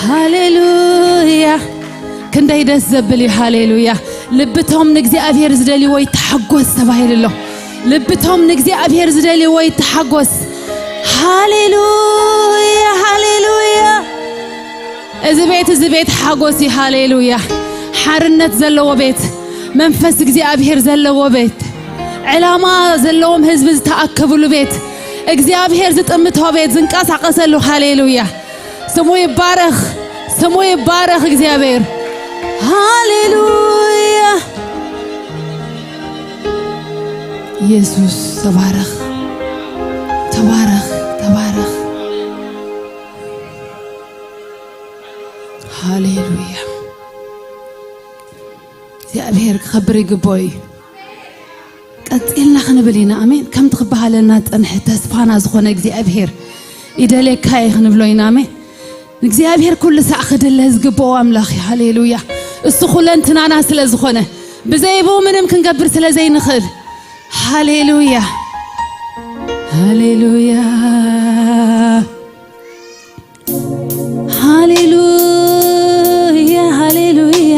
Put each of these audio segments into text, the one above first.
ሃሌሉያ። ክንደይ ደስ ዘብል እዩ። ሃሌሉያ። ልብቶም ንእግዚኣብሔር ዝደልይዎ ይተሓጎስ ተባሂሉ ኣሎ። ልብቶም ንእግዚኣብሔር ዝደልይዎ ይተሓጎስ። ሃሌሉያ፣ ሃሌሉያ። እዚ ቤት፣ እዚ ቤት ሓጎስ እዩ። ሃሌሉያ። ሓርነት ዘለዎ ቤት፣ መንፈስ እግዚኣብሔር ዘለዎ ቤት፣ ዕላማ ዘለዎም ህዝቢ ዝተኣከብሉ ቤት፣ እግዚኣብሔር ዝጥምቶ ቤት፣ ዝንቀሳቐሰሉ። ሃሌሉያ። ስሙ ይባረኽ፣ ስሙ ይባረኽ እግዚኣብሔር። ሃሌሉያ። ኢየሱስ ተባረኽ፣ ተባረኽ፣ ተባረኽ። ሃሌሉያ። እግዚኣብሔር ክኸብር ይግብኦ እዩ። ቀጺልና ክንብል ኢና። ኣሜን። ከምቲ ክበሃለና ዝጸንሐ ተስፋና ዝኾነ እግዚኣብሔር ይደልየካ እየ ክንብሎ ኢና። ኣሜን። ንእግዚኣብሔር ኩሉ ሳዕ ክድለ ዝግብኦ ኣምላኽ እዩ። ሃሌሉያ። እሱ ኩለንትናና ስለ ዝኾነ፣ ብዘይብኡ ምንም ክንገብር ስለ ዘይንኽእል። ሃሌሉያ። ሃሌሉያ። ሃሌሉያ፣ ሃሌሉያ።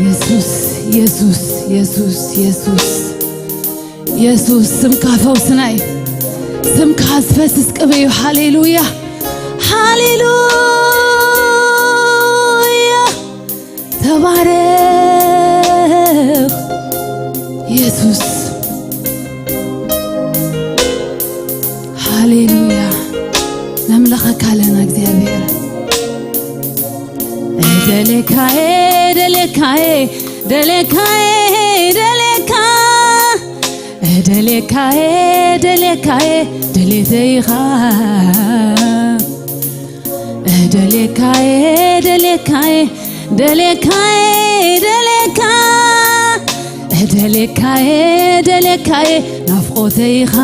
የሱስ፣ የሱስ፣ የሱስ፣ የሱስ። የሱስ፣ ስምካ ፈውስና እዩ። ስምካ ዝፈስስ ቅቤ እዩ። ሃሌሉያ፣ ሃሌሉያ። ተባረኽ የሱስ። ሃሌሉያ። ነምልኸካ ኣለና እግዚኣብሔር። እደሌካዬ፣ እደሌካዬ፣ እደሌካዬ፣ እደሌካ። እደሌካዬ፣ እደሌካዬ፣ ድሌተይ ኢኻ። እደሌካዬ፣ እደሌካዬ፣ እደሌካዬ፣ እደሌካ። እደሌካዬ፣ እደሌካዬ፣ ናፍቆተይ ኢኻ።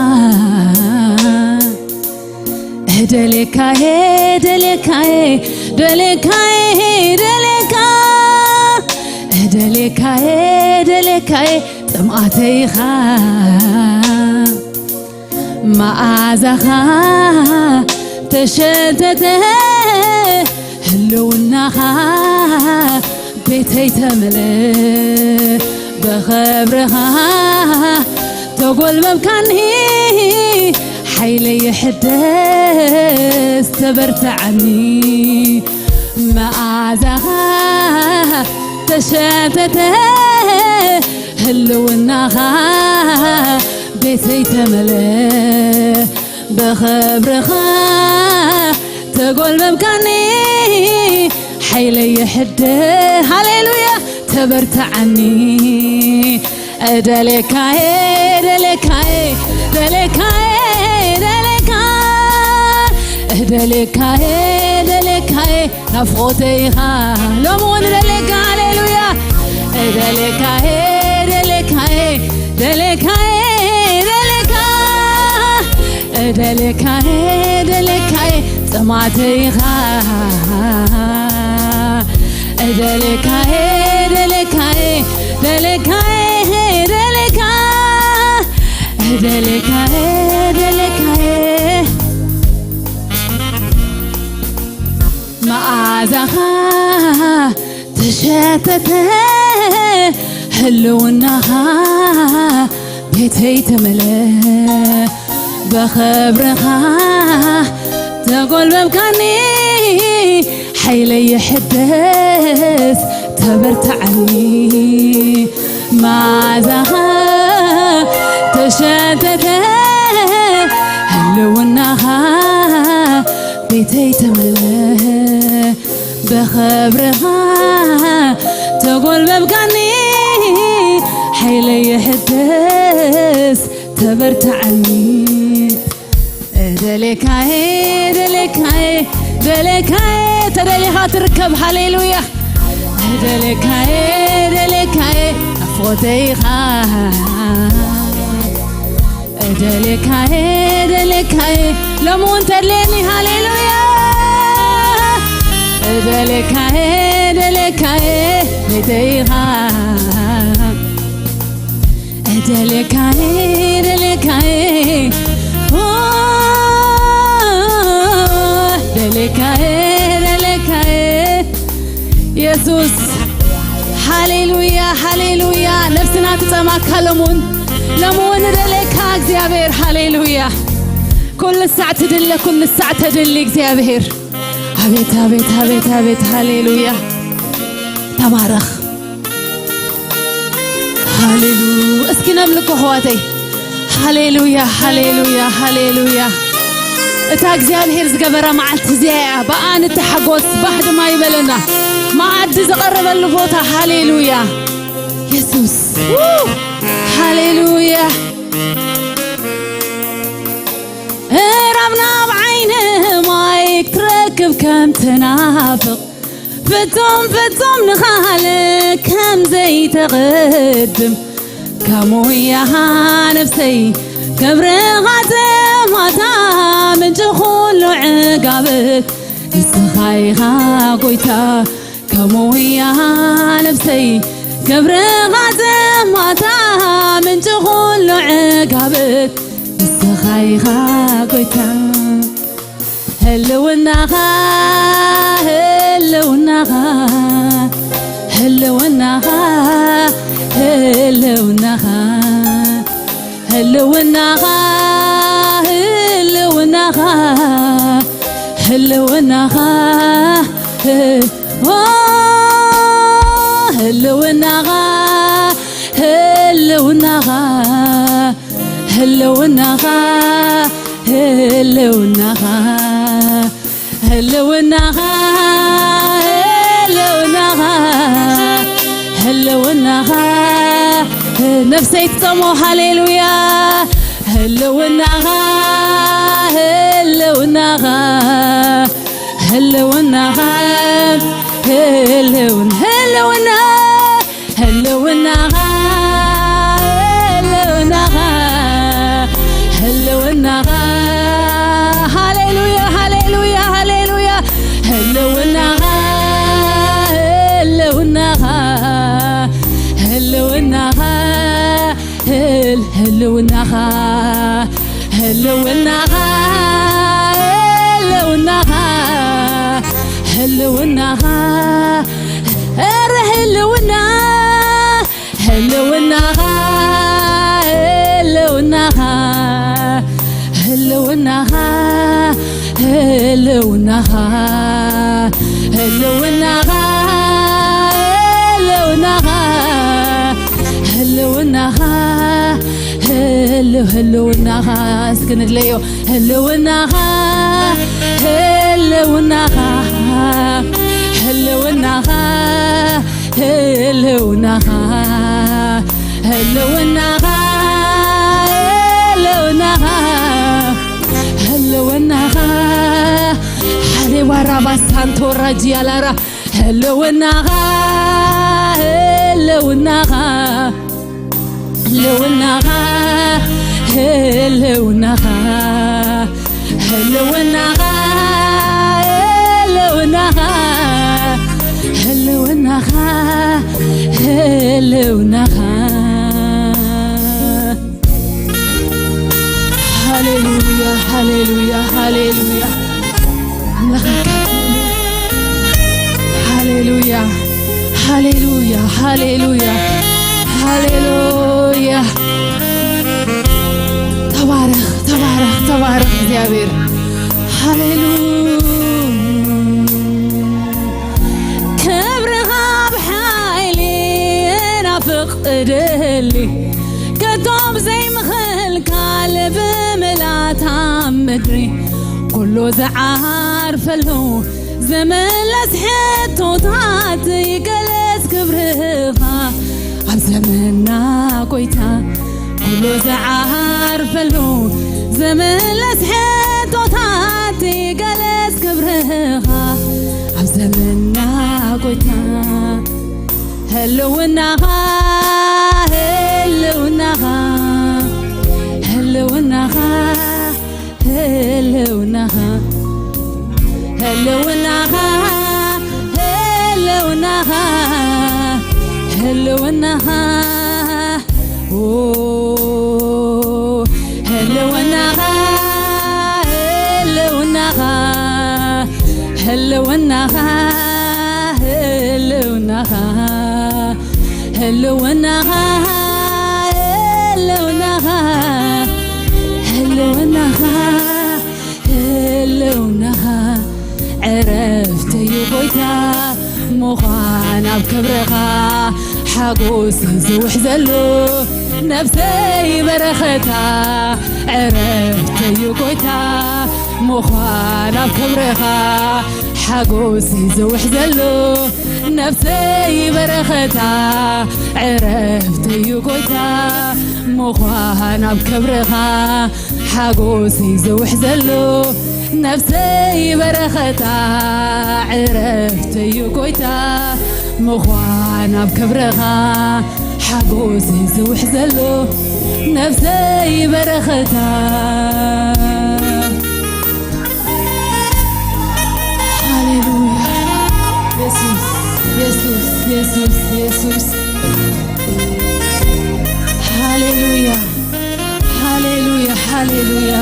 እደሌካዬ፣ እደሌካዬ፣ እደሌካዬ፣ እደሌካ። እደሌካዬ፣ እደሌካዬ፣ ጥምኣተይ ኢኻ። መዓዛኻ ተሸተተ ህልውናኻ ቤተይ ተመለ ብኽብርኻ ተጎልበብካኒ ሓይለይ ይሕደስ ተበርትዓኒ መዓዛኻ ተሸተተ ህልውናኻ ቤተይ ተመለ ብኽብርኻ ተጎልበብካኒ ሓይለይ ይሕደ ሃሌሉያ ተበርትዓኒ እደሌካዬ እደሌካዬ እደሌካዬ እደሌካ እደሌካዬ እደሌካዬ ናፍቆተይ ኢኻ ሎሚ እውን እደሌካ ሃሌሉያ እደሌካዬ እደሌካዬ እደሌካዬ እደሌካ እደሌካዬ እደሌካዬ ጥማተይ ኢኻ እደሌካዬ እደሌካዬ እደሌካዬ እደሌካ እደሌካዬ እደሌካዬ መዓዛኻ ተሸተተ ህልውናኻ ቤተይ ተመለ ብኽብርኻ ተጎልበብካኒ ሓይለይ ይሕደስ ተበርትዓኒ መዓዛኻ ተሸተተ ህልውናኻ ቤተይ ተመለ ብኽብርኻ ተጎልበብካኒ ሓይለይ ይሕደስ ተበርትዓኒ እደሌካዬ እደሌካዬ እደሌካዬ ተደሊኻ ትርከብ ሃሌሉያ እደሌካዬ እደሌካዬ ናፍቆተይ ኢኻ እደሌካዬ እደሌካዬ ሎሚ እውን ተድልየኒ ሃሌሉያ እደሌካዬ እደሌካዬ ቤተይ ኢኻ እደሌካዬ እደሌካዬ ኦ፣ እደሌካዬ ሃሌሉያ። ነፍስና ትጸማካ ለሙን ለሙን ደለካ እግዚኣብሔር። ሃሌሉያ። ኩሉ ሳዕ ትድለ ኩሉ ሳዕ ተድሊ እግዚኣብሔር። ኣቤት ኣቤት ኣቤት ኣቤት። ሃሌሉያ። ተባረኽ። ሃሌሉ እስኪ ነምልኮ ኣሕዋተይ። ሃሌሉያ ሃሌሉያ ሃሌሉያ። እታ እግዚኣብሔር ዝገበራ መዓልቲ እዚኣ እያ። ብኣ ንተሓጎስ፣ ባህ ድማ ይበለና። መኣዲ ዝቐረበሉ ቦታ። ሃሌሉያ። የሱስ። ሃሌሉያ። እራብ ናብ ዓይኒ ማይ ክትረክብ ከም ትናፍቕ፣ ፍጹም ፍጹም ንኻልእ ከም ዘይተቐድም፣ ከምኡ እያ ነፍሰይ ክብርኻ ዘማታ፣ ምንጪ ኩሉ ዕጋበት ንስኻ ኢኻ ጎይታ። ከምኡ እያ ነፍሰይ ክብርኻ ዘማታ፣ ምንጪ ኩሉ ዕጋበት ንስኻ ኢኻ ጎይታ። ህልውናኻ ህልውናኻ ህልውናኻ ህልውናኻ ህልውናኻ ህልውናኻ ህልውናኻ ህ- ኦ፣ ህልውናኻ ህልውናኻ ህልውናኻ ህልውናኻ ህልውናኻ ህልውናኻ ህልውናኻ ነፍሰይ ትጸሞ። ሃሌሉያ። ህልውናኻ ህልውናኻ ህልውናኻ ህልውን ህልውና ህልውናኻ ህልውናኻ ህልውናኻ ሃሌሉያ ሃሌሉያ ሃሌሉያ ህልውናኻ ህልውናኻ ህልውናኻ ህል ህልውናኻ ህልውናኻ ህልውናኻ ህልውናኻ እረ ህልውና ህልውናኻ ህልውናኻ ህልውናኻ ህልውናኻ ህልውናኻ ህልውናኻ ህልውናኻ ህልው ህልውናኻ እስኪ ንድለዮ ህልውናኻ ህልውናኻ ህልውናኻ ህልውናኻ ህልውናኻ ህልውናኻ ህልውናኻ ሓደ ባራባስ ሳንቶራ ጂያላራ ህልውናኻ ህልውናኻ ህልውናኻ ህልውናኻ ህልውናኻ ህልውናኻ ህልውናኻ ህልውናኻ ሃሌሉያ ሃሌሉያ ሃሌሉያ ኣምላኽ ሃሌሉያ ሃሌሉያ ሃሌሉያ ሃሌሉያ ተባረኽ ተባረኽ ተባረኽ እግዚኣብሔር ሃሌሉያ ክብርኻ ብሓይሊ ናፍቕ እደሊ ከቶም ዘይምኽልካል ብምልኣታ ምድሪ ኩሉ ዝዓርፈሉ ዝምለስ ሕቶታት ይገለጽ ክብርኻ ኣብ ዘመና ጎይታ ኩሉ ዝዓርፈሉ ዝምለስ ሕቶታት ይገለጽ ክብርኻ ኣብ ዘመና ጎይታ ህልውናኻ ህልውናኻ ህልውናኻ ህልውናኻ ህልውናኻ ህልውናኻ ህልውናኻ ኦ፣ ህልውናኻ ህልውናኻ ህልውናኻ ህልውናኻ ህልውናኻ፣ ህልውናኻ፣ ህልውናኻ፣ ህልውናኻ ዕረፍተዩ ጎይታ ምዃን ኣብ ክብርኻ ሓጎስ ዝውሕዘሉ ነፍሰይ በረኸታ ዕረፍተዩ ጎይታ ምዃን ኣብ ክብርኻ ሓጎስ ዝውሕዘሉ ነፍሰይ በረኸታ ዕረፍተዩ ጎይታ ምዃን ኣብ ክብርኻ ሓጎስ ዝውሕዘሉ ነፍሰይ በረኸታ ዕረፍተዩ ጎይታ ምዃን ኣብ ክብርኻ ሓጎስ ዝውሕዘሉ ነፍሰይ በረኸታ። ሃሌሉያ። የሱስ፣ የሱስ፣ የሱስ፣ የሱስ። ሃሌሉያ፣ ሃሌሉያ፣ ሃሌሉያ።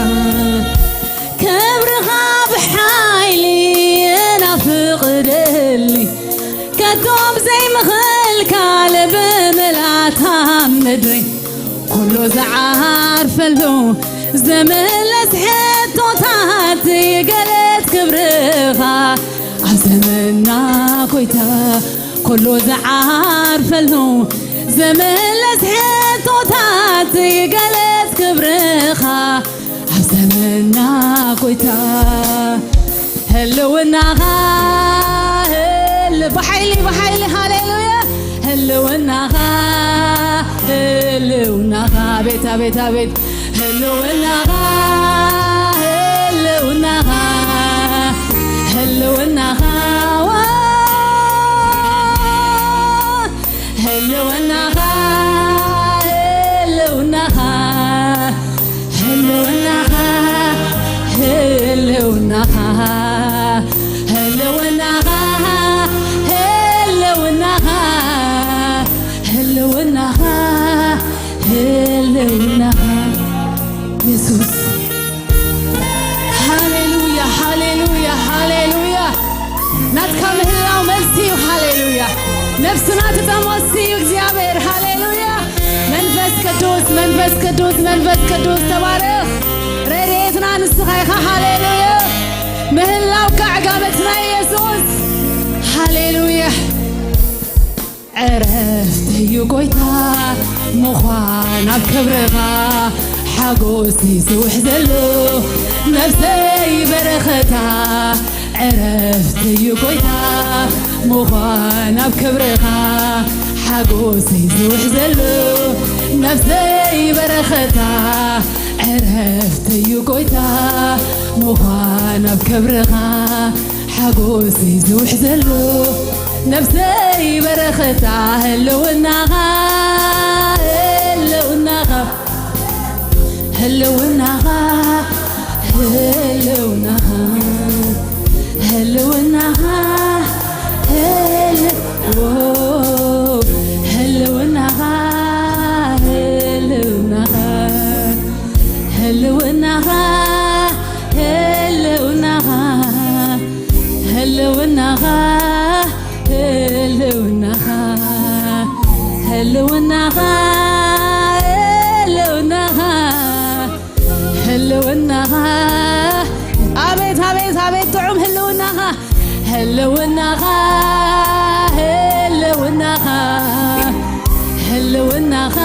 ክብርኻ ብሓይሊ ናፍቕ ደሊ፣ ከቶም ዘይምኽልካል ብምልኣታ ምድሪ፣ ኩሉ ዝዓርፈሉ ዝምለስ ሕቶታት ይገለጽ ክብርኻ ኣብ ዘመንና ጎይታ። ኩሉ ዝዓርፈሉ ዝምለስ ሕቶታት ይገለጽ ክብርኻ ኣብ ዘመንና ጎይታ። ህልውናኻ ህል-፣ ብሓይሊ፣ ብሓይሊ፣ ሃሌሉያ። ህልውናኻ፣ ህልውናኻ፣ ኣቤት፣ ኣቤት፣ ኣቤት። ህልውናኻ፣ ህልውናኻ፣ ህልውናኻ፣ ዋ፣ ህልውናኻ፣ ህልውናኻ፣ ህልውናኻ፣ ህልውናኻ፣ ህልውናኻ፣ ህልውናኻ፣ ህልውናኻ፣ ህልውናኻ፣ የሱስ። ሃሌሉያ፣ ሃሌሉያ፣ ሃሌሉያ። ናትካ ምህላው መልሲ እዩ። ሃሌሉያ። ነፍስና ትጠምወሲ እዩ እግዚኣብሔር። ሃሌሉያ። መንፈስ ቅዱስ፣ መንፈስ ቅዱስ፣ መንፈስ ቅዱስ ተባረኽ። ረድኤትና ንስኻ ኢኻ። ሃሌሉያ። ምህላውካ ዕጋበትና ኢየሱስ። ሃሌሉያ። ዕረፍተዩ ጎይታ ምዃን ኣብ ክብርኻ ሓጎስ ዝውሕዘሉ ነፍሰይ በረኸታ። ዕረፍተዩ ጎይታ ምዃን ኣብ ክብርኻ ሓጎስ ዝውሕዘሉ ነፍሰይ በረኸታ። ዕረፍተዩ ጎይታ ምዃን ኣብ ክብርኻ ሓጎስ ዝውሕዘሉ ነፍሰይ በረኸታ። ህልውናኻ፣ ህልውናኻ፣ ህልውናኻ፣ ህልውናኻ፣ ህልውናኻ፣ ህል-፣ ዎ፣ ህልውናኻ፣ ህልውናኻ፣ ህልውናኻ፣ ህልውናኻ፣ ህልውናኻ፣ ህልውናኻ፣ ህልውናኻ፣ ህልውናኻ፣ ህልውናኻ። ኣቤት፣ ኣቤት፣ ኣቤት ጥዑም ህልውናኻ፣ ህልውናኻ፣ ህልውናኻ፣ ህልውናኻ።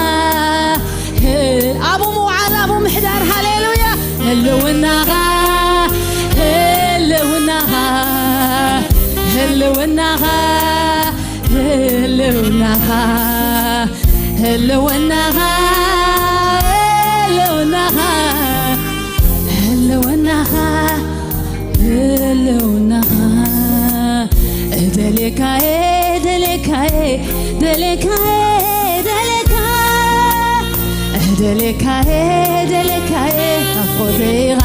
ህ-፣ ኣብኡ ምውዓል፣ ኣብኡ ምሕዳር። ሃሌሉያ። ህልውናኻ፣ ህልውናኻ፣ ህልውናኻ፣ ህልውናኻ፣ ህልውናኻ፣ ህልውናኻ፣ ህልውናኻ፣ ህልውናኻ። እደሌካዬ፣ እደሌካዬ፣ እደሌካዬ፣ እደሌካ። እደሌካዬ፣ እደሌካዬ፣ ናፍቆተይ ኢኻ።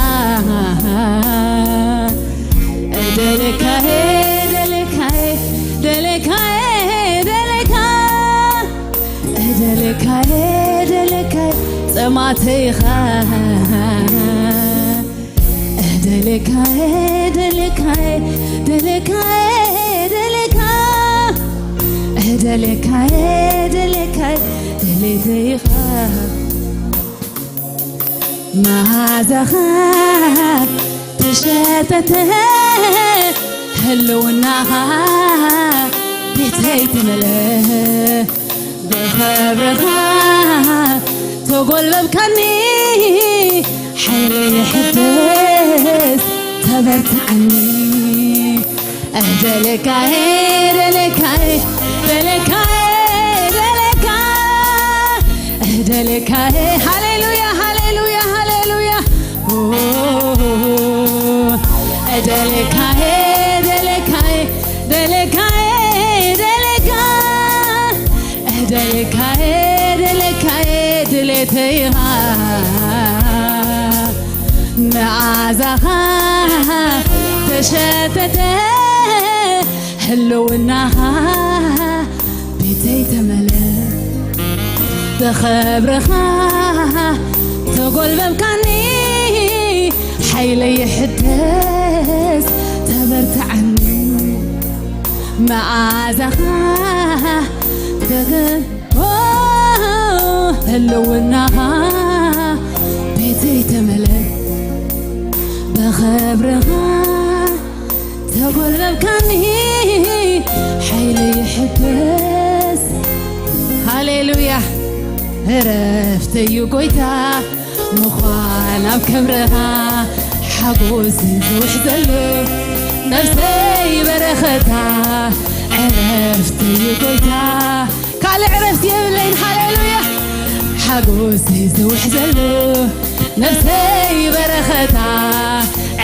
እደሌካዬ፣ እደሌካዬ፣ እደሌካዬ፣ እደሌካ። እደሌካዬ፣ እደሌካዬ፣ ጸማተይ ኢኻ። እደሌካዬ፣ እደሌካዬ፣ እደሌካዬ፣ እደሌካ። ደለካየ ደለካየ ደለተይኻ መዓዛኻ ተሸተተ ህልውናኻ ቤተይ ተመለ ብኽብርኻ ተጎልበብካኒ ሓይለይ ይሕደስ ተበርትዓኒ እደለካየ እደለካየ እደለካየ እደለካ እደለካየ ሃሌሉያ ሃሌሉያ ሃሌሉያ እደለካየ እደለካየ እደለካየ እደለካ እደለካየ እደለካየ ድሌተይኻ መዓዛኻ ተሸተተ ህልውናኻ ቤተይ ተመለ ብኽብርኻ ተጎልበብካኒ ሓይለይ ይሕደስ ተበርትዓኒ መዓዛኻ ደገ ህልውናኻ ቤተይ ተመለ ብኽብርኻ ተጎልበብካኒ ሓይለይ ይሕደስ ሃሌሉያ እረፍተዩ ጎይታ ምዃን ኣብ ክብርኻ ሓጎስ ዝውሕዘሉ ነፍሰይ በረኸታ ዕረፍተዩ ጎይታ ካልእ ዕረፍቲ የብለይን ሃሌሉያ ሓጎስ ዝውሕዘሉ ነፍሰይ በረኸታ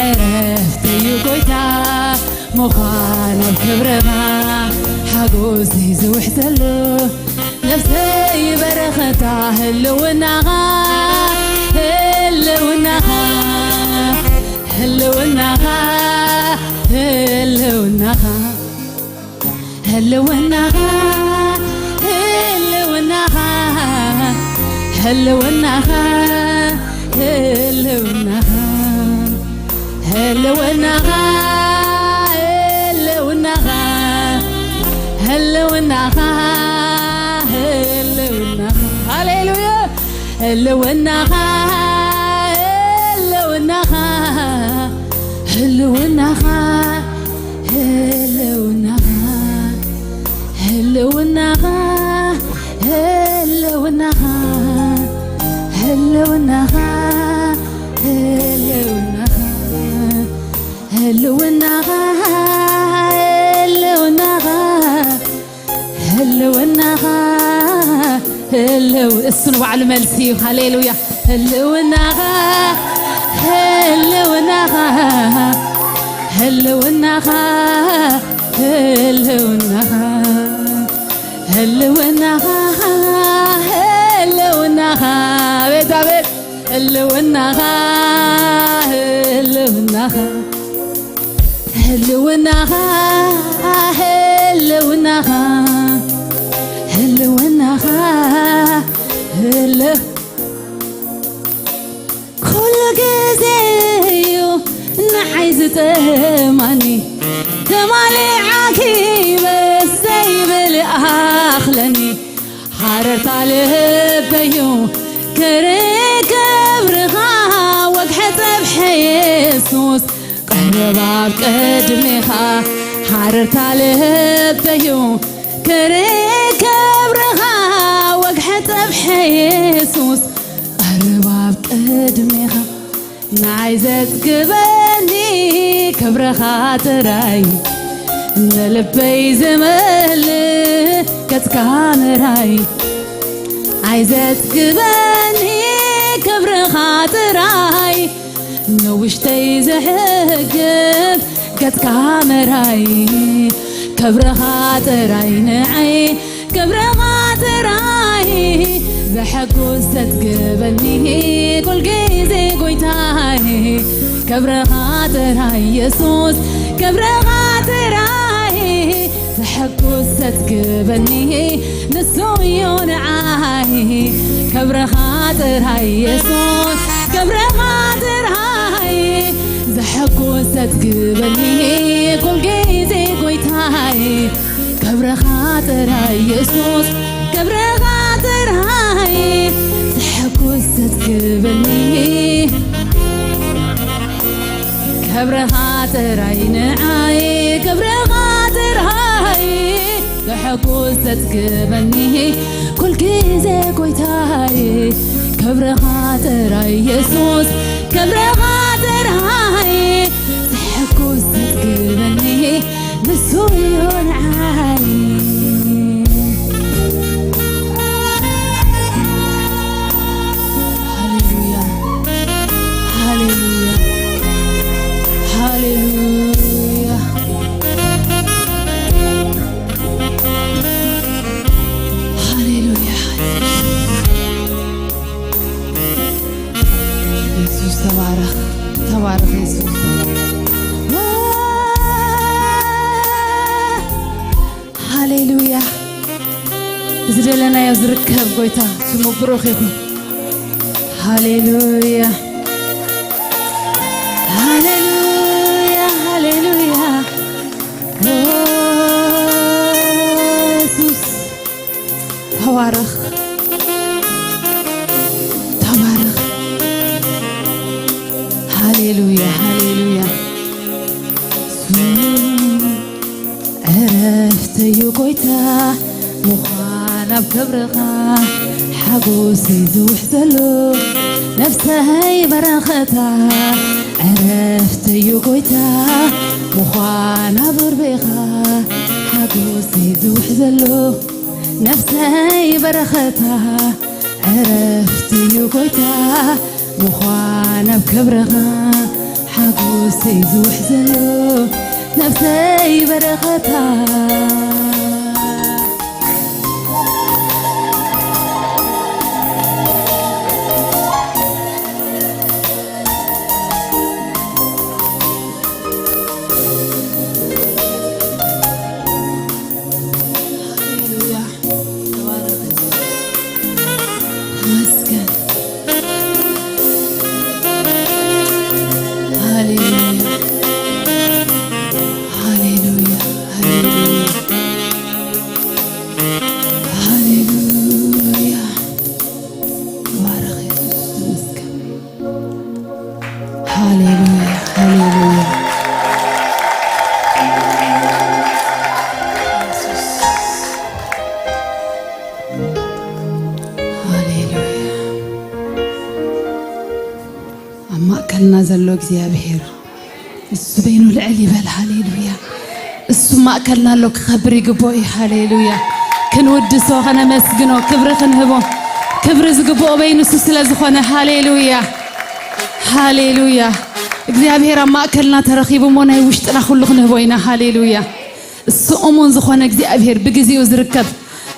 ዕረፍተዩ ጎይታ ምዃን ኣብ ክብርኻ ሓጎስ ዝውሕዘሉ ነፍሰይ በረኸታ ህልውናኻ ህልውናኻ ህልውናኻ ህልውናኻ ህልውናኻ ህልውናኻ ህልውናኻ ህልውናኻ ህልውናኻ ህልውናኻ ህልውናኻ ሃሌሉያ ህልውናኻ ህልውናኻ ህልውናኻ ህልውናኻ ህልውናኻ ህልውናኻ ህልውናኻ ህልውናኻ ህልውናኻ ህልውናኻ ህልውናኻ ህልው እሱ ንባዕሉ መልሲ እዩ ሃሌሉያ ህልውናኻ ህልውናኻ ህልውናኻ ህልውናኻ ህልውናኻ ህልውናኻ ቤት ኣቤት ህልውናኻ ህልውናኻ ህልውናኻ ህልውናኻ ህልውናኻ ህል ኩሉ ግዜ እዩ ንዓይ ዝጥማኒ ተማሊ ዓኪበ ዘይብል ኣኽለኒ ሃረርታ ልበዩ ክርኢ ክብርኻ ወግሐ ጸብሐ የሱስ ቀረብ ኣብ ቅድሜኻ ሃረርታ ልበዩ ክርኢ ክብርኻ ወግሐ ጸብሐ የሱስ ቀረብ ኣብ ቅድሜኻ ንዓይ ዘጽግበኒ ክብርኻ ጥራይ ንልበይ ዝመልእ ገጽካ ምራይ ኣይ ዘጽግበኒ ክብርኻ ጥራይ ንውሽተይ ዘሕግብ ገጽካ ምራይ ክብርኻ ጥራይ ንዓይ ክብርኻ ጥራይ ዘሐጉስ ዘጽግበኒ ኩል ግዜ ጎይታይ ክብርኻ ጥራይ የሱስ ክብርኻ ጥራይ ዘሐጉስ ዘጽግበኒ ንሱ እዩ ንዓይ ክብርኻ ጥራይ የሱስ ክብርኻ ጥራይ ዘሐጉስ ዘጽግበኒ ኩል ግዜ ጎይታይ ክብርኻ ጥራይ ኢየሱስ ክብርኻ ጥራይ ዘሐጉስ ዘጽግበኒ። ክብርኻ ጥራይ ንዓይ ክብርኻ ጥራይ ዘሐጉስ ዘጽግበኒ። ኩል ግዜ ጎይታይ ክብርኻ ጥራይ ኢየሱስ ክብርኻ ጥራይ ዘሐጉስ ዘጽግበኒ። ንሱ እዩ ንዓይ። ሃሌሉያ፣ ሃሌሉያ፣ ሃሌሉያ፣ ሃሌሉያ። ኢየሱስ ተባረኽ፣ ተባረኽ ኢየሱስ። ሃሌሉያ። ዝደለናዮ ዝርከብ ጎይታ ስሙ ብሩኽ ይኹን። ሃሌሉያ፣ ሃሌሉያ፣ ሃሌሉያ። ኦ፣ ኢየሱስ ተባረኽ፣ ተባረኽ። ሃሌሉያ፣ ሃሌሉያ። ዕረፍተዩ ጎይታ ምዃን ኣብ ክብርኻ ሓጎሰይ ዝውሕዘሉ ነፍሰይ በረኸታ። ዕረፍተዩ ጎይታ ምዃን ኣብ ርቤኻ ሓጎሰይ ዝውሕዘሉ ነፍሰይ በረኸታ። ዕረፍተዩ ጎይታ ምዃን ኣብ ክብርኻ ሓጎሰይ ዝውሕዘሉ ነፍሰይ በረኸታ። ሃሌሉያ። ተባረኽ። ተመስገን። ሃሌሉያ። ሃሌሉያ። ሃሌሉያ። ሃሌሉያ። ተባረኽ ኢየሱስ። ተመስገን። ሃሌሉያ፣ ሃሌሉያ። ሃሌሉያ። ኣብ ማእከልና ዘሎ እግዚኣብሔር እሱ በይኑ ልዕል ይበል። ሃሌሉያ። እሱ ማእከልና ኣሎ፣ ክኸብር ይግብኦ እዩ። ሃሌሉያ። ክንውድሶ፣ ከነመስግኖ፣ ክብሪ ክንህቦ፣ ክብሪ ዝግብኦ በይኑ እሱ ስለ ዝኾነ። ሃሌሉያ፣ ሃሌሉያ። እግዚኣብሔር ኣብ ማእከልና ተረኺቡ እሞ ናይ ውሽጥና ኩሉ ክንህቦ ኢና። ሃሌሉያ። እሱ እሙን ዝኾነ እግዚኣብሔር፣ ብግዜኡ ዝርከብ፣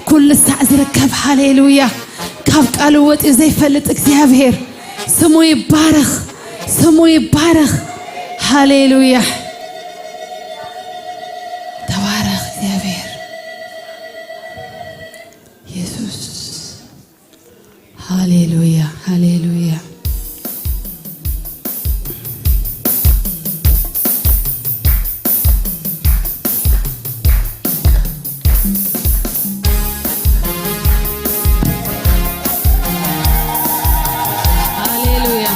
ኩሉ ሳዕ ዝርከብ፣ ሃሌሉያ፣ ካብ ቃሉ ወፂኡ ዘይፈልጥ እግዚኣብሔር ስሙ ይባረኽ፣ ስሙ ይባረኽ። ሃሌሉያ። ተባረኽ እግዚኣብሔር። ኢየሱስ። ሃሌሉያ፣ ሃሌሉያ። ሃሌሉያ።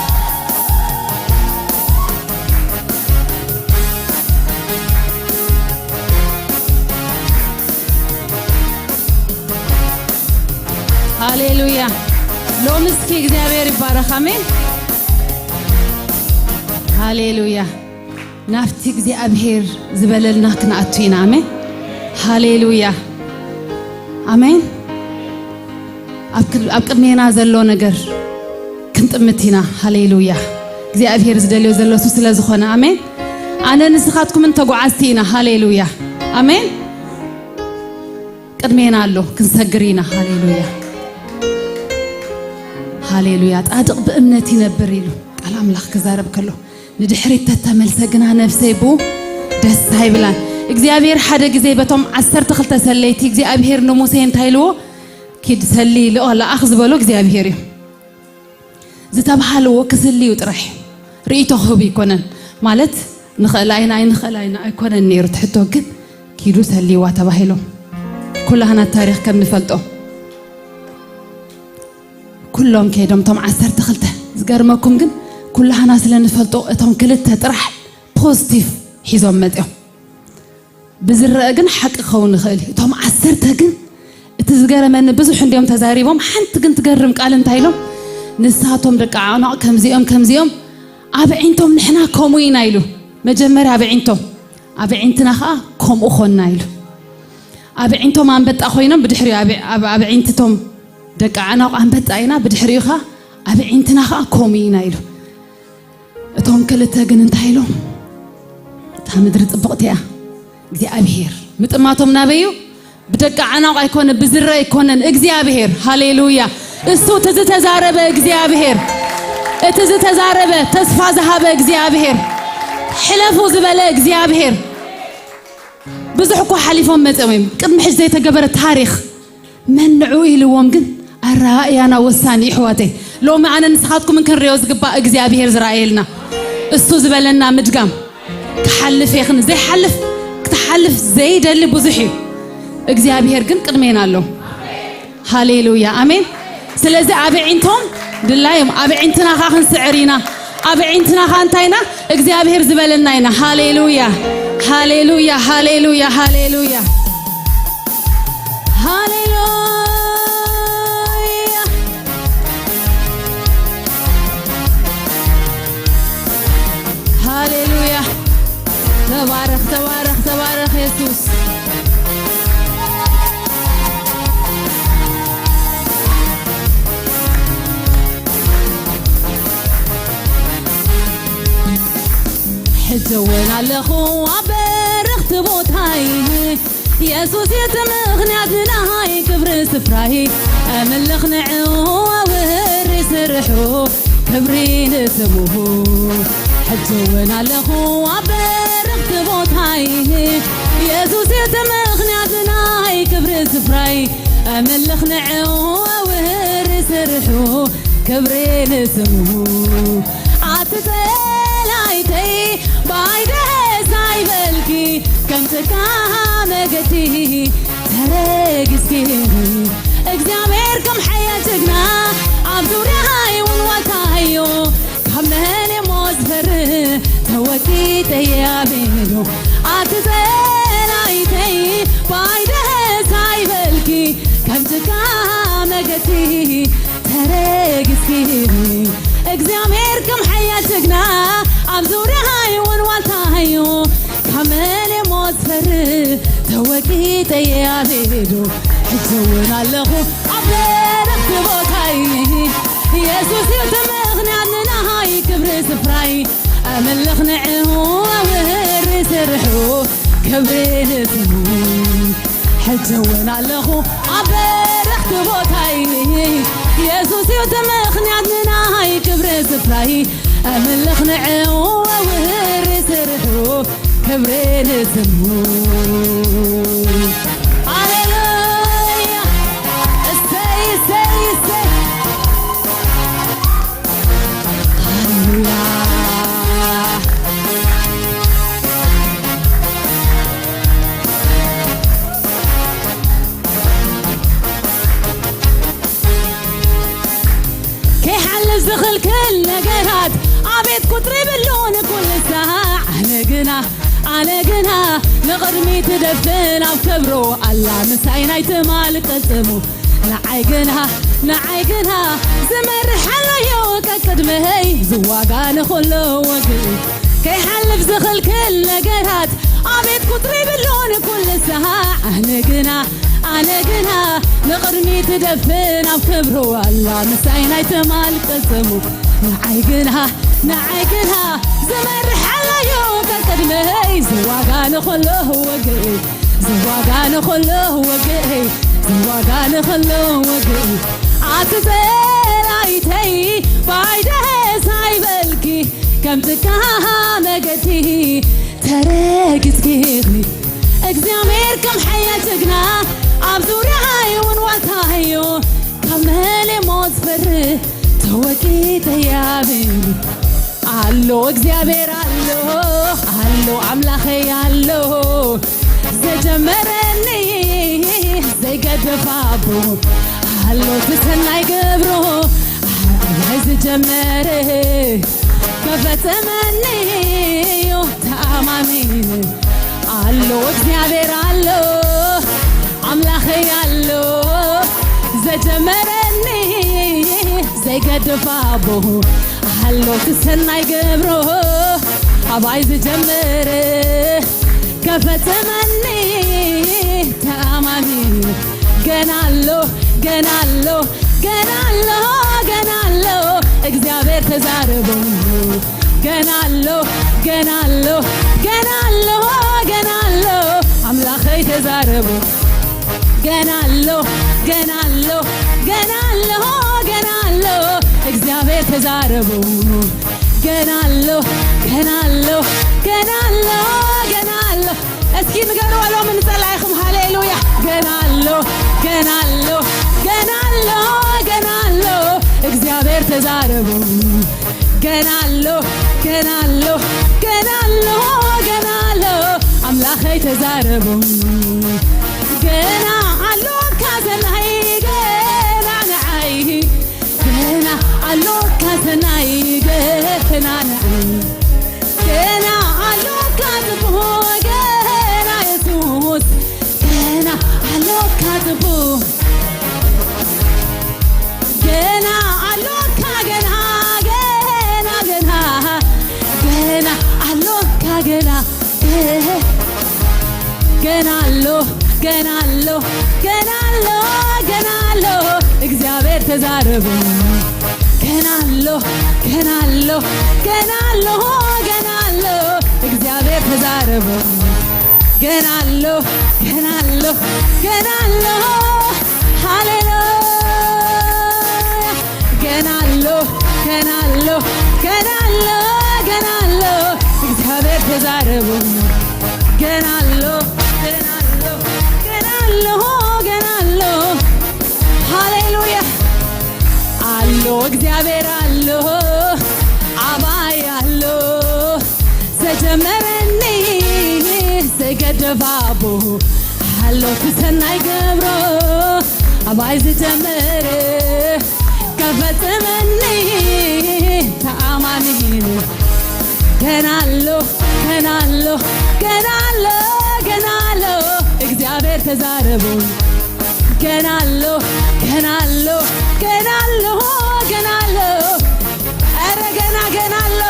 ሃሌሉያ። ሎሚ እስኪ እግዚኣብሔር ይባረኽ። ኣሜን። ሃሌሉያ። ናብቲ እግዚኣብሔር ዝበለልና ክንኣቱ ኢና። ኣሜን። ሃሌሉያ። ኣሜን። ኣብ ክል-፣ ኣብ ቅድሜና ዘሎ ነገር ክንጥምት ኢና። ሃሌሉያ። እግዚኣብሔር ዝደልዮ ዘሎ እሱ ስለ ዝኾነ። ኣሜን። ኣነ ንስኻትኩምን ተጓዓዝቲ ኢና። ሃሌሉያ። ኣሜን። ቅድሜና ኣሎ፣ ክንሰግር ኢና። ሃሌሉያ። ሃሌሉያ። ጻድቕ ብእምነት ይነብር ኢሉ ቃል ኣምላኽ ክዛረብ ከሎ፣ ንድሕሪት ተተመልሰ ግና ነፍሰይ ብኡ ደስ ኣይብላን። እግዚኣብሔር ሓደ ግዜ በቶም ዓሰርተ ክልተ ሰለይቲ እግዚኣብሔር ንሙሴ እንታይ ኢልዎ? ኪድ ሰሊ፣ ልኦ፣ ለኣኽ ዝበሎ እግዚኣብሔር እዩ። ዝተብሃልዎ ክስልዩ ጥራሕ እዩ። ርእይቶ ክህቡ ኣይኮነን። ማለት ንኽእላ ኢና ኣይንኽእላ ኢና ኣይኮነን ነይሩ ትሕቶ፣ ግን ኪዱ ሰልይዋ ተባሂሎም። ኩላህና ታሪኽ ከም ንፈልጦ ኩሎም ከይዶም እቶም ዓሰርተ ክልተ። ዝገርመኩም ግን ኩላህና ስለ ንፈልጦ እቶም ክልተ ጥራሕ ፖዚቲቭ ሒዞም መፅኦም። ብዝረአ ግን ሓቂ ክኸውን ይኽእል እዩ። እቶም ዓሰርተ ግን እቲ ዝገረመኒ ብዙሕ እንዲዮም ተዛሪቦም፣ ሓንቲ ግን ትገርም ቃል እንታይ ኢሎም? ንሳቶም ደቂ ዓዕናቕ ከምዚኦም ከምዚኦም ኣብ ዒንቶም ንሕና ከምኡ ኢና ኢሉ። መጀመርያ ኣብ ዒንቶም፣ ኣብ ዒንትና ኸዓ ከምኡ ኾንና ኢሉ። ኣብ ዒንቶም ኣንበጣ ኮይኖም ብድሕሪኡ ኣብ፣ ኣብ፣ ኣብ ዒንትቶም ደቂ ዓዕናቕ ኣንበጣ ኢና፣ ብድሕሪኡ ኸዓ ኣብ ዒንትና ኸዓ ከምኡ ኢና ኢሉ። እቶም ክልተ ግን እንታይ ኢሎም? እታ ምድሪ ጽብቕቲ እያ። እግዚኣብሔር ምጥማቶም ናበይ እዩ? ብደቂ ዓናቕ ኣይኮነ፣ ብዝረ ኣይኮነን። እግዚኣብሔር፣ ሃሌሉያ። እሱ እቲ ዝተዛረበ እግዚኣብሔር፣ እቲ ዝተዛረበ ተስፋ ዝሃበ እግዚኣብሔር፣ ሕለፉ ዝበለ እግዚኣብሔር። ብዙሕ እኮ ሓሊፎም መፅኦም እዮም። ቅድሚ ሕጂ ዘይተገበረ ታሪኽ መን ንዑ ኢልዎም ግን ኣረኣእያና ወሳኒ እዩ፣ ኣሕዋተይ። ሎሚ ኣነ ንስኻትኩምን ክንሪኦ ዝግባእ እግዚኣብሔር ዝረኣየልና፣ እሱ ዝበለና ምድጋም። ክሓልፍ እየ ክን-፣ ዘይሓልፍ፣ ክትሓልፍ ዘይደሊ ብዙሕ እዩ። እግዚኣብሔር ግን ቅድሜና ኣሎ። ሃሌሉያ፣ ኣሜን። ስለዚ ኣብ ዒንቶም ድላዮም፣ ኣብ ዒንትና ኸዓ ክንስዕር ኢና። ኣብ ዒንትና ኸዓ እንታይ ኢና? እግዚኣብሔር ዝበለና ኢና። ሃሌሉያ፣ ሃሌሉያ፣ ሃሌሉያ፣ ሃሌሉያ፣ ሃሌሉያ፣ ሃሌሉያ። ተባረኽ፣ ተባረኽ፣ ተባረኽ የሱስ። ሕጂ እውን ኣለኹ ኣብ በረኽቲ ቦታይ፣ የሱስ እቲ ምኽንያት ናይ ክብሪ ስፍራይ፣ ኣምልኽ ንዕኡ ኣውሪ ስርሑ፣ ክብሪ ንስሙ። ሕጂ እውን ኣለኹ ኣብ በረኽቲ ቦታይ፣ የሱስ እቲ ምኽንያት ናይ ክብሪ ስፍራይ፣ ኣምልኽ ንዕኡ ኣውሪ ስርሑ፣ ክብሪ ንስሙ። ኣቲ ጸላይተይ ብኣይ ደስ ኣይበልኪ፣ ከም ጭቃ መገዲ ተረጊጽኪ። እግዚኣብሔር ከም ሓያል ጅግና ኣብ ዙርያይ እውን ዋልታዮ፣ ካብ መን እሞ ዝፈርህ ተወቂጠ ኣቤሉ። ኣቲ ጸላይተይ ብኣይ ደስ ኣይበልኪ፣ ከም ጭቃ መገዲ ተረጊጽኪ። እግዚኣብሔር ከም ሓያል ጅግና ኣብ ዙርያይ እውን ዋልታዮ፣ ካብ መን እሞ ዝፈርህ ተወቂጠ ኣቤሉ። ሕጂ እውን ኣለኹ ኣብ በረኽቲ ቦታይ፣ የሱስ እዩ እቲ ምኽንያት ንናሃይ ክብሪ ስፍራይ፣ ኣምልኽ ንዕኡ ኣውሪ ስርሑ፣ ክብሪ ንስሙ። ሕጂ እውን ኣለኹ ኣብ በረኽቲ ቦታይ፣ የሱስ እዩ እቲ ምኽንያት ንናሃይ ክብሪ ስፍራይ፣ ኣምልኽ ንዕኡ ኣውሪ ስርሑ፣ ክብሪ ንስሙ። ሃሌሉያ። እሰይ፣ እሰይ፣ እሰይ። ሃሌሉያ። ከይሓልፍ ዝኽልክል ነገራት ኣቤት ቁጥሪ የብሉን ኩሉ ሳዕ። ኣነ ግና፣ ኣነ ግና ንቕድሚት እደፍን ኣብ ክብሩ ኣላ ምሳይ ናይ ትማል ቅልጽሙ። ንዓይ ግና፣ ንዓይ ግና ዝመርሕ ኣሎ'ዩ ቀቅድመይ ዝዋጋ ንኹሉ ወግእ። ከይሓልፍ ዝኽልክል ነገራት ኣቤት ቁጥሪ የብሉን ኩሉ ሳዕ። ኣነ ግና፣ ኣነ ግና ንቕድሚት እደፍን ኣብ ክብሩ ኣላ ምሳይ ናይ ትማል ቅልጽሙ። ንዓይ ግና፣ ንዓይ ግና ዝመርሕ ኣሎ'ዩ ቀቅድመይ ዝዋጋ ንኹሉ ወግእ። ዝዋጋ ንኹሉ ወግእ፣ ዝዋጋ ንኹሉ ወግእ። ኣቲ ጸላይተይ ብኣይ ደስ ኣይበልኪ፣ ከም ጭቃ መገዲ ተረጊጽኪ። እግዚኣብሔር ከም ሓያል ጅግና ኣብ ዙርያይ እውን ዋልታዮ፣ ካብ መን እሞ ዝፈርህ ተወቂጠ ኣቤሉ። ኣሎ እግዚኣብሔር ኣሎ፣ ኣሎ ኣምላኸይ ኣሎ፣ ዘጀመረኒ ፋቦ ኣሎ ትሰናይ ገብሮ ናይ ዝጀመረ ከፈጸመኒ እዩ ተኣማሚን ኣሎ እግዚኣብሔር ኣሎ ኣምላኸይ ኣሎ ዘጀመረኒ ዘይገድፍ ኣቦ ኣሎ ትሰናይ ገብሮ ኣባይ ዝጀመረ ከፈጸመኒ ተኣማሚን ገና ኣሎ ገና ኣሎ ገና ኣሎ ገና ኣሎ እግዚኣብሔር ተዛረቦ ገና ኣሎ ገና ኣሎ ገና ኣሎ ገና ኣሎ ኣምላኸይ ተዛረቦ ገና ኣሎ ገና ኣሎ ገና ኣሎ ገና ኣሎ እግዚኣብሔር ተዛረቦ ገና ኣሎ ገና ኣሎ ገና ኣሎ ገና ኣሎ እስኪ ንገርዋ ሎሚ ንጸላኢኹም ሃሌሉያ ገና ኣሎ ገና ኣሎ ገና ኣሎ ገና ኣሎ እግዚኣብሔር ተዛረቡ ገና ኣሎ ገና ኣሎ ገና ኣሎ ገና ኣሎ ኣምላኸይ ተዛረቡ ገና ኣሎ ካዘናይ ገና ንዓይ ገና ኣሎ ካዘናይ ገና ንዓይ ገና ኣሎካ ጽቡቕ ገና የሱስ ገና ኣሎካ ጽቡቕ ገና ኣሎካ ገና ገና ገና ገና ኣሎካ ገና ገና ኣሎ ገና ኣሎ ገና ኣሎ ገና ኣሎ እግዚኣብሔር ተዛረቡ ገና ኣሎ ገና ኣሎ ገና ኣሎ ገና ኣሎ እግዚኣብሔር ተዛረቡ ገና ኣሎ ገና ኣሎ ገና ኣሎ ሃሌሉያ ገና ኣሎ ገና ኣሎ ገና ኣሎ ገና ኣሎ እግዚኣብሔር ተዛረቡ ገና ኣሎ ገና ኣሎ ገና ኣሎ ገና ኣሎ ሃሌሉያ ኣሎ እግዚኣብሔር ኣሎ ኣባይ ኣሎ ዘጀመረኒ ዘይገደብ ኣቦ ኣሎ ትሰናይ ገብሮ ኣባይ ዝጀመረ ከፈጽመኒ ተኣማሚን ገና ኣሎ ገና ኣሎ ገና ኣሎ ገና ኣሎ እግዚኣብሔር ተዛረቡ ገና ኣሎ ገና ኣሎ ገና ኣሎ ገና ኣሎ ኧረ ገና ገና ኣሎ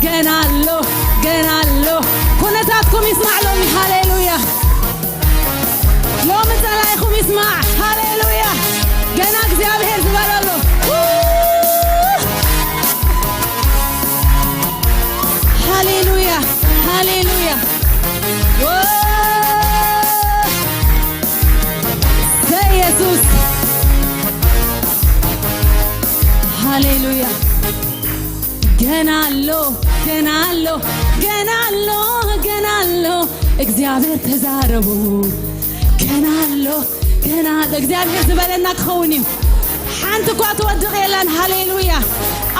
ገና ኣሎ ገና ኣሎ ኩነታትኩም ይስማዕ ሎሚ ሃሌሉያ ሎሚ ጸላኢኹም ይስማዕ ሃሌሉያ ገና እግዚኣብሔር ዝበለሉ ሃሌሉያ ሃሌሉያ ኢየሱስ ሃሌሉያ ገና ኣሎ ገና ኣሎ ገና ኣሎ ገና ኣሎ እግዚኣብሔር ተዛረቡ ገና ኣሎ ገና ኣሎ እግዚኣብሔር ዝበለና ክኸውን እዩ ሓንቲ እኳ ትወድቕ የለን ሃሌሉያ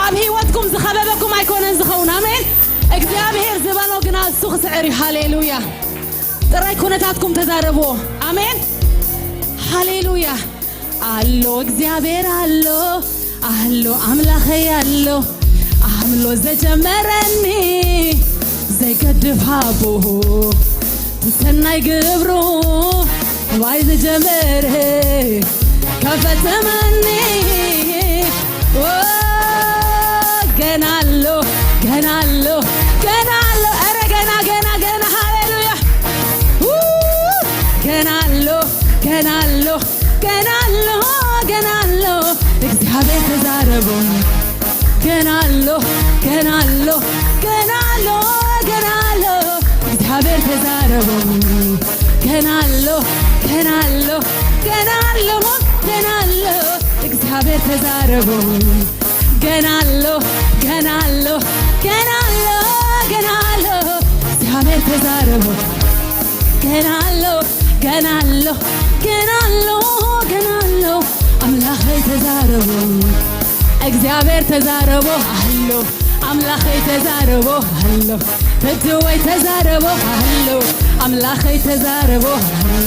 ኣብ ህይወትኩም ዝኸበበኩም ኣይኮነን ዝኸውን ኣሜን እግዚኣብሔር ዝበሎ ግና እሱ ክስዕር እዩ ሃሌሉያ ጥራይ ኩነታትኩም ተዛረብዎ ኣሜን ሃሌሉያ ኣሎ እግዚኣብሔር ኣሎ ኣሎ ኣምላኸይ ኣሎ ኣምሎ ዘጀመረኒ ዘይገድፍ ኣቦ ትሰናይ ግብሩ ዋይ ዝጀመረ ከፈተመኒ ገና ኣሎ ገና ኣሎ ገና ኣሎ ኧረ ገና ገና ገና ሃሌሉያ ገና ኣሎ ገና ኣሎ ገና ኣሎ ገና ኣሎ እግዚኣብሔር ተዛረቦ ገና ኣሎ ገና ኣሎ ገና ኣሎ ገና ኣሎ እግዚኣብሔር ተዛረቦ ገና ኣሎ ገና ኣሎ ገና ኣሎ ገና ኣሎ እግዚኣብሔር ተዛረቦ ገና ኣሎ ገና ኣሎ ገና ኣሎ ገና ኣሎ እግዚኣብሔር ተዛረቦ ገና ኣሎ ገና ኣሎ ገና ኣሎ ገና ኣሎ ኣምላኸይ ተዛረቦ እግዚኣብሔር ተዛረቦ ኣሎ ኣምላኸይ ተዛረቦ ኣሎ ፍትወይ ተዛረቦ ኣሎ ኣምላኸይ ተዛረቦ ኣሎ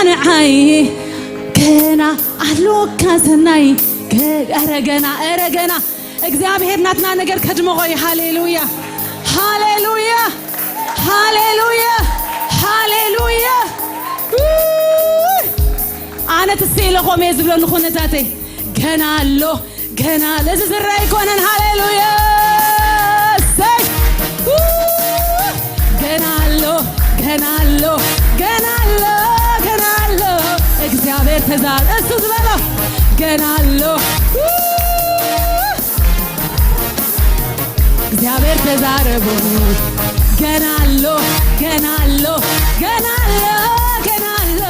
ንዓይ ገና ኣሎካ ሰናይ። ገ- ኧረ ገና፣ ኧረ ገና። እግዚኣብሔር ናትና ነገር ከድምቖ እዩ። ሃሌሉያ፣ ሃሌሉያ፣ ሃሌሉያ፣ ሃሌሉያ። ውይ! ኣነ ትስኢለ ከምኡ እየ ዝብሎ ንኹነታተይ። ገና ኣሎ፣ ገና ኣሎ። እዚ ዝረአ ኣይኮነን። ሃሌሉያ። እሰይ። ው! ገና ኣሎ፣ ገና ኣሎ፣ ገና ኣሎ፣ ገና ኣሎ። እግዚኣብሔር ተዛር-፣ እሱ ዝበሎ ገና ኣሎ። ው! እግዚኣብሔር ተዛረቦ። ገና ኣሎ፣ ገና ኣሎ፣ ገና ኣሎ፣ ገና ኣሎ።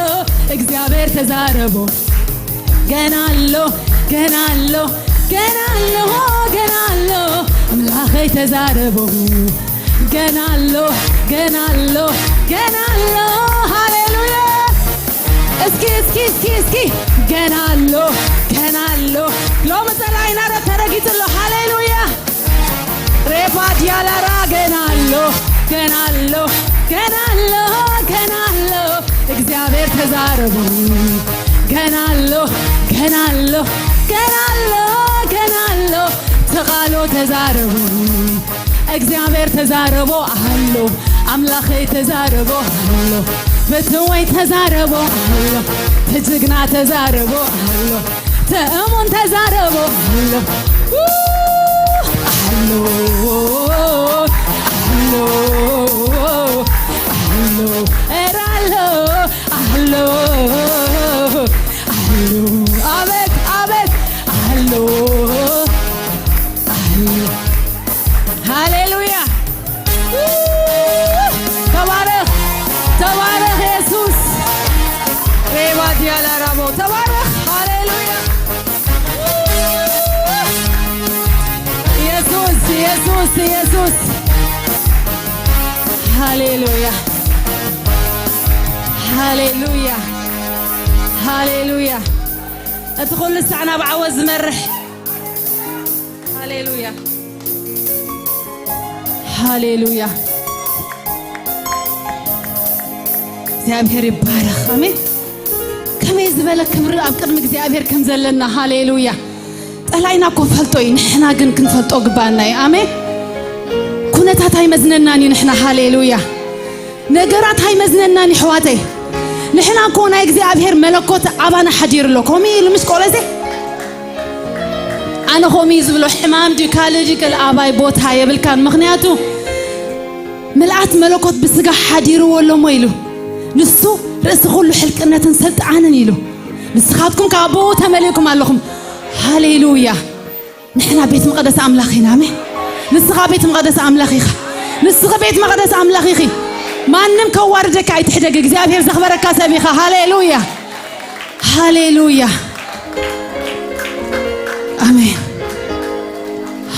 እግዚኣብሔር ተዛረቦ። ገና ኣሎ፣ ገና ኣሎ፣ ገና ኣሎ፣ ገና ኣሎ። ኣምላኸይ ተዛረቦ። ገና ኣሎ፣ ገና ኣሎ፣ ገና ኣሎ። ሃሌሉያ። እስኪ፣ እስኪ፣ እስኪ፣ እስኪ። ገና ኣሎ፣ ገና ኣሎ። ሎሚ ጸላኢና ዶ ተረጊጹ ኣሎ? ሃሌሉያ። ሬባ ዲያላራ ገና ኣሎ፣ ገና ኣሎ፣ ገና ኣሎ፣ ገና ኣሎ። እግዚኣብሔር ተዛረቡ። ገና ኣሎ፣ ገና ኣሎ፣ ገና ኣሎ፣ ገና ኣሎ። ተቓሎ ተዛረቡ። እግዚኣብሔር ተዛረቦ ኣሎ። ኣምላኸይ ተዛረቦ ኣሎ። ፍትወይ ተዛረቦ ኣሎ። ትጅግና ተዛረቦ ኣሎ። ተእሙን ተዛረቦ ኣሎ። ው! ኣሎ፣ ኣሎ፣ ኣሎ፣ ኧረ ኣሎ፣ ኣሎ፣ ኣሎ። ኣቤት፣ ኣቤት፣ ኣሎ፣ ኣሎ። ሃሌሉያ። ተባረኽ፣ ተባረኽ የሱስ። ሬባ ዲያላ ራቦ። ተባረኽ። ሃሌሉያ። የሱስ፣ የሱስ፣ የሱስ። ሃሌሉያ። ሃሌሉያ። ሃሌሉያ። እቲ ኩሉ ሳዕ ናብ ዓወት ዝመርሕ። ሃሌሉያ። ሃሌሉያ። እግዚኣብሔር ይባረኽ። ኣሜን። ከመይ ዝበለ ክብሪ ኣብ ቅድሚ እግዚኣብሔር ከም ዘለና። ሃሌሉያ። ጸላኢና እኮ ፈልጦ እዩ፣ ንሕና ግን ክንፈልጦ ግባና እዩ። ኣሜን። ኩነታት ኣይመዝነናን እዩ ንሕና። ሃሌሉያ። ነገራት ኣይመዝነናን እዩ፣ ኣሕዋተይ። ንሕና እኮ ናይ እግዚኣብሔር መለኮት ኣባና ሓዲሩ ኣሎ። ከምኡ ኢሉ ምስ ቆለሴ፣ ኣነ ከምኡ እዩ ዝብሎ፣ ሕማም ድዩ ካልእ ድዩ ገለ ኣባይ ቦታ የብልካን። ምኽንያቱ ምልኣት መለኮት ብስጋ ሓዲርዎ ኣሎ እሞ ኢሉ፣ ንሱ ርእሲ ኩሉ ሕልቅነትን ስልጣንን ኢሉ። ንስኻትኩም ካብ ኣቦኡ ተመሊእኩም ኣለኹም። ሃሌሉያ። ንሕና ቤት መቕደስ ኣምላኽ ኢና። ኣሜን። ንስኻ ቤት መቕደስ ኣምላኽ ኢኻ። ንስኺ ቤት መቕደስ ኣምላኽ ኢኺ። ማንም ከዋርደካ ኣይትሕደግ። እግዚኣብሔር ዘኽበረካ ሰብ ኢኻ። ሃሌሉያ። ሃሌሉያ። ኣሜን።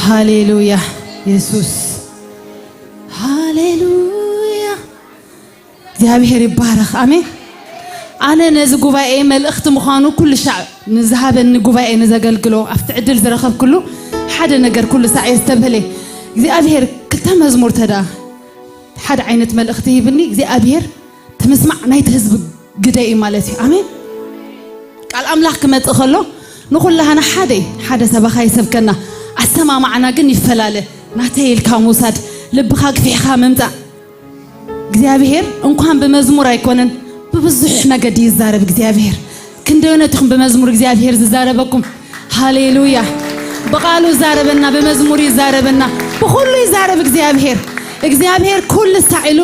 ሃሌሉያ። የሱስ። ሃሌሉያ። እግዚኣብሔር ይባረኽ። ኣሜን። ኣነ ነዚ ጉባኤ መልእኽቲ ምዃኑ ኩሉ ሻዕ ንዝሃበኒ ጉባኤ ንዘገልግሎ ኣብቲ ዕድል ዝረኸብኩሉ ሓደ ነገር ኩሉ ሳዕ የስተብህለ። እግዚኣብሔር ክልተ መዝሙር ተዳ ሓደ ዓይነት መልእኽቲ ሂብኒ። እግዚኣብሔር ትምስማዕ ናይቲ ህዝቢ ግደ እዩ ማለት እዩ። ኣሜን። ቃል ኣምላኽ ክመጽእ ከሎ ንኹላህና ሓደ እዩ። ሓደ ሰበኻ ይሰብከና፣ ኣሰማማዕና ግን ይፈላለ። ናተይ ኢልካ ምውሳድ፣ ልብኻ ግፊሕካ ምምጻእ። እግዚኣብሔር እንኳን ብመዝሙር ኣይኮነን፣ ብብዙሕ መገዲ ይዛረብ እግዚኣብሔር። ክንደዮነት ኢኹም ብመዝሙር እግዚኣብሔር ዝዛረበኩም? ሃሌሉያ። ብቓሉ ይዛረበና፣ ብመዝሙር ይዛረበና፣ ብኹሉ ይዛረብ እግዚኣብሔር። እግዚኣብሔር ኩሉ ሳዕ ኢሉ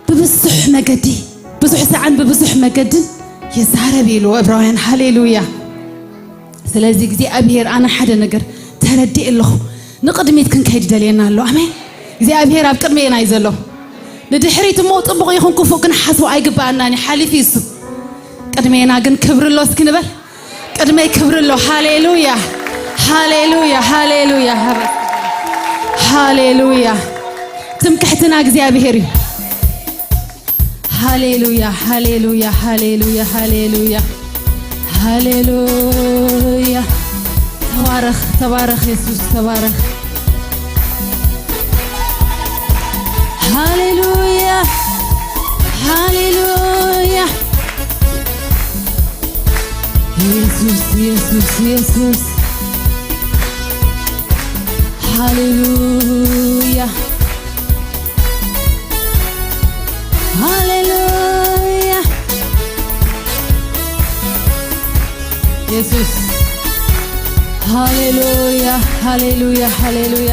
ብብዙሕ መገዲ፣ ብዙሕ ሳዕን ብብዙሕ መገድን ይዛረብ ኢሉ ዕብራውያን። ሃሌሉያ። ስለዚ እግዚኣብሔር ኣነ ሓደ ነገር ተረዲእ ኣለኹ። ንቕድሚት ክንከይድ ደልየና ኣሎ። ኣሜን። እግዚኣብሔር ኣብ ቅድሜና እዩ ዘሎ። ንድሕሪት እሞ ጽቡቕ ይኹን ክፉእ ክንሓስቦ ኣይግባኣናን እዩ። ሓሊፉ እዩ እሱ። ቅድሜና ግን ክብሪ ኣሎ። እስኪ ንበል። ቅድመይ ክብሪ ኣሎ። ሃሌሉያ። ሃሌሉያ። ሃሌሉያ። ሃሌሉያ። ትምክሕትና እግዚኣብሔር እዩ። ሃሌሉያ። ሃሌሉያ። ሃሌሉያ። ሃሌሉያ። ሃሌሉያ። ተባረኽ፣ ተባረኽ የሱስ፣ ተባረኽ። ሃሌሉያ። ሃሌሉያ። ኢየሱስ፣ ኢየሱስ። ሃሌሉያ፣ ሃሌሉያ። ኢየሱስ። ሃሌሉያ፣ ሃሌሉያ፣ ሃሌሉያ።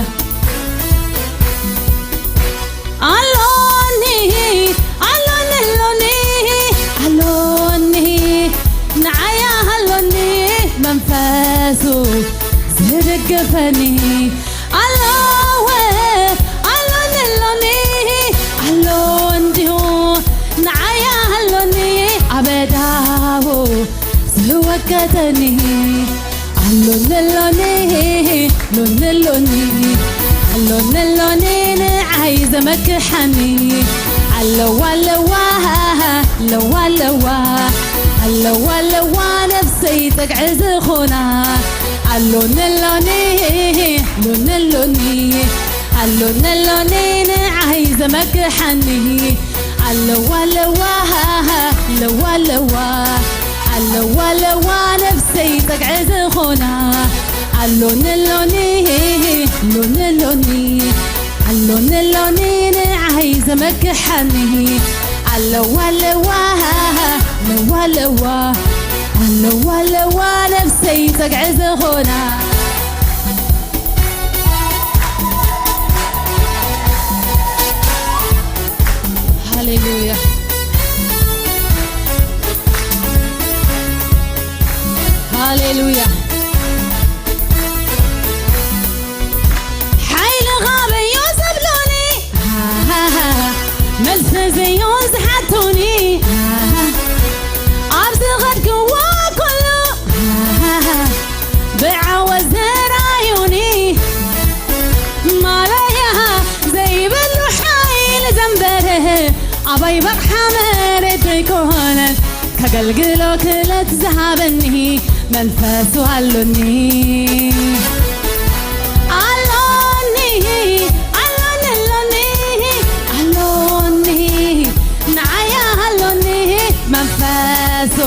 ኣሎኒ፣ ኣሎኒ፣ ኣሎኒ፣ ኣሎኒ፣ ንዓያ ኣሎኒ፣ መንፈሱ ዝድግፈኒ። ኣሎወ፣ ኣሎኒ፣ ኣሎኒ፣ ኣሎ እንዲሁ፣ ንዓያ ኣሎኒ፣ ኣበዳሁ ዝወቀተኒ። ኣሎኒ፣ ኣሎኒ፣ ኣሎኒ፣ ኣሎኒ፣ ኣሎኒ፣ ኣሎኒ፣ ንዓይ ዘመክሓኒ። ኣለዋ፣ ኣለዋ፣ ኣለዋ፣ ኣለዋ፣ ኣለዋ፣ ኣለዋ፣ ነፍሰይ ጠግዒ ዝኾና። ኣሎኒ፣ ኣሎኒ፣ ኣሎኒ፣ ኣሎኒ፣ ኣሎኒ፣ ኣሎኒ፣ ንዓይ ዘመክሓኒ። ኣለዋ፣ ኣለዋ፣ ኣለዋ፣ ኣለዋ፣ ኣለዋ፣ ኣለዋ፣ ነፍሰይ ጸግዒ ዝኾና። ኣሎኒ፣ ኣሎኒ፣ ኣሎኒ፣ ኣሎኒ፣ ኣሎኒ፣ ኣሎኒ፣ ንዓይ ዘመክሓኒ። ኣለዋ፣ ኣለዋ፣ ኣለዋ፣ ኣለዋ፣ ኣለዋ፣ ኣለዋ፣ ነፍሰይ ጸግዒ ዝኾና። ሃሌሉያ፣ ሃሌሉያ። ሓይልኻ በዮ ዘብሎኒ፣ መልሲ ዘዮ ዝሓቶኒ፣ ኣብ ዝኸድክዎ ኩሉ ብዓወት ዘራዩኒ። ማለያ ዘይብሉ ሓይሊ ዘንበረ፣ ኣባይ በቕሓ መሬት ዘይኮነ፣ ከገልግሎ ክእለት ዝሃበኒ መንፈሱ ኣሎኒ። ኣሎኒ፣ ኣሎኒ፣ ኣሎኒ፣ ኣሎኒ፣ ንዓያ ኣሎኒ መንፈሱ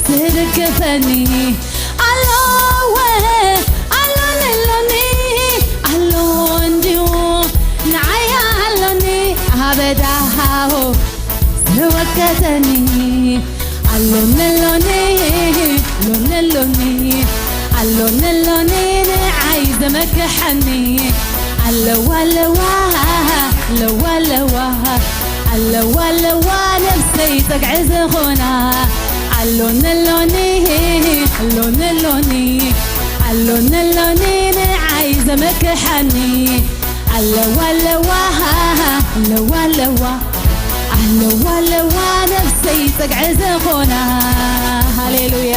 ዝድግፈኒ። ኣሎወ፣ ኣሎኒ፣ ኣሎኒ፣ ኣሎ እንዲሁ፣ ንዓያ ኣሎኒ፣ ኣበዳሃሆ ዝወቀተኒ። ኣሎኒ፣ ኣሎኒ፣ ኣሎኒ፣ ኣሎኒ፣ ኣሎኒ፣ ኣሎኒ፣ ንዓይ ዘመክሐኒ። ኣለዋ፣ ኣለዋ፣ ኣለዋ፣ ኣለዋ፣ ኣለዋ፣ ኣለዋ፣ ነፍሰይ ጸግዒ ዝኾና። ኣሎኒ፣ ኣሎኒ፣ ኣሎኒ፣ ኣሎኒ፣ ኣሎኒ፣ ኣሎኒ፣ ንዓይ ዘመክሐኒ። ኣለዋ፣ ኣለዋ፣ ኣለዋ፣ ኣለዋ፣ ኣለዋ፣ ኣለዋ፣ ነፍሰይ ጸግዒ ዝኾና። ሃሌሉያ።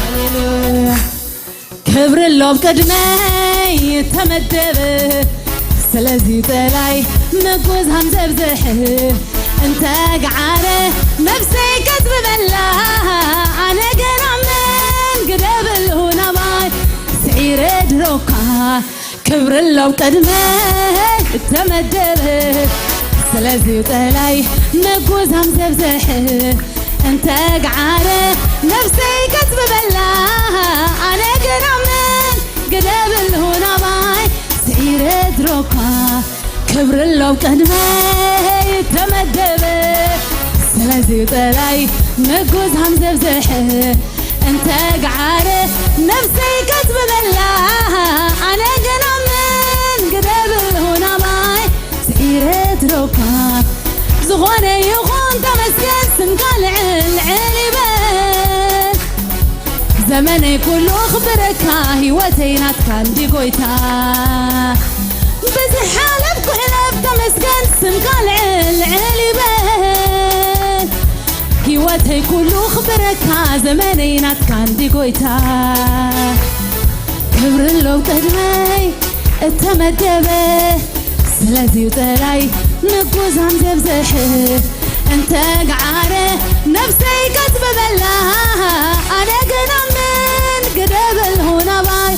ሃሌሉያ። ክብሪ ኣሎ ኣብ ቅድመይ ተመደበ። ስለዚ ጠላይ ምጉዝ ሃም ዘብዝሕ እንተ ገዓረ ነፍሰይ ከጽብበላ። ኣነ ገና ምን ግደብል ናባይ ስዒረ ድሮካ። ክብሪ ኣሎ ኣብ ቅድመይ ተመደበ። ስለዚ ጠላይ ምጉዝ ሃም ዘብዝሕ እንተ ገዓረ ነፍሰይ ከጽብበላ። ኣነ ገና ምን ግደብል ናባይ ስዒረ ድሮካ። ክብሪ ኣሎ ኣብ ቅድመይ ተመደበ። ስለዚ ጠላይ ምጉዝ ሃም ዘብዝሕ እንተ ገዓረ ነፍሰይ ከጽብበላ። ኣነ ገና ምን ግደብል ናባይ ስዒረ ድሮካ። ዝኾነ ይኹን ተመስገን ስምካ ልዕል ልዕል ይበል። ዘመነይ ኩሉ ክብረካ ህይወተይ ናትካ እንዲ ጎይታ። ብዝሓለፍኩ ሕለፍ ተመስገን ስምካ ልዕል ልዕል ይበል። ህይወተይ ኩሉ ክብረካ ዘመነይ ናትካ እንዲ ጎይታ። ክብሪ ኣሎ ቅድመይ እተመደበ። ስለዚ ጠላይ ምጉዛም ዘብዝሕ እንተ ገዓረ ነፍሰይ ከጽብበላ። ኣነ ግን ኣምን ግደበል ሆናባይ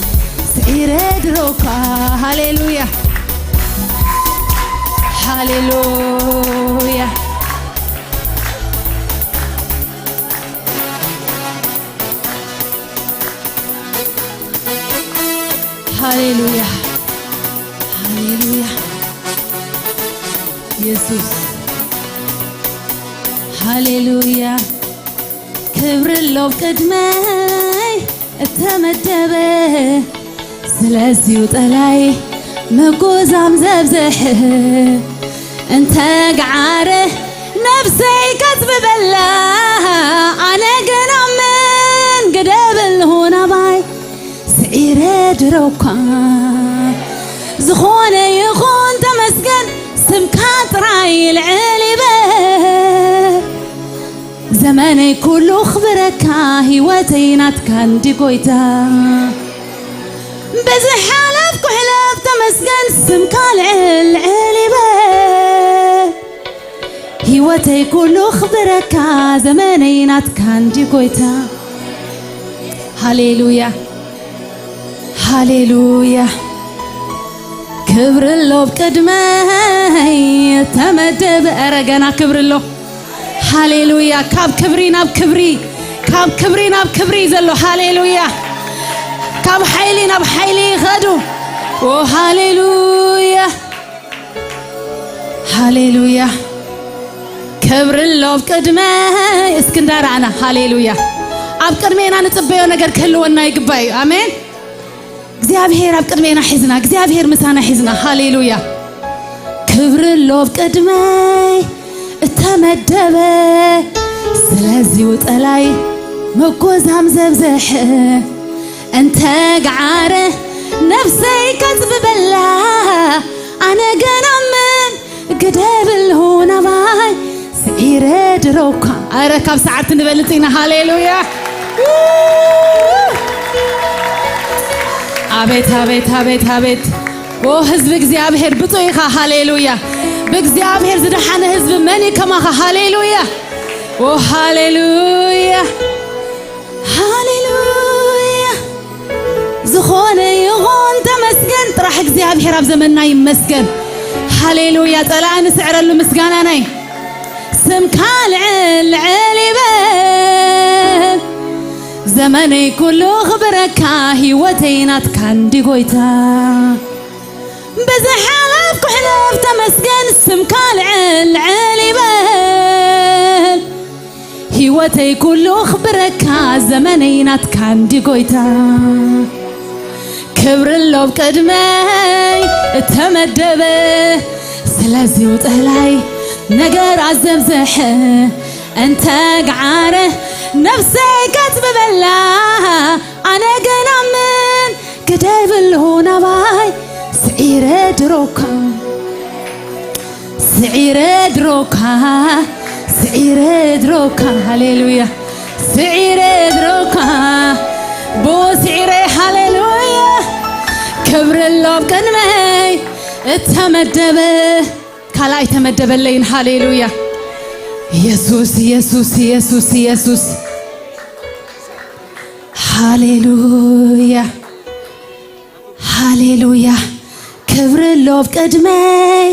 ሃሌሉያ፣ ሃሌሉያ፣ ሃሌሉያ፣ ሃሌሉያ። የሱስ፣ ሃሌሉያ። ክብሪ ኣሎ ቅድመይ እተመደበ፣ ስለዚሁ ጠላይ ምጉዛም ዘብዝሕ። እንተ ገዓረ ነብሰይ ከጽብበላ፣ ኣነ ግን ኣምን ግደብል ናባይ። ስዒረ ድሮ እኳ ዝኾነ ይኹን ተመስገን፣ ስምካ ጥራይ ልዕል ይበል። ዘመነይ ኩሉ ክብረካ፣ ህይወተይ ናትካ እንዲ ጎይታ። ብዝሓለፍኩ ሕለፍ ተመስገን፣ ስምካ ልዕል ልዕል ይበል። ህይወተይ ኩሉ ክብረካ፣ ዘመነይ ናትካ እንዲ ጎይታ። ሃሌሉያ፣ ሃሌሉያ። ክብሪ ኣሎ ኣብ ቅድመይ ተመደበ። ኧረ ገና ክብሪ ኣሎ። ሃሌሉያ። ካብ ክብሪ ናብ ክብሪ፣ ካብ ክብሪ ናብ ክብሪ ዘሎ። ሃሌሉያ። ካብ ሓይሊ ናብ ሓይሊ ይኸዱ። ኦ ሃሌሉያ፣ ሃሌሉያ። ክብሪ ኣሎ ኣብ ቅድመይ። እስኪ እንዳረኣና። ሃሌሉያ። ኣብ ቅድሜና ንጽበዮ ነገር ክህልወና ይግባእ እዩ። ኣሜን። እግዚኣብሔር ኣብ ቅድሜና ሒዝና፣ እግዚኣብሔር ምሳና ሒዝና። ሃሌሉያ። ክብሪ ኣሎ ኣብ ቅድመይ እተመደበ፣ ስለዚሁ ጠላይ ምጉዛም ዘብዝሕ። እንተ ገዓረ ነብሰይ ከጽብበላ፣ ኣነ ገና ምን ግደብል ናባይ ስዒረ ድሮኳ። ኣረ ካብ ሰዓት ንበልጽ ኢና። ሃሌሉያ። ኣቤት፣ ኣቤት፣ ኣቤት፣ ኣቤት። ኦ ህዝቢ እግዚኣብሔር ብፁዕ ኢኻ። ሃሌሉያ። ብእግዚኣብሔር ዝደሓነ ህዝቢ መን እዩ ከማኻ? ሃሌሉያ። ኦ ሃሌሉያ። ሃሌሉያ። ዝኾነ ይኹን ተመስገን። ጥራሕ እግዚኣብሔር ኣብ ዘመንና ይመስገን። ሃሌሉያ። ጸላኢ ንስዕረሉ ምስጋናና እዩ። ስምካ ልዕል ልዕል ይበል። ዘመነይ ኩሉ ክብረካ፣ ህይወተይ ናትካ እንዲ ጎይታ። ብዝሓለፍኩ ሕለፍ ተመስገን፣ ስምካ ልዕል ልዕል ይበል። ህይወተይ ኩሉ ክብረካ፣ ዘመነይ ናትካ እንዲ ጎይታ። ክብሪ ኣሎ ኣብ ቅድመይ እተመደበ፣ ስለዚሁ ጠላይ ነገር ኣዘብዘሐ። እንተ ገዓረ ነብሰይ ከጽብበላ፣ ኣነ ገና ምን ግደብል ናባይ ስዒረ ድሮካ፣ ስዒረ ድሮካ፣ ስዒረ ድሮካ። ሃሌሉያ። ስዒረ ድሮካ፣ ብኡ ስዒረ። ሃሌሉያ። ክብሪ ኣሎ ኣብ ቅድመይ እተመደበ፣ ካልኣይ ተመደበለይን። ሃሌሉያ። ኢየሱስ፣ ኢየሱስ፣ ኢየሱስ፣ ኢየሱስ። ሃሌሉያ፣ ሃሌሉያ። ክብሪ ኣሎ ኣብ ቅድመይ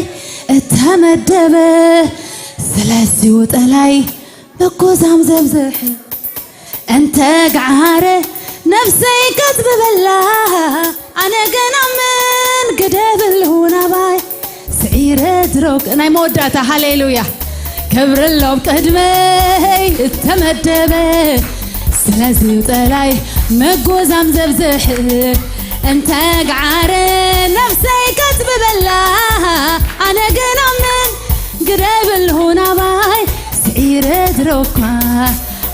እተመደበ፣ ስለዚሁ ጠላይ ምጉዛም ዘብዝሕ። እንተ ገዓረ ነብሰይ ከጽብበላ፣ ኣነ ገና ምን ግደብል ናባይ ስዒረ ድሮክ። ናይ መወዳእታ። ሃሌሉያ። ክብሪ ኣሎ ኣብ ቅድመይ እተመደበ፣ ስለዚሁ ጠላይ ምጉዛም ዘብዝሕ። እንተ ገዓረ ነብሰይ ከጽብበላ፣ ኣነ ገና ምን ግደብል ናባይ ስዒረ ድሮኳ።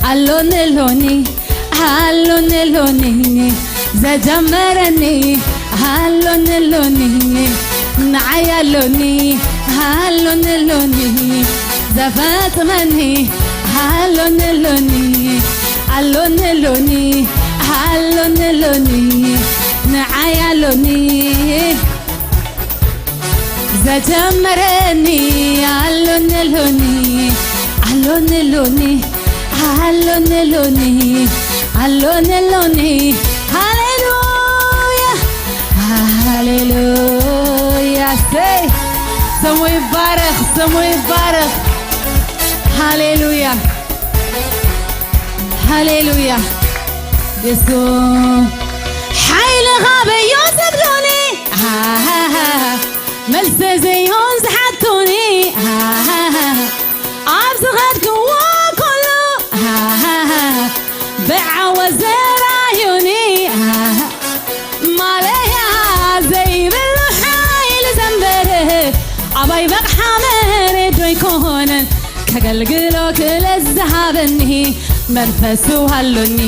ኣሎኒ ኣሎኒ፣ ኣሎኒ ኣሎኒ፣ ዘጀመረኒ። ኣሎኒ ኣሎኒ፣ ንዓይ ኣሎኒ። ኣሎኒ ኣሎኒ፣ ዘፈጽመኒ። ኣሎኒ ኣሎኒ፣ ኣሎኒ ኣሎኒ፣ ኣሎኒ ኣሎኒ፣ ንዓይ ኣሎኒ። ዘጀመረኒ። ኣሎኒ ኣሎኒ፣ ኣሎኒ ኣሎኒ፣ ኣሎኒ ኣሎኒ፣ ኣሎኒ ኣሎኒ። ሃሌሉያ፣ ሃሌሉያ። ስሙ ይባረኽ፣ ስሙ ይባረኽ። ሃሌሉያ፣ ሃሌሉያ። የሱስ ሓይልኻ በዮ ዘብሉኒ፣ ኣሃሃሃ። መልሰ ዘይሆን ዝሓቱኒ፣ ኣሃሃሃ። ኣብ ዝኸድክዎ ኩሉ፣ ኣሃሃሃ። ብዓወት ዘራዩኒ፣ ኣሃ። ማለያ ዘይብሉ ሓይሊ ዘንበረ፣ ኣባይ በቕሓ መሬት ዶ ይኮነን? ከገልግሎ ክእለት ዝሃበኒ፣ መንፈሱ ኣሎኒ።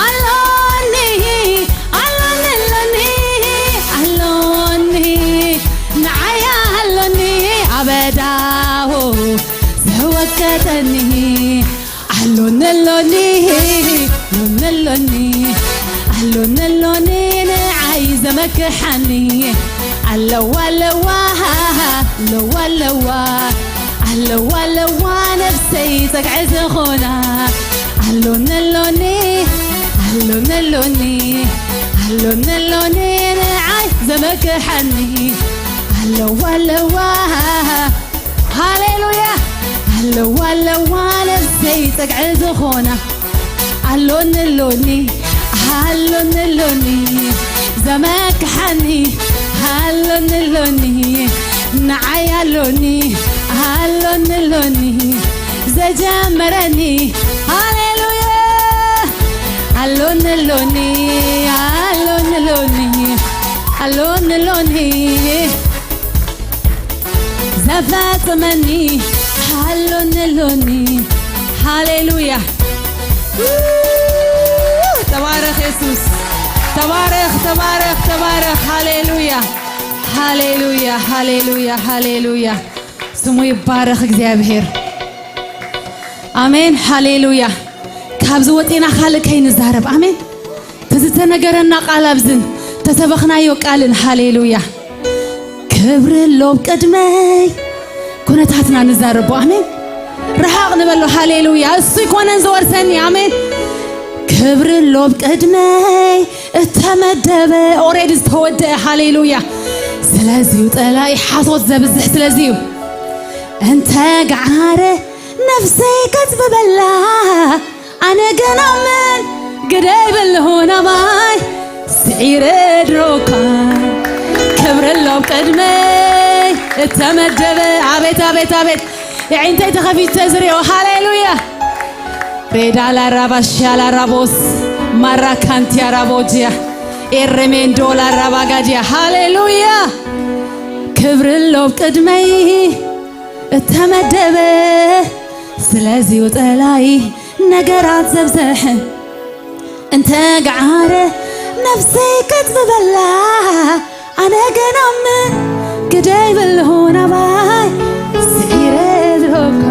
ኣሎኒ፣ ኣሎኒ፣ ኣሎኒ፣ ኣሎኒ፣ ንዓይ ኣሎኒ፣ ኣበዳሁ ዘወቀጠኒ። ኣሎኒ፣ ኣሎኒ፣ ኣሎኒ፣ ኣሎኒ፣ ኣሎኒ፣ ንዓይ ዘመክሓኒ። ኣለዋ፣ ኣለዋ፣ ኣለዋ፣ ኣለዋ፣ ኣለዋ፣ ኣለዋ፣ ነፍሰይ ጸግዒ ዝኾና። ኣሎኒ፣ ኣሎኒ፣ ኣሎኒ፣ ኣሎኒ፣ ኣሎኒ፣ ኣሎኒ፣ ንዓይ ዘመክሓኒ። ኣለዋ፣ ኣለዋ፣ ሃሌሉያ። ኣለዋ፣ ኣለዋ፣ ነፍሰይ ጸግዒ ዝኾና። ኣሎኒ፣ ኣሎኒ፣ ኣሎኒ፣ ኣሎኒ፣ ዘመክሓኒ። ኣሎኒ፣ ኣሎኒ፣ ንዓይ ኣሎኒ። ኣሎኒ፣ ኣሎኒ፣ ዘጀመረኒ። ሃሌሉያ። ኣሎኒ፣ ኣሎኒ፣ ኣሎኒ፣ ኣሎኒ፣ ኣሎኒ፣ ኣሎኒ፣ ዘፈጸመኒ። ኣሎኒ፣ ኣሎኒ። ሃሌሉያ። ተባረኽ የሱስ። ተባረኽ፣ ተባረኽ፣ ተባረኽ። ሃሌሉያ። ሃሌሉያ፣ ሃሌሉያ፣ ሃሌሉያ። ስሙ ይባረኽ እግዚኣብሔር። ኣሜን፣ ሃሌሉያ። ካብዚ ወፂና ካልእ ከይንዛረብ፣ ኣሜን። እቲ ዝተነገረና ቃል ኣብዝን ተሰበኽናዮ ቃልን፣ ሃሌሉያ። ክብሪ ኣሎ ቅድመይ። ኩነታትና ንዛረቦ፣ ኣሜን። ረሃቕ ንበሎ፣ ሃሌሉያ። እሱ ይኮነን ዝወርሰኒ፣ ኣሜን። ክብሪ ኣሎ ቅድመይ እተመደበ፣ ኦሬዲ ዝተወደአ፣ ሃሌሉያ። ስለዚዩ ጸላኢ ሓሶት ዘብዝሕ፣ ስለዚዩ እንተ ገዓረ ነፍሰይ ከጽብበላ፣ ኣነ ገና ምን ግደይ ብልሆና ማይ ስዒረ ድሮካ። ክብሪ ኣሎ ቅድመይ እተመደበ። ኣቤት፣ ኣቤት፣ ኣቤት። የዒንተይ ተኸፊተ ዝሪኦ። ሃሌሉያ። ሬዳ ላራባሽያ ላራቦስ ማራካንቲያ ራቦጅያ ኤረሜንዶ ላራባጋድያ። ሃሌሉያ። ክብሪ ኣሎ ቅድመይ እተመደበ። ስለዚዩ ጸላኢ ነገራት ዘብዝሕ እንተ ገዓረ ነፍሰይ ከጽብበላ፣ ኣነ ገና ምን ግደይ ብልሆና ባይ ስዒረ ዝረካ።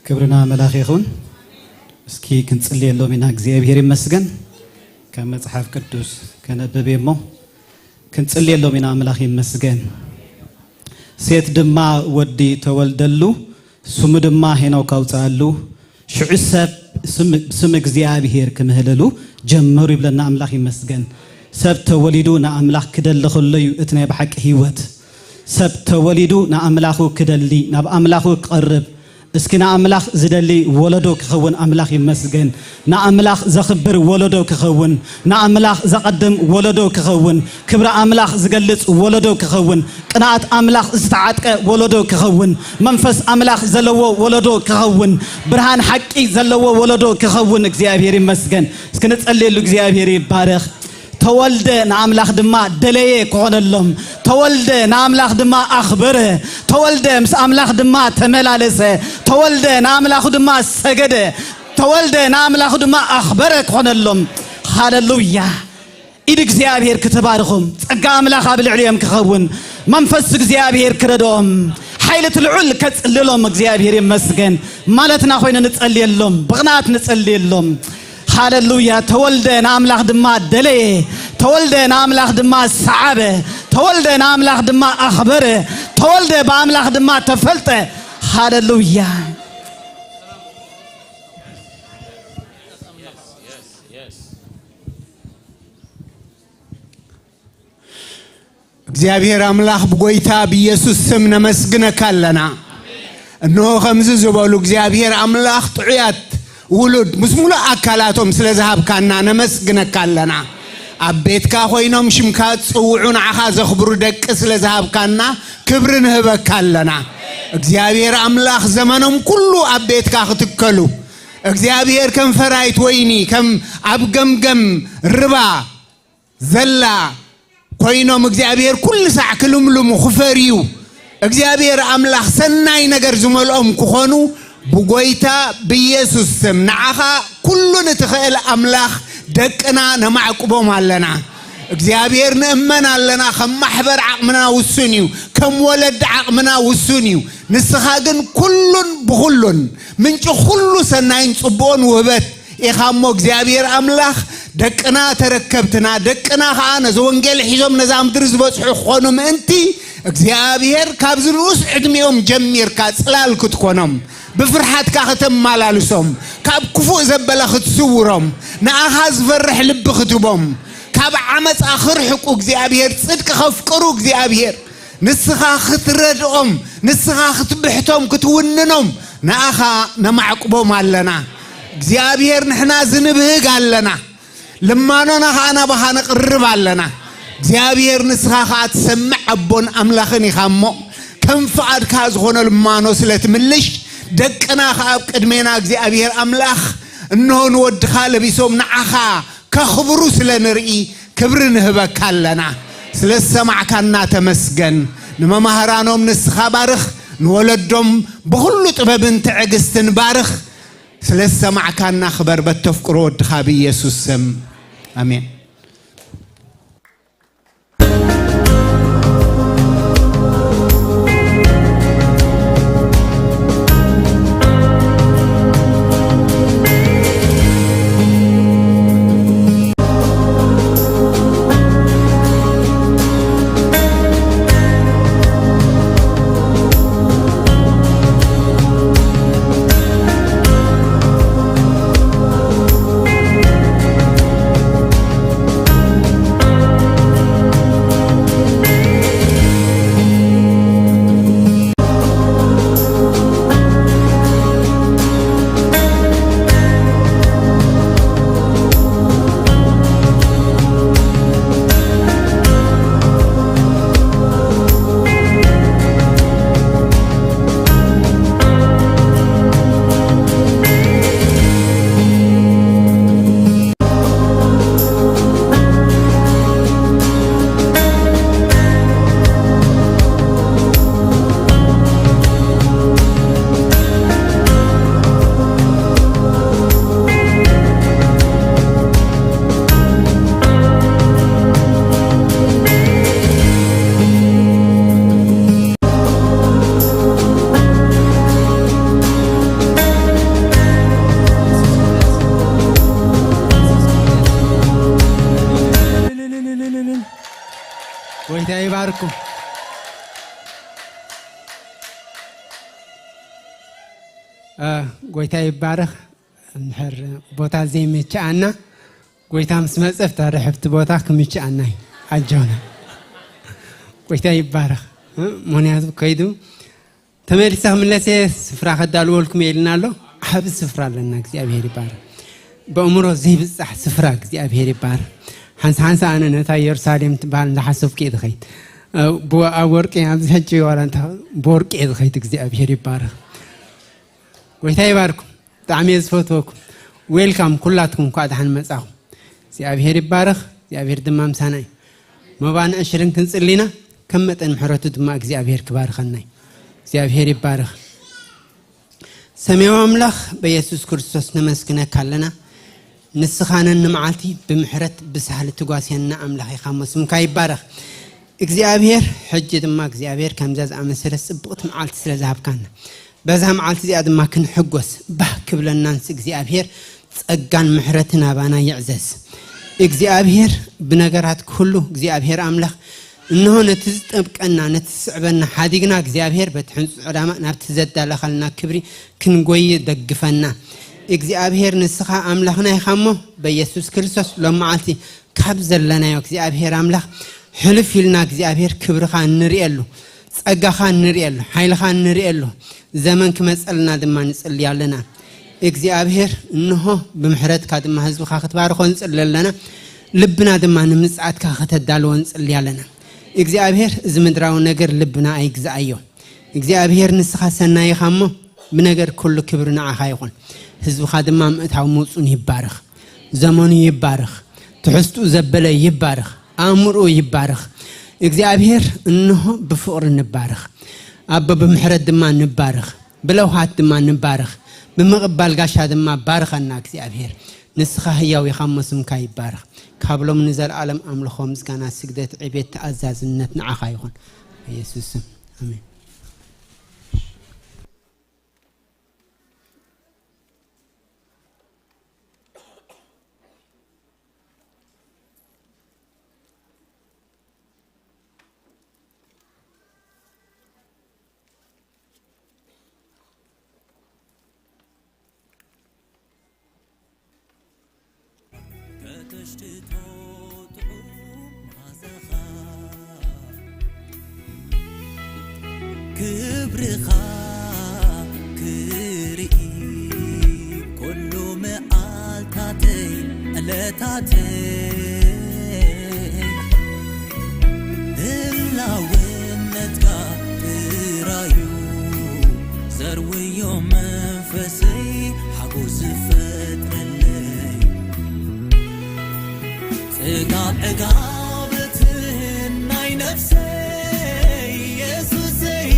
ክብርና መላኽ ይኹን። እስኪ ክንጽልየሎም ኢና። እግዚኣብሔር ይመስገን። ካብ መጽሓፍ ቅዱስ ከነብብ እየ እሞ ክንጽልየሎም ኢና። ኣምላኽ ይመስገን። ሴት ድማ ወዲ ተወልደሉ፣ ስሙ ድማ ሄኖክ ኣውፅኣሉ። ሽዑ ሰብ ስም እግዚኣብሔር ክምህለሉ ጀመሩ ይብለና። ኣምላኽ ይመስገን። ሰብ ተወሊዱ ንኣምላኽ ክደሊ ከሎ እዩ እቲ ናይ ብሓቂ ህይወት። ሰብ ተወሊዱ ንኣምላኹ ክደሊ፣ ናብ ኣምላኹ ክቐርብ። እስኪ ንኣምላኽ ዝደሊ ወለዶ ክኸውን ኣምላኽ ይመስገን። ንኣምላኽ ዘኽብር ወለዶ ክኸውን፣ ንኣምላኽ ዘቐድም ወለዶ ክኸውን፣ ክብሪ ኣምላኽ ዝገልጽ ወለዶ ክኸውን፣ ቅንኣት ኣምላኽ ዝተዓጥቀ ወለዶ ክኸውን፣ መንፈስ ኣምላኽ ዘለዎ ወለዶ ክኸውን፣ ብርሃን ሓቂ ዘለዎ ወለዶ ክኸውን እግዚኣብሔር ይመስገን። እስኪ ንጸልየሉ። እግዚኣብሔር ይባረኽ። ተወልደ ንኣምላኽ ድማ ደለየ ክኾነሎም። ተወልደ ንኣምላኽ ድማ ኣኽበረ። ተወልደ ምስ ኣምላኽ ድማ ተመላለሰ። ተወልደ ንኣምላኹ ድማ ሰገደ። ተወልደ ንኣምላኹ ድማ ኣኽበረ ክኾነሎም። ሃለሉያ። ኢድ እግዚኣብሔር ክትባርኹም፣ ጸጋ ኣምላኽ ኣብ ልዕሊኦም ክኸውን፣ መንፈስ እግዚኣብሔር ክረድኦም፣ ሓይሊ እቲ ልዑል ከጽልሎም። እግዚኣብሔር ይመስገን ማለትና ኮይኑ ንጸልየሎም፣ ብቕንኣት ንጸልየሎም። ሃለሉያ። ተወልደ ንኣምላኽ ድማ ደለየ፣ ተወልደ ንኣምላኽ ድማ ሰዓበ፣ ተወልደ ንኣምላኽ ድማ ኣኽበረ፣ ተወልደ ብኣምላኽ ድማ ተፈልጠ። ሃለሉያ። እግዚኣብሔር ኣምላኽ ብጎይታ ብኢየሱስ ስም ነመስግነካ ኣለና። እንሆ ከምዚ ዝበሉ እግዚኣብሔር ኣምላኽ ጥዑያት ውሉድ ምስ ሙሉእ ኣካላቶም ስለ ዝሃብካና ነመስግነካ ኣለና። ኣብ ቤትካ ኮይኖም ሽምካ ዝጽውዑ ንዓኻ ዘኽብሩ ደቂ ስለ ዝሃብካና ክብሪ ንህበካ ኣለና። እግዚኣብሔር ኣምላኽ ዘመኖም ኩሉ ኣብ ቤትካ ክትከሉ እግዚኣብሔር ከም ፈራይት ወይኒ ከም ኣብ ገምገም ርባ ዘላ ኮይኖም እግዚኣብሔር ኩሉ ሳዕ ክልምልሙ ክፈርዩ እግዚኣብሔር ኣምላኽ ሰናይ ነገር ዝመልኦም ክኾኑ ብጎይታ ብኢየሱስ ስም ንዓኻ ኩሉ ንትኽእል ኣምላኽ ደቅና ነማዕቅቦም ኣለና። እግዚኣብሔር ንእመን ኣለና። ከም ማሕበር ዓቕምና ውሱን እዩ። ከም ወለዲ ዓቕምና ውሱን እዩ። ንስኻ ግን ኩሉን ብኹሉን ምንጪ ኩሉ ሰናይን ጽቡቕን ውህበት ኢኻ እሞ እግዚኣብሔር ኣምላኽ ደቅና ተረከብትና ደቅና ኸዓ ነዚ ወንጌል ሒዞም ነዛ ምድሪ ዝበጽሑ ክኾኑ ምእንቲ እግዚኣብሔር ካብዚ ንኡስ ዕድሚኦም ጀሚርካ ጽላል ክትኮኖም ብፍርሓትካ ከተመላልሶም ካብ ክፉእ ዘበለ ክትስውሮም ንኣኻ ዝፈርሕ ልቢ ክትቦም ካብ ዓመፃ ክርሕቁ እግዚኣብሔር ጽድቂ ከፍቅሩ እግዚኣብሔር ንስኻ ክትረድኦም ንስኻ ክትብሕቶም ክትውንኖም ንኣኻ ነማዕቅቦም ኣለና እግዚኣብሔር ንሕና ዝንብህግ ኣለና ልማኖና ኸዓ ናባኻ ነቕርብ ኣለና እግዚኣብሔር ንስኻ ኸዓ ትሰምዕ ኣቦን ኣምላኽን ኢኻ እሞ ከም ፍቓድካ ዝኾነ ልማኖ ስለ ትምልሽ ደቅና ኸዓ ኣብ ቅድሜና እግዚኣብሔር ኣምላኽ እንሆ ንወድኻ ለቢሶም ንዓኻ ከኽብሩ ስለ ንርኢ ክብሪ ንህበካ ኣለና ስለ ዝሰማዕካና ተመስገን ንመማህራኖም ንስኻ ባርኽ ንወለዶም ብኹሉ ጥበብን ትዕግስትን ባርኽ ስለ ዝሰማዕካና ክበር በተፍቅሮ ወድኻ ብኢየሱስ ስም ኣሜን ይባርኩም። እ፣ ጎይታ ይባረኽ። እንድሕር ቦታ ዘይምችኣና፣ ጎይታ ምስ መጸ፣ ኣብታ ርሕብቲ ቦታ ክምችኣና እዩ። ኣጆና። ጎይታ ይባረኽ። እ፣ ምኽንያቱ ከይዱ ተመሊሰ ክምለስ እየ፣ ስፍራ ከዳልወልኩም እየ ኢልና ኣሎ። ዓቢ ስፍራ ኣለና። እግዚኣብሔር ይባረኽ። ብእምሮ ዘይብጻሕ ስፍራ እግዚኣብሔር ይባረኽ። ሓንሳ ሓንሳ ኣነ ነታ ኢየሩሳሌም ትበሃል እንዳሓሰብኩ እየ ዝኸይድ። እ፣ ብወ-፣ ኣብ ወርቂ ኣብዚ ሕጂ ዋላ እንተ ብወርቂ እየ ዝኸይድ። እግዚኣብሔር ይባረኽ። ጎይታ ይባርኩም። ብጣዕሚ እየ ዝፈትወኩም። ዌልካም ኩላትኩም፣ እንኳዕ ደሓን መጻኹም። እግዚኣብሔር ይባረኽ። እግዚኣብሔር ድማ ምሳና እዩ። መባን ዕሽርን ክንጽሊና፣ ከም መጠን ምሕረቱ ድማ እግዚኣብሔር ክባርኸና እዩ። እግዚኣብሔር ይባረኽ። ሰማያዊ ኣምላኽ፣ በኢየሱስ ክርስቶስ ነመስግነካ ኣለና። ንስኻ ነኒ መዓልቲ ብምሕረት ብሳህሊ ትጓስየና ኣምላኽ ኢኻ እሞ ስምካ ይባረኽ። እግዚኣብሔር፣ ሕጂ ድማ እግዚኣብሔር ከምዛ ዝኣመሰለ ጽብቕቲ መዓልቲ ስለ ዝሃብካና፣ በዛ መዓልቲ እዚኣ ድማ ክንሕጎስ ባህ ክብለና ንስ እግዚኣብሔር ጸጋን ምሕረትን ኣባና ይዕዘዝ። እግዚኣብሔር ብነገራት ኩሉ እግዚኣብሔር ኣምላኽ እንሆ ነቲ ዝጠብቀና፣ ነቲ ዝስዕበና ሓዲግና እግዚኣብሔር በቲ ሕንጹ ዕላማ ናብቲ ዘዳለኻልና ክብሪ ክንጎይ ደግፈና። እግዚኣብሔር ንስኻ ኣምላኽና ኢኻ እሞ በኢየሱስ ክርስቶስ ሎም መዓልቲ ካብ ዘለናዮ እግዚኣብሔር ኣምላኽ ሕልፍ ኢልና እግዚኣብሔር ክብርኻ እንርእየሉ፣ ጸጋኻ እንርእየሉ፣ ሓይልኻ እንርእየሉ ዘመን ክመጸልና ድማ ንጽሊ ኣለና። እግዚኣብሔር እንሆ ብምሕረትካ ድማ ህዝብኻ ክትባርኾ ንጽሊ ኣለና። ልብና ድማ ንምጽኣትካ ከተዳልዎ ንጽሊ ኣለና። እግዚኣብሔር እዚ ምድራዊ ነገር ልብና ኣይግዛኣዮ። እግዚኣብሔር ንስኻ ሰናይ ኢኻ እሞ ብነገር ኩሉ ክብሪ ንዓኻ ይኹን። ህዝብኻ ድማ ምእታው ምውጹን ይባረኽ። ዘመኑ ይባረኽ። ትሕዝትኡ ዘበለ ይባረኽ። ኣእምሮኡ ይባረኽ። እግዚኣብሔር እንሆ ብፍቕሪ ንባረኽ። ኣቦ ብምሕረት ድማ ንባረኽ። ብለውሃት ድማ ንባረኽ። ብምቕባል ጋሻ ድማ ባርኸና እግዚኣብሔር። ንስኻ ህያው ኢኻ እሞ ስምካ ይባረኽ። ካብ ሎም ንዘለኣለም ኣምልኾ፣ ምስጋና፣ ስግደት፣ ዕቤት፣ ተኣዛዝነት ንዓኻ ይኹን። በኢየሱስ ስም። ኣሜን። ከተሽትቶ ጥዑም መዓዛኻ፣ ክብርኻ ክርኢ ኩሉ መዓልታተይ ዕለታተይ፣ ህላውነትካ ጥራዩ ዘርውዮ መንፈሰይ ሓጎስ ዝፈጥረለይ። ጽጋብ ዕጋበትን ናይ ነፍሰይ የሱሰይ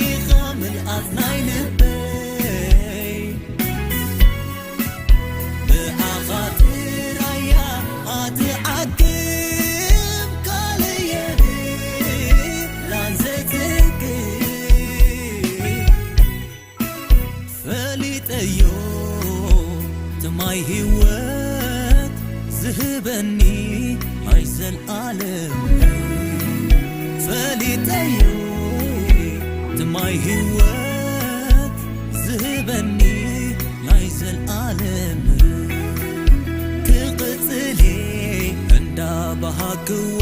ኢኻ ምልኣት ናይ ልበይ። ብኣኻ ጥራያ ኣትዓግብ ቃለየ ላንዘትክ ፈሊጠዮ ትማይ ህይወት ዝህበኒ ናይ ዘልኣለም። ፈሊጠዮ ትማይ ህይወት ዝህበኒ ናይ ዘልኣለም። ክቕጽል እንዳባሃክዎ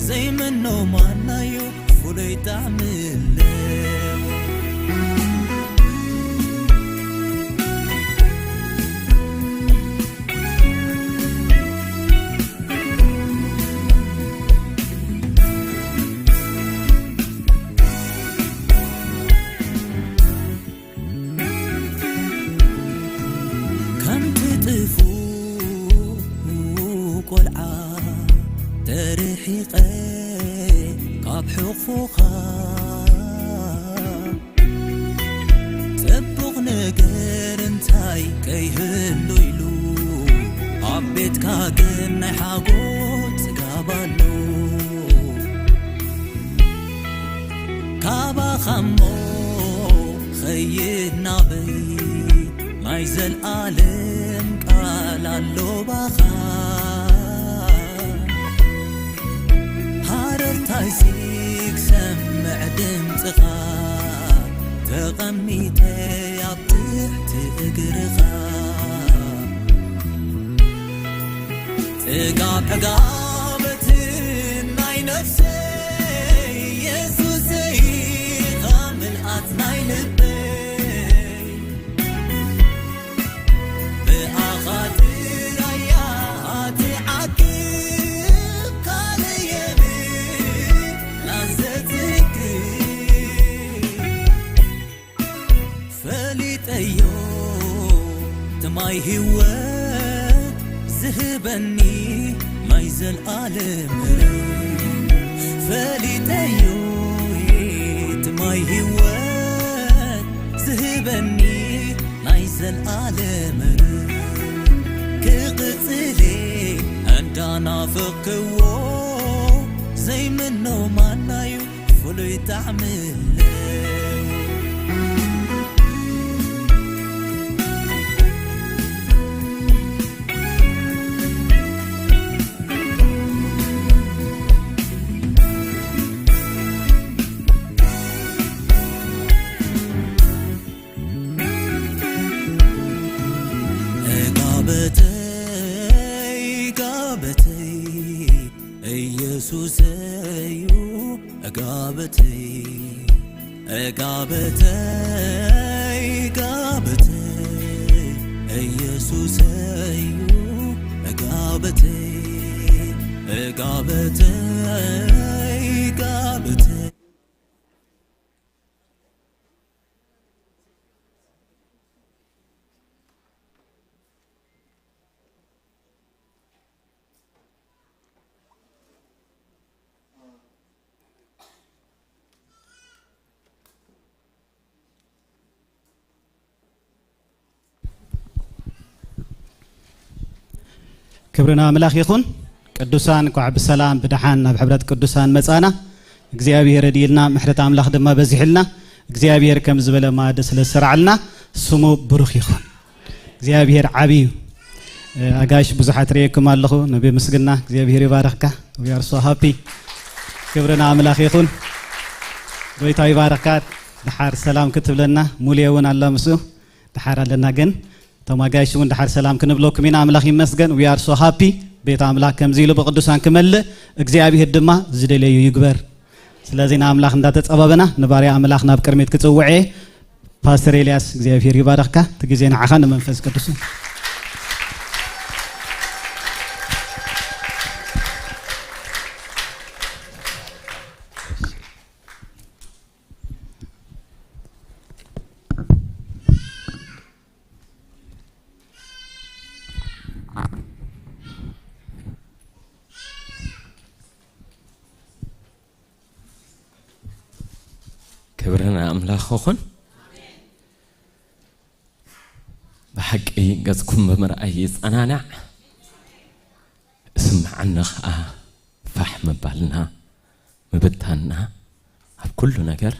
ዘይምኖ ማናዮ ፍሉይ ጣዕሚ ኣለዎ። ከምቲ ጥፉእ ቆልዓ ተርሒቐ ካብ ሕቑፎኻ፣ ጽቡቕ ነገር እንታይ ከይህሉ ኢሉ፣ ኣብ ቤትካ ግን ናይ ሓጎስ ጽጋብ ኣሎ። ካባኻ እሞ ኸይድ ናበይ ናይ ዘልኣለም ቃል ኣሎ ባኻ። ኣይሲ ክሰምዕ ድምፅኻ፣ ተቐሚጠ ኣብ ትሕቲ እግርኻ። ጥጋብ ዕጋበትን ናይ ነፍሰይ፣ የሱሰይ ኢኻ ምልኣት ናይ ልበይ። ብኣኻ ጥራይ እያ ትዓግብ፣ ካልእ የብላን ዘትክእ። ፈሊጠዮ እቲ ማይ ህይወት ዝህበኒ ናይ ዘልኣለም፣ ፈሊጠዮ እቲ ማይ ህይወት ዝህበኒ ናይ ዘልኣለም፣ ክቕጽል እንዳናፈቅክዎ ዘይምኖ ማናዩ ፍሉይ ጣዕሚ ኣለዎ። እጋበተይ፣ እጋበተይ፣ ኢየሱሰዩ፣ እጋበተይ፣ እጋበተይ፣ እጋበተይ፣ ኢየሱሰዩ፣ እጋበተይ፣ እጋበተይ፣ እጋበተይ። ክብሪ ንኣምላኽ ይኹን። ቅዱሳን፣ እንኳዕ ብሰላም ብደሓን ናብ ሕብረት ቅዱሳን መጻና። እግዚኣብሔር ረድኢልና፣ ምሕረት ኣምላኽ ድማ በዚሕልና። እግዚኣብሔር ከም ዝበለ ማዕዲ ስለ ዝሰርዓልና ስሙ ብሩኽ ይኹን። እግዚኣብሔር ዓቢ እዩ። ኣጋይሽ ብዙሓት ርእየኩም ኣለኹ። ነቢ ምስግና እግዚኣብሔር ይባርኽካ። We are so happy። ክብሪ ንኣምላኽ ይኹን። ጎይታ ይባርኽካ። ደሓር ሰላም ክትብለና፣ ሙሉየ እውን ኣላ ምስኡ። ደሓር ኣለና ግን እቶም ኣጋይሽ እውን ደሓር ሰላም ክንብለኩም ኢና። ኣምላኽ ይመስገን። We are so happy። ቤት ኣምላኽ ከምዚ ኢሉ ብቅዱሳን ክመልእ እግዚኣብሔር ድማ ዝደለዩ ይግበር። ስለዚ ንኣምላኽ እንዳተጸባበና ንባርያ ኣምላኽ ናብ ቅድሚት ክጽውዕ እየ። ፓስተር ኤልያስ እግዚኣብሔር ይባርኽካ። እቲ ግዜ ንዓኻ ንመንፈስ ቅዱስ። ክብሪ ንኣምላኽ ይኹን። ብሓቂ ገጽኩም ብምርኣይ ይጸናናዕ፣ እስምዓኒ ኸኣ ፋሕ ምባልና፣ ምብታንና ኣብ ኩሉ ነገር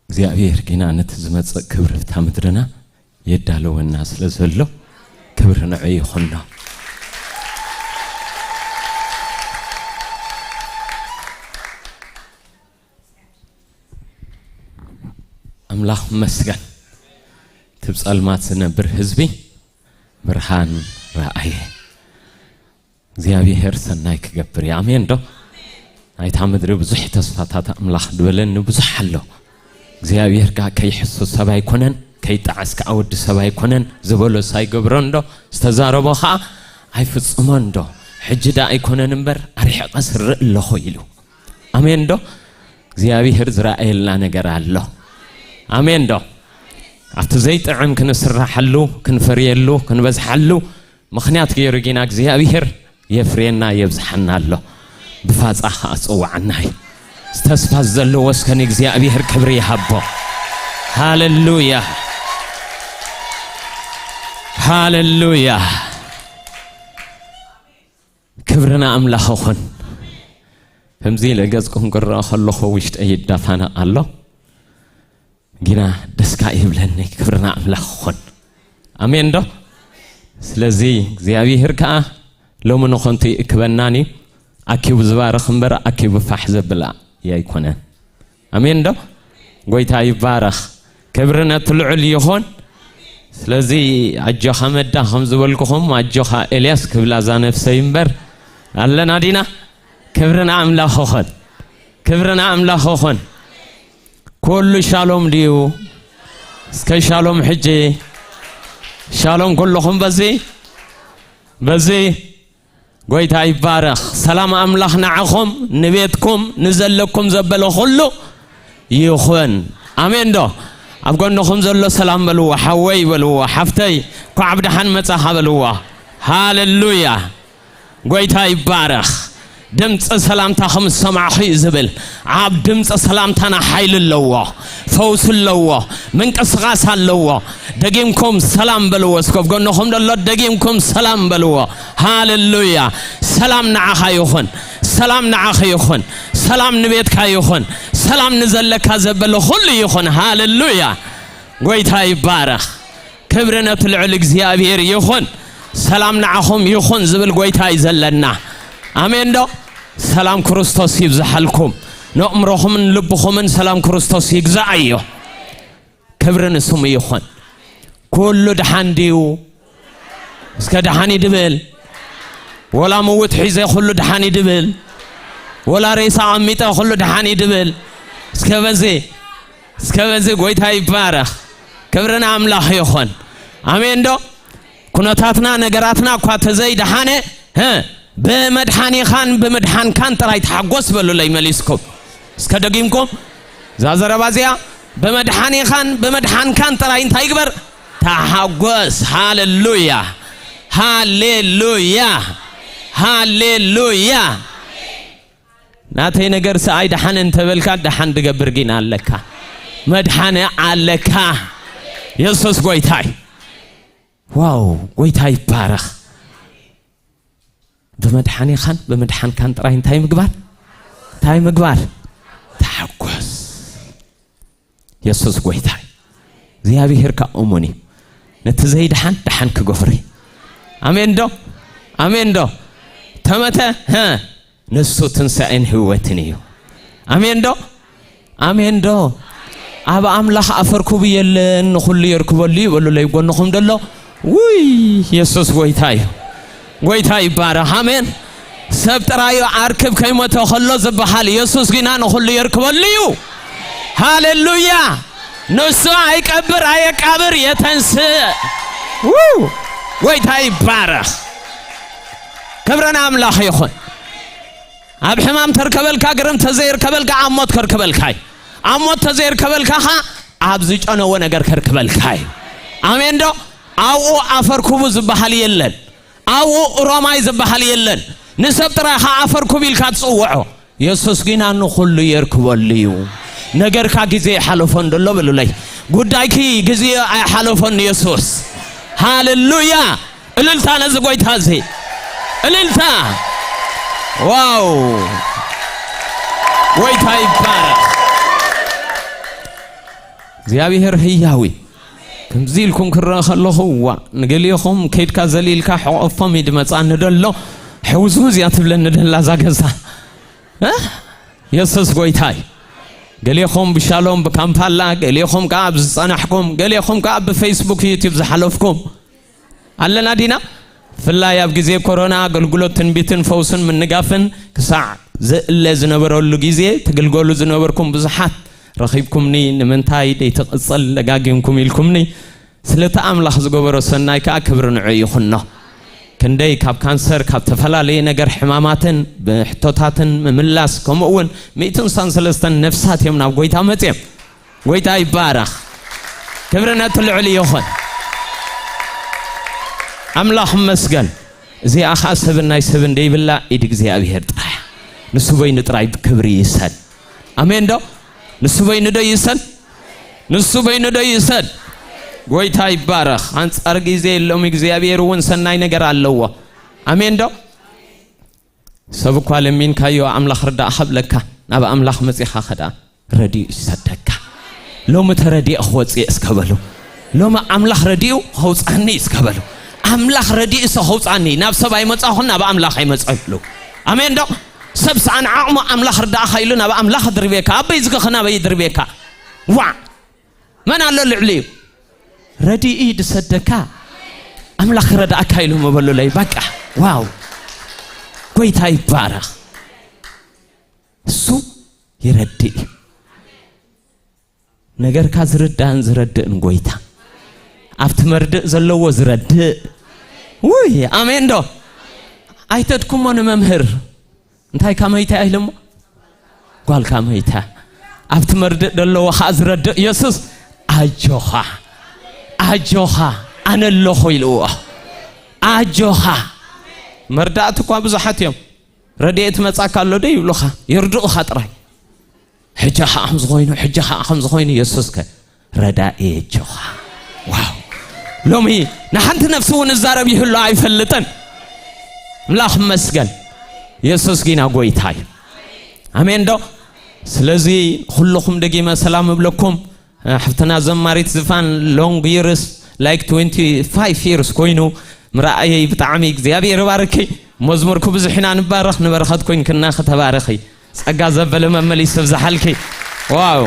እግዚኣብሔር ጌና ነቲ ዝመጽእ ክብሪ እታ ምድርና የዳለወና ስለ ዘሎ ክብሪ ንዑ ይኹኖ። ኣምላኽ መስገን። እቲ ብጸልማት ዝነብር ህዝቢ ብርሃን ረኣየ። እግዚኣብሔር ሰናይ ክገብር እዩ። ኣሜን ዶ? ናይታ ምድሪ ብዙሕ ተስፋታት ኣምላኽ ዝበለኒ ብዙሕ ኣሎ። እግዚኣብሔር ከኣ ከይሕሱ ሰብ ኣይኮነን፣ ከይጠዓስ ከኣ ወዲ ሰብ ኣይኮነን ዝበሎስ ኣይገብሮ እንዶ ዝተዛረቦ ከኣ ኣይፍጽሞ እንዶ። ሕጂ ደኣ ኣይኮነን እምበር ኣርሒቐ ስርእ ኣለኹ ኢሉ። ኣሜን ዶ? እግዚኣብሔር ዝረኣየልና ነገር ኣሎ። ኣሜን ዶ? ኣብቲ ዘይጥዕም ክንስራሓሉ፣ ክንፈርየሉ፣ ክንበዝሓሉ ምኽንያት ገይሩ ጌና እግዚኣብሔር የፍርየና የብዝሓና ኣሎ። ብፋጻ ኸኣ ጽውዓና እዩ። ተስፋ ዘለዎ እስከ ንእግዚኣብሔር ክብሪ ይሃቦ። ሃሌሉያ፣ ሃሌሉያ። ክብሪ ንኣምላኽ ይኹን። ከምዚ ኢለ ገጽኩም ክረኣ ከለኹ ውሽጠይ ይዳፋነቕ ኣሎ። ግና ደስካ ይብለኒ። ክብሪ ንኣምላኽ ይኹን። ኣሜን ዶ? ስለዚ እግዚኣብሔር ከኣ ሎሚ ንኸንቱ ይእክበናን እዩ። ኣኪቡ ዝባርኽ እምበር ኣኪቡ ፋሕ ዘብል ኣይኮነን። ኣሜን ዶ? ጎይታ ይባረኽ። ክብሪ ነቲ ልዑል ይኹን። ስለዚ ኣጆኻ መዳ ከም ዝበልኩኹም ኣጆኻ ኤልያስ ክብላ እዛ ነፍሰይ እምበር ኣለና ዲና? ክብሪ ንኣምላኽ ይኹን። ክብሪ ንኣምላኽ ይኹን። ኩሉ ሻሎም ድዩ? እስከ ሻሎም ሕጂ። ሻሎም ኩልኹም በዚ፣ በዚ ጎይታ ይባረኽ። ሰላም ኣምላኽ ንዓኹም፣ ንቤትኩም፣ ንዘለኩም ዘበለ ኩሉ ይኹን። ኣሜን ዶ? ኣብ ጎንኹም ዘሎ ሰላም በልዎ፣ ሓወይ በልዎ፣ ሓፍተይ፣ እንኳዕ ብደሓን መጻኻ በልዎ። ሃሌሉያ። ጎይታ ይባረኽ። ድምፂ ሰላምታ ከም ዝሰማዕኹ እዩ ዝብል። ኣብ ድምፂ ሰላምታና ሓይሊ ኣለዎ፣ ፈውሲ ኣለዎ፣ ምንቅስቓስ ኣለዎ። ደጊምኩም ሰላም በልዎ። እስከ ኣብ ጎንኹም ዘሎ ደጊምኩም ሰላም በልዎ። ሃሌሉያ። ሰላም ንዓኻ ይኹን። ሰላም ንዓኺ ይኹን። ሰላም ንቤትካ ይኹን። ሰላም ንዘለካ ዘበለ ኩሉ ይኹን። ሃሌሉያ። ጎይታ ይባረኽ። ክብሪ ነቲ ልዑል እግዚኣብሔር ይኹን። ሰላም ንዓኹም ይኹን ዝብል ጎይታ እዩ ዘለና። ኣሜን ዶ? ሰላም ክርስቶስ ይብዝሓልኩም። ንእምሮኹምን ልብኹምን ሰላም ክርስቶስ ይግዛእ እዮ። ክብሪ ንስሙ ይኹን። ኩሉ ደሓን ድዩ? እስከ ደሓን እዩ ድብል። ወላ ምውት ሒዘ ኩሉ ደሓን እዩ ድብል። ወላ ሬሳ ኣሚጠ ኩሉ ደሓን እዩ ድብል። እስከ በዚ፣ እስከ በዚ ጎይታ ይባረኽ። ክብሪ ንኣምላኽ ይኹን። ኣሜን ዶ? ኩነታትና ነገራትና እኳ ተዘይደሓነ፣ ህ፣ ብመድሓኒኻን ብምድሓንካን ጥራይ ተሓጎስ በሉለይ መሊስኩም። እስከ ደጊምኩም እዛ ዘረባ እዚኣ፣ ብመድሓኒኻን ብምድሓንካን ጥራይ እንታይ ይግበር? ተሓጎስ። ሃሌሉያ፣ ሃሌሉያ፣ ሃሌሉያ። ናተይ ነገር ሰኣይ ደሓን እንተበልካ ደሓን ድገብር ጊና ኣለካ፣ መድሓኒ ኣለካ። የሱስ ጎይታይ። ዋው፣ ጎይታ ይባረኽ። ብመድሓኒኻን ብምድሓንካን ጥራይ እንታይ ምግባር? እንታይ ምግባር? ተሓጎስ። የሱስ ጎይታ እዩ። እግዚኣብሔር ከኣ እሙን እዩ። ነቲ ዘይደሓን ደሓን ክገብሮ እዩ። ኣሜን ዶ? ኣሜን ዶ? ተመተ፣ ሀ፣ ንሱ ትንሳኤን ህይወትን እዩ። ኣሜን ዶ? ኣሜን ዶ? ኣብ ኣምላኽ ኣፈር ክቡ የለን፣ ንኹሉ የርክበሉ እዩ በሉለይ ጎንኹም ደሎ። ውይ፣ የሱስ ጎይታ እዩ። ጎይታ ይባረኽ። ኣሜን። ሰብ ጥራዩ ኣርክብ ከይሞተ ከሎ ዝበሃል የሱስ ግና ንኹሉ የርክበሉ እዩ። ሃሌሉያ። ንሱ ኣይቀብር ኣየቃብር የተንስእ። ውይ፣ ጎይታ ይባረኽ። ክብሪ ንኣምላኽ ይኹን። ኣብ ሕማም ተርከበልካ ግርም ተዘይርከበልካ ኣብ ሞት ከርከበልካ እዩ። ኣብ ሞት ተዘይርከበልካ ኸ ኣብ ዝጨነዎ ነገር ከርከበልካ እዩ። ኣሜን ዶ? ኣብኡ ኣፈር ኩቡ ዝበሃል የለን። ኣብኡ ሮማይ ዝበሃል የለን። ንሰብ ጥራይ ኸ ኣፈር ኩቡ ኢልካ ትጽውዖ። የሱስ ግና ንኹሉ የርክበሉ እዩ። ነገርካ ግዜ ይሓለፎ እንደሎ በሉለይ። ጉዳይኪ ግዜ ኣይሓለፎን የሱስ። ሃሌሉያ። እልልታ ነዚ ጎይታ እዚ። እልልታ። ዋው። ጎይታ ይባረኽ። እግዚኣብሔር ህያዊ። ከምዚ ኢልኩም ክረአ ከለኹ፣ ዋ፣ ንገሊኹም ከይድካ ዘሊልካ ሕቆፎም እዩ ድመጻኒ ደሎ። ሕውዝውዝ እያ ትብለኒ ደላ እዛ ገዛ። እ? የሱስ ጎይታይ። ገሊኹም ብሻሎም ብካምፓላ፣ ገሊኹም ከኣ ኣብ ዝጸናሕኩም፣ ገሊኹም ከኣ ብፌስቡክ ዩቲዩብ ዝሓለፍኩም ኣለና ዲና? ብፍላይ ኣብ ግዜ ኮሮና ኣገልግሎት ትንቢትን ፈውስን ምንጋፍን ክሳዕ ዝእለ ዝነበረሉ ግዜ ትግልገሉ ዝነበርኩም ብዙሓት ረኺብኩምኒ። ንምንታይ ደይትቕጽል ደጋጊምኩም ኢልኩምኒ። ስለቲ ኣምላኽ ዝገበሮ ሰናይ ከኣ ክብሪ ንዑ ይኹኖ። ክንደይ ካብ ካንሰር፣ ካብ ተፈላለየ ነገር ሕማማትን ብሕቶታትን ምምላስ፣ ከምኡ እውን ሚእትን ሰለስተን ነፍሳት እዮም ናብ ጎይታ መጽዮም። ጎይታ ይባረኽ። ክብሪ ነቲ ልዑል ይኹን። ኣምላኽ ይመስገን። እዚኣ ኸኣ ሰብን ናይ ሰብን ደይብላ ኢድ እግዚኣብሔር ጥራይ። ንሱ በይኑ ጥራይ ክብሪ ይሰድ። ኣሜን ዶ? ንሱ በይኑ ዶ ይሰድ? ንሱ በይኑ ዶ ይሰድ? ጎይታ ይባረኽ። ኣንጻር ግዜ ሎሚ እግዚኣብሔር እውን ሰናይ ነገር ኣለዎ። ኣሜን ዶ? ሰብ እኳ ለሚንካዮ ኣምላኽ ርዳእ ኸብለካ፣ ናብ ኣምላኽ መጺኻ ኸዳ ረድኡ ይሰደካ። ሎሚ ተረዲኦ ክወጽእ እስከ በሉ። ሎሚ ኣምላኽ ረድኡ ኸውጻኒ እስከ በሉ። ኣምላኽ ረድኡ ሰ ኸውጻኒ፣ ናብ ሰብ ኣይመጻኹን፣ ናብ ኣምላኽ ኣይመጻኹ ይብሉ። ኣሜን ዶ? ሰብ ሰኣን ዓቕሙ ኣምላኽ ርዳእኻ ኢሉ ናብ ኣምላኽ ድርቤካ፣ ኣበይ ዝገኸ ናበይ ድርቤካ። ዋ፣ መን ኣሎ ልዕሊ እዩ? ረድኢ ድሰደካ ኣምላኽ ክረዳእካ ኢሉ ምበሉለይ። በቃ፣ ዋው፣ ጎይታ ይባረኽ። እሱ ይረድእ እዩ። ነገርካ ዝርዳእን ዝረድእን ጎይታ፣ ኣብቲ መርድእ ዘለዎ ዝረድእ። ውይ፣ ኣሜን ዶ? ኣይተድኩሞ ንመምህር። እንታይ ካመይታ ኢለሞ? ጓል ካመይታ። ኣብቲ መርድእ ዘለዎ ኸዓ ዝረድእ ኢየሱስ፣ ኣጆኻ፣ ኣጆኻ፣ ኣነ ኣለኹ ኢልዎ። ኣጆኻ። መርዳእቲ እኳ ብዙሓት እዮም። ረድኤት መጻካ ኣሎ ዶ ይብሉኻ፣ ይርድኡኻ ጥራይ። ሕጂ ኸዓ ከም ዝኾይኑ፣ ሕጂ ኸዓ ከም ዝኾይኑ፣ የሱስከ ረዳኢ ኣጆኻ። ዋው! ሎሚ ንሓንቲ ነፍሲ እውን እዛረብ ይህሉ ኣይፈልጥን። ኣምላኽ ይመስገን። የሱስ ጊና ጎይታ እዩ። ኣሜን ዶ? ስለዚ ኩልኹም ደጊመ ሰላም እብለኩም። ሓፍትና ዘማሪት ዝፋን long years, like twenty five years ኮይኑ ምርኣየይ ብጣዕሚ እግዚኣብሔር ይባርኪ። መዝሙርኩ ብዙሕ ኢና ንባረኽ፣ ንበረኸት ኮይንክና ከተባረኺ። ጸጋ ዘበለ መመሊስ ይብዝሓልኪ። ዋው!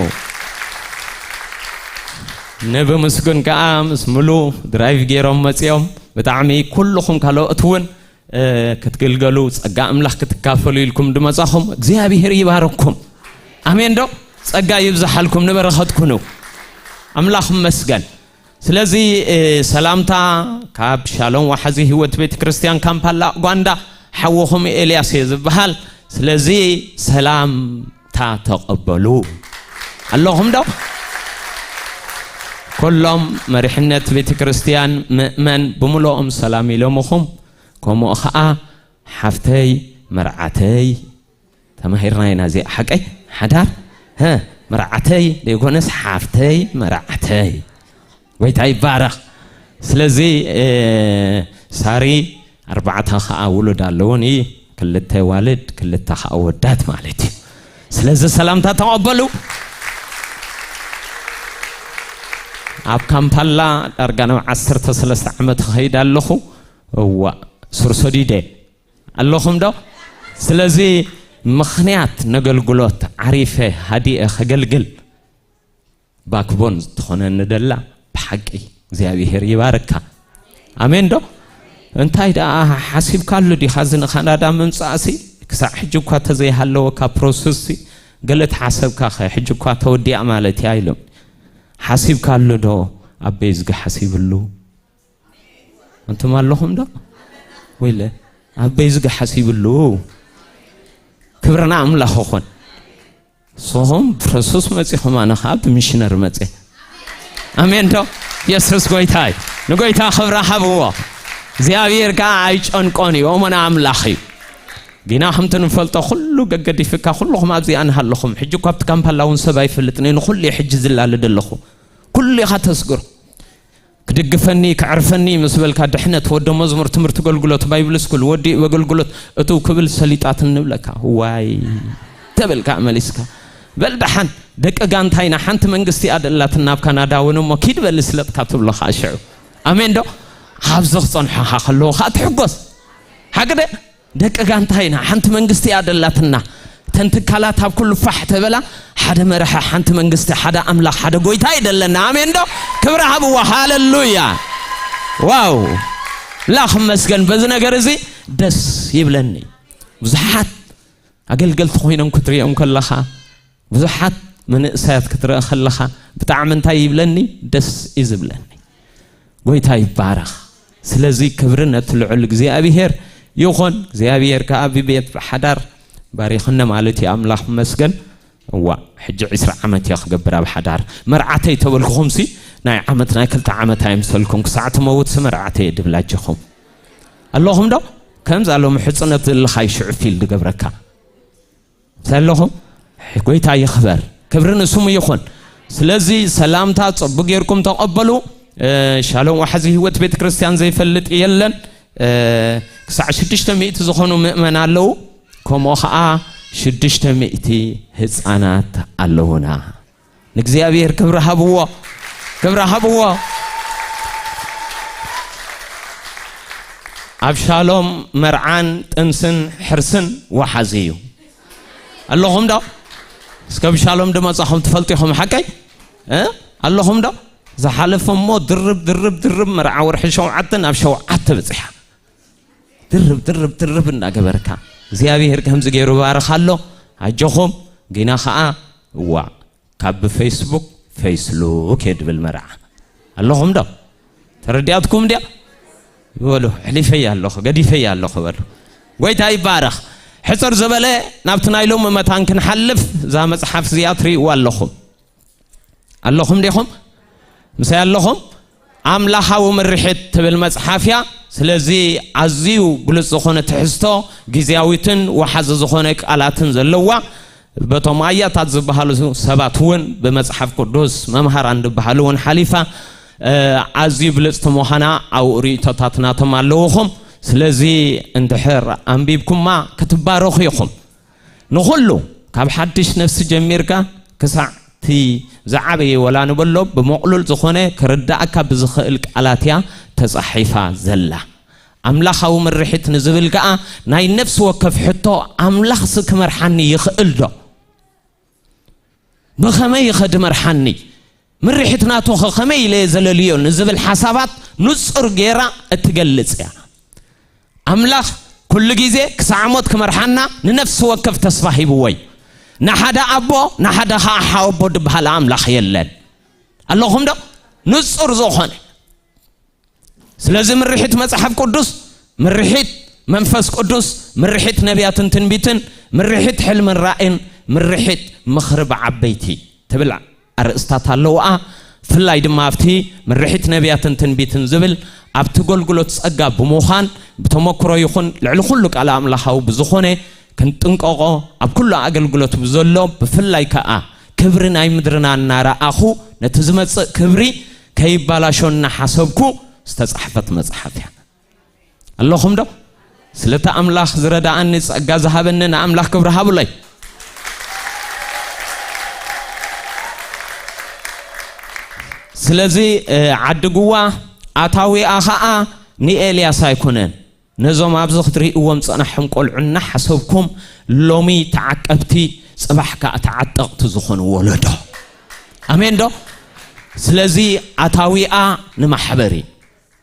ነቢ ምስጉን ከኣ ምስ ምሉ ድራይቭ ገይሮም መጺኦም። ብጣዕሚ ኩልኹም ካልኦት እውን፣ እ፣ ክትግልገሉ፣ ጸጋ ኣምላኽ ክትካፈሉ ኢልኩም ድመጻኹም እግዚኣብሔር ይባረኩም። ኣሜን ዶ? ጸጋ ይብዝሓልኩም፣ ንበረኸት ኩኑ። ኣምላኽ ይመስገን። ስለዚ፣ እ፣ ሰላምታ ካብ ሻሎም ዋሓዚ ህይወት ቤተ ክርስቲያን ካምፓላ ኡጋንዳ፣ ሓውኹም ኤልያስ እየ ዝበሃል። ስለዚ ሰላምታ ተቐበሉ። ኣለኹም ዶ? ኩሎም መሪሕነት ቤተ ክርስቲያን፣ ምእመን ብምልኦም ሰላም ኢሎምኹም። ከምኡ ኸዓ ሓፍተይ መርዓተይ፣ ተማሂርና ኢና እዚኣ ሓቀይ ሓዳር፣ ሀ፣ መርዓተይ ደይኮነስ ሓፍተይ መርዓተይ። ጎይታ ይባረኽ። ስለዚ፣ እ፣ ሳሪ ኣርባዕተ ኸዓ ውሉድ ኣለዉን፣ ክልተ ዋልድ ክልተ ኸዓ ወዳት ማለት እዩ። ስለዚ ሰላምታ ተቐበሉ። ኣብ ካምፓላ ዳርጋ ናብ ዓሰርተ ሰለስተ ዓመት ክኸይድ ኣለኹ። እዋ፣ ሱር ሰዲደ ኣለኹም ዶ? ስለዚ ምኽንያት ነገልግሎት ዓሪፈ ሃዲኤ ከገልግል ባክቦን ዝኾነኒ ደላ ብሓቂ እግዚኣብሔር ይባርካ። ኣሜን ዶ? እንታይ ደኣ ሓሲብካሉ ዲኻ እዚ ንካናዳ ምምጻእሲ? ክሳዕ ሕጂ እኳ ተዘይሃለወካ ፕሮሰስሲ ገለ ተሓሰብካ ኸ ሕጂ እኳ ተወዲኣ ማለት እያ ኢሎም። ሓሲብካሉ ዶ? ኣበይ ዝግ ሓሲብሉ? ኣንቱም ኣለኹም ዶ? ወይለ፣ ኣበይ ዝግ ሓሲብሉ? ክብርና ኣምላኽ ይኹን። ንስኹም ብፕሮሰስ መጺኹም፣ ኣነ ኸዓ ብሚሽነር መጺ። ኣሜን ዶ? የሱስ ጎይታ እዩ። ንጎይታ ክብሪ ሃብዎ። እግዚኣብሔር ከኣ ኣይጨንቆን እዩ፣ እሙን ኣምላኽ እዩ። ጊና ከምቲ ንፈልጦ ኩሉ ገገዲፍካ፣ ኩልኹም ኣብዚኣ እንሃለኹም። ሕጂ እኳ ኣብቲ ካምፓላ እውን ሰብ ኣይፈልጥን እዩ፣ ንኹሉ እዩ ሕጂ ዝላለድ ኣለኹ። ኩሉ ኢኻ ተስግሮ። ክድግፈኒ፣ ከዕርፈኒ ምስ በልካ ድሕነት፣ ወደ መዝሙር፣ ትምህርቲ፣ ኣገልግሎት፣ ባይብል ስኩል፣ ወዲ ኣገልግሎት፣ እትው ክብል ሰሊጣት እንብለካ። ዋይ ተበልካ መሊስካ። በል ደሓን፣ ደቂ ጋንታ ኢና፣ ሓንቲ መንግስቲ እያ ደላትና ኣብ ካናዳ እውን እሞ፣ ኪድ በል ስለጥካ ትብሎ ከዓ ሽዑ። ኣሜን ዶ? ኣብዚ ክጸንሖኻ ከለዉ ከዓ ትሕጎስ። ሓቂ ደ? ደቂ ጋንታ ኢና፣ ሓንቲ መንግስቲ እያ ደላትና። እተን ትካላት ኣብ ኩሉ ፋሕ ተበላ፣ ሓደ መራሒ፣ ሓንቲ መንግስቲ፣ ሓደ ኣምላኽ፣ ሓደ ጎይታ እዩ ደለና። ኣሜን ዶ? ክብሪ ሃብዎ። ሃሌሉያ። ዋው። ላኽ መስገን። በዚ ነገር እዚ ደስ ይብለኒ። ብዙሓት ኣገልገልቲ ኮይኖም ክትሪኦም ከለኻ፣ ብዙሓት መንእሰያት ክትርኢ ከለኻ፣ ብጣዕሚ እንታይ ይብለኒ? ደስ እዩ ዝብለኒ። ጎይታ ይባረኽ። ስለዚ ክብሪ ነቲ ልዑል እግዚኣብሔር ይኹን። እግዚኣብሔር ከኣ ብቤት ብሓዳር ባሪኽነ ማለት እዩ። ኣምላኽ መስገን። እዋ፣ ሕጂ ዕስራ ዓመት እየ ክገብር ኣብ ሓዳር። መርዓተይ ተበልኩኹምሲ፣ ናይ ዓመት ናይ ክልተ ዓመት ኣይምሰልኩም። ክሳዕ ትመውትሲ መርዓተይ እየ ድብል ኣጆኹም። ኣለኹም ዶ? ከምዛ ሎሚ ሕጽነት ዘለኻ እዩ ሽዑ ፊል ድገብረካ። ዘለኹም ጎይታ ይኽበር፣ ክብሪ ንስሙ ይኹን። ስለዚ ሰላምታ ጽቡቅ ጌርኩም ተቐበሉ። እ፣ ሻሎም ዋሕዚ ህይወት ቤተ ክርስቲያን ዘይፈልጥ የለን። እ፣ ክሳዕ ሽዱሽተ ሚእቲ ዝኾኑ ምእመን ኣለዉ። ከምኡ ኸዓ ሽዱሽተ ሚእቲ ህጻናት ኣለዉና። ንእግዚኣብሔር ክብሪ ሃብዎ፣ ክብሪ ሃብዎ። ኣብ ሻሎም መርዓን ጥንስን ሕርስን ወሓዚ እዩ። ኣለኹም ዶ? እስከ ብሻሎም ድመጻኹም ትፈልጡ ኢኹም ሓቀይ? እ? ኣለኹም ዶ? ዝሓለፈ እሞ ድርብ ድርብ ድርብ መርዓ ወርሒ ሸውዓተ ናብ ሸውዓተ በጺሓ። ድርብ ድርብ ድርብ እናገበርካ እግዚኣብሔር ከምዚ ገይሩ ባርኽ ኣሎ። ኣጆኹም። ግና ኸኣ እዋ ካብ ብፌስቡክ ፌስሉክ እየ ድብል መርዓ። ኣለኹም ዶ? ተረዲኣትኩም ድያ? በሉ፣ ሕሊፈያ ኣለኹ፣ ገዲፈያ ኣለኹ በሉ። ጎይታ ይባረኽ። ሕጽር ዝበለ ናብቲ ናይ ሎሚ መታን ክንሓልፍ፣ እዛ መጽሓፍ እዚኣ ትርእይዋ ኣለኹም። ኣለኹም ዲኹም? ምሳይ ኣለኹም? ኣምላኻዊ ምርሒት ትብል መጽሓፍ እያ። ስለዚ ኣዝዩ ግሉጽ ዝኾነ ትሕዝቶ፣ ግዝያዊትን ወሓዚ ዝኾነ ቃላትን ዘለዋ፣ በቶም ኣያታት ዝበሃሉ ሰባት እውን ብመጽሓፍ ቅዱስ መምሃራን ዝበሃሉ እውን ሓሊፋ፣ እ፣ ኣዝዩ ብልጽቲ ምዃና ኣብኡ ርእይቶታት ናቶም ኣለውኹም። ስለዚ እንድሕር ኣንቢብኩማ ክትባረኹ ኢኹም። ንኹሉ ካብ ሓድሽ ነፍሲ ጀሚርካ ክሳዕ እቲ ዝዓበየ ወላ ንበሎ ብመቕሉል ዝኾነ ክርዳእካ ብዝኽእል ቃላት እያ ተጻሒፋ ዘላ። ኣምላኻዊ ምርሒት ንዝብል ከኣ ናይ ነፍሲ ወከፍ ሕቶ፣ ኣምላኽሲ ክመርሓኒ ይኽእል ዶ? ብኸመይ ይኸ ድመርሓኒ? ምርሒት ናቱ ኸ ከመይ ኢለ እየ ዘለልዮ ንዝብል ሓሳባት ንጹር ጌራ እትገልጽ እያ። ኣምላኽ ኩሉ ግዜ ክሳዕ ሞት ክመርሓና ንነፍሲ ወከፍ ተስፋ ሂብዎ እዩ። ንሓደ ኣቦ፣ ንሓደ ኸዓ ሓወቦ ድበሃል ኣምላኽ የለን። ኣለኹም ዶ? ንጹር ዝኾነ። ስለዚ ምርሒት መጽሓፍ ቅዱስ፣ ምርሒት መንፈስ ቅዱስ፣ ምርሒት ነቢያትን ትንቢትን፣ ምርሒት ሕልምን ራእይን፣ ምርሒት ምኽሪ ብዓበይቲ ትብል ኣርእስታት ኣለውኣ። ብፍላይ ድማ ኣብቲ ምርሒት ነቢያትን ትንቢትን ዝብል ኣብቲ ኣገልግሎት ጸጋ ብምዃን ብተመክሮ ይኹን ልዕሊ ኩሉ ቃል ኣምላኻዊ ብዝኾነ ክንጥንቀቖ ኣብ ኩሉ ኣገልግሎት ብዘሎ ብፍላይ ከኣ ክብሪ ናይ ምድርና እናረኣኹ ነቲ ዝመጽእ ክብሪ ከይባላሾ እናሓሰብኩ ዝተጻሕፈት መጽሓፍ እያ። ኣለኹም ዶ? ስለቲ ኣምላኽ ዝረዳኣኒ ጸጋ ዝሃበኒ ንኣምላኽ ክብሪ ሃቡለይ። ስለዚ፣ እ፣ ዓዲ ጉዋ ኣታዊኣ ኸኣ ንኤልያስ ኣይኮነን። ነዞም ኣብዚ ክትርእይዎም ጸናሕኩም ቆልዑ እናሓሰብኩም ሎሚ ተዓቀብቲ፣ ጽባሕ ከኣ ተዓጠቕቲ ዝኾኑ ወለዶ። ኣሜን ዶ? ስለዚ ኣታዊኣ ንማሕበር እዩ።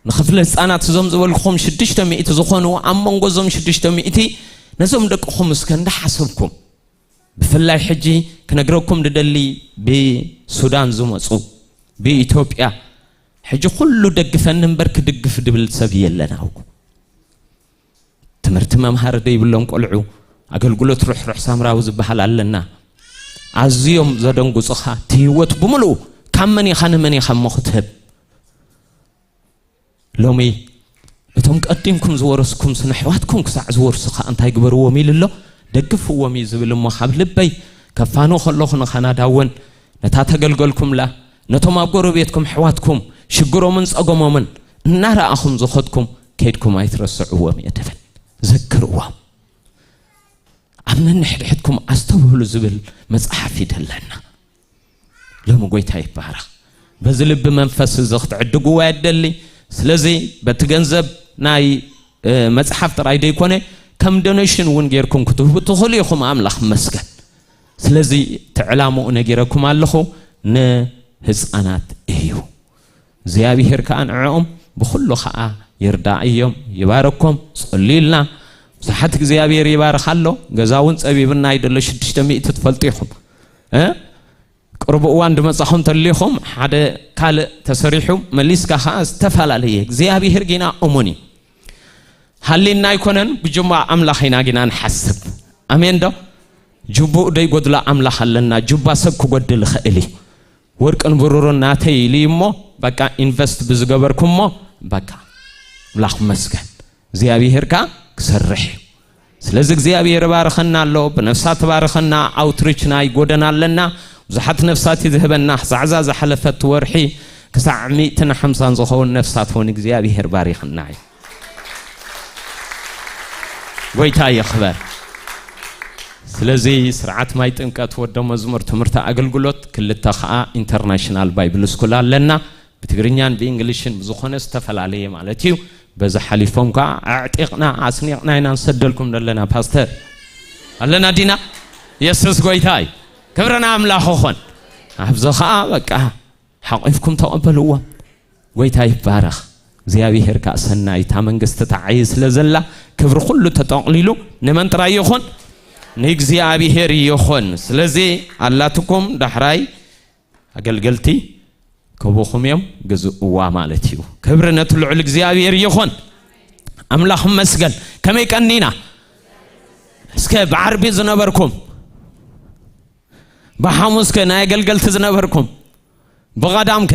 ንክፍሊ ህፃናት እዞም ዝበልኩኹም ሽዱሽተ ሚእቲ ዝኾኑ፣ ኣብ መንጎ እዞም ሽዱሽተ ሚእቲ ነዞም ደቅኹም እስከ እንዳሓሰብኩም፣ ብፍላይ ሕጂ ክነግረኩም ድደሊ ብሱዳን ዝመፁ፣ ብኢትዮጵያ፣ ሕጂ ኩሉ ደግፈኒ እምበር ክድግፍ ድብል ሰብ የለን። ኣብኩ ትምህርቲ መምሃሪ ደይብሎም ቆልዑ፣ ኣገልግሎት ርሕሩሕ ሳምራዊ ዝበሃል ኣለና። ኣዝዮም ዘደንጉፁኻ፣ እቲ ህይወት ብምሉኡ ካብ መን ኢኻ ንመን ኢኻ እሞ ክትህብ? ሎሚ እቶም ቀዲምኩም ዝወረስኩም ስነ ኣሕዋትኩም ክሳዕ ዝወርሱ ኸኣ እንታይ ግበርዎም ኢሉ ኣሎ? ደግፍዎም እዩ ዝብል እሞ ካብ ልበይ ከፋኑ ከለኹ ንካናዳ እውን ነታ ተገልገልኩምላ፣ ነቶም ኣብ ጎረቤትኩም ኣሕዋትኩም ሽግሮምን ጸገሞምን እናረኣኹም ዝኸድኩም ከይድኩም ኣይትረስዕዎም እየ ድብል። ዘክርዎም። ኣብ ነንሕድሕድኩም ኣስተውህሉ ዝብል መጽሓፍ እዩ ደለና። ሎሚ ጎይታ ይባረኽ። በዚ ልቢ መንፈስ እዚ ክትዕድግዎ የደሊ። ስለዚ በቲ ገንዘብ ናይ፣ እ፣ መጽሓፍ ጥራይ ደይኮነ ከም ዶኔሽን እውን ጌርኩም ክትህቡ ትኽእሉ ኢኹም። ኣምላኽ ይመስገን። ስለዚ እቲ ዕላምኡ ነጊረኩም ኣለኹ፣ ንህፃናት እዩ። እግዚኣብሄር ከኣ ንዕኦም ብኹሉ ኸኣ ይርዳእዮም፣ ይባረኮም። ጸልዩልና። ብዙሓት እግዚኣብሄር ይባርኽ ኣሎ። ገዛ እውን ጸቢብና ይደሎ ሽዱሽተ ሚእቲ ትፈልጡ ኢኹም። እ? ቅርብ እዋን ድመጻኹም ተሊኹም ሓደ ካልእ ተሰሪሑ መሊስካ ኸኣ ዝተፈላለየ እግዚኣብሄር ጊና እሙን እዩ። ሃሊና ኣይኮነን ብጅማ ኣምላኽ ኢና ጊና ንሓስብ። ኣሜን ዶ? ጅቡኡ ደይጎድሎ ኣምላኽ ኣለና። ጅባ ሰብ ክጎድል ይኽእል እዩ። ወርቅን ብሩርን ናተይ ኢሉ እሞ በቃ ኢንቨስት ብዝገበርኩሞ በቃ ኣምላኽ መስገን እግዚኣብሔር ከኣ ክሰርሕ እዩ። ስለዚ እግዚኣብሔር ባርኸና ኣሎ፣ ብነፍሳ ትባርኸና። ኣውትሪች ናይ ጎደና ኣለና፣ ብዙሓት ነፍሳት እዩ ዝህበና። ክሳዕዛ ዝሓለፈት ወርሒ ክሳዕ ሚእትን ሓምሳን ዝኸውን ነፍሳት እውን እግዚኣብሔር ባሪኽና እዩ። ጎይታ ይኽበር። ስለዚ ስርዓት ማይ ጥምቀት ወደ መዝሙር ትምህርቲ ኣገልግሎት ክልተ ኸዓ ኢንተርናሽናል ባይብል ስኩል ኣለና። ብትግርኛን ብእንግሊሽን ብዝኾነ ዝተፈላለየ ማለት እዩ። በዚ ሓሊፎም ከዓ ኣዕጢቕና ኣስኒቕና ኢና ንሰደልኩም ዘለና። ፓስተር ኣለና ዲና? የሱስ ጎይታ እዩ። ክብሪ ንኣምላኽ ይኹን። ኣብዚ ኸኣ በቃ ሓቒፍኩም ተቐበልዎም። ጎይታ ይባረኽ። እግዚኣብሔር ከኣ ሰናይ እታ መንግስቲ ተዓዪ ስለ ዘላ ክብሪ ኩሉ ተጠቕሊሉ ንመን ጥራይ ይኹን? ንእግዚኣብሔር ይኹን። ስለዚ ኣላትኩም ዳሕራይ ኣገልገልቲ ክቡኹም እዮም ግዝእዋ ማለት እዩ። ክብሪ ነቲ ልዑል እግዚኣብሔር ይኹን። ኣምላኽ ይመስገን። ከመይ ቀኒና? እስከ ብዓርቢ ዝነበርኩም፣ ብሓሙስ ከ ናይ ኣገልገልቲ ዝነበርኩም፣ ብቐዳም ከ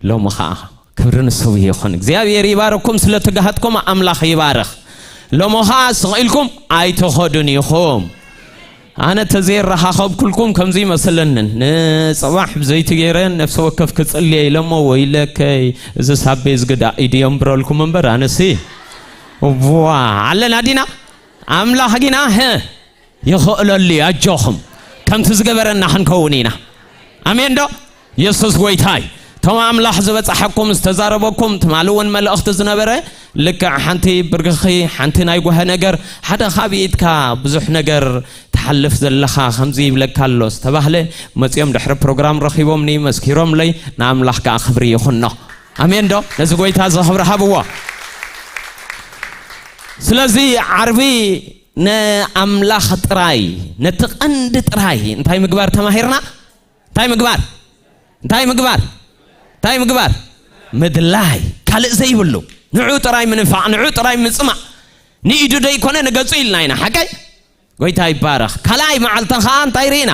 ሎሚ ኸዓ ክብሪ ንስው ይኹን። እግዚኣብሔር ይባረኩም ስለ ትግሃትኩም ኣምላኽ ይባርኽ። ሎሚ ኸዓ ስቕ ኢልኩም ኣይትኸዱን ኢኹም። ኣነ ተዘይረኻኸብኩልኩም ከምዚ ይመስለንን። ንጽባሕ ብዘይቲ ገይረ ነፍሲ ወከፍ ክጽልየ ኢለሞ ወይለከይ እዚ ሳቤ ዝግዳ ኢድዮም ብረልኩም እምበር ኣነሲ ዋ ኣለና ዲና ኣምላኽ ጊና ህ ይኽእለሉ እዩ። ኣጆኹም ከምቲ ዝገበረና ክንከውን ኢና። ኣሜን ዶ? የሱስ ጎይታ እዩ። እቶም ኣምላኽ ዝበጻሐኩም ዝተዛረበኩም ትማሊ እውን መልእኽቲ ዝነበረ ልክዕ ሓንቲ ብርግኺ ሓንቲ ናይ ጓሀ ነገር ሓደ ካብ ኢድካ ብዙሕ ነገር ትሓልፍ ዘለኻ ከምዚ ይብለካ ኣሎ ዝተባህለ መጺኦም ድሕሪ ፕሮግራም ረኺቦምኒ መስኪሮምለይ ንኣምላኽ ከኣ ክብሪ ይኹኖ። ኣሜን ዶ? ነዚ ጎይታ እዚ ክብሪ ሃብዎ። ስለዚ ዓርቢ ንኣምላኽ ጥራይ ነቲ ቀንዲ ጥራይ እንታይ ምግባር ተማሂርና? እንታይ ምግባር እንታይ ምግባር እንታይ ምግባር ምድላይ ካልእ ዘይብሉ ንዑ ጥራይ ምንፋቕ ንዑ ጥራይ ምጽማእ ንኢዱ ደይኮነ ንገጹ ኢልና ኢና ሓቀይ ጎይታ ይባረኽ ካልኣይ መዓልታ ኸዓ እንታይ ርኢና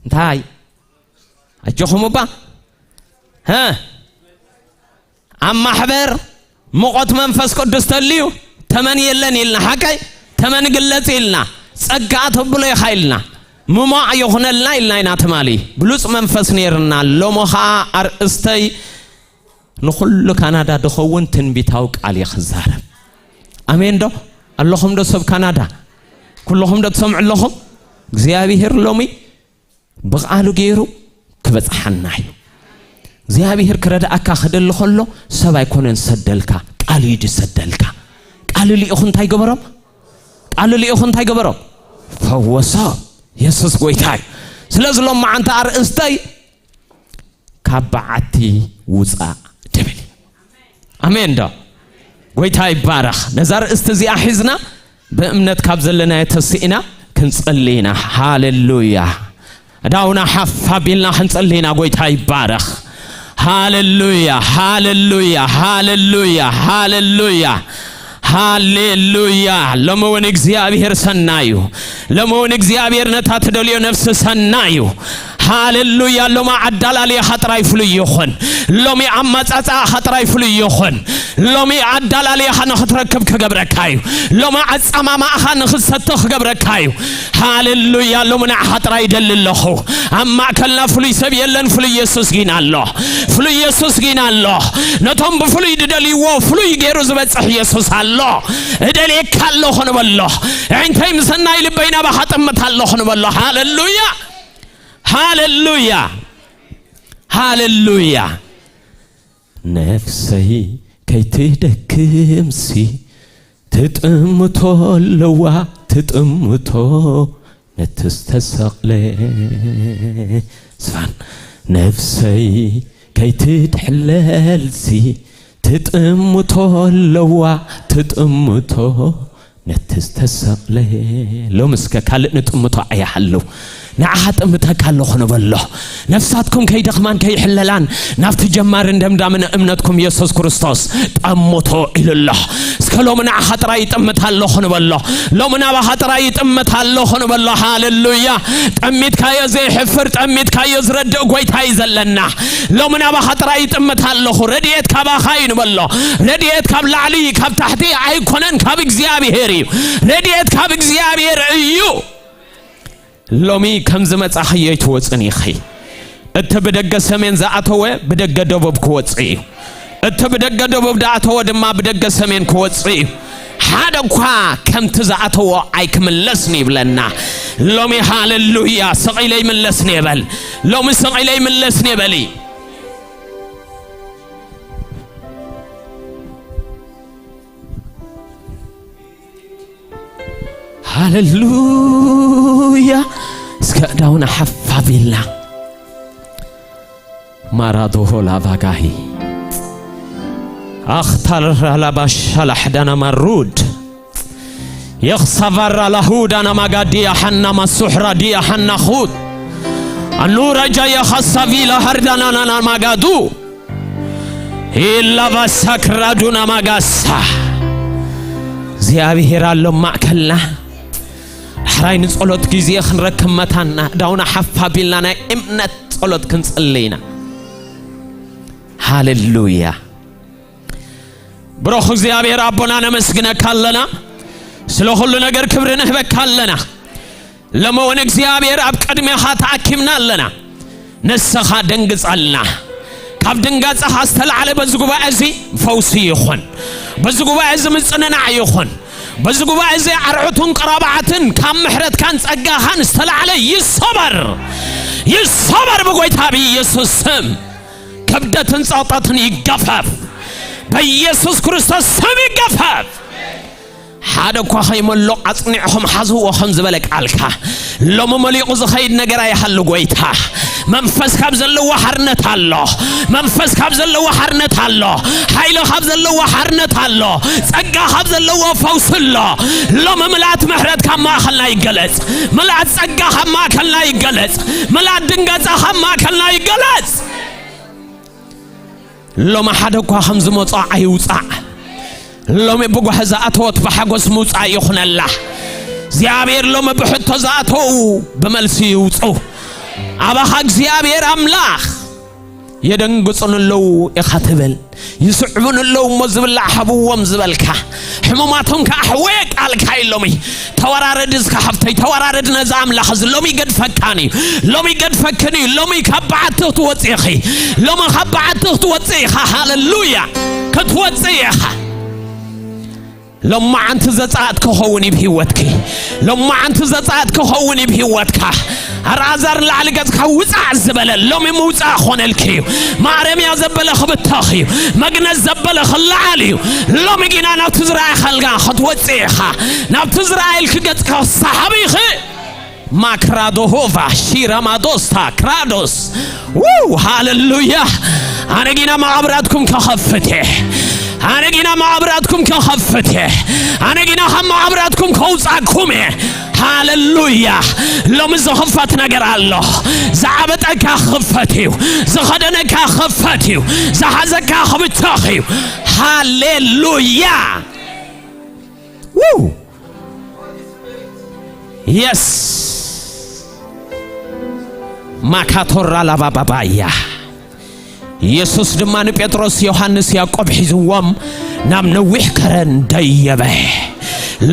እንታይ ኣጆኹም እባ ሀ ኣብ ማሕበር ሙቐት መንፈስ ቅዱስ ተልዩ ተመን የለን ኢልና ሓቀይ ተመን ግለጽ ኢልና ጸጋ ተብሎ ኢኻ ኢልና ምማዕ ይኹነልና ኢልና ኢና ትማሊ ብሉጽ መንፈስ ነይርና ሎሞ ኸዓ ኣርእስተይ ንኹሉ ካናዳ ድኸውን ትንቢታዊ ቃል እየ ክዛረብ ኣሜን ዶ ኣለኹም ዶ ሰብ ካናዳ ኩለኹም ዶ ትሰምዑ ኣለኹም እግዚኣብሔር ሎሚ ብቓሉ ገይሩ ክበጽሓና እዩ እግዚኣብሔር ክረድኣካ ክደሊ ከሎ ሰብ ኣይኮነን ዝሰደልካ ቃሉ እዩ ዝሰደልካ ቃሉ ልኢኹ እንታይ ገበሮም ቃሉ ልኢኹ እንታይ ገበሮም ፈወሶ የሱስ ጎይታ እዩ ስለዚ ሎም መዓንቲ ኣርእስተይ ካብ በዓቲ ውፃእ ድብል ኣሜን ዶ ጎይታ ይባረኽ ነዛ ርእስቲ እዚኣ ሒዝና ብእምነት ካብ ዘለናዮ ተስኢና ክንጸሊ ኢና ሃሌሉያ እዳውና ሓፍ ኣቢልና ክንጸሊ ኢና ጎይታ ይባረኽ ሃሌሉያ ሃሌሉያ ሃሌሉያ ሃሌሉያ ሃሌሉያ ሎሚ እውን እግዚኣብሔር ሰናዩ ሎሚ እውን እግዚኣብሔር ነታ ትደልዮ ነፍሲ ሰናዩ ሃሌሉያ ሎሚ ኣዳላልያኻ ጥራይ ፍሉይ ይኹን ሎሚ ኣመጻጽኣኻ ጥራይ ፍሉይ ይኹን ሎሚ ኣዳላልያኻ ንኽትረክብ ክገብረካ እዩ ሎሚ ኣጻማማእኻ ንኽትሰቲ ክገብረካ እዩ ሃሌሉያ ሎሚ ንዓኻ ጥራይ ይደሊ ኣለኹ ኣብ ማእከልና ፍሉይ ሰብ የለን ፍሉይ የሱስ ጊና ኣሎ ፍሉይ የሱስ ጊና ኣሎ ነቶም ብፍሉይ ዝደልይዎ ፍሉይ ገይሩ ዝበጽሕ የሱስ ኣሎ እደልየካ ኣለኹ ንበሎ ኣዒንተይ ምሰናይ ልበይ ናባኻ ጥምት ኣለኹ ንበሎ ሃሌሉያ ሃሌሉያ ሃሌሉያ ነፍሰይ ከይትደክምሲ ትጥምቶ ኣለዋ ትጥምቶ ነቲ ዝተሰቕለ ስፋን ነፍሰይ ከይትድሕለልሲ ትጥምቶ ኣለዋ ትጥምቶ ነቲ ዝተሰቕለ ሎም እስከ ካልእ ንጥምቶ ኣያሃለዉ ንዓኻ ጥምተካ ኣለኹ ንበሎ ነፍሳትኩም ከይደኽማን ከይሕለላን ናብቲ ጀማርን ደምዳምን እምነትኩም የሱስ ክርስቶስ ጠምቶ ኢሉ ኣሎ እስከ ሎሚ ንዓኻ ጥራይ ይጥምት ኣለኹ ንበሎ ሎሚ ናባኻ ጥራይ ይጥምት ኣለኹ ንበሎ ሃሌሉያ ጠሚትካዮ ዘይሕፍር ጠሚትካዮ ዝረድእ ጎይታ እዩ ዘለና ሎሚ ናባኻ ጥራይ ይጥምት ኣለኹ ረድኤት ካባኻ እዩ ንበሎ ረድኤት ካብ ላዕሊ ካብ ታሕቲ ኣይኮነን ካብ እግዚኣብሔር እዩ ረድኤት ካብ እግዚኣብሔር እዩ ሎሚ ከም ዝመጻኽዮ ኣይትወጽን ኢኺ እቲ ብደገ ሰሜን ዝኣተወ ብደገ ደቡብ ክወጽእ እዩ እቲ ብደገ ደቡብ ዝኣተወ ድማ ብደገ ሰሜን ክወጽእ እዩ ሓደ እኳ ከምቲ ዝኣተዎ ኣይክምለስን ይብለና ሎሚ ሃሌሉያ ስቕ ኢለ ይምለስን ይበል ሎሚ ስቕ ኢለ ይምለስን ይበል ሃሌሉያ። እስከ እዳውና ሓፍ ኣቢልና። ማራዶሆ ላቫጋሂ ኣኽታልራ ላባሻ ላሕዳና ማሩድ የኽሳቫራ ላሁዳና ማጋዲያ ሓና ማሱሕራ ዲያ ሓና ኹት ኣኑራ ጃያ ኻሳቪላ ሃርዳናናና ማጋዱ ኢላቫ ሳክራዱና ማጋሳ። እግዚኣብሔር ኣሎ ማእከልና። ዳሕራይ ንጸሎት ግዜ ክንረክብ መታና፣ ዳውና ሓፍ ኣቢልና ናይ እምነት ጸሎት ክንጽሊ ኢና። ሃሌሉያ። ብሩኽ እግዚኣብሔር ኣቦና ነመስግነካ ኣለና። ስለ ኩሉ ነገር ክብሪ ንህበካ ኣለና። ሎሚ እውን እግዚኣብሔር ኣብ ቅድሜኻ ተኣኪብና ኣለና። ንስኻ ደንግጸልና። ካብ ድንጋጸኻ ዝተላዕለ በዚ ጉባኤ እዚ ፈውሲ ይኹን። በዚ ጉባኤ እዚ ምጽንናዕ ይኹን። በዚ ጉባኤ እዚ ኣርዑትን ቀራብዓትን ካብ ምሕረትካን ጸጋኻን ዝተላዕለ ይሰበር። ይሰበር ብጎይታ ብኢየሱስ ስም። ክብደትን ጸቕጠትን ይገፈፍ። በኢየሱስ ክርስቶስ ስም ይገፈፍ። ሓደ እኳ ከይመሎ ኣጽኒዕኹም ሓዝዎ ከም ዝበለ ቃልካ፣ ሎሚ መሊቑ ዝኸይድ ነገር ኣይሃሉ ጎይታ። መንፈስ ካብ ዘለዎ ሓርነት ኣሎ። መንፈስ ካብ ዘለዎ ሓርነት ኣሎ። ሓይሊ ካብ ዘለዎ ሓርነት ኣሎ። ጸጋ ካብ ዘለዎ ፈውሲ ኣሎ። ሎሚ ምልኣት ምሕረት ካብ ማእከልና ይገለጽ። ምልኣት ጸጋ ካብ ማእከልና ይገለጽ። ምልኣት ድንጋጸ ካብ ማእከልና ይገለጽ። ሎሚ ሓደ እኳ ከም ዝመጾ ኣይውጻዕ። ሎሚ ብጓህ ዝኣተወት ብሓጎስ ምውጻእ ይኹነላ። እግዚኣብሔር ሎሚ ብሕቶ ዝኣተዉ ብመልሲ ይውጹ። ኣባኻ እግዚኣብሔር ኣምላኽ የደንግጹን ኣለዉ ኢኻ ትብል። ይስዕቡን ኣለዉ እሞ ዝብላዕ ሃብዎም ዝበልካ፣ ሕሙማቶም ከኣ ኣሕወየ ቃልካ እዩ ሎሚ። ተወራረድ እስከ ሓፍተይ፣ ተወራረድ ነዛ ኣምላኽ እዚ ሎሚ ይገድፈካን እዩ። ሎሚ ይገድፈክን እዩ። ሎሚ ካብ በዓቲ ክትወጽእ ኢኺ። ሎሚ ካብ በዓቲ ክትወጽእ ኢኻ። ሃሌሉያ። ክትወጽእ ኢኻ። ሎማዓንቲ ዘጻኣት ክኸውን እዩ ብህይወትኪ። ሎማዓንቲ ዘጻኣት ክኸውን እዩ ብህይወትካ። ኣልዓዛር ንላዕሊ ገጽካ ውጻእ ዝበለ ሎሚ ምውጻእ ኾነልኪ እዩ። ማረምያ ዘበለ ክብተኽ እዩ። መግነዝ ዘበለ ክለዓል እዩ። ሎሚ ጊና ናብቲ ዝረኣኻ ኢልካ ክትወጽእ ኢኻ። ናብቲ ዝረኣየልኪ ገጽካ ክትሰሓቢ ኢኺ። ማክራዶሆቫ ሺራማዶስታ ክራዶስ። ውው፣ ሃሌሉያ። ኣነ ጊና መቓብራትኩም ከኸፍት እየ። ኣነ ጊና መቓብራትኩም ከኸፍት እየ። ኣነ ጊና ካብ መቓብራትኩም ከውጻኩም እየ። ሃሌሉያ። ሎሚ ዝኽፈት ነገር ኣሎ። ዝዓበጠካ ክኽፈት እዩ። ዝኸደነካ ክኽፈት እዩ። ዝሓዘካ ክብተኽ እዩ። ሃሌሉያ። ውው። የስ። ማካቶራ ላባባባያ። ኢየሱስ ድማ ንጴጥሮስ፣ ዮሃንስ፣ ያዕቆብ ሒዝዎም ናብ ነዊሕ ከረን ደየበ።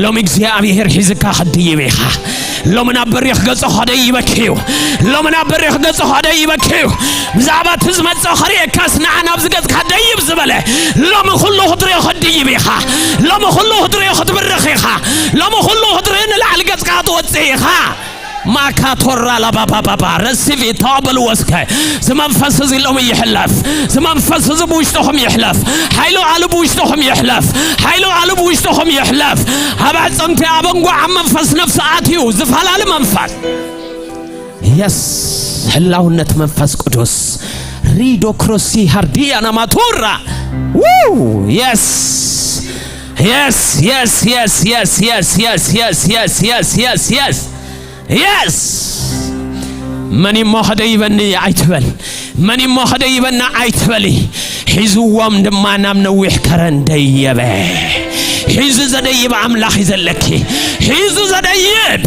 ሎሚ እግዚኣብሔር ሒዝካ ክድይብ ኢኻ። ሎሚ ናብ በሪኽ ገጹ ከደይበኪ እዩ። ሎሚ ናብ በሪኽ ገጹ ከደይበኪ እዩ። ብዛዕባ እቲ ዝመጽእ ክርእየካስ ንዓ ናብዚ ገጽካ ደይብ ዝበለ፣ ሎሚ ኩሉ ክትርእዮ ክትድይብ ኢኻ። ሎሚ ኩሉ ክትርእዮ ክትብርኽ ኢኻ። ሎሚ ኩሉ ክትርእዮ ንላዕሊ ገጽካ ክትወጽእ ኢኻ። ማካቶራ ላባባባባ ረሲቪ ተቐበልዎ እስከ። እዚ መንፈስ እዚ ሎሚ ይሕለፍ። እዚ መንፈስ እዚ ብውሽጥኹም ይሕለፍ። ሓይሉ ቃሉ ብውሽጥኹም ይሕለፍ። ሓይሉ ቃሉ ብውሽጥኹም ይሕለፍ። ኣብ ኣዕጽምቲ፣ ኣብ ኣንጓዕ፣ ኣብ መንፈስ ነፍሲ ኣትዩ ዝፈላለ መንፈስ። የስ፣ ህላውነት መንፈስ ቅዱስ። ሪዶ ክሮሲ ሃርዲያ ናማቶራ። ው፣ የስ። የስ፣ የስ፣ የስ፣ የስ፣ የስ፣ የስ፣ የስ፣ የስ፣ የስ፣ የስ፣ የስ፣ የስ። መን እሞ ከደይበኒ ኣይትበል። መን እሞ ከደይበና ኣይትበሊ። ሒዝዎም ድማ ናብ ነዊሕ ከረን ደየበ። ሒዙ ዘደይብ ኣምላኽ እዩ ዘለኪ። ሒዙ ዘደይብ።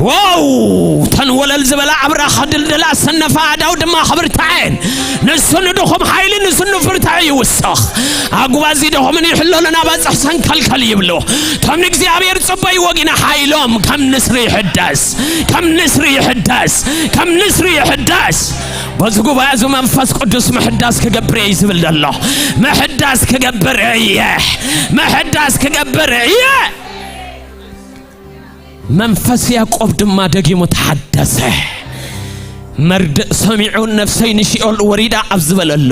ዋው! ተን ወለል ዝበላ ኣብራኽ ድልድላ ሰነፋ ኣዳው ድማ ክብርታዐን። ንሱ ንድኹም ሓይሊ ንሱ ንፍርታዕ ይውስኽ። ኣጉባዚ ድኹምን ይሕለሉን ኣባጽሕ ሰንከልከል ይብሉ። እቶም ንእግዚኣብሔር ጽበይዎ ግና ሓይሎም ከም ንስሪ ይሕደስ፣ ከም ንስሪ ይሕደስ፣ ከም ንስሪ ይሕደስ። በዚ ጉባኤ እዚ መንፈስ ቅዱስ ምሕዳስ ክገብር እየ ዝብል ዘሎ። ምሕዳስ ክገብር እየ። ምሕዳስ ክገብር እየ። መንፈስ ያዕቆብ ድማ ደጊሙ ተሓደሰ። መርድእ ሰሚዑ ነፍሰይ ንሺኦል ወሪዳ ኣብ ዝበለሉ፣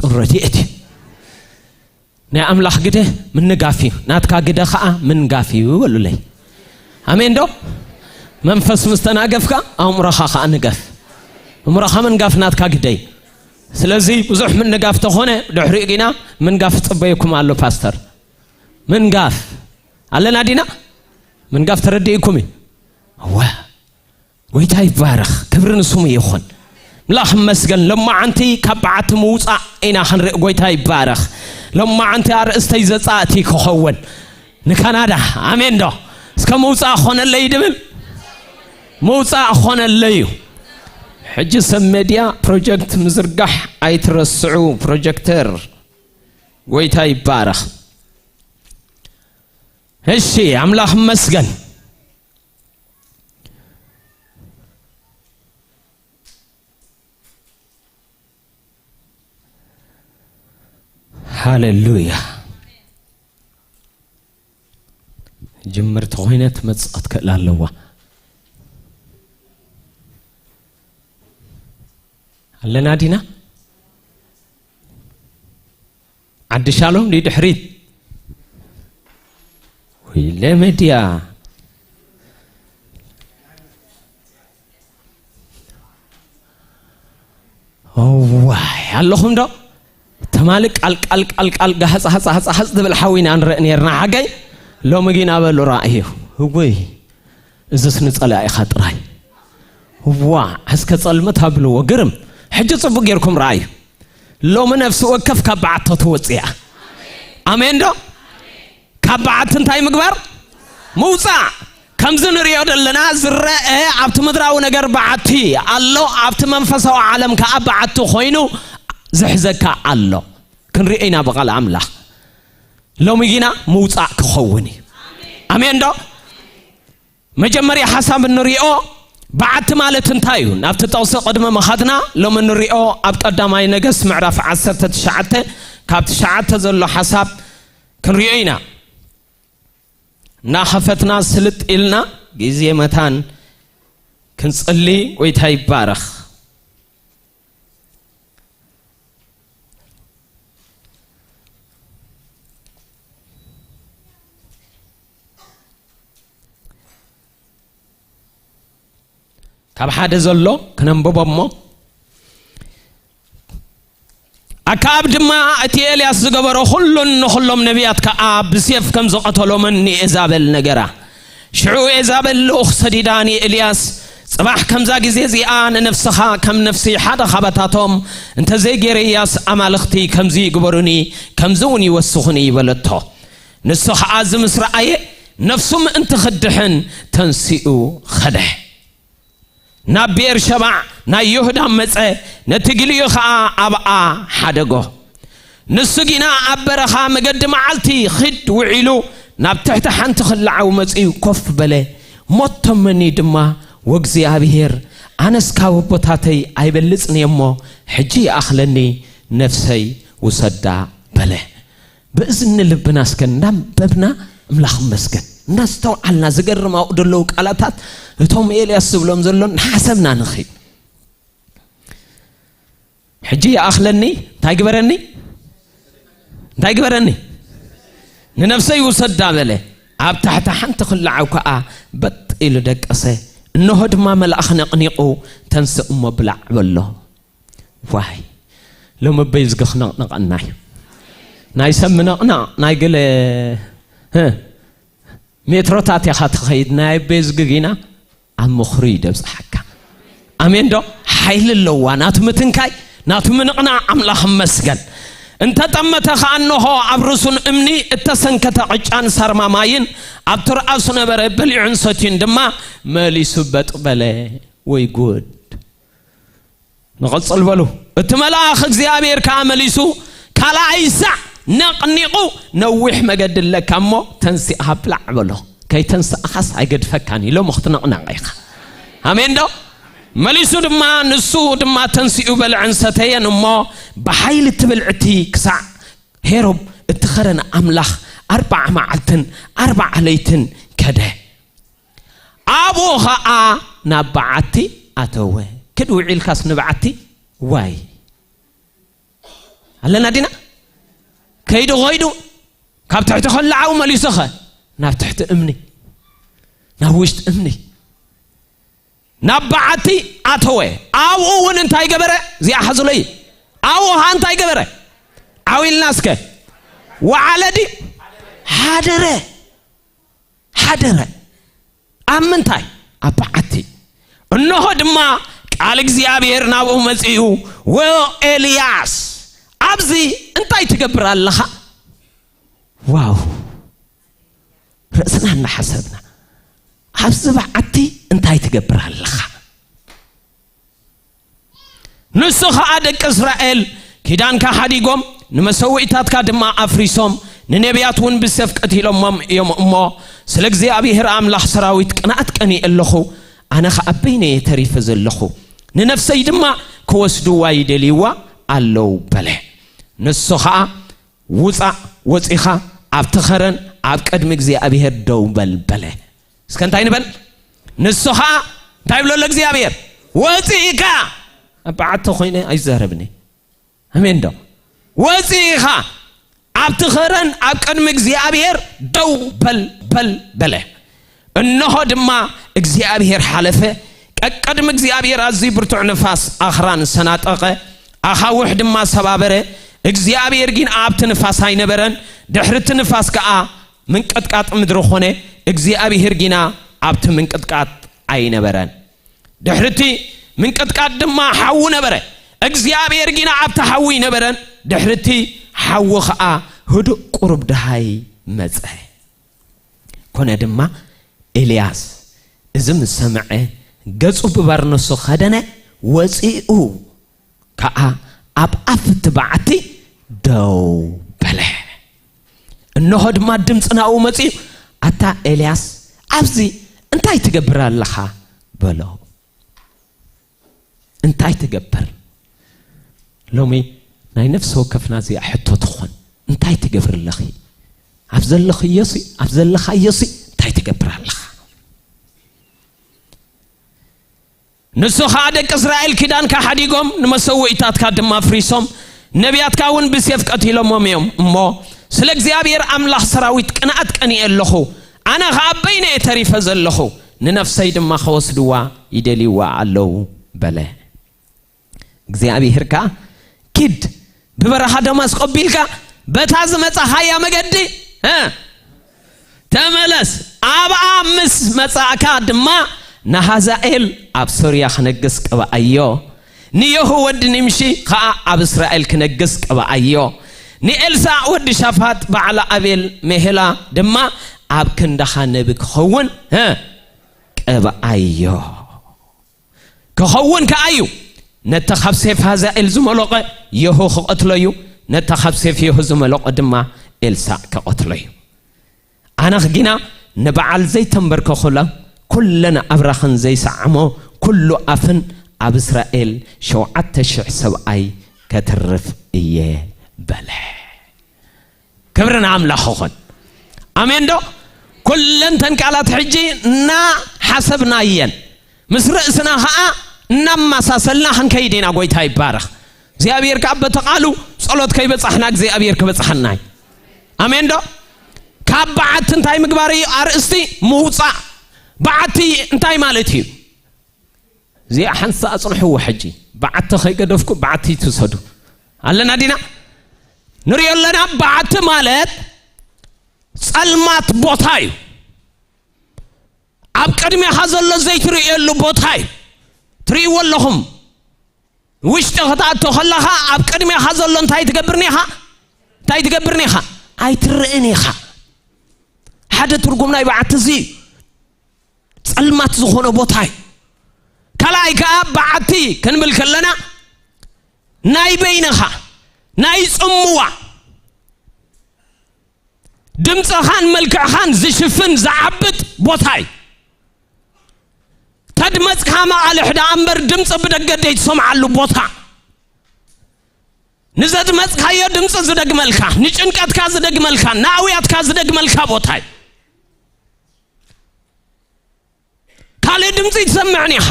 ረድኤት እዩ። ናይ ኣምላኽ ግደ ምንጋፍ እዩ፣ ናትካ ግደ ኸዓ ምንጋፍ እዩ በሉለይ። ኣሜን ዶ? መንፈስ ምስ ተናገፍካ ኣእምሮኻ ኸዓ ንገፍ። ኣእምሮኻ ምንጋፍ ናትካ ግደ እዩ። ስለዚ ብዙሕ ምንጋፍ ተኾነ ድሕሪኡ ግና ምንጋፍ ይጽበየኩም ኣሎ ፓስተር። ምንጋፍ ኣለና ዲና? ምንጋፍ ተረዲእኩም እዩ። እወ። ጎይታ ይባረኽ፣ ክብሪ ንስሙ ይኹን። ምላኽ መስገን። ለማዓንቲ ካብ በዓቲ ምውፃእ ኢና ክንርኢ። ጎይታ ይባረኽ። ለማዓንቲ ኣርእስተይ ዘፃእቲ ክኸውን ንካናዳ። ኣሜን ዶ? እስከ ምውፃእ ኾነለይ ድብል። ምውፃእ ኾነለይ እዩ። ሕጂ ሰብ ሜድያ ፕሮጀክት ምዝርጋሕ ኣይትረስዑ። ፕሮጀክተር። ጎይታ ይባረኽ። እሺ፣ ኣምላኽ መስገን። ሃሌሉያ። ጅምርቲ ኮይነ ትመጽእ ክትክእል ኣለዋ። ኣለና ዲና? ዓዲ ሻሎም ድዩ ድሕሪት? ወይለ መድያ። እዋይ፣ ኣለኹም ዶ? ተማሊ ቃል፣ ቃል፣ ቃል፣ ቃል፣ ጋህጽ፣ ሃጽ፣ ሃጽ፣ ሃጽ ትብል ሓዊና ንርኢ ኔርና ሓገይ። ሎሚ ግን ኣበሉ ራእዩ። እወይ፣ እዝስ ንጸላኢኻ ጥራይ። እዋ፣ እስከ ጸልመት ኣብልዎ። ግርም። ሕጂ ጽቡቅ ጌርኩም ራእዩ። ሎሚ ነፍሲ ወከፍ ካብ በዓቶ ትወጽእ እያ። ኣሜን ዶ? ካብ በዓቲ እንታይ ምግባር? ምውጻእ። ከምዚ ንሪኦ ዘለና ዝረአ ኣብቲ ምድራዊ ነገር በዓቲ ኣሎ፣ ኣብቲ መንፈሳዊ ዓለም ከኣ በዓቲ ኮይኑ ዝሕዘካ ኣሎ። ክንሪኦ ኢና ብቓል ኣምላኽ። ሎሚ ግና ምውጻእ ክኸውን እዩ። ኣሜን ዶ? መጀመርያ ሓሳብ እንሪኦ በዓቲ ማለት እንታይ እዩ? ናብቲ ጥቕሲ ቅድሚ ምኻድና ሎሚ እንሪኦ ኣብ ቀዳማይ ነገስት ምዕራፍ ዓሰርተ ትሽዓተ ካብ ትሽዓተ ዘሎ ሓሳብ ክንሪኦ ኢና። እናኸፈትና ስልጥ ኢልና ግዜ መታን ክንጽሊ። ጎይታ ይባረኽ። ካብ ሓደ ዘሎ ክነንብቦ እሞ፣ ኣክዓብ ድማ እቲ ኤልያስ ዝገበሮ ኩሉን ንኹሎም ነቢያት ከኣ ብሴፍ ከም ዝቐተሎምን ንኤዛቤል ነገራ። ሽዑ ኤዛቤል ልኡኽ ሰዲዳ ንኤልያስ፣ ጽባሕ ከምዛ ግዜ እዚኣ ንነፍስኻ ከም ነፍሲ ሓደ ኻባታቶም እንተ ዘይገይረያስ ኣማልኽቲ ከምዚ ይግበሩኒ፣ ከምዚ እውን ይወስኹኒ በለቶ። ንሱ ኸኣ እዚ ምስ ረኣየ ነፍሱ ምእንቲ ኽድሕን ተንሲኡ ኸደ። ናብ ቤርሸባዕ ናይ ይሁዳ መጸ፣ ነቲ ግልኡ ኸኣ ኣብኣ ሓደጎ። ንሱ ግና ኣብ በረኻ መገዲ መዓልቲ ኺድ ውዒሉ ናብ ትሕቲ ሓንቲ ኽላዓዊ መጺኡ ኮፍ በለ። ሞት ተመኒ ድማ፣ "ወእግዚኣብሄር፣ ኣነስ ካብ ኣቦታተይ ኣይበልጽን እየ እሞ፣ ሕጂ ይኣኽለኒ፣ ነፍሰይ ውሰዳ" በለ። ብእዝኒ ልብና እስከ እንዳንበብና ኣምላኽ ይመስገን፣ እንዳስተውዓልና፣ ዝገርም ኣብኡ ዘለዉ ቃላታት እቶም ኤልያስ ዝብሎም ዘሎ እናሓሰብና ንኺድ። "ሕጂ ይኣኽለኒ፣ እንታይ ግበረኒ? እንታይ ግበረኒ? ንነፍሰይ ውሰዳ" በለ። ኣብ ታሕቲ ሓንቲ ኽላዓው ከኣ በጥ ኢሉ ደቀሰ። እንሆ ድማ መልኣኽ ነቕኒቑ፣ "ተንስእ እሞ ብላዕ" በሎ። ዋይ፣ ሎሚ ኣበይ ዝግኽ ነቕነቐና እዩ። ናይ ሰብ ምንቕናቕ፣ ናይ ገለ፣ ህ፣ ሜትሮታት ኢኻ ትኸይድ፣ ናይ ኣበይ ዝግጊና ኣብ ምኽሪ ይደብጽሓካ። ኣሜን ዶ? ሓይሊ ኣለዋ፣ ናቱ ምትንካይ፣ ናቱ ምንቕናቕ ኣምላኽ ይመስገን። እንተጠመተ ኸኣ እንሆ ኣብ ርእሱን እምኒ እተሰንከተ ቅጫን ሳርማ ማይን ኣብ ትርኣሱ ነበረ፣ በሊዑን ሰትዩን ድማ መሊሱ በጥ በለ። ወይ ጉድ! ንቐጽል በሉ። እቲ መልኣኽ እግዚኣብሔር ከኣ መሊሱ፣ "ካልኣይ ሳዕ ነቕኒቑ፣ ነዊሕ መገዲ ኣለካ እሞ፣ ተንሲእኻ ብላዕ" በሎ። ከይተንሳእኻስ ኣይገድፈካን እዩ፣ ሎሚ ክትነቕነቕ ኢኻ። ኣሜን ዶ? መሊሱ ድማ፣ ንሱ ድማ ተንሲኡ በልዐን ሰተየን እሞ፣ ብሓይሊ እቲ ብልዕቲ ክሳዕ ሄሮብ እቲ ኸረን ኣምላኽ ኣርባዓ መዓልትን ኣርባዓ ለይትን ከደ። ኣብኡ ኸኣ ናብ በዓቲ ኣተወ። ክድ ውዒልካስ ንበዓቲ? ዋይ። ኣለና ዲና? ከይዱ ከይዱ ካብ ትሕቲ ከለዓው መሊሱኸ ናብ ትሕቲ እምኒ፣ ናብ ውሽጢ እምኒ፣ ናብ በዓቲ ኣተወ። ኣብኡ እውን እንታይ ገበረ? እዚኣ ሓዙለይ። ኣብኡ ኸዓ እንታይ ገበረ? ዓው ኢልና እስከ። ወዓለ ድዩ? ሓደረ። ሓደረ። ኣብ ምንታይ? ኣብ በዓቲ። እንሆ ድማ ቃል እግዚኣብሔር ናብኡ መጺኡ፣ "ወኤልያስ፣ ኣብዚ እንታይ ትገብር ኣለኻ?" ዋው! ርእስና እናሓሰብና፣ "ኣብዚ በዓቲ እንታይ ትገብር ኣለኻ?" ንሱ ኸኣ፣ "ደቂ እስራኤል ኪዳንካ ሓዲጎም፣ ንመሰውኢታትካ ድማ ኣፍሪሶም፣ ንነቢያት እውን ብሰፍ ቀቲሎሞም እዮም እሞ፣ ስለ እግዚኣብሔር ኣምላኽ ሰራዊት ቅንኣት ቀኒኤ ኣለኹ። ኣነ ኸኣ በይነየ ተሪፈ ዘለኹ፣ ንነፍሰይ ድማ ክወስድዋ ይደልይዋ ኣለዉ" በለ። ንሱ ኸኣ፣ "ውጻእ፣ ወጺኻ ኣብቲ ኸረን ኣብ ቅድሚ እግዚኣብሔር ደው በል" በለ። እስከ እንታይ ንበል? ንሱ ኸኣ እንታይ ብሎ ኣሎ እግዚኣብሔር? "ወጺእካ"፣ ኣብ በዓቲ ኮይነ ኣይዛረብኒ። ኣሜን ዶ? "ወጺእኻ ኣብቲ ኸረን ኣብ ቅድሚ እግዚኣብሔር ደው በል፣ በል" በለ። እንሆ ድማ እግዚኣብሔር ሓለፈ። ቀቅድሚ እግዚኣብሔር ኣዝዩ ብርቱዕ ንፋስ ኣኽራን ሰናጠቐ፣ ኣኻውሕ ድማ ሰባበረ። እግዚኣብሔር ግን ኣብቲ ንፋስ ኣይነበረን። ድሕሪ እቲ ንፋስ ከኣ ምንቅጥቃጥ ምድሪ ኾነ፣ እግዚኣብሔር ጊና ኣብቲ ምንቅጥቃጥ ኣይነበረን። ድሕርቲ ምንቅጥቃጥ ድማ ሓዊ ነበረ፣ እግዚኣብሔር ጊና ኣብቲ ሓዊ ኣይነበረን። ድሕርቲ ሓዊ ኸኣ ህዱእ ቁሩብ ደሃይ መጸ። ኮነ ድማ ኤልያስ እዚ ምስ ሰምዐ፣ ገጹ ብበርነሱ ኸደነ፣ ወጺኡ ከኣ ኣብ ኣፍ እቲ በዓቲ ደው በለ። እንሆ ድማ ድምጺ ናብኡ መጺኡ፣ "ኣታ ኤልያስ፣ ኣብዚ እንታይ ትገብር ኣለኻ?" በሎ። እንታይ ትገብር? ሎሚ ናይ ነፍሲ ወከፍና እዚኣ ሕቶ ትኾን። እንታይ ትገብር ኣለኺ? ኣብ ዘለኽዮሲ፣ ኣብ ዘለኻዮሲ እንታይ ትገብር ኣለኻ? ንሱ ኸኣ፣ "ደቂ እስራኤል ኪዳንካ ሓዲጎም፣ ንመሰውኢታትካ ድማ ኣፍሪሶም፣ ነቢያትካ እውን ብሴፍ ቀቲሎሞም እዮም እሞ፣ ስለ እግዚኣብሔር ኣምላኽ ሰራዊት ቅንኣት ቀኒኤ ኣለኹ። ኣነ ኸኣ በይነየ ተሪፈ ዘለኹ፣ ንነፍሰይ ድማ ኸወስድዋ ይደልይዋ ኣለዉ" በለ። እግዚኣብሔር ከኣ፣ "ኪድ፣ ብበረኻ ደማስቆ ኣቢልካ በታ ዝመጻኻያ መገዲ፣ እ፣ ተመለስ። ኣብኣ ምስ መጻእካ ድማ ንሃዛኤል ኣብ ሶርያ ክነግስ ቅብኣዮ፣ ንየሁ ወዲ ኒምሺ ኸኣ ኣብ እስራኤል ክነግስ ቅብኣዮ፣ ንኤልሳዕ ወዲ ሻፋጥ በዓል ኣቤል ሜሄላ ድማ ኣብ ክንዳኻ ነቢ ክኸውን፣ እ፣ ቅብኣዮ። ክኸውን ከኣ እዩ፣ ነቲ ካብ ሴፍ ሃዛኤል ዝመለቐ የሆ ክቐትሎ እዩ፣ ነቲ ካብ ሴፍ የሆ ዝመለቐ ድማ ኤልሳዕ ክቐትሎ እዩ። ኣነ ግና ንበዓል ዘይተንበርከኹላ፣ ኩለን ኣብራኽን ዘይሰዓሞ ኩሉ ኣፍን ኣብ እስራኤል ሸውዓተ ሽሕ ሰብኣይ ከትርፍ እየ" በለ። ክብሪ ንኣምላኽ ይኹን። ኣሜን ዶ? ኩለን ተን ቃላት ሕጂ እናሓሰብናየን፣ ምስ ርእስና ኸኣ እናመሳሰልና ክንከይድ ኢና። ጎይታ ይባረኽ። እግዚኣብሔር ከኣ በቲ ቃሉ ጸሎት ከይበጻሕና እግዚኣብሔር ክበጽሓና እዩ። ኣሜን ዶ? ካብ በዓቲ እንታይ ምግባር እዩ ኣርእስቲ? ምውጻእ። በዓቲ እንታይ ማለት እዩ? እዚኣ ሓንሳ ኣጽንሕዎ ሕጂ። በዓቲ ከይገደፍኩ በዓቲ ትውሰዱ። ኣለና ዲና? ንሪኦ ኣለና። በዓቲ ማለት ጸልማት ቦታ እዩ። ኣብ ቅድሜኻ ዘሎ ዘይትርእየሉ ቦታ እዩ። ትርእይዎ ኣለኹም። ውሽጢ ክትኣቶ ከለኻ ኣብ ቅድሜኻ ዘሎ እንታይ ትገብር ኔኻ? እንታይ ትገብር ኔኻ? ኣይትርእን ኢኻ። ሓደ ትርጉም ናይ በዓቲ እዚ እዩ። ጸልማት ዝኾነ ቦታ እዩ። ካልኣይ ከኣ በዓቲ ክንብል ከለና ናይ በይንኻ፣ ናይ ጽምዋ፣ ድምጽኻን መልክዕኻን ዝሽፍን ዝዓብጥ ቦታ እዩ። ተድመጽካ መቓልሕ ደኣ እምበር ድምጺ ብደገ ዘይትሰምዓሉ ቦታ። ንዘድመጽካዮ ድምጺ ዝደግመልካ፣ ንጭንቀትካ ዝደግመልካ፣ ንኣውያትካ ዝደግመልካ ቦታ እዩ። ካልእ ድምጺ ትሰምዕን ኢኻ።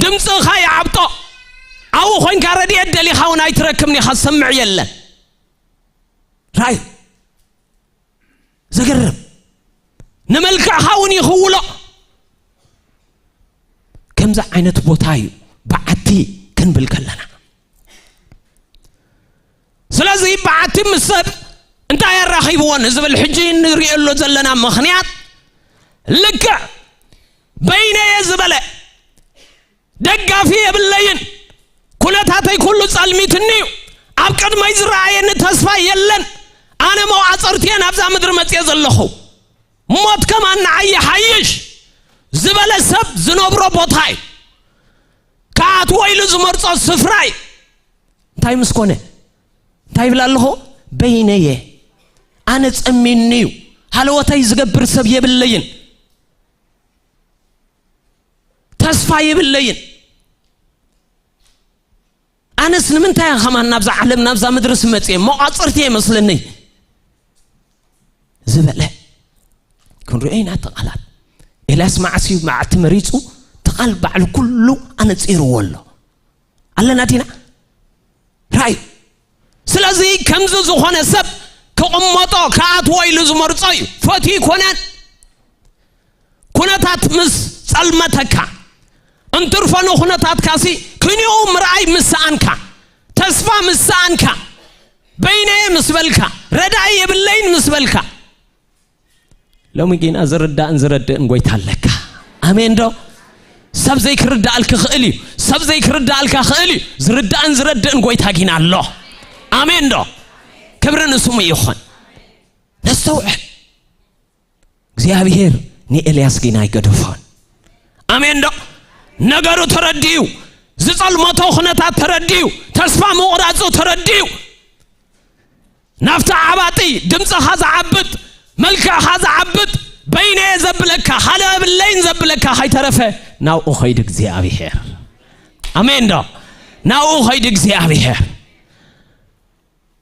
ድምጽኻ ይዓብጦ። ኣብኡ ኮይንካ ረድኤት ደሊኻ እውን ኣይትረክብን ኢኻ፣ ዝሰምዕ የለን። ራይ ዘገርም። ንመልክዕኻ እውን ይኽውሎ። ከምዚ ዓይነት ቦታ እዩ በዓቲ ክንብል ከለና። ስለዚ በዓቲ ምስ ሰብ እንታይ ኣራኺብዎ ንዝብል ሕጂ ንሪኦ ዘሎ ዘለና ምኽንያት፣ ልክዕ በይነየ ዝበለ ደጋፊ የብለይን፣ ኩነታተይ ኩሉ ጸልሚትኒ እዩ፣ ኣብ ቅድመይ ዝረኣየኒ ተስፋ የለን፣ ኣነ መዋጽርትየ ናብዛ ምድሪ መጽየ ዘለኹ፣ ሞት ከማን ንዓይ ይሓይሽ ዝበለ ሰብ ዝነብሮ ቦታ እዩ። ክኣትዎ ኢሉ ዝመርጾ ስፍራ እዩ። እንታይ ምስ ኮነ? እንታይ ይብል ኣለኹ? በይነየ፣ ኣነ ጸሚኒ እዩ፣ ሃለወተይ ዝገብር ሰብ የብለይን፣ ተስፋ የብለይን። ኣነስ ንምንታይ እየ ከማን ናብዛ ዓለም ናብዛ ምድርስ መፅየ? መቋፅርቲ እየ መስለኒ ዝበለ ክንሪኦ ኢና። እቲ ቃላት ኤልያስ መዓስ እዩ መዓልቲ መሪፁ? እቲ ቃል ባዕሉ ኩሉ ኣነፂርዎ ኣሎ። ኣለና ዲና? ራእዩ። ስለዚ ከምዚ ዝኾነ ሰብ ክቕመጦ ክኣትዎ ኢሉ ዝመርጾ እዩ። ፈትዩ ይኮነን። ኩነታት ምስ ጸልመተካ፣ እንትርፎ ንኹነታትካሲ ክንኡ ምርኣይ ምስ ሰኣንካ፣ ተስፋ ምስ ሰኣንካ፣ በይነየ ምስ በልካ፣ ረዳኢ የብለይን ምስ በልካ፣ ሎሚ ጌና ዝርዳእን ዝረድእን ጎይታ ኣለካ። ኣሜን ዶ? ሰብ ዘይክርዳእልክ ክእል እዩ። ሰብ ዘይክርዳእልካ ክእል እዩ። ዝርዳእን ዝረድእን ጎይታ ጊና ኣሎ። ኣሜን ዶ? ክብሪ ንስሙ ይኹን። ነስተውዕል። እግዚኣብሔር ንኤልያስ ጊና ኣይገደፎን። ኣሜን ዶ? ነገሩ ተረዲኡ፣ ዝጸልመቶ ኩነታት ተረዲኡ፣ ተስፋ ምቑራጹ ተረዲኡ፣ ናብቲ ዓባጢ ድምፅኻ ዝዓብጥ፣ መልክዕኻ ዝዓብጥ፣ በይነየ ዘብለካ፣ ካልእ የብለይን ዘብለካ ከይተረፈ ናብኡ ኸይዱ እግዚኣብሔር። ኣሜን ዶ? ናብኡ ኸይዱ እግዚኣብሔር።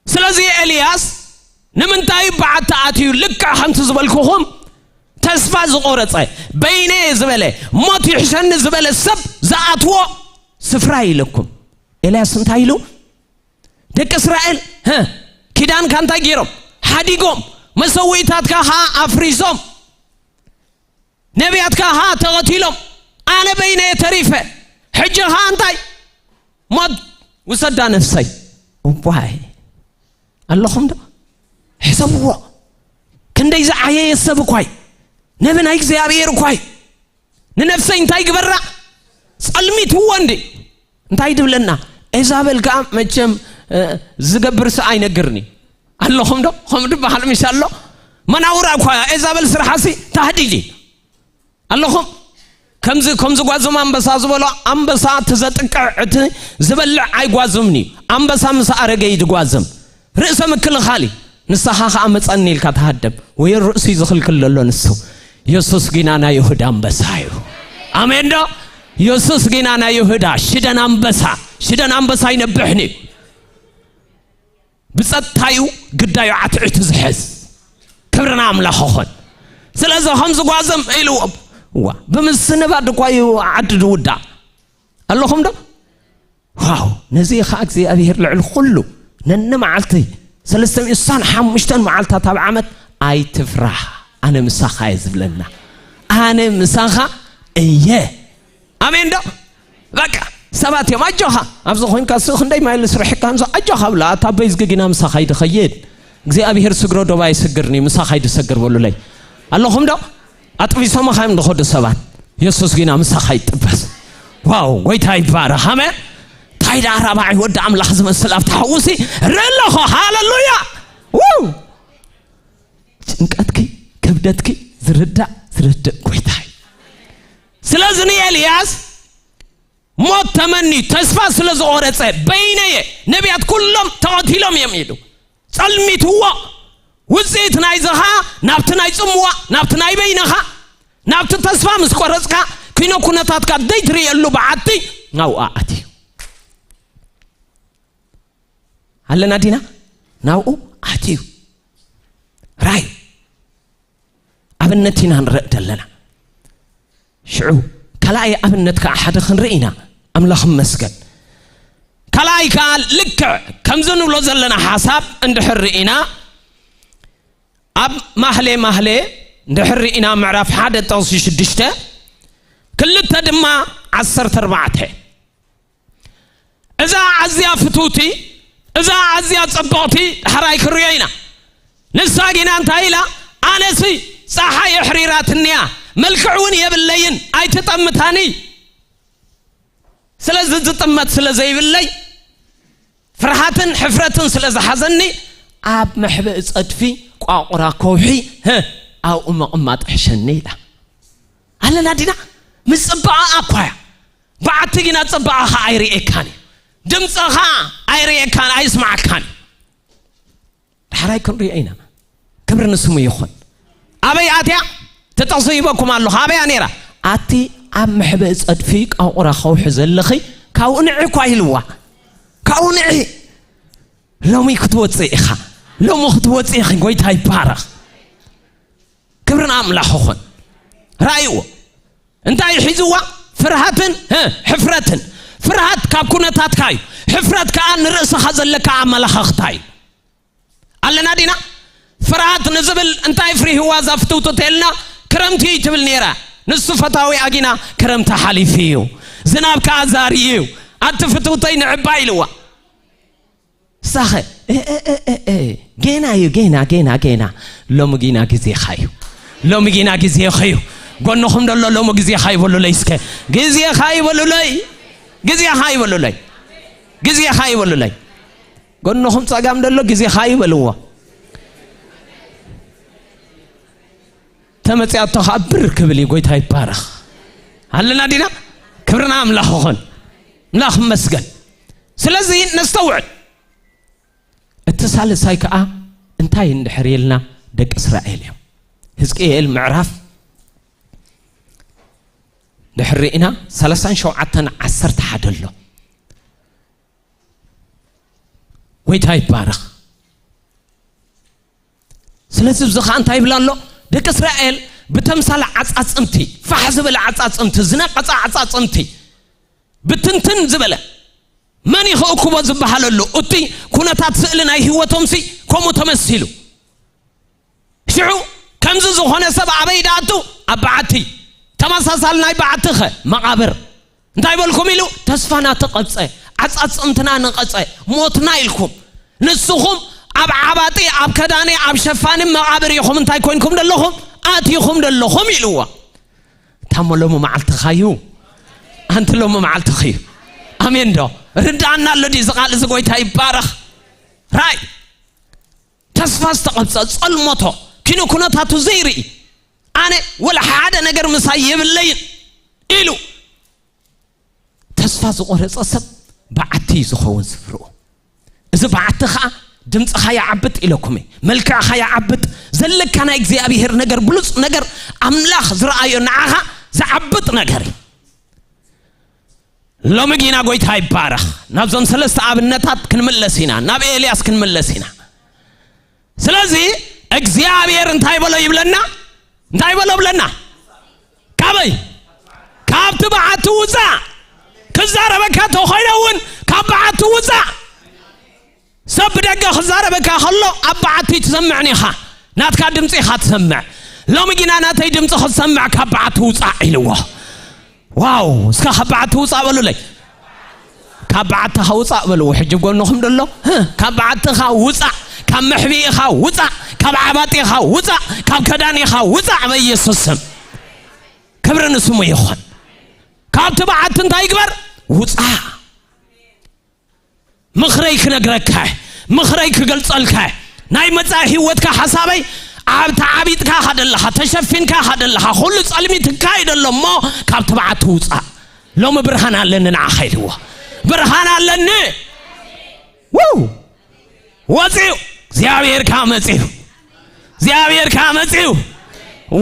ስለዚ ኤልያስ ንምንታይ በዓቲ ኣትዩ? ልክዕ ከምቲ ዝበልኩኹም ተስፋ ዝቆረጸ፣ በይነየ ዝበለ፣ ሞት ይሕሸኒ ዝበለ ሰብ ዝኣትዎ ስፍራ ኢለኩም። ኤልያስ እንታይ ኢሉ? ደቂ እስራኤል፣ ህ፣ ኪዳንካ እንታይ ገይሮም? ሓዲጎም፣ መሰውኢታትካ ኸዓ ኣፍሪሶም፣ ነቢያትካ ኸዓ ተቐቲሎም፣ ኣነ በይነየ ተሪፈ። ሕጂ ኸዓ እንታይ? ሞት ውሰዳ ነፍሰይ። እዋይ፣ ኣለኹም ዶ? ሕሰብዎ። ክንደይ ዝዓየየ ሰብ እኳይ፣ ነቢ ናይ እግዚኣብሔር እኳይ፣ ንነፍሰይ እንታይ ግበራ? ጸልሚትዎ እንዲ። እንታይ ድብለና? ኤዛበል ከኣ መቸም፣ እ፣ ዝገብር ሰ ኣይነግርኒ። ኣለኹም ዶ? ከምኡ ድበሃል ምሽ ኣሎ? መናውራ እኳ እያ። ኤዛበል ስርሓሲ ታህዲድ እዩ። ኣለኹም? ከምዚ፣ ከምዚ ጓዝም ኣንበሳ ዝበሎ፣ ኣንበሳ እቲ ዘጥቅዕ፣ እቲ ዝበልዕ ኣይጓዝምን እዩ። ኣንበሳ ምስ ኣረገ እዩ ዝጓዝም። ርእሰ ምክልኻል እዩ። ንስኻ ኸዓ መጸኒ ኢልካ ተሃደም። ወይ ርእሱ እዩ ዝኽልክል ዘሎ ንሱ። የሱስ ጊና ናይ ይሁዳ ኣንበሳ እዩ። ኣሜን ዶ? የሱስ ጊና ናይ ይሁዳ ሽደን ኣንበሳ፣ ሽደን ኣንበሳ ይነብሕን እዩ። ብጸጥታዩ ግዳዩ ዓትዒቱ ዝሕዝ። ክብሪ ንኣምላኽ ይኹን። ስለዚ ከም ዝጓዘም ኢልዎም። እዋ፣ ብምስንባድ እኳ እዩ ዓዲ ዝውዳእ። ኣለኹም ዶ? ዋው፣ ነዚ ኸዓ እግዚኣብሔር ልዕሊ ኩሉ ነኒ መዓልቲ ሰለስተ ሚእቲ ስሳን ሓሙሽተን መዓልታት ኣብ ዓመት ኣይትፍራህ፣ ኣነ ምሳኻ እየ ዝብለና። ኣነ ምሳኻ እየ። ኣሜን ዶ? በቃ ሰባት እዮም፣ ኣጆኻ፣ ኣብዚ ኮይንካ ስ ክንደይ ማይልስ ርሒቕካ፣ ኣጆኻ ብላ፣ ኣታ ኣቦይ ዝግጊና ምሳኻ ይድኸይድ። እግዚኣብሔር ስግሮ ዶባ ይስግርኒ፣ ምሳኻ ይድሰግር በሉለይ። ኣለኹም ዶ? ኣጥቢሶምኻ እዮም ዝኸዱ ሰባት። የሱስ ጊና ምሳኻ ይጥበስ። ዋው፣ ጎይታ ይባረኽ። ኣሜን። እንታይ ደኣ ራባዒ ወዲ ኣምላኽ ዝመስል ኣብቲ ሓውሲ ርኢ ኣለኹ። ሃሌሉያ። ዋው። ጭንቀትኪ፣ ክብደትኪ ዝርዳእ ዝረድእ ጎይታ እዩ። ስለዚ ንኤልያስ ሞት ተመንዩ ተስፋ ስለ ዝቖረጸ፣ በይነየ ነቢያት ኩሎም ተቐቲሎም እዮም ኢሉ ጸልሚትዎ። ውጽኢት ናይዚ ኸኣ ናብቲ ናይ ጽምዋ፣ ናብቲ ናይ በይንኻ፣ ናብቲ ተስፋ ምስ ቆረጽካ፣ ኪኖ ኩነታትካ ዘይትርእየሉ በዓቲ ናብኡ ኣትዩ። ኣለና ዲና? ናብኡ ኣትዩ። ራይ ኣብነት ኢና ንረእ ዘለና። ሽዑ ካልኣይ ኣብነት ከዓ ሓደ ክንርኢ ኢና። ኣምላኽ ይመስገን። ካልኣይ ከዓ ልክዕ ከምዚ ንብሎ ዘለና ሓሳብ እንድሕር ርኢና፣ ኣብ ማህሌ ማህሌ እንድሕር ርኢና ምዕራፍ ሓደ ጥቕሲ ሽዱሽተ፣ ክልተ ድማ ዓሰርተ ኣርባዕተ። እዛ ኣዝያ ፍትውቲ፣ እዛ ኣዝያ ጽብቕቲ ዳሕራይ ክርእዮ ኢና። ንሳ ጊና እንታይ ኢላ? ኣነሲ ጸሓይ ኣሕሪራትንያ፣ መልክዕ እውን የብለይን፣ ኣይትጠምታኒ። ስለዚ ዝጥመት ስለ ዘይብለይ፣ ፍርሃትን ሕፍረትን ስለ ዝሓዘኒ፣ ኣብ መሕብኢ ጸድፊ ቋቑራ ከውሒ፣ ህ፣ ኣብኡ ምቕማጥ ሕሸኒ ኢላ። ኣለና ዲና? ምስ ጽባቐኣ እኳ እያ። በዓቲ ጊና ጽባቐኻ ኣይርእየካን እዩ። ድምፅኻ ኣይርእየካን፣ ኣይስማዓካን እዩ። ዳሕራይ ክንሪኦ ኢና። ክብሪ ንስሙ ይኹን። ኣበይ ኣትያ? ተጠቕሶ ሂበኩም ኣለኹ። ኣበያ ነይራ? ኣቲ ኣብ መሕብኢ ጸድፊ ቃቑራ ከውሒ ዘለኺ፣ ካብኡ ንዒ እኳ ኢልዋ። ካብኡ ንዒ። ሎሚ ክትወፅእ ኢኻ። ሎሚ ክትወፅእ ኢኺ። ጎይታ ይባረኽ። ክብሪ ንኣምላኽ ይኹን። ራእይዎ። እንታይ ሒዝዋ? ፍርሃትን፣ ህ፣ ሕፍረትን። ፍርሃት ካብ ኩነታትካ እዩ። ሕፍረት ከኣ ንርእስኻ ዘለካ ኣመለኻኽታ እዩ። ኣለና ዲና? ፍርሃት ንዝብል እንታይ ፍሪህዋ እዛ ፍትውቲ ተልና? ክረምቲ እዩ ትብል ነይራ። ንሱ ፈታዊ ኣጊና ክረምቲ ሓሊፉ እዩ። ዝናብ ከኣ ዛሪ እዩ። ኣቲ ፍትውተይ ንዕባ ኢልዋ። ሳኸ፣ እ፣ እ፣ እ፣ እ፣ እ፣ ጌና እዩ፣ ጌና፣ ጌና፣ ጌና። ሎሚ ጊና ግዜኻ እዩ። ሎሚ ጊና ግዜኻ እዩ። ጎንኹም ደሎ ሎሚ ግዜኻ ይበሉለይ እስከ። ግዜኻ ይበሉለይ። ግዜኻ ይበሉለይ። ግዜኻ ይበሉለይ። ጎንኹም ጸጋም ደሎ ግዜኻ ይበልዎ። ተመጽያቶ ኸኣ ብር ክብል እዩ። ጎይታ ይባረኽ። ኣለና ዲና? ክብርና ኣምላኽ ይኹን። ኣምላኽ ይመስገን። ስለዚ ነስተውዕል። እቲ ሳልሳይ ከኣ እንታይ እንድሕር ኢልና ደቂ እስራኤል እዮም። ህዝቅኤል ምዕራፍ ድሕር ርኢና ሰላሳን ሸውዓተን ዓሰርተ ሓደ ኣሎ። ጎይታ ይባረኽ። ስለዚ እዚ ኸኣ እንታይ ይብል ኣሎ? ደቂ እስራኤል ብተምሳል ዓጻጽምቲ፣ ፋሕ ዝበለ ዓጻጽምቲ፣ ዝነቐጸ ዓጻጽምቲ፣ ብትንትን ዝበለ፣ መን ይኽእክቦ ዝበሃለሉ፣ እቲ ኩነታት ስእሊ ናይ ህይወቶምሲ ከምኡ ተመሲሉ። ሽዑ ከምዚ ዝኾነ ሰብ ኣበይ ደኣቱ? ኣብ በዓቲ። ተመሳሳሊ ናይ በዓቲ ኸ? መቓብር። እንታይ በልኩም ኢሉ? ተስፋና ተቐብጸ፣ ዓጻጽምትና ነቐጸ፣ ሞትና ኢልኩም። ንስኹም ኣብ ዓባጢ፣ ኣብ ከዳኒ፣ ኣብ ሸፋኒ መቓብር ኢኹም እንታይ ኮይንኩም ደለኹም? ኣቲኹም ደለኹም ኢልዎ። ታሞ ሎሚ መዓልትኻ እዩ። ኣንቲ ሎሚ መዓልትኺ እዩ። ኣሜን ዶ? ርዳኣና ኣሎ ድዩ? እዚ ቃል እዚ ጎይታ ይባረኽ። ራይ ተስፋ ዝተቐብጸ፣ ጸልመቶ፣ ኪኖ ኩነታቱ ዘይርኢ፣ ኣነ ወላ ሓደ ነገር ምሳይ የብለይን ኢሉ ተስፋ ዝቖረጸ ሰብ በዓቲ እዩ ዝኸውን ስፍርኡ። እዚ በዓቲ ኸኣ ድምፅኻ ይዓብጥ ኢለኩም እየ። መልክዕኻ ይዓብጥ፣ ዘለካ ናይ እግዚኣብሔር ነገር፣ ብሉፅ ነገር፣ ኣምላኽ ዝረኣዮ ንዓኻ ዝዓብጥ ነገር እዩ። ሎሚ ጊና ጎይታ ይባረኽ። ናብዞም ሰለስተ ኣብነታት ክንምለስ ኢና፣ ናብ ኤልያስ ክንምለስ ኢና። ስለዚ እግዚኣብሔር እንታይ በሎ ይብለና? እንታይ በሎ ብለና? ካበይ? ካብቲ በዓቲ ውፃእ። ክዛረበካ ተኾይነ እውን ካብ በዓቲ ውፃእ። ሰብ ብደገ ክዛረበካ ከሎ ኣብ በዓቲ ትሰምዕን ኢኻ። ናትካ ድምፂ ኢኻ ትሰምዕ። ሎሚ ጊና ናተይ ድምፂ ክትሰምዕ ካብ በዓቲ ውፃእ ኢልዎ። ዋው! እስከ ካብ በዓቲ ውፃእ በሉለይ። ካብ በዓትኻ ውፃእ በልዎ። ሕጂ ጎንኹም ደሎ፣ ህ፣ ካብ በዓትኻ ውፃእ፣ ካብ መሕቢእኻ ውፃእ፣ ካብ ዓባጢኻ ውፃእ፣ ካብ ከዳኒኻ ውፃእ በኢየሱስ ስም። ክብሪ ንስሙ ይኹን። ካብቲ በዓቲ እንታይ ይግበር? ውፃእ። ምኽረይ ክነግረካ፣ ምኽረይ ክገልጸልካ፣ ናይ መጻኢ ህይወትካ ሓሳበይ ኣብ ተዓቢጥካ ኢኻ ደለኻ፣ ተሸፊንካ ኢኻ ደለኻ፣ ኩሉ ጸልሚትካ እዩ ደሎ እሞ ካብቲ በዓቲ ውጻእ። ሎሚ ብርሃን ኣለኒ ንዓኻ ኢልዎ። ብርሃን ኣለኒ። ው! ወጺኡ። እግዚኣብሔር ከኣ መጺኡ። እግዚኣብሔር ከኣ መጺኡ።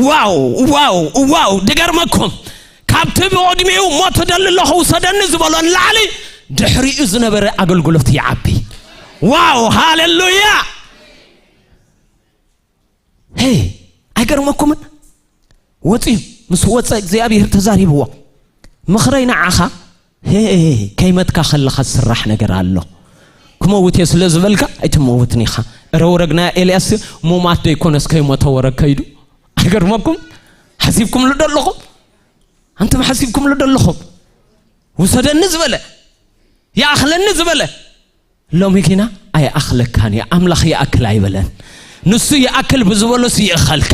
ዋው፣ ዋው፣ ዋው! ድገርመኩም። ካብቲ ብቕድሚኡ ሞት እደሊ ኣለኹ ውሰደኒ ዝበሎ ንላዕሊ ድሕሪኡ ዝነበረ ኣገልግሎት ይዓቢ። ዋው! ሃሌሉያ! ሄይ! ኣይገርመኩምን? ወጺኡ ምስ ወጸ እግዚኣብሔር ተዛሪብዎ። ምኽረይ ንዓኻ ሄ፣ ከይመትካ ከለኻ ዝስራሕ ነገር ኣሎ። ክመውት እየ ስለ ዝበልካ ኣይትመውትን ኢኻ። እረ ወረግ ናይ ኤልያስ ሙማት ዶ ይኮነስ ከይሞተ ወረግ ከይዱ? ኣይገርመኩም? ሓሲብኩምሉ ዶ ኣለኹም? ኣንቱም ሓሲብኩምሉ ዶ ኣለኹም? ውሰደኒ ዝበለ፣ ይኣኽለኒ ዝበለ፣ ሎሚ ግና ኣይኣኽለካን እዩ። ኣምላኽ ይኣክል ኣይበለን። ንሱ ይኣክል ብዝበሎስ ይእኸልካ፣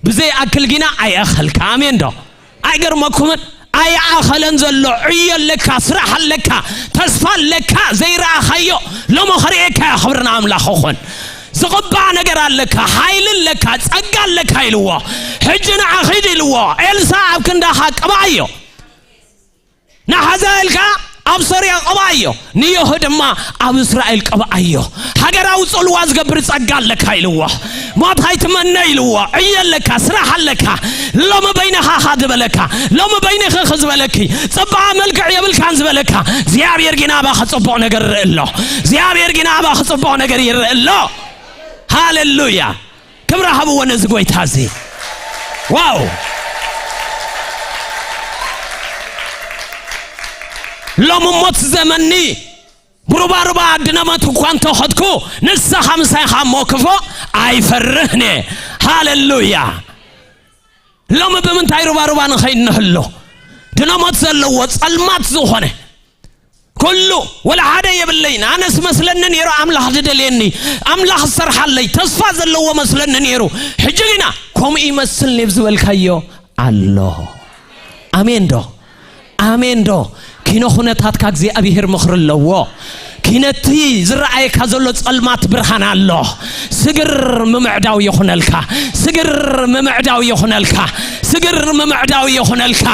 ብዘይኣክል ግና ኣይእኸልካ። ኣሜን ዶ? ኣይገርመኩምን? ኣይኣኸለን ዘሎ። ዕዮ ኣለካ፣ ስራሕ ኣለካ፣ ተስፋ ኣለካ፣ ዘይረኣኻዮ ሎሚ ኽርእየካ እየ። ክብሪ ንኣምላኽ ይኹን። ዝቕባእ ነገር ኣለካ፣ ሓይሊ ኣለካ፣ ጸጋ ኣለካ ኢልዎ። ሕጂ ንዓ ኺድ ኢልዎ። ኤልሳ ኣብ ክንዳኻ ቅብኣዮ። ንሓዛኤል ከኣ ኣብ ሶርያ ቅብኣዮ፣ ንዮህ ድማ ኣብ እስራኤል ቅብኣዮ። ሃገራዊ ጽልዋ ዝገብር ጸጋ ኣለካ ኢልዎ። ሞት ኣይትመነ ኢልዎ። ዕዮ ኣለካ፣ ስራሕ ኣለካ። ሎሚ በይንኻ ኢኻ ዝበለካ፣ ሎሚ በይንኺ ኢኺ ዝበለኪ፣ ጽባቐ መልክዕ የብልካን ዝበለካ፣ እግዚኣብሔር ግን ኣባኺ ጽቡቕ ነገር ይርኢ ኣሎ። እግዚኣብሔር ግን ኣባኺ ጽቡቕ ነገር ይርኢ ኣሎ። ሃሌሉያ! ክብሪ ሃብዎ ነዚ ጎይታ እዚ። ዋው! ሎሚ ሞት ዘመኒ ብሩባሩባ ድነመት እኳ እንተኸድኩ፣ ንስኻ ምሳይ ኢኻ እሞ ክፎ ኣይፈርህን እየ። ሃሌሉያ! ሎሚ ብምንታይ ሩባሩባ ንኸይድ ንህሎ? ድነመት ዘለዎ ጸልማት ዝኾነ ኩሉ ወላ ሓደ የብለይን። ኣነስ መስለኒ ነይሩ ኣምላኽ ዝደልየኒ፣ ኣምላኽ ዝሰርሓለይ፣ ተስፋ ዘለዎ መስለኒ ነይሩ። ሕጂ ግና ከምኡ ይመስል ኔብ ዝበልካዮ ኣሎ። ኣሜን ዶ? ኣሜን ዶ? ኪነ ኩነታትካ እግዚኣብሔር ምኽሪ ኣለዎ። ኪነቲ ዝረኣየካ ዘሎ ጸልማት ብርሃን ኣሎ። ስግር ምምዕዳው ይኹነልካ። ስግር ምምዕዳው ይኹነልካ። ስግር ምምዕዳው ይኹነልካ።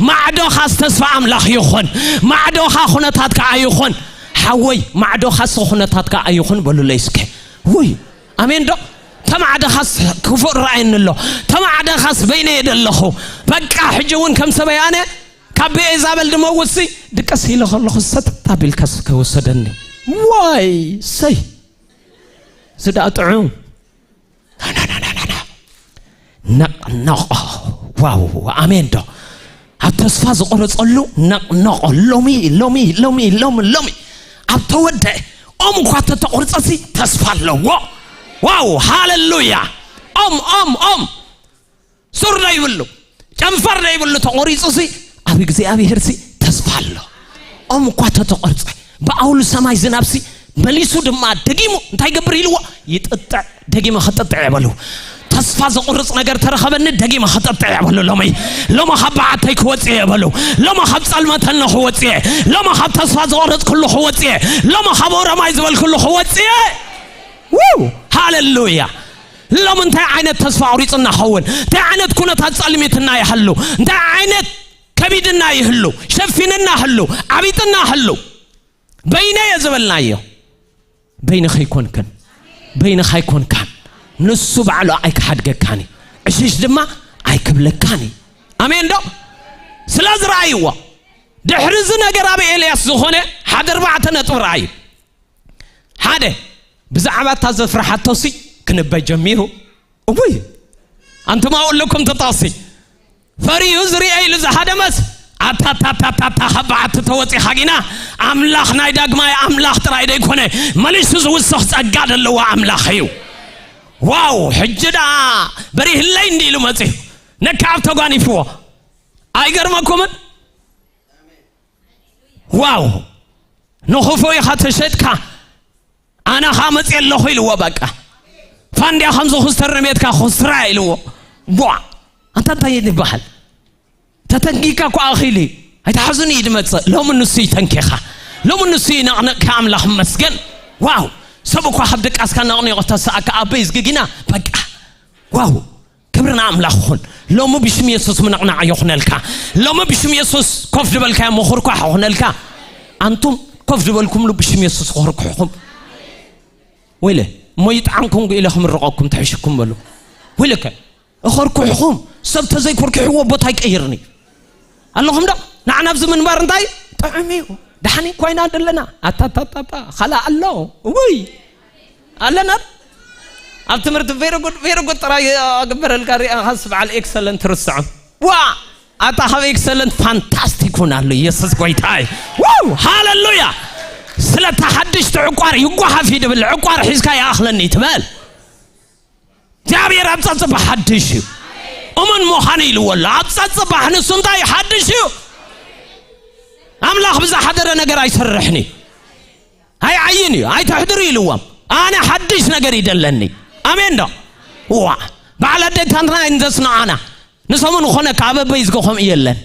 ማዕዶኻስ ተስፋ ኣምላኽ ይኹን። ማዕዶኻ ኩነታትካ ኣይኹን። ሓወይ፣ ማዕዶኻስ ኩነታትካ ኣይኹን በሉለይ እስከ። ውይ፣ ኣሜን ዶ? ተማዕደኻስ ክፉእ ረኣየኒ ኣሎ። ተማዕደኻስ በይነየ ደለኹ። በቃ፣ ሕጂ እውን ከም ሰበይ ኣነ ካብ ብኤዛበል ድመውትሲ ድቀስ ኢለ ከለኹ ሰተት ኣቢልካስ ከወሰደኒ። ዋይ፣ ሰይ፣ እዚ ደኣ ጥዑም። ና፣ ና፣ ና፣ ና፣ ና፣ ና። ነቕነቖ። ዋው፣ ኣሜን ዶ? ኣብ ተስፋ ዝቆረጸሉ ነቕነቖ። ሎሚ፣ ሎሚ፣ ሎሚ፣ ሎሚ፣ ሎሚ። ኣብ ተወደአ። ኦም እኳ ተተቆርጸሲ ተስፋ ኣለዎ። ዋው፣ ሃሌሉያ። ኦም፣ ኦም፣ ኦም። ሱር ዘይብሉ፣ ጨንፈር ዘይብሉ ተቆሪጹሲ ኣብ እግዚኣብሔርሲ ተስፋ ኣሎ። ኦም እኳ ተተቆርጸ፣ ብኣውሉ ሰማይ ዝናብሲ መሊሱ ድማ ደጊሙ እንታይ ይገብር ኢልዎ? ይጥጥዕ። ደጊመ ክጥጥዕ እየ በሉ። ተስፋ ዘቑርጽ ነገር ተረኸበኒ፣ ደጊመ ክጥጥዕ እየ በሉ። ሎሚ፣ ሎሚ ካብ በዓተይ ክወጽእ እየ በሉ። ሎሚ ካብ ጸልመተኒ ክወጽእ እየ። ሎሚ ካብ ተስፋ ዘቑረጽኩሉ ክወጽእ እየ። ሎሚ ካብ ኦረማይ ዝበልኩሉ ክወጽእ እየ። ውው! ሃሌሉያ! ሎሚ እንታይ ዓይነት ተስፋ ኣቑሪጹና ኸውን? እንታይ ዓይነት ኩነታት ጸልሚትና ይሃሉ? እንታይ ዓይነት ከቢድና ይህሉ? ሸፊንና ህሉ? ዓቢጥና ህሉ? በይነየ ዝበልናዮ፣ በይንኺ ኣይኮንክን፣ በይንኻ ኣይኮንካን። ንሱ ባዕሉ ኣይክሓድገካን እዩ። ዕሽሽ ድማ ኣይክብለካን እዩ። ኣሜን ዶ? ስለ ዝረኣይዎ፣ ድሕሪ እዚ ነገር ኣብ ኤልያስ ዝኾነ ሓደ ኣርባዕተ ነጥቢ ረኣዩ። ሓደ፣ ብዛዕባ እታ ዘፍርሓቶሲ ክንበ ጀሚሩ። እውይ፣ ኣንቱም ኣለኩም ተጣሲ። ፈሪሁ ዝርአ ኢሉ ዝሃደመስ፣ ኣታታታታታ፣ ካብ በዓቲ ተወጺኻ ግና፣ ኣምላኽ ናይ ዳግማይ ኣምላኽ ጥራይ ደይኮነ፣ መሊሱ ዝውስኽ ጸጋ ዘለዎ ኣምላኽ እዩ። ዋው፣ ሕጂ ደኣ በሪህለይ እንዲ ኢሉ መጺኡ፣ ነካ ኣብ ተጓኒፍዎ። ኣይገርመኩምን? ዋው፣ ንኽፉእ ኢኻ ተሸጥካ፣ ኣነ ኸኣ መጽእ ኣለኹ ኢልዎ። በቃ፣ ፋንድያ ከም ዝኹስተር ንቤትካ ኹስትራ ኢልዎ። ቧ! ኣንታ እንታይ እዩ ዝበሃል? ተተንኪካ እኮ ኣኺሉ እዩ። ኣይትሓዙኒ እዩ ዝመጽእ። ሎሚ ንሱ ይተንኬኻ። ሎሚ ንሱ ይነቕንቕካ። ኣምላኽ ይመስገን። ዋው! ሰብ እኳ ካብ ድቃስካ ነቕኒቑ ተሰኣካ ኣበይ ዝግጊና? በቃ። ዋው! ክብሪ ንኣምላኽ ይኹን። ሎሚ ብሽም የሱስ ምንቕናዕ ይኹነልካ። ሎሚ ብሽም የሱስ ኮፍ ዝበልካዮ ምኹርኳሕ ይኹነልካ። ኣንቱም ኮፍ ዝበልኩምሉ ብሽም የሱስ ክኹርኩሕኹም። ወይለ፣ እሞ ይጥዓምኩም ኢለ ክምርቐኩም፣ ተሕሽኩም በሉ። ወይለከ፣ እኸርኩሕኹም፣ ሰብ ተዘይኩርኪሕዎ ቦታ ኣይቀይርን እዩ። ኣለኹም ዶ? ንዓና ኣብዚ ምንባር እንታይ ጥዑም እዩ። ደሓን እኳ ኢና ዘለና። ኣታታታታ፣ ኻላ ኣሎ። ውይ፣ ኣለና። ኣብ ትምህርቲ very good፣ very good ጥራይ ኣግበረልካ፣ ሪኣኻስ በዓል ኤክሰለንት ርስዖም። ዋ! ኣታ ካብ ኤክሰለንት ፋንታስቲክ ውን ኣሎ። ኢየሱስ ጎይታይ። ዋው ሃሌሉያ። ስለታ ሓድሽ ትዕቋር ይጓሓፍ እዩ ድብል ዕቋር ሒዝካ ይኣኽለኒ ትበል። እግዚኣብሔር ኣብ ጸጽባ ሓድሽ እዩ። እሙን ምዃን ኢልዎ ኣሎ። ኣብ ጸጽባ ንሱ እንታይ ሓድሽ እዩ? ኣምላኽ ብዝሓደረ ነገር ኣይሰርሕን እዩ። ኣይዓይን እዩ። ኣይተሕድሩ ኢልዎም። ኣነ ሓድሽ ነገር ይደለኒ። ኣሜን ዶ? ዋ ባዕል ኣደታትና እንዘስንዓና ንሰሙን ኾነ ካብ ኣበይ ዝገኾም የለን።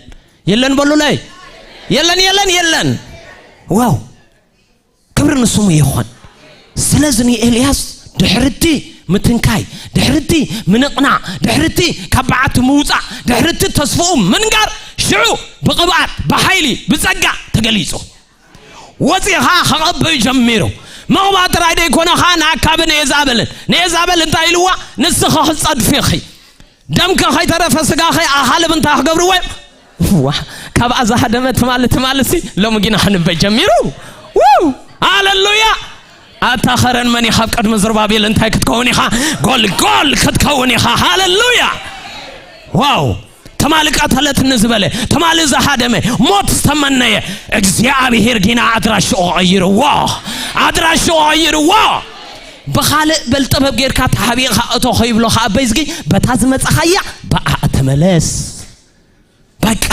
የለን በሉለይ። የለን የለን የለን። ዋው ክብሪ ንስሙ ይኹን። ስለዚ ንኤልያስ ድሕርቲ ምትንካይ፣ ድሕርቲ ምንቕናዕ፣ ድሕርቲ ካብ በዓቲ ምውፃእ፣ ድሕርቲ ተስፍኡ ምንጋር ሽዑ ብቕብኣት ብሓይሊ ብፀጋ ተገሊፁ። ወፂኻ ከቐብእ ጀሚሩ። ምቕባእ ጥራይ ደይኮነ ኸዓ ንኣካብን ንኤዛበልን ንኤዛበል እንታይ ኢልዋ? ንስኺ ክፀድፊኺ ደምከ ከይተረፈ ስጋኸ ኣኻልብ እንታይ ክገብርዎ እዮም? ዋ ካብኣ ዝሃደመ ትማሊ ትማሊ ሲ ሎሚ ግና ክንበይ ጀሚሩ። ው ሃሌሉያ። ኣታ ኸረን መን ኢኻ ኣብ ቅድሚ ዝርባቤል እንታይ ክትከውን ኢኻ? ጎልጎል ክትከውን ኢኻ። ሃሌሉያ። ዋው ትማሊ ቀተለትኒ ዝበለ ትማሊ ዝሃደመ ሞት ዝተመነየ እግዚኣብሔር ጊና ኣድራሽኡ ቐይርዎ። ኣድራሽኡ ቐይርዎ። ብኻልእ በልጠበብ ጌርካ ተሓቢእኻ እቶ ኸይብሎ ኸዓ በይዝጊ በታ ዝመጻኻያ ብኣ ተመለስ። በቃ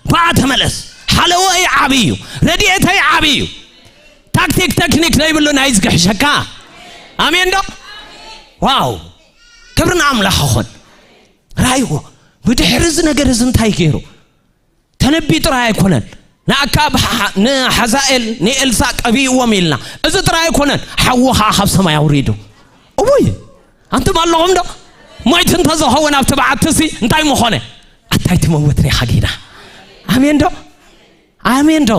ብኣ ተመለስ። ሓለወይ ዓብይ እዩ። ረድኤተይ ዓብይ እዩ። ታክቲክ ተክኒክ ዘይብሉ ናይ ዝግሕሸካ ኣሜን ዶ? ዋው ክብሪ ንኣምላኽ ይኹን። ራይዎ ብድሕሪ እዚ ነገር እዚ እንታይ ገይሩ? ተነቢ ጥራይ ኣይኮነን። ንኣካብ ንሓዛኤል ንኤልሳ ቀቢእዎም ኢልና እዚ ጥራይ ኣይኮነን። ሓዊ ከዓ ካብ ሰማይ ኣውሪዱ። እውይ ኣንቱም ኣለኹም ዶ? ሞይት እንተዝኸውን ኣብቲ በዓትሲ እንታይ ምኾነ? ኣታይ ትመውት ኔኻ ጌና። ኣሜን ዶ? ኣሜን ዶ?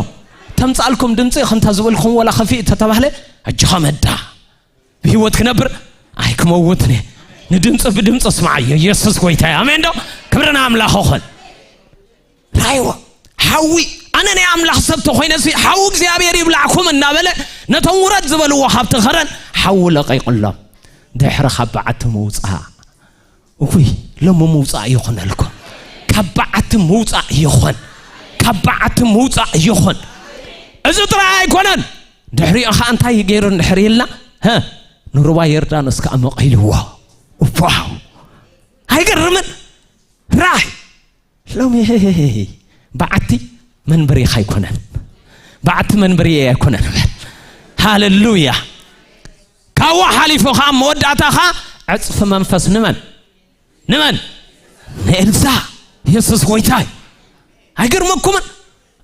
ተምፃልኩም ድምፂ ከምታ ዝበልኩም ወላ ከፊእ ተተባህለ ኣጆኻ መዳ ብህይወት ክነብር ኣይክመውትን እየ። ንድምፂ ብድምፂ ስምዓዮ። ኢየሱስ ጎይታ እዩ። ኣሜን ዶ? ክብሪ ንኣምላኽ ይኹን። ራይዎ ሓዊ ኣነ ናይ ኣምላኽ ሰብ ተኾይነ ሲ ሓዊ እግዚኣብሔር ይብላዕኩም እናበለ ነቶም ውረድ ዝበልዎ ካብቲ ኸረን ሓዊ ለቂቕሎም። ድሕሪ ካብ በዓቲ ምውፃእ እኩይ ሎሚ ምውፃእ ይኹነልኩም። ካብ በዓቲ ምውፃእ ይኹን። ካብ በዓቲ ምውፃእ ይኹን። እዚ ጥራይ ኣይኮነን። ድሕሪኡ ኸዓ እንታይ ገይሩ እንድሕር ኢልና ንሩባ ዮርዳኖስ ከዓ መቐይልዎ። ዋው ኣይገርምን? ራይ ሎሚ በዓቲ መንበሪኻ ኣይኮነን። በዓቲ መንበሪ ኣይኮነን። ሃሌሉያ። ካብኡ ሓሊፉ ኸዓ መወዳእታኻ ዕፅፊ መንፈስ ንመን ንመን ንኤልሳ። ኢየሱስ ጎይታይ። ኣይገርመኩምን?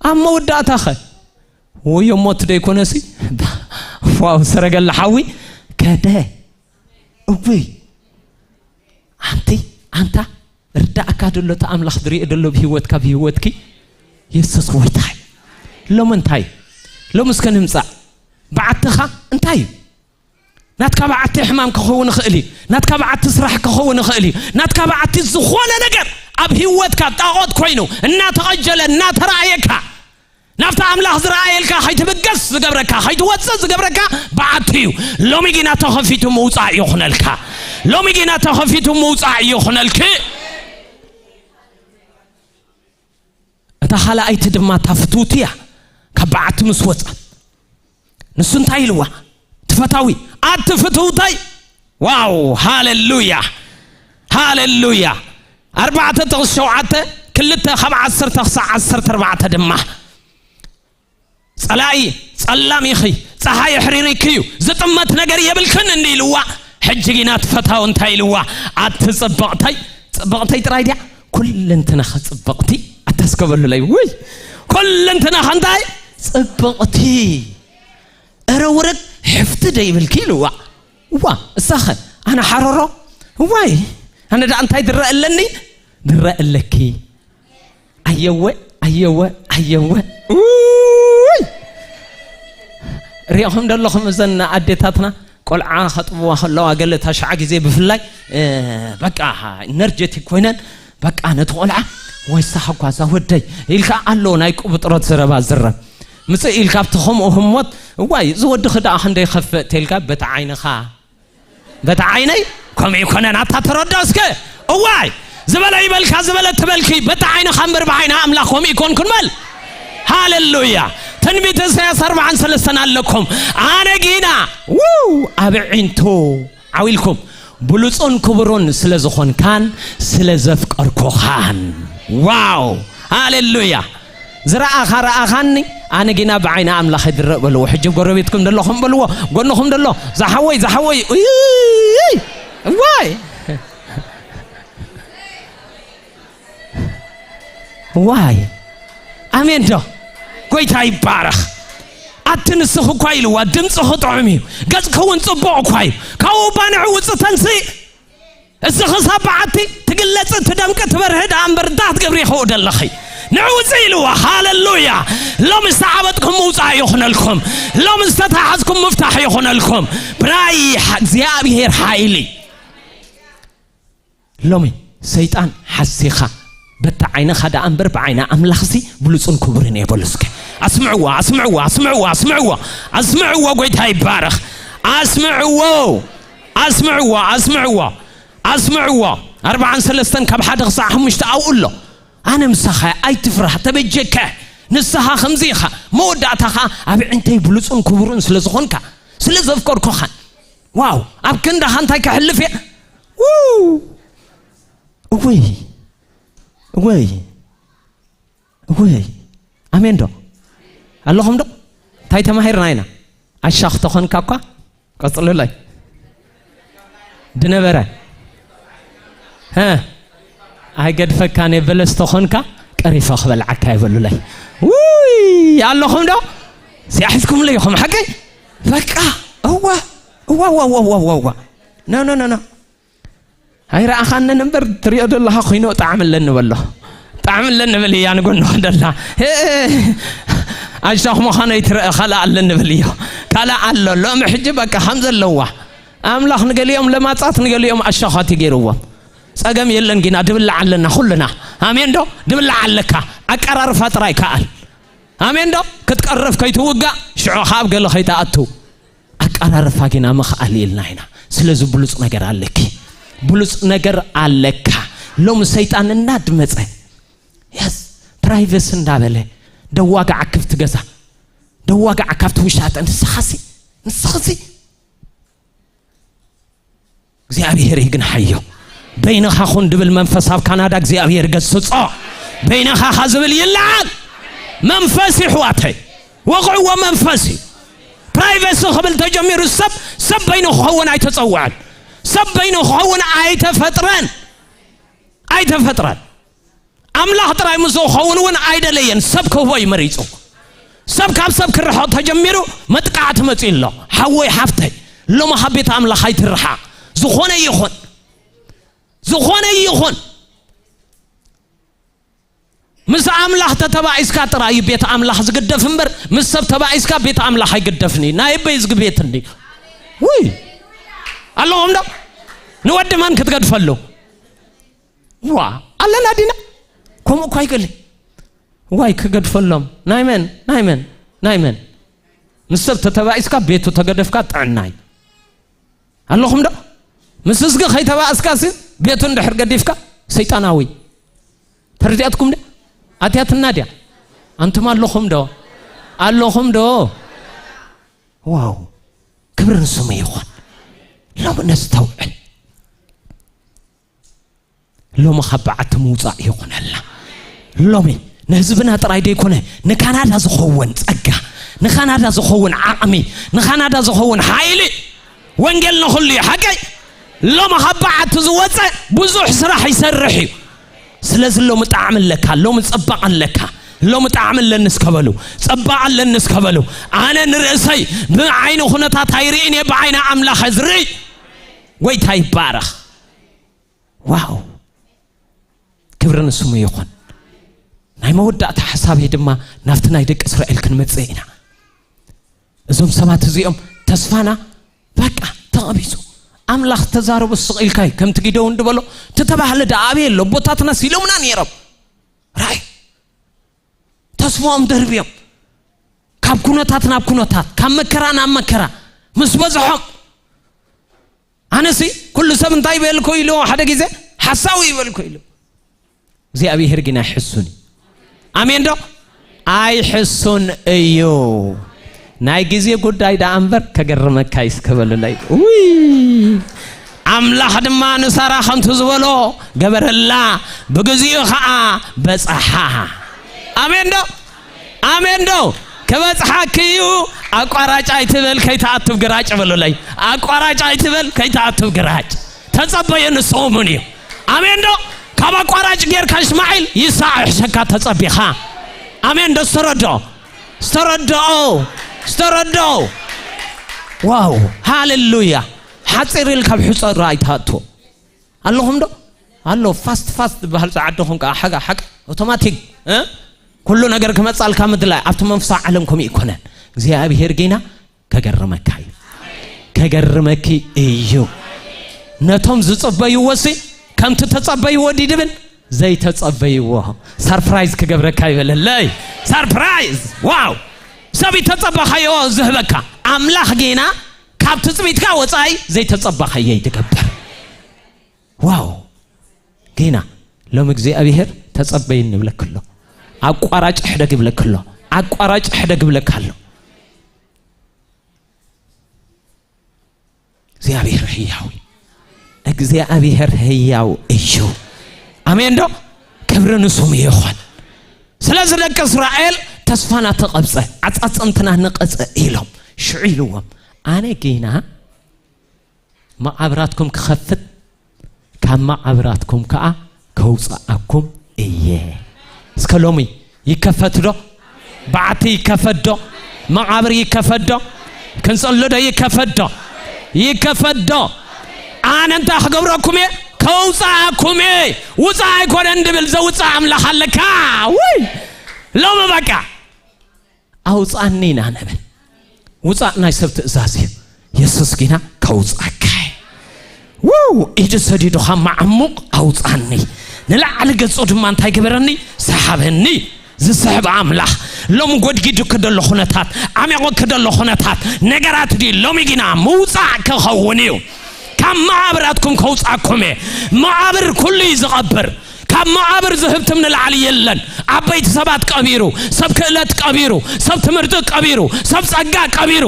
ኣብ መወዳእታኸ ወዮ ሞት ደይኮነሲ ዋው ሰረገላ ሓዊ ከደ። እውይ ኣንቲ ኣንታ ርዳእካ ደሎ እቲ ኣምላኽ ዝሪኦ ደሎ ብህይወትካ ብህይወትኪ። የሱስ ጎይታይ። ሎሚ እንታይ ሎሚ እስከ ንምፃእ በዓትኻ እንታይ እዩ? ናትካ በዓቲ ሕማም ክኸውን ይኽእል እዩ። ናትካ በዓቲ ስራሕ ክኸውን ይኽእል እዩ። ናትካ በዓቲ ዝኾነ ነገር ኣብ ህይወትካ ጣቖት ኮይኑ እናተቐጀለ እናተረኣየካ ናብቲ ኣምላኽ ዝረኣየልካ ከይትብገስ ዝገብረካ ከይትወፅእ ዝገብረካ በዓቲ እዩ። ሎሚ ግና ተኸፊቱ ምውፃእ ይኹነልካ። ሎሚ ግና ተኸፊቱ ምውፃእ ይኹነልኪ። እታ ካልኣይቲ ድማ እታ ፍትውቲ እያ። ካብ በዓቲ ምስ ወፃ ንሱ እንታይ ኢልዋ? ትፈታዊ ኣቲ ፍትውተይ። ዋው ሃሌሉያ ሃሌሉያ። ኣርባዕተ ጥቕስ ሸውዓተ ክልተ ካብ ዓሰርተ ክሳዕ ዓሰርተ ኣርባዕተ ድማ ጸላኢ ጸላም ኢኺ፣ ጸሓይ ኣሕሪሪኪ እዩ፣ ዝጥመት ነገር የብልክን እንዲ ኢልዋ፣ ሕጂ ግና ትፈታው እንታይ ኢልዋ? ኣቲ ጽብቕተይ፣ ጽብቕተይ ጥራይ ድያ? ኩልንትናኺ ጽብቕቲ ኣታስከበሉለይ። ውይ ኩልንትናኺ እንታይ ጽብቕቲ። እረ ውረድ ሕፍቲ ደይብልኪ ኢልዋ። እዋ እሳኸ ኣነ ሓረሮ እዋይ ኣነ ደኣ እንታይ ድረአ ኣለኒ ድረአ ኣለኪ። ኣየወ ኣየወ ኣየወ። ውይ ሪእኹም ደለኹም እዘን ኣዴታትና ቆልዓ ከጥብዋ ከለዋ ገለ ታሽዓ ግዜ ብፍላይ በቃ ኢነርጀቲክ ኮይነን በቃ ነቲ ቆልዓ ወይ ሳሓ እኳ እዛ ወደይ ኢልካ ኣሎ ናይ ቁብጥሮት ዘረባ ዝረብ ምፅእ ኢልካ ኣብቲ ከምኡ ህሞት እዋይ እዚ ወድኺ ደኣ ክንደይ ከፍእ ተልካ በቲ ዓይንኻ በቲ ዓይነይ ከምኡ ይኮነን ኣታ ተረዶ እስከ እዋይ ዝበለ ይበልካ፣ ዝበለ ትበልኪ። በታ ዓይንኻ እምበር ብዓይኒ ኣምላኽ ከምኡ ይኮንኩን በል። ሃሌሉያ። ትንቢት ኢሳያስ ኣርባዓን ሰለስተን ኣለኩም። ኣነ ጊና ውው ኣብ ዒንቱ ዓው ኢልኩም ብሉጹን ክቡሩን ስለ ዝኾንካን ስለ ዘፍቀርኩኻን። ዋው። ሃሌሉያ። ዝረኣኻ ረኣኻኒ፣ ኣነ ጊና ብዓይኒ ኣምላኽ ይድረእ በልዎ። ሕጂ ጎረቤትኩም ደለኹም በልዎ፣ ጎንኹም ደሎ፣ ዝሓወይ ዝሓወይ። እይ፣ ዋይ ዋይ። ኣሜን ዶ? ጎይታ ይባረኽ። ኣቲ ንስኺ እኳ ኢልዋ፣ ድምፅኺ ጥዑም እዩ፣ ገፅኪ እውን ፅቡቕ እኳ እዩ። ካብኡ እባ ንዕውፅ ተንስእ። እዚ ክሳብ በዓቲ ትግለፂ፣ ትደምቂ፣ ትበርሂ ደኣ እምበር ዳት ገብሪ ይኸው ደለኺ። ንዕውፅ ኢልዋ። ሃሌሉያ። ሎሚ ዝተዓበጥኩም ምውፃእ ይኹነልኩም። ሎሚ ዝተታሓዝኩም ምፍታሕ ይኹነልኩም። ብናይ እግዚኣብሔር ሓይሊ። ሎሚ ሰይጣን ሓሲኻ፣ በታ ዓይንኻ ደኣ እምበር ብዓይኒ ኣምላኽሲ ብሉጽን ክቡርን እየ በሉ እስከ። ኣስምዕዎ፣ ኣስምዕዎ፣ ኣስምዕዎ፣ ኣስምዕዎ፣ ኣስምዕዎ። ጎይታ ይባረኽ። ኣስምዕዎ፣ ኣስምዕዎ፣ ኣስምዕዎ፣ ኣስምዕዎ። ኣርባዓን ሰለስተን ካብ ሓደ ክሳዕ ሓሙሽተ ኣብኡ ኣሎ። ኣነ ምሳኻ እየ፣ ኣይትፍራህ፣ ተበጀከ። ንስኻ ከምዚ ኢኻ። መወዳእታኻ ኣብ ዕንተይ ብሉጽን ክቡርን ስለ ዝኾንካ፣ ስለ ዘፍቀርኩኻን። ዋው፣ ኣብ ክንዳኻ እንታይ ከሕልፍ እየ? ውው! እወይ! እወይ! እወይ! ኣሜን ዶ? ኣለኹም ዶ? እንታይ ተማሂርና ኢና? ኣሻኽ ተኾንካ እኳ፣ ቀጽሉለይ። ድነበረ። ሀ? ኣይገድፈካን እየ፣ በለስ ተኾንካ፣ ቀሪፈ ክበልዓካ እየ በሉለይ። ውይ! ኣለኹም ዶ? እዚኣ ሒዝኩምለይ ኢኹም፣ ሓቀይ? በቃ፣ እዋ፣ እዋ፣ እዋ። ኖ፣ ኖ፣ ኖ፣ ኖ። ኣይረኣኻንን እምበር ትሪኦ ዘለኻ ኮይኖ ጣዕሚ ኣለኒ በሎ። ጣዕሚ ኣለኒ ብል እያ ንጎንኻ ደላ። እ፣ ኣሻኽ ምዃነይ ትረአ ካልእ ኣለኒ ብል እዮ። ካልእ ኣሎ። ሎሚ ሕጂ በቃ ከም ዘለዋ። ኣምላኽ ንገሊኦም ለማጻት ንገሊኦም ኣሻኻት እዩ ገይርዎም። ጸገም የለን ጊና ድብላዕ ኣለና ኩልና። ኣሜን ዶ? ድብላዕ ኣለካ። ኣቀራርፋ ጥራይ ከኣል። ኣሜን ዶ? ክትቀረፍ ከይትውጋእ ሽዑ ካብ ገለ ከይትኣቱ። ኣቀራርፋ ጊና ምኽኣል ኢልና ኢና። ስለዚ ብሉጽ ነገር ኣለኪ። ብሉጽ ነገር ኣለካ። ሎሚ ሰይጣን እናድመጸ፣ የስ፣ ፕራይቨሲ እንዳበለ፣ ደዋጋዓ ክፍቲ ገዛ፣ ደዋጋዓ ካብቲ ውሻጠ፣ ንስኻሲ፣ ንስኻሲ። እግዚኣብሔር ይግንሓዮ። በይንኻ ኩን ድብል መንፈስ ኣብ ካናዳ እግዚኣብሔር ገስጾ። በይንኻ ኻ ዝብል ይለዓል። መንፈስ ይሕዋተይ፣ ወቕዕዎ መንፈስ እዩ። ፕራይቨሲ ክብል ተጀሚሩ ሰብ፣ ሰብ በይኑ ክኸውን ኣይተጸውዐን። ሰብ በይኑ ክኸውን ኣይተፈጥረን። ኣይተፈጥረን። ኣምላኽ ጥራይ ምስ ዝኸውን እውን ኣይደለየን። ሰብ ክህቦ እዩ መሪጹ። ሰብ ካብ ሰብ ክርሕቕ ተጀሚሩ መጥቃዕቲ መጺኡ ኣሎ። ሓወይ ሓፍተይ፣ ሎሚ ካብ ቤት ኣምላኽ ኣይትርሓቕ። ዝኾነ ይኹን፣ ዝኾነ ይኹን፣ ምስ ኣምላኽ ተተባኢስካ ጥራይ እዩ ቤት ኣምላኽ ዝግደፍ እምበር፣ ምስ ሰብ ተባኢስካ ቤት ኣምላኽ ኣይግደፍን እዩ። ናይ ኣበይ ዝግ ቤት እንዲ? ውይ! ኣለኹም ዶ? ንወዲ መን ክትገድፈሉ? ዋ፣ ኣለና ዲና? ከምኡ እኳ ኣይገለ። ዋይ፣ ክገድፈሎም። ናይ መን? ናይ መን? ናይ መን? ምስ ሰብ ተተባኢስካ ቤቱ ተገደፍካ ጥዕና እዩ። ኣለኹም ዶ? ምስ እዝጊ ከይተባእስካሲ ቤቱ እንድሕር ገዲፍካ ሰይጣናዊ። ተረዲኣትኩም ዶ? ኣትያትና ድያ? ኣንቱም ኣለኹም ዶ? ኣለኹም ዶ? ዋው! ክብሪ ንስሙ ይኹን። ሎሚ ነስተውዕል። ሎሚ ካብ በዓቲ ምውጻእ ይኹነልና። ሎሚ ንህዝብና ጥራይ ደይኮነ፣ ንካናዳ ዝኸውን ጸጋ፣ ንካናዳ ዝኸውን ዓቕሚ፣ ንካናዳ ዝኸውን ሓይሊ ወንጌል ንኹሉ እዩ። ሓቀይ? ሎሚ ካብ በዓቲ ዝወጸ ብዙሕ ስራሕ ይሰርሕ እዩ። ስለዚ ሎሚ ጣዕሚ ኣለካ፣ ሎሚ ጸባቕ ኣለካ፣ ሎሚ ጣዕሚ ኣለኒ እስከ በሉ፣ ጸባቕ ኣለኒ እስከ በሉ። ኣነ ንርእሰይ ብዓይኒ ኩነታት ኣይርእን እየ፣ ብዓይኒ ኣምላኽ ዝርኢ። ጎይታ ይባረኽ። ዋው! ክብሪ ንስሙ ይኹን። ናይ መወዳእታ ሓሳበይ ድማ ናብቲ ናይ ደቂ እስራኤል ክንመጽእ ኢና። እዞም ሰባት እዚኦም ተስፋና በቃ ተቐቢጹ። ኣምላኽ ተዛረቦ ስቕ ኢልካ እዩ። ከምቲ ጊደውን ድበሎ፣ ተተባህለ ደኣ ኣበይ ኣሎ? ኣቦታትናስ ኢሎምና ነይሮም። ራእይ ተስፋኦም ደርብዮም ካብ ኩነታት ናብ ኩነታት፣ ካብ መከራ ናብ መከራ ምስ በዝሖም፣ ኣነሲ ኩሉ ሰብ እንታይ ይበልኮ ኢሉ ሓደ ግዜ ሓሳዊ ይበልኮ ኢሉ። እግዚኣብሔር ግን ኣይሕሱን እዩ። ኣሜን ዶ? ኣይሕሱን እዩ። ናይ ግዜ ጉዳይ ደኣ እምበር ከገርመካ እዩ እስከ በሉለይ። ውይ፣ ኣምላኽ ድማ ንሳራ ከምቲ ዝበሎ ገበረላ፣ ብግዚኡ ኸዓ በጽሓ። ኣሜን ዶ? ኣሜን ዶ? ክበጽሓኪ እዩ። ኣቋራጭ ኣይትበል ከይትኣትብ ግራጭ በሉለይ። ኣቋራጭ ኣይትበል ከይትኣትብ ግራጭ። ተጸበዩ ንስኹም እውን እዩ። ኣሜን ዶ? ካብ ኣቋራጭ ጌርካ እሽማዒል ይስዓብ ይሕሸካ ተጸቢኻ። ኣሜን ዶ? ዝተረድኦ ዝተረድኦ ዝተረድኦ። ዋው፣ ሃሌሉያ። ሓጺር ኢልካ ኣብ ሕጸሩ ኣይትኣቱ። ኣለኹም ዶ? ኣሎ። ፋስት ፋስት ዝበሃል ጸዓድኹም ከዓ ሓጋ ሓቅ ኣውቶማቲክ፣ እ? ኩሉ ነገር ክመጻልካ ምድላይ ኣብቲ መንፈሳዊ ዓለም ከምኡ ይኮነን። እግዚኣብሔር ጌና ከገርመካ እዩ። ከገርመኪ እዩ። ነቶም ዝጸበይዎ ሲ ከምቲ ተጸበይዎ ድዩ ድብል? ዘይተጸበይዎ ሰርፕራይዝ ክገብረካ ይበለለይ። ሰርፕራይዝ! ዋው! ሰብ ይተጸበኻዮ ዝህበካ ኣምላኽ ጌና ካብ ትጽቢትካ ወጻኢ ዘይተጸበኻዮ ይትገብር። ዋው! ጌና ሎም እግዚኣብሔር ተጸበይ ንብለክ ኣሎ። ኣቋራጭ ሕደግ ይብለክ ኣሎ። ኣቋራጭ ሕደግ ይብለክ ኣሎ። እግዚኣብሔር ህያው እዩ። እግዚኣብሔር ህያው እዩ። ኣሜን ዶ? ክብሪ ንስሙ ይኹን። ስለዚ ደቂ እስራኤል ተስፋና ተቐብጸ፣ ዓጻጽምትና ንቐጸ ኢሎም ሽዑ ኢልዎም፣ ኣነ ጌና መቓብራትኩም ክኸፍት ካብ መቓብራትኩም ከኣ ከውጽኣኩም እየ። እስከ ሎሚ ይከፈት ዶ? በዓቲ ይከፈት ዶ? መቓብር ይከፈት ዶ? ክንጽሊ ዶ ይከፈት ዶ? ይከፈት ዶ? ኣነ እንታይ ክገብረኩም እየ? ከውጽኣኩም እየ። ውጻእ ኣይኮነን ድብል ዘውጽእ ኣምላኽ ኣለካ። ውይ! ሎሚ በቃ ኣውጻኒ ኢና ንብል። ውጻእ ናይ ሰብ ትእዛዝ እዩ። የሱስ ጊና ከውጻካ እዩ። ውው! ኢዱ ሰዲዱ ካብ ማዕሙቕ ኣውጻኒ። ንላዕሊ ገጹ ድማ እንታይ ገበረኒ? ሰሓበኒ። ዝስሕብ ኣምላኽ ሎም ጎድጊዱኪ ደሎ ኩነታት፣ ዓሚቑኪ ደሎ ኩነታት፣ ነገራት ድዩ? ሎሚ ጊና ምውጻእ ክኸውን እዩ። ካብ መቓብራትኩም ከውጻኩም እየ። መቓብር ኩሉ እዩ ዝቐብር። ካብ መቓብር ዝህብትም ንላዕሊ የለን። ዓበይቲ ሰባት ቀቢሩ፣ ሰብ ክእለት ቀቢሩ፣ ሰብ ትምህርቲ ቀቢሩ፣ ሰብ ጸጋ ቀቢሩ።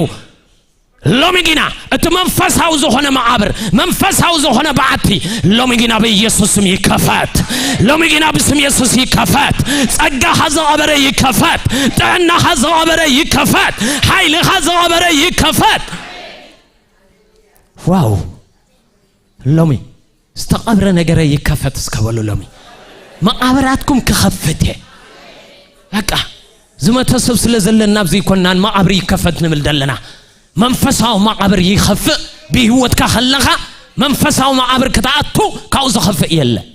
ሎሚ ጊና እቲ መንፈሳዊ ዝኾነ መቓብር፣ መንፈሳዊ ዝኾነ በዓቲ ሎሚ ጊና ብኢየሱስ ስም ይከፈት። ሎሚ ጊና ብስም ኢየሱስ ይከፈት። ጸጋኻ ዝቐበረ ይከፈት። ጥዕናኻ ዝቐበረ ይከፈት። ሓይልኻ ዝቐበረ ይከፈት። ዋው! ሎሚ ዝተቐብረ ነገረ ይከፈት እስከ በሉ። ሎሚ መቓብራትኩም ክኸፍት እየ። በቃ ዝመተ ሰብ ስለ ዘለና ኣብዚ ይኮንናን መቓብር ይከፈት ንብል ዘለና። መንፈሳዊ መቓብር ይኸፍእ። ብህይወትካ ከለኻ መንፈሳዊ መቓብር ክትኣቱ ካብኡ ዝኸፍእ የለን።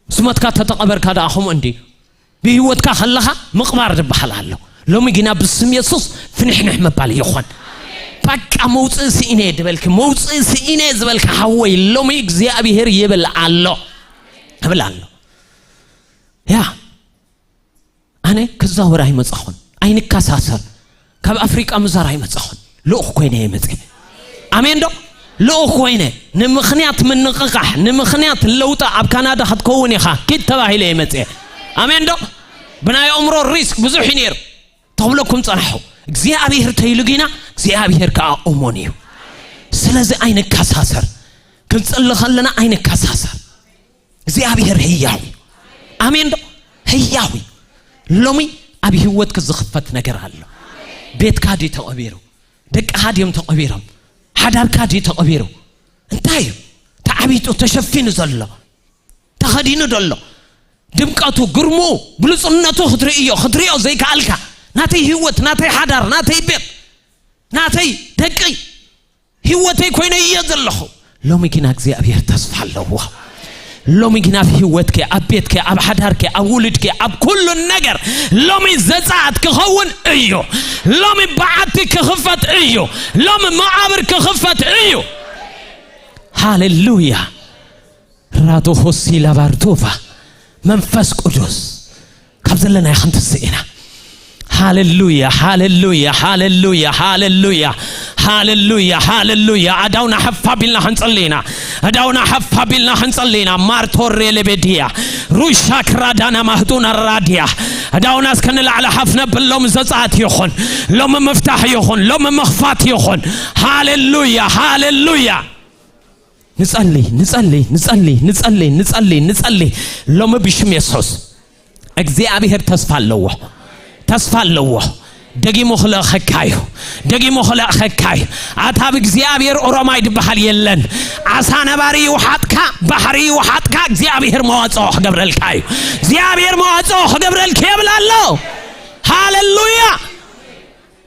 ምስ ሞትካ ተተቐበርካ ደኣ ከምኡ እንዲ ብህይወትካ ከለኻ ምቕባር ዝበሃል ኣሎ። ሎሚ ግና ብስም የሱስ ፍንሕንሕ ምባል ይኾን። በቃ መውፅኢ ስኢነ ድበልኪ፣ መውፅኢ ስኢነ ዝበልካ ሓወይ፣ ሎሚ እግዚኣብሔር ይብል ኣሎ፣ ይብል ኣሎ። ያ ኣነ ክዛወር ኣይመጻኹን፣ ኣይንከሳሰር። ካብ ኣፍሪቃ ምዛር ኣይመጻኹን። ልኡኽ ኮይነ እየ መጽየ። ኣሜን ዶ? ልኡኽ ኮይነ ንምኽንያት ምንቕቓሕ፣ ንምኽንያት ለውጢ ኣብ ካናዳ ክትከውን ኢኻ ኪድ ተባሂለ እየ መጽየ። ኣሜን ዶ? ብናይ ኣእምሮ ሪስክ ብዙሕ እዩ ነይሩ። ተኽብለኩም ጸናሑ። እግዚኣብሔር ተይሉ ጊና እግዚኣብሔር ከኣ እሙን እዩ። ስለዚ ኣይንከሳሰር። ክንጽሊ ከለና ኣይንከሳሰር። እግዚኣብሔር ህያው እዩ። ኣሜን ዶ? ህያው እዩ። ሎሚ ኣብ ህይወትክ ዝኽፈት ነገር ኣሎ። ቤትካ ድዩ ተቐቢሩ? ደቅኻ ድዮም ተቐቢሮም? ሓዳርካ ድዩ ተቐቢሩ? እንታይ እዩ ተዓቢጡ ተሸፊኑ ዘሎ? ተኸዲኑ ዘሎ? ድምቀቱ፣ ግርምኡ፣ ብሉጽነቱ ክትርእዮ፣ ክትርእዮ ዘይከኣልካ፣ ናተይ ህይወት፣ ናተይ ሓዳር፣ ናተይ ቤት፣ ናተይ ደቂ፣ ህይወተይ ኮይነ እየ ዘለኹ። ሎሚ ግና እግዚኣብሔር ተስፋ ኣለዎ። ሎሚ ግና ኣብ ህይወትኪ፣ ኣብ ቤትኪ፣ ኣብ ሓዳርኪ፣ ኣብ ውሉድኪ፣ ኣብ ኩሉ ነገር ሎሚ ዘጻኣት ክኸውን እዩ። ሎሚ በዓቲ ክኽፈት እዩ። ሎሚ መቓብር ክኽፈት እዩ። ሃሌሉያ። ራቶ ሆሲ ላባርቶፋ መንፈስ ቅዱስ ካብ ዘለናዮ ክንትስእ ኢና። ሃሌሉያ፣ ሃሌሉያ፣ ሃሌሉያ፣ ሃሌሉያ፣ ሃሌሉያ፣ ሃሌሉያ። ኣእዳውና ሓፍ ኣቢልና ክንጽሊ ኢና። እዳውና ሓፍ ኣቢልና ክንጸሊ ኢና። ማርቶሬ ሌቤድያ ሩሻ ክራዳና ማህዱና ራድያ። እዳውና እስከ ንላዕሊ ሓፍ ነብል። ሎሚ ዘጻት ይኹን፣ ሎሚ ምፍታሕ ይኹን፣ ሎሚ ምኽፋት ይኹን። ሃሌሉያ፣ ሃሌሉያ። ንጸሊ፣ ንጸሊ፣ ንጸሊ፣ ንጸሊ፣ ንጸሊ፣ ንጸሊ። ሎሚ ብሽም የሱስ እግዚኣብሔር ተስፋ ኣለዎ፣ ተስፋ ኣለዎ። ደጊሙ ክልእኸካ እዩ፣ ደጊሙ ክልእኸካ እዩ። ኣታ ኣብ እግዚኣብሔር ኦሮማይ ድበሃል የለን። ዓሳ ነባሪ ይውሓጥካ፣ ባሕሪ ይውሓጥካ፣ እግዚኣብሔር መዋጽኦ ክገብረልካ እዩ። እግዚኣብሔር መዋጽኦ ክገብረልካ የብል ኣሎ። ሃሌሉያ።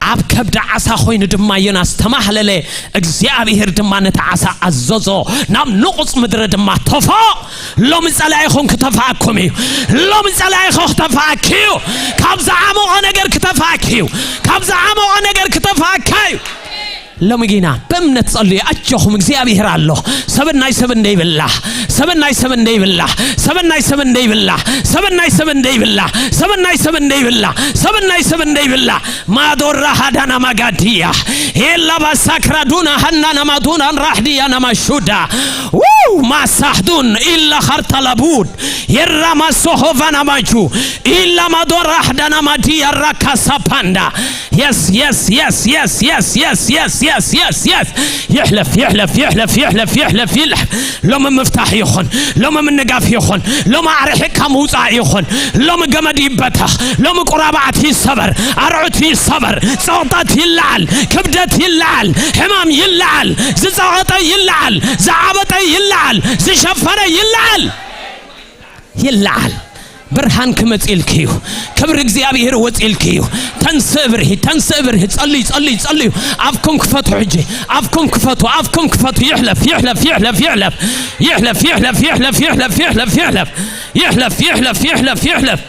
ኣብ ከብዲ ዓሳ ኮይኑ ድማ ዮናስ ተማህለለ። እግዚኣብሔር ድማ ነቲ ዓሳ ኣዘዞ፣ ናብ ንቑጽ ምድሪ ድማ ተፎ። ሎሚ ጸላኢኹም ክተፍኣኩም እዩ። ሎሚ ጸላኢኹ ክተፍኣኪ እዩ። ካብ ዝዓሞቐ ነገር ክተፍኣኪ እዩ። ካብ ዝዓሞቐ ነገር ክተፍኣካ እዩ። ሎሚ ጊና ብእምነት ጸልዩ፣ ኣጆኹም እግዚኣብሔር ኣሎ። ሰብናይ ሰብ እንደይብላ፣ ሰብናይ ሰብ እንደይብላ፣ ሰብናይ ሰብ እንደይብላ፣ ሰብናይ ሰብ እንደይብላ፣ ሰብናይ ሰብ እንደይብላ፣ ሰብናይ ሰብ እንደይብላ። ማዶራ ሃዳና ማጋዲያ ኤላ ባሳክራዱና ሃናና ማዱናን ራሕዲያ ናማሹዳ ው ማሳህዱን ኢላ ኻርታላቡድ የራ ማሶሆቫና ማጁ ኢላ ማዶራ ሃዳና ማዲያ ራካሳ ፓንዳ። Yes, yes, yes, yes, yes, yes, yes, yes, yes, yes. ይሕለፍ፣ ይሕለፍ፣ ይሕለፍ፣ ይሕለፍ፣ ይሕለፍ፣ ይሕለፍ። ሎሚ ምፍታሕ ይኹን፣ ሎሚ ምንጋፍ ይኹን፣ ሎሚ ኣርሒቕካ ምውጻእ ይኹን። ሎሚ ገመድ ይበተኽ፣ ሎሚ ቁራባዕት ይሰበር፣ ኣርዑት ይሰበር፣ ጸቕጠት ይለዓል፣ ክብደት ይለዓል፣ ሕማም ይለዓል፣ ዝጸቐጠ ይለዓል፣ ዝዓበጠ ይለዓል፣ ዝሸፈነ ይለዓል። ይለዓል። ብርሃን ክመጽእልኪ እዩ። ክብሪ እግዚኣብሔር ወጽእልኪ እዩ። ተንስእ ብርሂ፣ ተንስእ ብርሂ። ጸልዩ፣ ጸልዩ፣ ጸልዩ። ኣፍኩም ክፈቱ ሕጂ። ኣፍኩም ክፈቱ፣ ኣፍኩም ክፈቱ። ይሕለፍ፣ ይሕለፍ፣ ይሕለፍ፣ ይሕለፍ። ይሕለፍ፣ ይሕለፍ፣ ይሕለፍ፣ ይሕለፍ፣ ይሕለፍ፣ ይሕለፍ። ይሕለፍ፣ ይሕለፍ፣ ይሕለፍ፣ ይሕለፍ።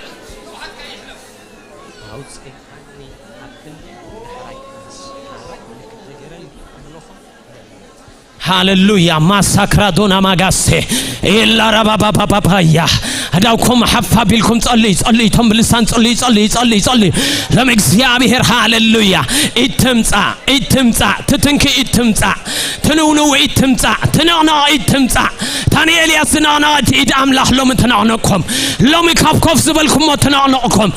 ሃሌሉያ። ማሳክራዶና ማጋሴ ኤላ ራባባባባባያ። እዳውኩም ሓፍ ኣቢልኩም ጸልዩ፣ ጸልዩ። እቶም ብልሳን ጸልዩ፣ ጸልዩ፣ ጸልዩ፣ ጸልዩ። ሎም እግዚኣብሔር ሃሌሉያ። ኢትምጻእ፣ ኢትምጻእ። ትትንኪ ኢትምጻእ። ትንውንው ኢትምጻእ። ትንቕንቕ ኢትምጻእ። ታኒ ኤልያስ ዝነቕነቐት ኢድ ኣምላኽ ሎሚ ትነቕንቕኩም። ሎሚ ካብ ኮፍ ዝበልኩሞ ትነቕንቕኩም።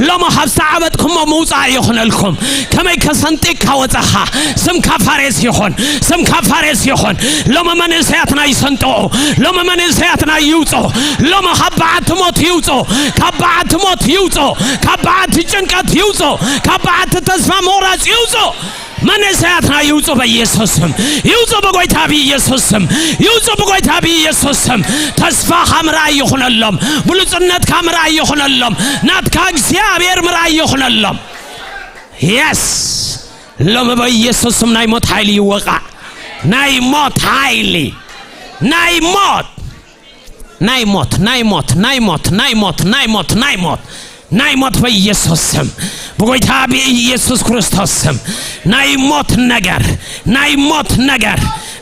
ሎሚ ካብ ዝተዓበጥኩሞ ምውጻእ ይኹነልኩም። ከመይ ከሰንጢቅካ ወጻኻ? ስምካ ፋሬስ ይኹን፣ ስምካ ፋሬስ ይኹን። ሎሚ መንእሰያትና ይሰንጥቑ። ሎሚ መንእሰያትና ይውጾ። ሎሚ ካብ በዓቲ ሞት ይውጾ። ካብ በዓቲ ሞት ይውጾ። ካብ በዓቲ ጭንቀት ይውጾ። ካብ በዓቲ ተስፋ ምቑራጽ ይውጾ። መንእሰያትና ይውጹ በኢየሱስ ስም። ይውጹ በጎይታ በኢየሱስ ስም። ይውጹ በጎይታ በኢየሱስ ስም። ተስፋኻ ምርኣይ ይኹነሎም። ብሉጽነትካ ምርኣይ ይኹነሎም። ናትካ እግዚኣብሔር ምርኣይ ይኹነሎም። የስ። ሎሚ በኢየሱስ ስም ናይ ሞት ሓይሊ ይወቓዕ። ናይ ሞት ሓይሊ። ናይ ሞት ናይ ሞት፣ ናይ ሞት፣ ናይ ሞት፣ ናይ ሞት፣ ናይ ሞት፣ ናይ ሞት፣ ናይ ሞት በኢየሱስ ስም፣ ብጎይታ ብኢየሱስ ክርስቶስ ስም፣ ናይ ሞት ነገር፣ ናይ ሞት ነገር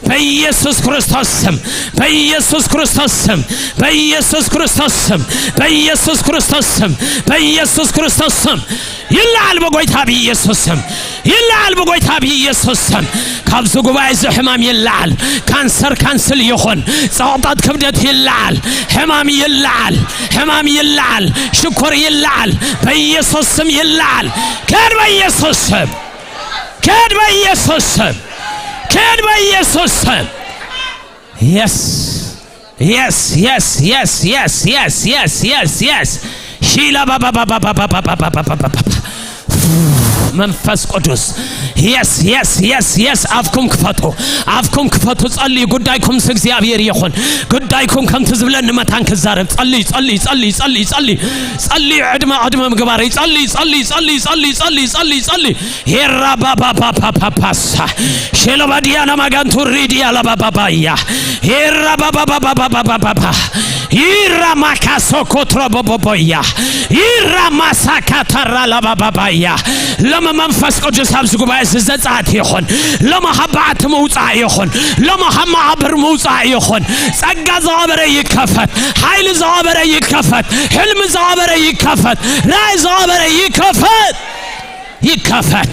በኢየሱስ ክርስቶስ ስም፣ በኢየሱስ ክርስቶስ ስም፣ በኢየሱስ ክርስቶስ ስም፣ በኢየሱስ ክርስቶስ ስም፣ በኢየሱስ ክርስቶስ ስም ይለዓል፣ በጎይታ ብኢየሱስ ስም ይለዓል፣ በጎይታ ብኢየሱስ ስም። ካብዚ ጉባኤ እዚ ሕማም ይለዓል። ካንሰር ካንስል ይኹን። ጸቕጣት ክብደት ይለዓል። ሕማም ይለዓል። ሕማም ይለዓል። ሽኮር ይለዓል። በኢየሱስ ስም ይለዓል። ከድ በኢየሱስ ስም። ከድ በኢየሱስ ስም። ከድ በኢየሱስ ስም። የስ፣ የስ፣ የስ፣ የስ፣ የስ፣ የስ፣ የስ፣ የስ፣ የስ። ሺላ ባባባባባባባባባባባባባ። መንፈስ ቅዱስ። የስ፣ የስ፣ የስ፣ የስ። ኣፍኩም ክፈቱ። ኣፍኩም ክፈቱ። ጸልዩ። ጉዳይኩም ምስ እግዚኣብሔር ይኹን። ጉዳይኩም ከምቲ ዝብለኒ መታን ክዛረብ። ጸልዩ፣ ጸልዩ፣ ጸልዩ፣ ጸልዩ፣ ጸልዩ። ጸልዩ። ዕድመ፣ ዕድመ ምግባር። ጸልዩ፣ ጸልዩ፣ ጸልዩ፣ ጸልዩ፣ ጸልዩ፣ ጸልዩ፣ ጸልዩ። ሄራ ባባባባባባሳ። ሼሎባዲያና ማጋንቱ ሪዲያ ላባባባያ። ሄራ ባባባባባባባባ። ይራ ማካሶ ኮትሮ ቦቦቦያ። ይራ ማሳካታራ ላባባባያ። ሎሚ መንፈስ ቅዱስ ኣብዚ ጉባኤ እዚ ዘጻት ይኹን። ሎሚ ካብ በዓቲ ምውጻእ ይኹን። ሎሚ ካብ መቓብር ምውጻእ ይኹን። ጸጋ ዝቐበረ ይከፈት። ሓይሊ ዝቐበረ ይከፈት። ሕልሚ ዝቐበረ ይከፈት። ራእይ ዝቐበረ ይከፈት። ይከፈት።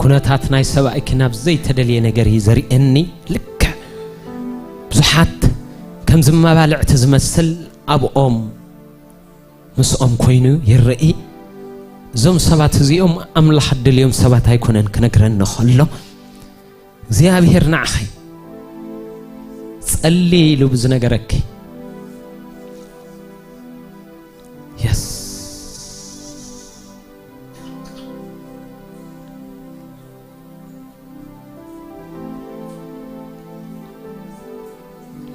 ኩነታት ናይ ሰብኣይኪ ናብ ዘይተደልየ ነገር እዩ ዘርእየኒ። ልክዕ ብዙሓት ከም ዝመባልዕቲ ዝመስል ኣብኦም ምስኦም ኮይኑ ይረኢ። እዞም ሰባት እዚኦም ኣምላኽ ድልዮም ሰባት ኣይኮነን ክነግረኒ ከሎ እግዚኣብሔር ንዓኺ ጸሊ ኢሉ ብዝነገረኪ። የስ።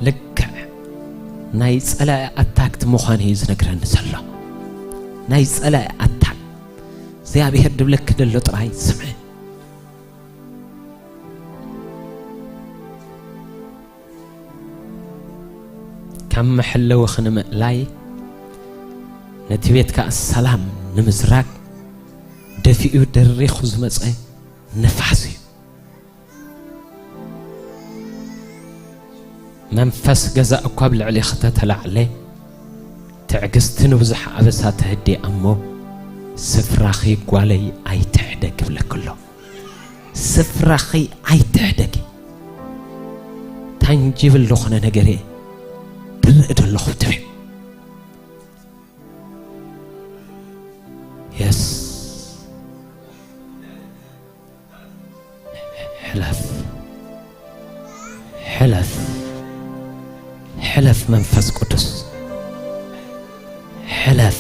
ልክዕ ናይ ጸላኢ ኣታክት ምዃን እዩ ዝነግረኒ ዘሎ። ናይ ጸላኢ ኣታክ እግዚኣብሔር ድብለኪ ደሎ ጥራይ ስምዒ። ካብ መሐለዊ ክንምእላይ ነቲ ቤት ከኣ ሰላም ንምዝራግ ደፊኡ ደሪኹ ዝመጸ ንፋስ እዩ። መንፈስ ገዛ እኳ ኣብ ልዕሊ ከተተላዕለ ትዕግስቲ ንብዙሕ ኣበሳ ተህዲ እሞ ስፍራኺ ጓለይ ኣይትሕደግ ይብለኪ ኣሎ። ስፍራኺ ኣይትሕደጊ። ታንጂብል ዝኾነ ነገር እየ ክርኢ ዘለኹ ትብል። የስ። ሕለፍ። ሕለፍ። ሕለፍ መንፈስ ቅዱስ። ሕለፍ።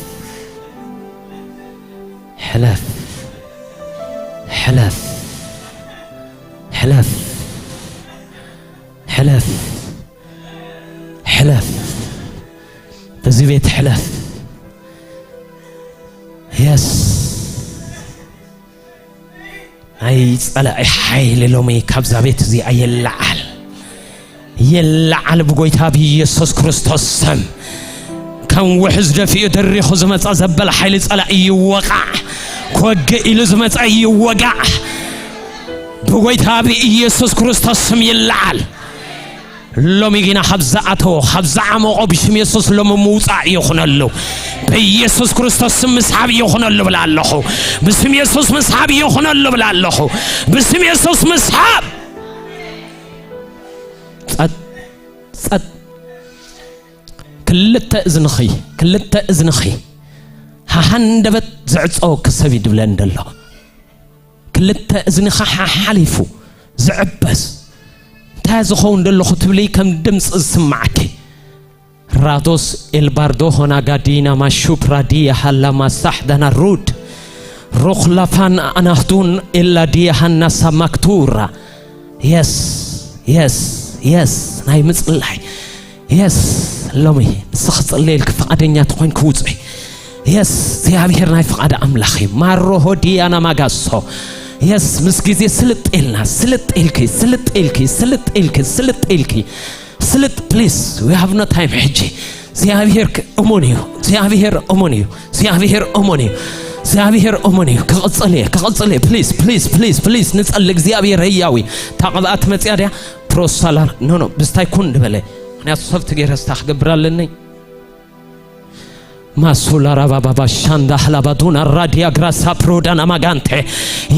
ሕለፍ። ሕለፍ። ሕለፍ። ሕለፍ። ሕለፍ። በዚ ቤት ሕለፍ። የስ። ናይ ጸላኢ ሓይሊ ሎሚ ካብዛ ቤት እዚኣ ይለዓል። ይለዓል ብጎይታ ብኢየሱስ ክርስቶስ ስም። ከም ውሕዝ ደፊኡ ደሪኹ ዝመጻ ዘበለ ሓይሊ ጸላኢ ይወቃዕ። ክወግእ ኢሉ ዝመጻ ይወጋዕ። ብጎይታ ብኢየሱስ ክርስቶስ ስም ይለዓል። ሎሚ ግና ካብ ዝኣተዎ፣ ካብ ዝዓመቖ ብሽም የሱስ ሎሚ ምውጻእ ይኹነሉ። ብኢየሱስ ክርስቶስ ስም ምስሓብ ይኹነሉ ብላ ኣለኹ። ብስም የሱስ ምስሓብ ይኹነሉ ብላ ኣለኹ። ብስም የሱስ ምስሓብ። ጸጥ፣ ጸጥ። ክልተ እዝንኺ፣ ክልተ እዝንኺ ሃሃንደበት ዝዕጸወኪ ሰብ እዩ ድብለኒ ደሎ። ክልተ እዝንኻ ሓሓሊፉ ዝዕበስ እንታይ ዝኸውን ደሎ ክትብሊ ከም ድምፂ ዝስማዓኪ። ራዶስ ኤልባርዶ ሆና ጋዲና ማሹፕራ ዲያ ሃላ ማሳሕ ዳና ሩድ ሩኽላፋን ኣናህዱን ኤላ ዲያ ሃናሳ ማክቱራ። የስ፣ የስ፣ የስ። ናይ ምጽላይ የስ። ሎሚ ንስኺ ክጽልየልኪ ፍቓደኛ ተኾይንኪ ውጽዒ። የስ፣ እግዚኣብሔር ናይ ፍቓድ ኣምላኽ እዩ። ማሮ ሆዲያና ማጋሶ። የስ፣ ምስ ግዜ ስልጥ ኢልና፣ ስልጥ ኢልኪ፣ ስልጥ ኢልኪ፣ ስልጥ ኢልኪ፣ ስልጥ ኢልኪ። ስልጥ ፕሊስ፣ we have no time ሕጂ። እግዚኣብሔር ክ-፣ እሙን እዩ። እግዚኣብሔር እሙን እዩ። እግዚኣብሔር እሙን እዩ። እግዚኣብሔር እሙን እዩ። ክቕጽል እየ፣ ክቕጽል እየ። ፕሊስ፣ ፕሊስ፣ ፕሊስ፣ ፕሊስ፣ ንጸሊ። እግዚኣብሔር ህያዊ። እታ ቅብኣት መጽያ ድያ? ፕሮሳላር። ኖ፣ ኖ፣ ብስታይ ኩን ዝበለ። ምኽንያቱ ሰብቲ ገይረ ስታ ክገብር ኣለኒ። ማሱላ ራባባባ ሻንዳ ህላባዱና ራዲያ ግራሳ ፕሮዳና ማጋንቴ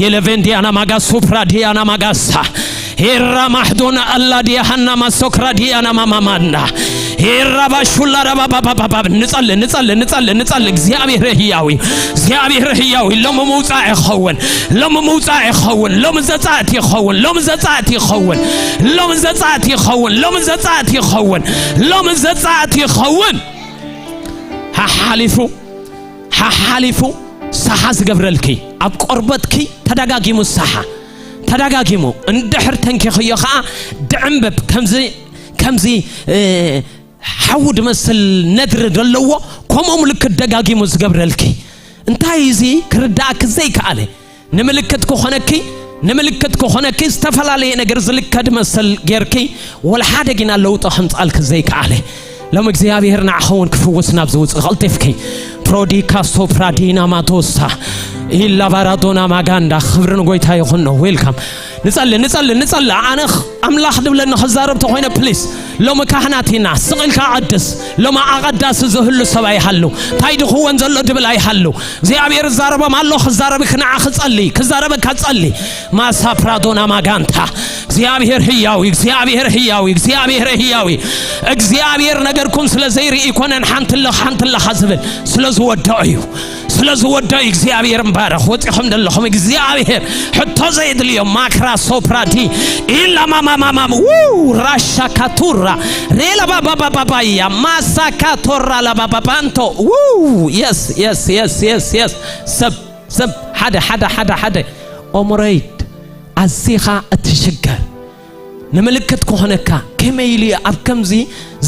የለቬንዲያና ማጋ ሱፕራዲያና ማጋሳ ሄራ ማሕዶና ኣላዲያ ሃና ማሶክራ ዲያና ማማማንዳ ሄራ ባሹላ ራባባባባባ። ንጸሊ፣ ንጸሊ፣ ንጸሊ፣ ንጸሊ። እግዚኣብሔር ህያዊ፣ እግዚኣብሔር ህያዊ። ሎሚ ምውጻእ ይኸውን፣ ሎሚ ምውጻእ ይኸውን፣ ሎሚ ዘጻእቲ ይኸውን፣ ሎሚ ዘጻእቲ ይኸውን፣ ሎሚ ዘጻእቲ ይኸውን፣ ሎሚ ዘጻእቲ ይኸውን፣ ሎሚ ዘጻእቲ ይኸውን። ሓሓሊፉ፣ ሓሓሊፉ ሳሓ ዝገብረልኪ፣ ኣብ ቆርበትኪ ተደጋጊሙ ሳሓ፣ ተደጋጊሙ እንድሕር ተንኪኽዮ ኸኣ ድዕምብብ፣ ከምዚ፣ ከምዚ፣ እ፣ ሓዊ ድመስል ነድሪ ዘለዎ፣ ከምኡ ምልክት ደጋጊሙ ዝገብረልኪ። እንታይ እዚ ክርድኣኪ ዘይከኣለ? ንምልክት ክኾነኪ፣ ንምልክት ክኾነኪ ዝተፈላለየ ነገር ዝልከድ መሰል ጌርኪ፣ ወላ ሓደ ጊና ለውጢ ከምጻልኪ ዘይከኣለ። ሎም እግዚኣብሔር ንዓኺ እውን ክፍውስ ናብ ዝውጽእ ቀልጢፍኪ። ፕሮዲካ ሶፕራዲና ማቶሳ ኢላ ባራዶና ማጋንዳ። ክብሪ ንጎይታ ይኹኖ። ዌልካም። ንጸሊ፣ ንጸሊ፣ ንጸሊ። ኣነ ኽ-፣ ኣምላኽ ድብለኒ ክዛረብ ተኾይነ፣ ፕሊስ። ሎሚ ካህናት ኢና፣ ስቕ ኢልካ ቀድስ። ሎሚ ኣቐዳሲ ዝህሉ ሰብ ኣይሃሉ። እንታይ ድኽወን ዘሎ ድብል ኣይሃሉ። እግዚኣብሔር እዛረቦም ኣሎ፣ ክዛረብክ ንዓ ክጸሊ፣ ክዛረበካ ጸሊ። ማሳፕራዶና ማጋንታ። እግዚኣብሔር ህያዊ፣ እግዚኣብሔር ህያዊ፣ እግዚኣብሔር ህያዊ። እግዚኣብሔር ነገርኩም ስለ ዘይርኢ ይኮነን ሓንቲ ኣለኻ፣ ሓንቲ ኣለኻ ዝብል፣ ስለ ዝወደኦ እዩ። ስለ ዝወደኦ እዩ። እግዚኣብሔር ምባረኽ። ወፂኹም ዘለኹም እግዚኣብሔር ሕቶ ዘየድልዮ ማክራ ሶፕራዲ ኢላ ማማማማም ው ራሻ ካቱራ ሬላ ባባባባባያ ማሳ ካቶራ ላባባባንቶ ው የስ የስ የስ የስ የስ ሰብ ሰብ ሓደ ሓደ ሓደ ሓደ ኦሞረይድ ኣዚኻ እትሽገር ንምልክት ክኾነካ ከመይ ኢሉ እዩ ኣብ ከምዚ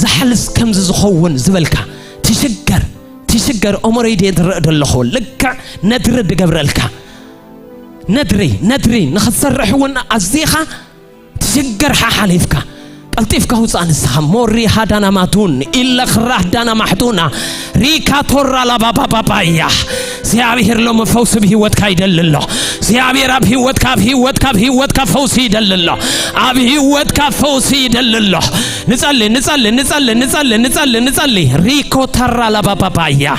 ዝሓልስ ከምዚ ዝኸውን ዝበልካ ትሽገር ትሽገር ኦሞረይ ድየ ዝረእ ዘለኹ ልክዕ ነድሪ ድገብረልካ ነድሪ ነድሪ ንኽትሰርሕ እውን ኣዚኻ ትሽገር ሓሓሊፍካ ቀልጢፍካ ውፃእ ንስኻ ሞሪ ሃዳና ማቱን ኢለ ክራህ ዳና ማሕዱና ሪካ ቶራ ላባባባባያ እግዚኣብሔር ሎሚ ፈውሲ ብህይወትካ ይደሊ ኣሎ እግዚኣብሔር ኣብ ህይወትካ ኣብ ህይወትካ ኣብ ህይወትካ ፈውሲ ይደሊ ኣሎ ኣብ ህይወትካ ፈውሲ ይደሊ ኣሎ ንጸሊ ንጸሊ ንጸሊ ንጸሊ ንጸሊ ንጸሊ ሪኮ ተራ ላባባባያ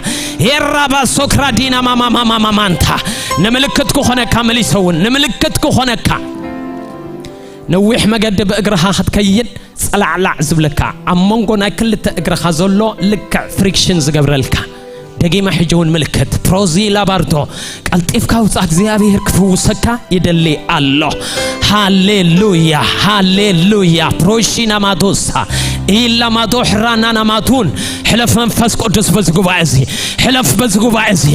ሄራባ ሶክራዲና ማማማማማማንታ ንምልክት ክኾነካ መሊሰውን ንምልክት ክኾነካ ነዊሕ መገዲ ብእግርኻ ክትከይድ ጸላዕላዕ ዝብለካ ኣብ መንጎ ናይ ክልተ እግርኻ ዘሎ ልክዕ ፍሪክሽን ዝገብረልካ ደጊመ ሕጂ እውን ምልክት ፕሮዚ ላባርዶ ቀልጢፍካ ውፃእ እግዚኣብሔር ክፍውሰካ ይደሊ ኣሎ ሃሌሉያ ሃሌሉያ ፕሮሺና ማዶሳ ኢላ ማዶ ሕራናና ማቱን ሕለፍ መንፈስ ቅዱስ በዚ ጉባኤ እዚ ሕለፍ በዚ ጉባኤ እዚ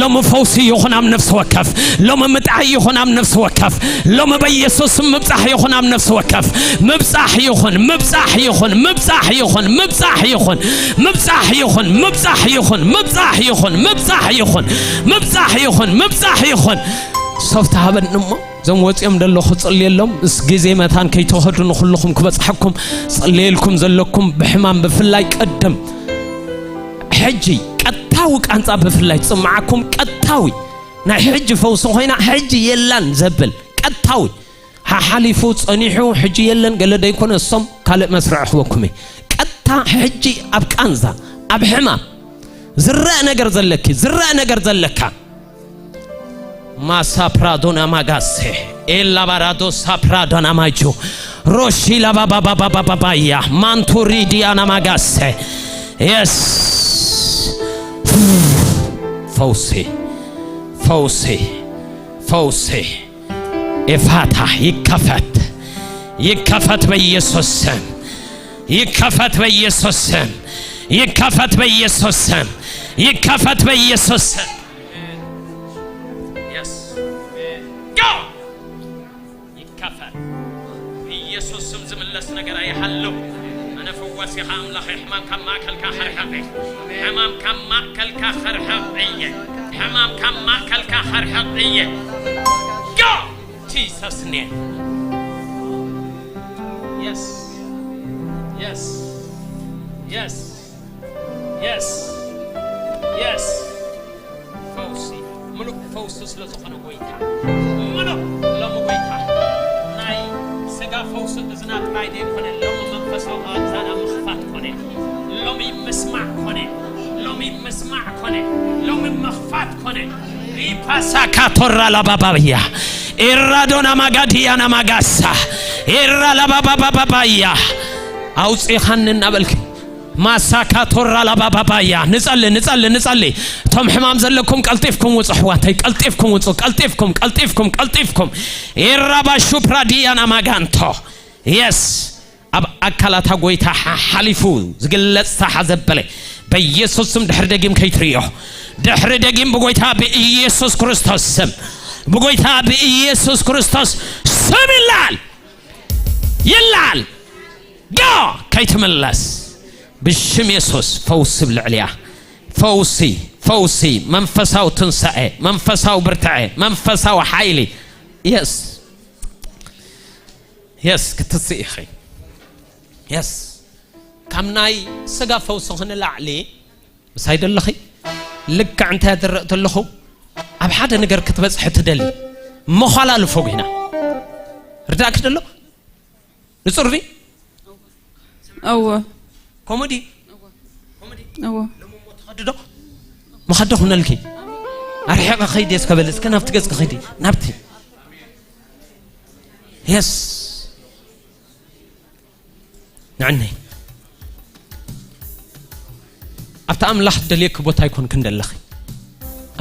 ሎሚ ፈውሲ ይኹን ኣብ ነፍሲ ወከፍ ሎሚ ምጥዓይ ይኹን ኣብ ነፍሲ ወከፍ ሎሚ በኢየሱስ ስም ምብጻሕ ይኹን ኣብ ነፍሲ ወከፍ ምብጻሕ ይኹን ምብጻሕ ይኹን ምብጻሕ ይኹን ምብጻሕ ይኹን ምብጻሕ ይኹን ምብጻሕ ይኹን ምብጻሕ ይኹን ምብጻሕ ይኹን ምብጻሕ ይኹን ምብጻሕ ይኹን ምብጻሕ ይኹን ሶፍት ሃበኒ እሞ እዞም ወፂኦም ደሎ ክፅልየሎም ምስ ግዜ መታን ከይተኸዱ ንኩልኹም ክበፅሐኩም ፅልየልኩም ዘለኩም ብሕማም ብፍላይ ቅድም ሕጂ ቀጥታዊ ቃንፃ ብፍላይ ፅምዓኩም ቀጥታዊ ናይ ሕጂ ፈውሲ ኮይና ሕጂ የላን ዘብል ቀጥታዊ ሓሓሊፉ ጸኒሑ ሕጂ የለን ገለ ደይኮነ እሶም ካልእ መስርዕ ክበኩም እዩ ቀጥታ ሕጂ ኣብ ቃንዛ ኣብ ሕማም ዝረአ ነገር ዘለኪ ዝረአ ነገር ዘለካ ማሳ ፕራዶና ማጋሴ ኤላ ባራዶ ሳፕራዶና ማጁ ሮሺ ላባባባባባባያ ማንቱሪ ዲያና ማጋሴ የስ ፈውሴ ፈውሴ ፈውሴ ኤፋታ ይከፈት ይከፈት በኢየሱስ ስም ይከፈት በኢየሱስ ስም ይከፈት በኢየሱስ ስም ይከፈት በኢየሱስ ስም Yes. Go! ይከፈት ኢየሱስ ስም ዝምለስ ነገር ኣይሃልው ኣነ ፈዋሲኻ ኣምላኽ ሕማም ካብ ማእከልካ ኸርሕቕ ሕማም ካብ ማእከልካ ኸርሕቕ እየ ሕማም ካብ ማእከልካ ኸርሕቕ እየ Go! Jesus name Yes. Yes. Yes. Yes. Yes. ፈውሲ ምሉእ ፈውሲ ስለ ዝኾነ ጎይታ ምሉእ ሎሚ ጎይታ ናይ ስጋ ፈውሲ እዝና ጥራይ ዘይኮነ ሎሚ መንፈሳዊ ኣእዛና ምኽፋት ኮነ ሎሚ ምስማዕ ኮነ ሎሚ ምስማዕ ኮነ ሎሚ ምኽፋት ኮነ ሪፓሳካ ቶራ ላባባብያ ኤራዶና ማጋዲያና ማጋሳ ኤራ ላባባባባያ ኣውፅኻኒ እናበልክ ማሳካ ቶራ ላባባባያ ንጸሊ ንጸሊ ንጸሊ እቶም ሕማም ዘለኩም ቀልጢፍኩም ውጹ ኣሕዋተይ ቀልጢፍኩም ውጹ ቀልጢፍኩም ቀልጢፍኩም ቀልጢፍኩም ኤራባ ሹፕራ ዲያና ማጋንቶ የስ ኣብ ኣካላታ ጎይታ ሓ- ሓሊፉ ዝግለጽ ታሓ ዘበለ በኢየሱስ ስም ድሕሪ ደጊም ከይትርእዮ ድሕሪ ደጊም ብጎይታ ብኢየሱስ ክርስቶስ ስም ብጎይታ ብኢየሱስ ክርስቶስ ስም ይላል ይላል ዶ ከይትምለስ ብሽም የሱስ ፈውሲ ብልዕልያ ፈውሲ ፈውሲ መንፈሳዊ ትንሳኤ መንፈሳዊ ብርትዐ መንፈሳዊ ሓይሊ የስ የስ ክትስእ ኢኺ የስ ካብ ናይ ስጋ ፈውሲ ክንላዕሊ ምሳይ ደለኺ ልክዕ እንታይ ዝረእ ተለኹ ኣብ ሓደ ነገር ክትበፅሒ ትደሊ መዃላልፎ ጌና ርዳእኪ ደሎ ንፁር ድዩ እወ። ከምኡ ድዩ? እወ። ሎሚ እሞ ትኸዲ ዶ? ምኸዲ ኩነልኪ። ኣርሒቐ ኸይዲ እስከ በሊ፣ እስከ ናብቲ ገጽ ኸይዲ፣ ናብቲ። የስ። ንዕነይ። ኣብቲ ኣምላኽ ደልየኪ ቦታ ኣይኮንክን ደለኺ።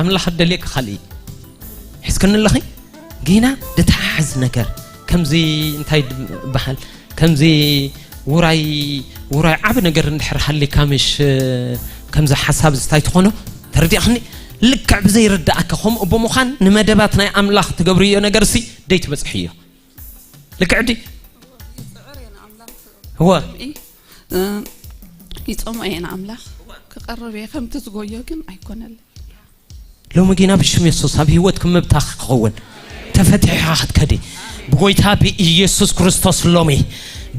ኣምላኽ ደልየኪ ካልእ እዩ። ሒዝክኒ ኣለኺ? ጌና ድተሓሕዝ ነገር። ከምዚ እንታይ ይበሃል? ከምዚ ውራይ፣ ውራይ ዓቢ ነገር እንድሕር ሃሊካ ምሽ፣ ከምዚ ሓሳብ ዝታይ ትኾኖ? ተረዲእኽኒ? ልክዕ ብዘይርድኣካ ከምኡ ብምዃን ንመደባት ናይ ኣምላኽ ትገብርዮ ነገርሲ ደይትበጽሕዮ። ልክዕ ድዩ? ይጽዕር እየ ንኣምላኽ። እወ። ከምኢ፣ እ፣ ይጸምኦ እየ ንኣምላኽ። ክቐርብ እየ፣ ከምቲ ዝጎዮ ግን ኣይኮነለይ። ሎሚ ጌና ብሽም የሱስ ኣብ ህይወትኪ ምብታኽ ክኸውን፣ ተፈቲሕኻ ክትከዲ ብጎይታ ብኢየሱስ ክርስቶስ ሎሚ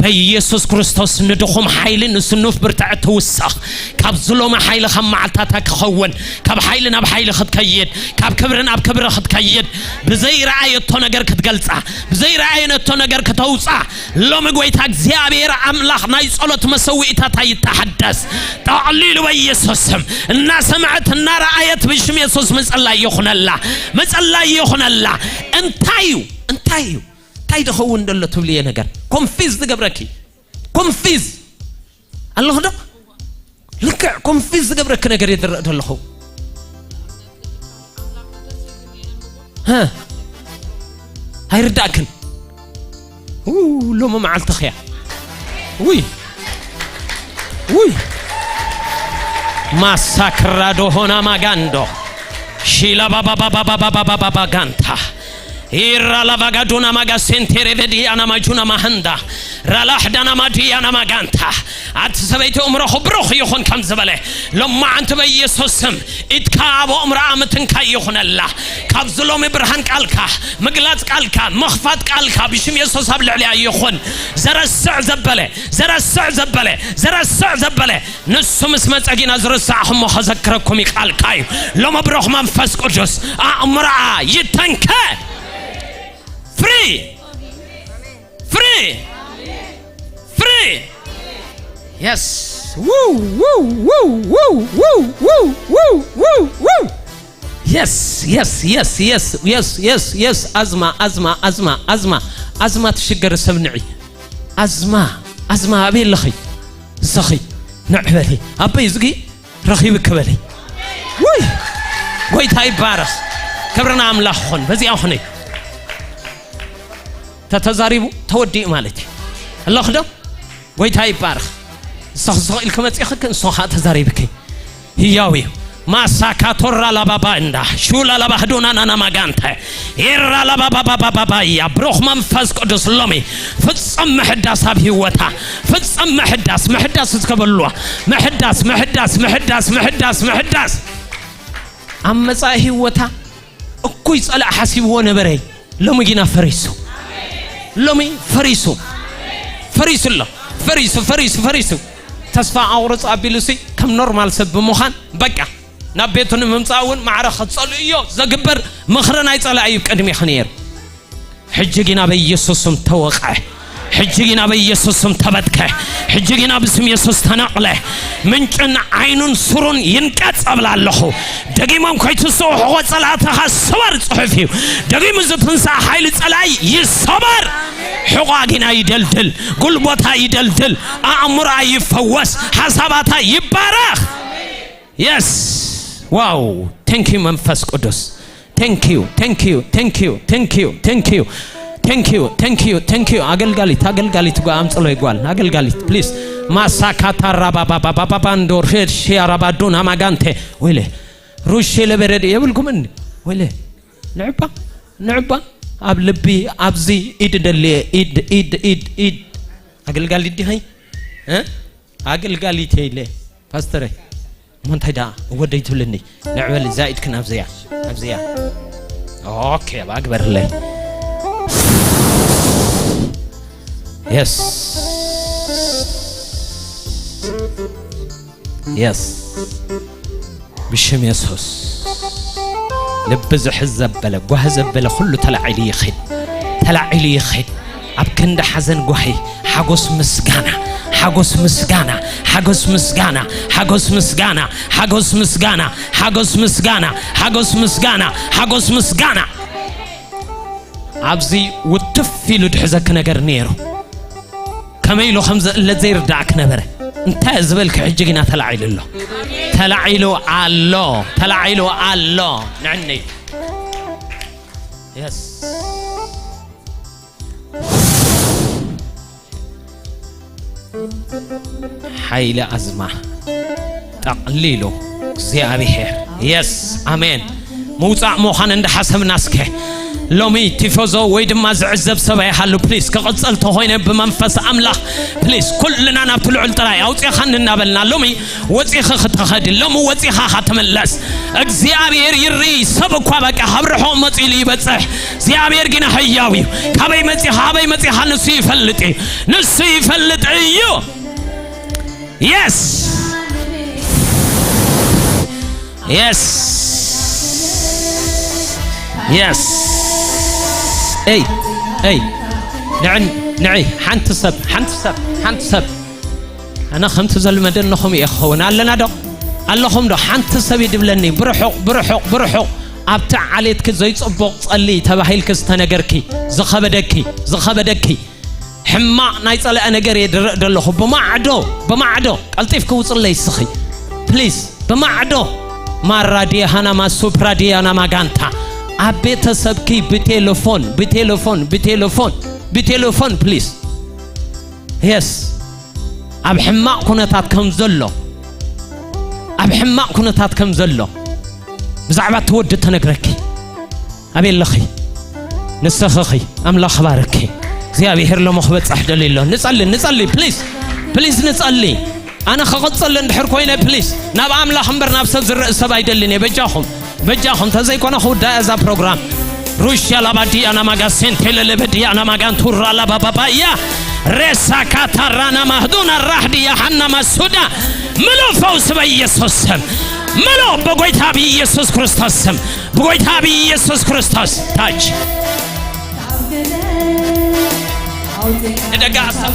በኢየሱስ ክርስቶስ ንድኹም ሓይሊ ንስኑፍ ብርትዐት ትውሰኽ። ካብዚ ሎሚ ሓይሊ ካብ መዓልታታ ክኸውን፣ ካብ ሓይሊ ናብ ሓይሊ ክትከይድ፣ ካብ ክብሪ ናብ ክብሪ ክትከይድ፣ ብዘይረኣየቶ ነገር ክትገልጻ፣ ብዘይረኣየነቶ ነገር ክተውጻ፣ ሎሚ ጎይታ እግዚኣብሔር ኣምላኽ ናይ ጸሎት መሰውኢታታ ይተሓደስ። ጠቕሊሉ በኢየሱስ ስም እናሰምዐት እናረኣየት ብሽም የሱስ ምጽላይ ይኹነላ፣ ምጽላይ ይኹነላ። እንታይ እዩ? እንታይ እዩ? እንታይ ድኸውን ደሎ ትብልየ ነገር? ኮንፊዝ ዝገብረኪ፣ ኮንፊዝ ኣለኹ ዶ? ልክዕ ኮንፊዝ ዝገብረኪ ነገር እየ ዝረእ ዘለኹ። ሀ? ኣይርዳእክን። ው፣ ሎሚ መዓልትኺ እያ። ውይ፣ ውይ። ማሳክራዶ ሆና ማጋንዶ ሺላ ባባባባባባባባባጋንታ ኢራ ላቫጋዱና ማጋሴንቴሬ ቬዲያና ማጁና ማህንዳ ራላሕዳና ማዲያና ማጋንታ። ኣቲ ሰበይቲ እምሮኹ ብሩኽ ይኹን ከም ዝበለ፣ ሎማዓንቲ በኢየሱስ ስም ኢድካ ኣብ ኣእምሮኣ ምትንካይ ይኹነላ። ካብዚ ሎሚ ብርሃን ቃልካ፣ ምግላጽ ቃልካ፣ ምኽፋት ቃልካ ብሽም የሱስ ኣብ ልዕሊኣ ይኹን። ዘረስዕ ዘበለ፣ ዘረስዕ ዘበለ፣ ዘረስዕ ዘበለ፣ ንሱ ምስ መጸ ጊና ዝረሳዕኹሞ ኸዘክረኩም እዩ ቃልካ እዩ። ሎሚ ብሩኽ መንፈስ ቅዱስ ኣእምሮኣ ይተንከ። ፍሪ! ፍሪ! ፍሪ! የስ። ው፣ ው፣ ው። የስ፣ የስ፣ የስ፣ የስ፣ የስ፣ የስ፣ የስ። ኣዝማ፣ ኣዝማ፣ ኣዝማ፣ ኣዝማ፣ ኣዝማ ትሽገር ሰብ ንዒ። ኣዝማ፣ ኣዝማ ኣበይ ኣለኺ? እሰኺ ንዕ በሊ። ኣበይ እዝጊ ረኺብኪ በሊ። ውይ! ጎይታ ይባረኽ። ክብሪ ንኣምላኽ ይኹን። በዚኣ ኹነይ። ተተዛሪቡ ተወዲኡ ማለት እዩ። ኣለኹ ዶ? ጎይታ ይባረኽ። ንስኺ ስቕ ኢልኪ መጺእኺ፣ ንሱ ኸኣ ተዛሪብኪ። ህያው እዩ። ማሳካቶራ ላባባ እንዳ ሹላ ላባህዶና ናና ማጋንተ ኤራ ላባባባባባያ ብሩኽ መንፈስ ቅዱስ ሎሚ ፍጽም ምሕዳስ ኣብ ህይወታ፣ ፍጽም ምሕዳስ፣ ምሕዳስ እስከ በልዋ። ምሕዳስ፣ ምሕዳስ፣ ምሕዳስ፣ ምሕዳስ፣ ምሕዳስ። ኣብ መጻኢ ህይወታ እኩይ ጸላእ ሓሲብዎ ነበረ። ሎሚ ግና ፈሪሱ። ሎሚ ፈሪሱ። ፈሪሱ ኣሎ። ፈሪሱ፣ ፈሪሱ፣ ፈሪሱ። ተስፋ ኣቑርጽ ኣቢሉሲ ከም ኖርማል ሰብ ብምዃን በቃ ናብ ቤቱ ንምምጻእ እውን ማዕረ ከጸልእዮ ዘግበር ምኽሪ ናይ ጸላኢ እዩ ቅድሚኺ ነይሩ። ሕጂ ግና በኢየሱስ ስም ተወቕዐ። ሕጂ ግና በኢየሱስ ስም ተበትከ። ሕጂ ግና ብስም የሱስ ተነቕለ። ምንጭን ዓይኑን ሱሩን ይንቀጽ እብላ ኣለኹ። ደጊሞም ከይትስኡ ሕቖ ጸላእትኻ ስበር ጽሑፍ እዩ። ደጊሙ ዝትንሳእ ሓይሊ ጸላኢ ይሰበር። ሕቖኣ ግና ይደልድል፣ ጉልቦታ ይደልድል፣ ኣእምሮኣ ይፈወስ፣ ሓሳባታ ይባረኽ። የስ። ዋው። Thank you መንፈስ ቅዱስ። Thank you, thank you, thank you, thank you, thank you, thank you, thank you, thank you። ኣገልጋሊት፣ ኣገልጋሊት ጓ ኣምጽሎ ይጓል ኣገልጋሊት please። ማሳካታ ራባባባባባንዶ ሬድ ሺያ ራባዱና ማጋንቴ ወይለ ሩሼ ለበረድ የብልኩምን ወይለ ንዕባ ንዕባ ኣብ ልቢ ኣብዚ ኢድ ደልየ ኢድ ኢድ ኢድ ኢድ ኣገልጋሊት ዲኸይ እ ኣገልጋሊት የለ ፓስተረ እሞ እንታይ ደኣ እወደይ ትብልኒ ንዕበል እዛ ኢድክን ኣብዚያ ኣብዚያ ኦኬ ኣብኣ ግበርለይ የስ የስ ብሽም የሱስ ልቢ ዝሕዝ ዘበለ ጓህ ዘበለ ኩሉ ተላዒሉ ይኸድ ተላዒሉ ይኸድ ኣብ ክንዲ ሓዘን ጓሂ ሓጎስ ምስጋና ሓጎስ ምስጋና፣ ሓጎስ ምስጋና፣ ሓጎስ ምስጋና፣ ሓጎስ ምስጋና፣ ሓጎስ ምስጋና፣ ሓጎስ ምስጋና፣ ሓጎስ ምስጋና። ኣብዚ ውትፍ ኢሉ ድሕዘኪ ነገር ነይሩ። ከመይ ኢሉ ከም ዘእለት ዘይርዳእኪ ነበረ። እንታይ ዝበልኪ ሕጂ ግና ተላዒሉ ኣሎ። ተላዒሉ ኣሎ። ተላዒሉ ኣሎ። ንዕኒ። የስ። ሓይሊ ኣዝማ ጠቕሊሉ እግዚኣብሔር። የስ፣ ኣሜን። ምውፃእ ምዃን እንዳሓሰብና እስከ ሎሚ ቲፎዞ ወይ ድማ ዝዕዘብ ሰብ ኣይሃሉ ፕሊስ። ክቕፅል ተኾይነ ብመንፈስ ኣምላኽ ፕሊስ ኩልና ናብቲ ልዑል ጥራይ ኣውፅኻኒ እናበልና ሎሚ ወፂኺ ክትኸዲ፣ ሎሚ ወፂኻ ክትምለስ እግዚኣብሔር ይርኢ። ሰብ እኳ በቃ ካብ ርሑቕ መፂሉ ይበፅሕ። እግዚኣብሔር ግና ህያው እዩ። ካበይ መፂኻ፣ ካበይ መፂኻ ንሱ ይፈልጥ እዩ። ንሱ ይፈልጥ እዩ። የስ። የስ። የስ። ኤይ፣ ኤይ። ንዕን-፣ ንዒ፣ ሓንቲ ሰብ፣ ሓንቲ ሰብ፣ ሓንቲ ሰብ። ኣነ ከምቲ ዘልመደንኹም እየ ክኸውን። ኣለና ዶ? ኣለኹም ዶ? ሓንቲ ሰብ ይድብለኒ። ብርሑቕ፣ ብርሑቕ፣ ብርሑቕ። ኣብቲ ዓሌትኪ ዘይጽቡቕ ጸሊ ተባሂልኪ ዝተነገርኪ፣ ዝኸበደኪ፣ ዝኸበደኪ። ሕማቕ ናይ ጸለአ ነገር እየ ድርእ ደለኹ። ብማዕዶ፣ ብማዕዶ። ቀልጢፍኪ ውጽለይ እስኺ። ፕሊዝ፣ ብማዕዶ። ማራዲያ ሃናማ ሱፕራዲያ ናማጋንታ። ኣብ ቤተሰብኪ ብቴሌፎን፣ ብቴሌፎን፣ ብቴሌፎን፣ ብቴሌፎን፣ ፕሊዝ። የስ። ኣብ ሕማቕ ኩነታት ከም ዘሎ፣ ኣብ ሕማቕ ኩነታት ከም ዘሎ ብዛዕባ እቲ ወዲ ተነግረኪ። ኣበይ ኣለኺ? ንስኺ ኺ? ኣምላኽ ባርኪ። እግዚኣብሔር ሎሚ ክበጽሕ ደልዩ ኣሎ። ንጸሊ፣ ንጸሊ፣ ፕሊዝ፣ ፕሊዝ ንጸሊ። ኣነ ክቕጽል እንድሕር ኮይነ፣ ፕሊዝ፣ ናብ ኣምላኽ እምበር ናብ ሰብ ዝረእ ሰብ ኣይደልን እየ። በጃኹም፣ በጃኹም፣ ተዘይኮነ ክውዳእ እዛ ፕሮግራም። ሩሽያ ላባዲያ ናማጋ ሴንቴለለ በዲያ ናማጋን ቱራ ላባባባያ ሬሳ ካታራና ማህዱና ራህዲያ ሓና ማሱዳ ምሎ ፈውስ በኢየሱስ ስም። ምሎ በጎይታ ብኢየሱስ ክርስቶስ ስም። ብጎይታ ብኢየሱስ ክርስቶስ ታች ንደጋ ኣሳብ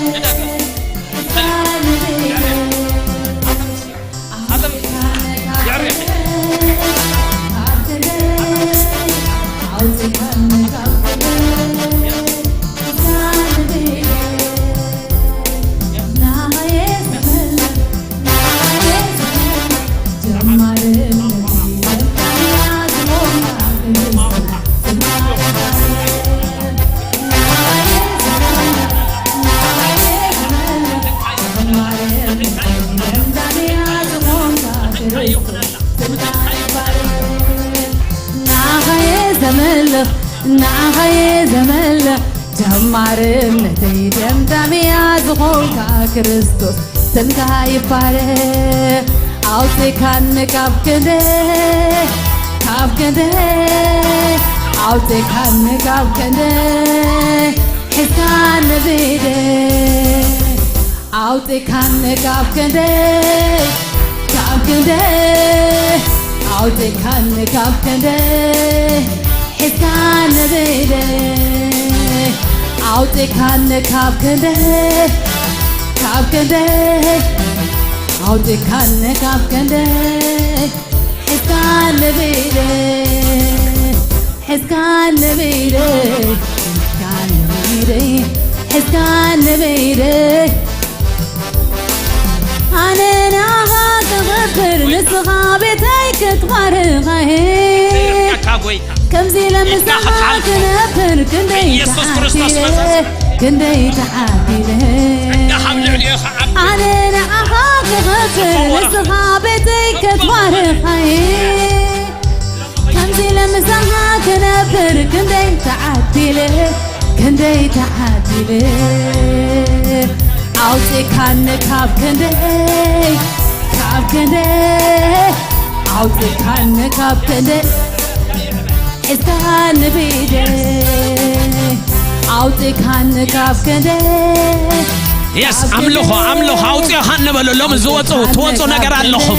ንደጋ ንዓኻ እየ ዘመልኽ፣ ንዓኻ እየ ዘመልኽ፣ ጀማሪ እምነተይ ደምዳምያ ዝኾንካ ክርስቶስ ስምካ ይባረኽ። ኣውፅእካኒ ካብ ክንደ፣ ካብ ክንደ፣ ኣውፅእካኒ ካብ ክንደ፣ ሒዝካኒ ብኢደ። ኣውፅእካኒ ካብ ክንደይ፣ ካብ ክንደይ፣ ኣውፅእካኒ ካብ ክንደይ፣ ሒዝካኒ ብኢደይ። ኣውፅእካኒ ካብ ክንደይ፣ ካብ ክንደይ፣ ኣውፅእካኒ ካብ ክንደይ፣ ሒዝካኒ ብኢደይ። ሒዝካኒ ብኢደይ፣ ሒዝካኒ ብኢደይ፣ ሒዝካኒ ብኢደይ። ኣነ ንዓኻ ክኸብር፣ ንስኻ ቤተይ ክትባርኽ፣ ኣየ። ከምዚ ኢለ ምሳኻ ክነብር፣ ክንደይ ተዓዲለ፣ ክንደይ ተዓዲለ። ኣነ ንዓኻ ክኸብር፣ ንስኻ ቤተይ ክትባርኽ፣ ኣየ። ከምዚ ኢለ ምሳኻ ክነብር ክንደይ ተዓዲለ፣ ክንደይ ተዓዲለ። ኣውፅእካኒ ካብ ክንደይ፣ ካብ ክንደይ፣ ኣውፅእካኒ ካብ ክንደይ፣ ሒዝካኒ ብኢደይ፣ ኣውፅእካኒ ካብ ክንደይ። የስ፣ ኣምልኾ፣ ኣምልኾ፣ ኣውፅእካኒ በሉ። ሎም ዝወፁ፣ ትወፁ ነገር ኣለኹም።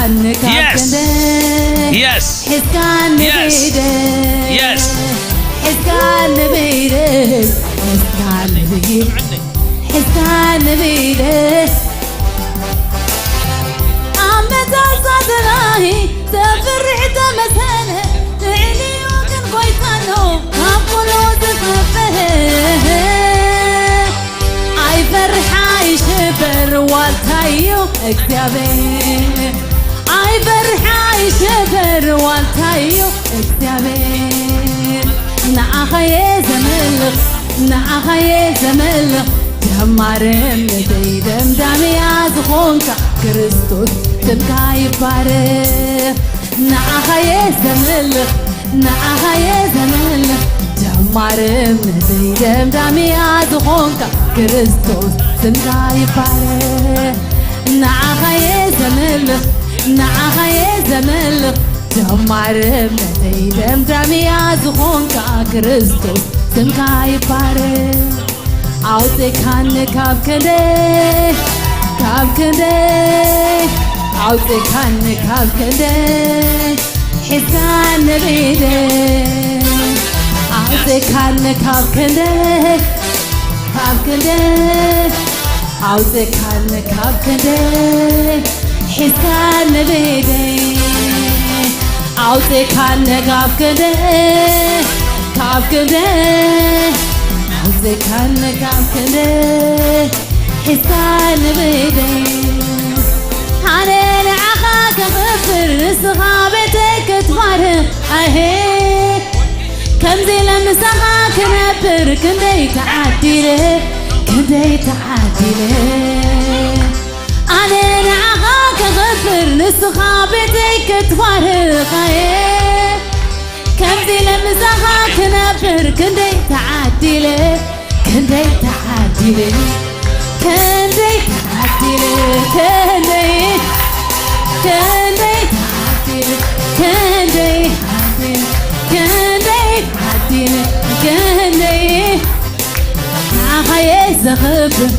ኣውፅእካኒ ካብ Yes. ክንደይ Yes. ሒዝካኒ Yes. ብኢደይ Yes. ሒዝካኒ ብኢደይ ሒዝካኒ ብኢደይ ሒዝካኒ ብኢደይ ኣመዛዛዝናይ ተፍርሕ ተመሰለ ልዕሊኡ ግን ጎይታ ኣሎ ካብ ኩሉ ዝኸፍእ ኣይፈርሕ ኣይሽበር ዋልታዩ እግዚኣብሔር ኣይፈርሕ ኣይሽበር ዋልታዩ እግዚኣብሔር ንዓኻየ ዘምልኽ ንዓኻየ ዘምልኽ ጀማሪ እምነተይ ደምዳምያ ዝኾንካ ክርስቶስ ስምካ ይባረኽ ንዓኻየ ዘምልኽ ንዓኻየ ዘምልኽ ጀማሪ እምነተይ ደምዳምያ ዝኾንካ ክርስቶስ ስምካ ይባረኽ ንዓኻየ ዘምልኽ ንዓኻየ ዘምልኽ ጀማሪ እምነተይ ደምዳምያ ዝኾንካ ክርስቶስ ስምካ ይባረኽ ኣውፅእካኒ ካብ ክንደይ ካብ ክንደይ ኣውፅእካኒ ካብ ክንደይ ሒዝካኒ ብኢደይ ኣውፅእካኒ ካብ ክንደይ ካብ ክንደይ ኣውፅእካኒ ካብ ክንደይ ሒዝካኒ ብኢደይ ኣውፅእካኒ ካብ ክንደይ ካብ ክንደይ ኣውፅእካኒ ካብ ክንደይ ሒዝካኒ ብኢደይ ኣነ ንዓኻ ከኽብር ንስኻ ቤተይ ክትባርኽ ኣሄ ከምዚ ለምሳኻ ክነብር ክንደይ ተዓዲለ ክንደይ ተዓዲለ ኣነ ንዓኻ ከኽብር ንስኻ ቤተይ ክትባርኻየ ከምዚ ለምሳኻ ክነብር ክንደይ ተዓዲለ ክንደይ ተዓዲለ ክንደይ ተዓዲለ ክንደይ ክንደይ ተዓዲለ ክንደይ ተዓዲለ ክንደይ ተዓዲለ ክንደይ ንዓኻየ ዘኽብር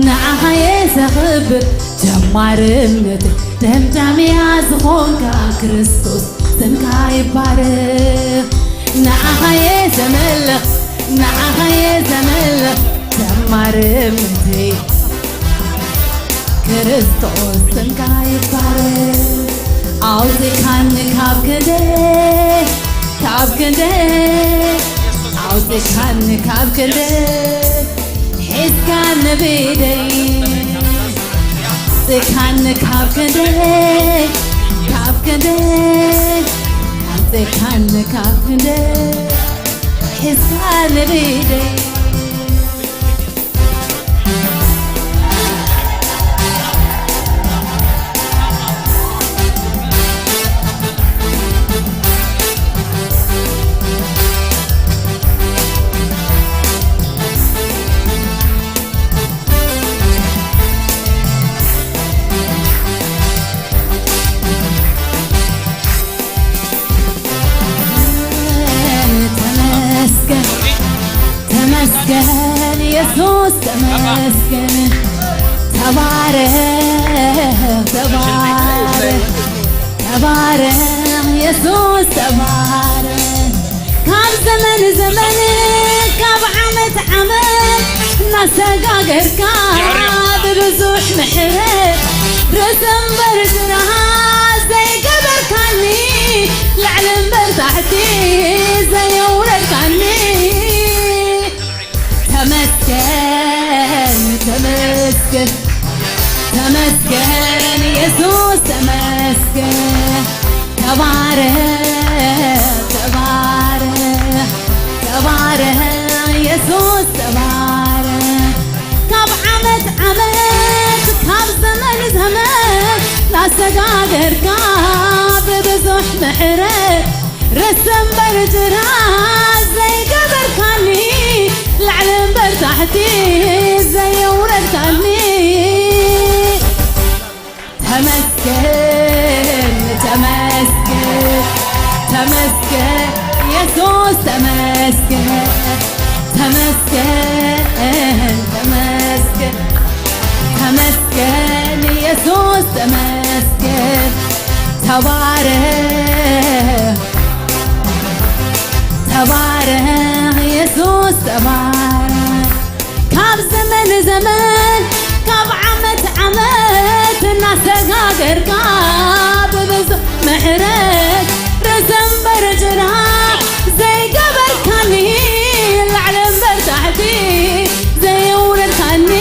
ንዓኻየ ዘኽብር ጀማሪ እምነተይ ደምዳምያ ዝኾንካ ክርስቶስ ስምካ ይባረኽ ንዓኻየ ዘምልኽ ንዓኻየ ዘምልኽ ጀማሪ እምነተይ ክርስቶስ ስምካ ይባረኽ ኣውፅእካኒ ካብ ክንደይ ካብ ክንደይ ኣውፅእካኒ ካብ ክንደይ ሒዝካኒ ብኢደይ ኣውፅእካኒ ካብ ክንደይ ካብ ክንደይ ኣውፅእካኒ ካብ ክንደይ ሒዝካኒ ብኢደይ ተመስገን ተመስገን የሱስ ተመስገን ተባረኽ ተባረኽ ተባረኽ የሱስ ተባረኽ ካብ ዘመን ዘመን ካብ ዓመት ዓመት እናሰጋገርካ ብብዙሕ ምሕረት ርእሲ እምበር ጅራ ዘይገበርካኒ ላዕሊ እምበር ታሕቲ ዘየውረድካኒ ተመስገን ተመስገን ተመስገን የሱስ ተመስገን ተባረኽ ተባረኽ ተባረኽ የሱስ ተባረኽ ካብ ዓመት ዓመት ካብ ዘመን ዘመን ናሰጋገርካ ብብዙሕ ምሕረት ርእሲ እምበር ጅራ ዘይገበርካኒ ላዕሊ እምበር ታሕቲ ዘየውረድካኒ ተመስገን ተመስገን ተመስገን የሱስ ተመስገን፣ ተመስገን፣ ተመስገን፣ ተመስገን የሱስ ተመስገን። ተባረኽ፣ ተባረኽ የሱስ ተባረኽ። ካብ ዘመን ዘመን ካብ ዓመት ዓመት እናሰጋገርካ ብብዙሕ ምሕረት ርእሲ እምበር ጭራ ዘይገበርካኒ፣ ላዕሊ እምበር ታሕቲ ዘየውረድካኒ።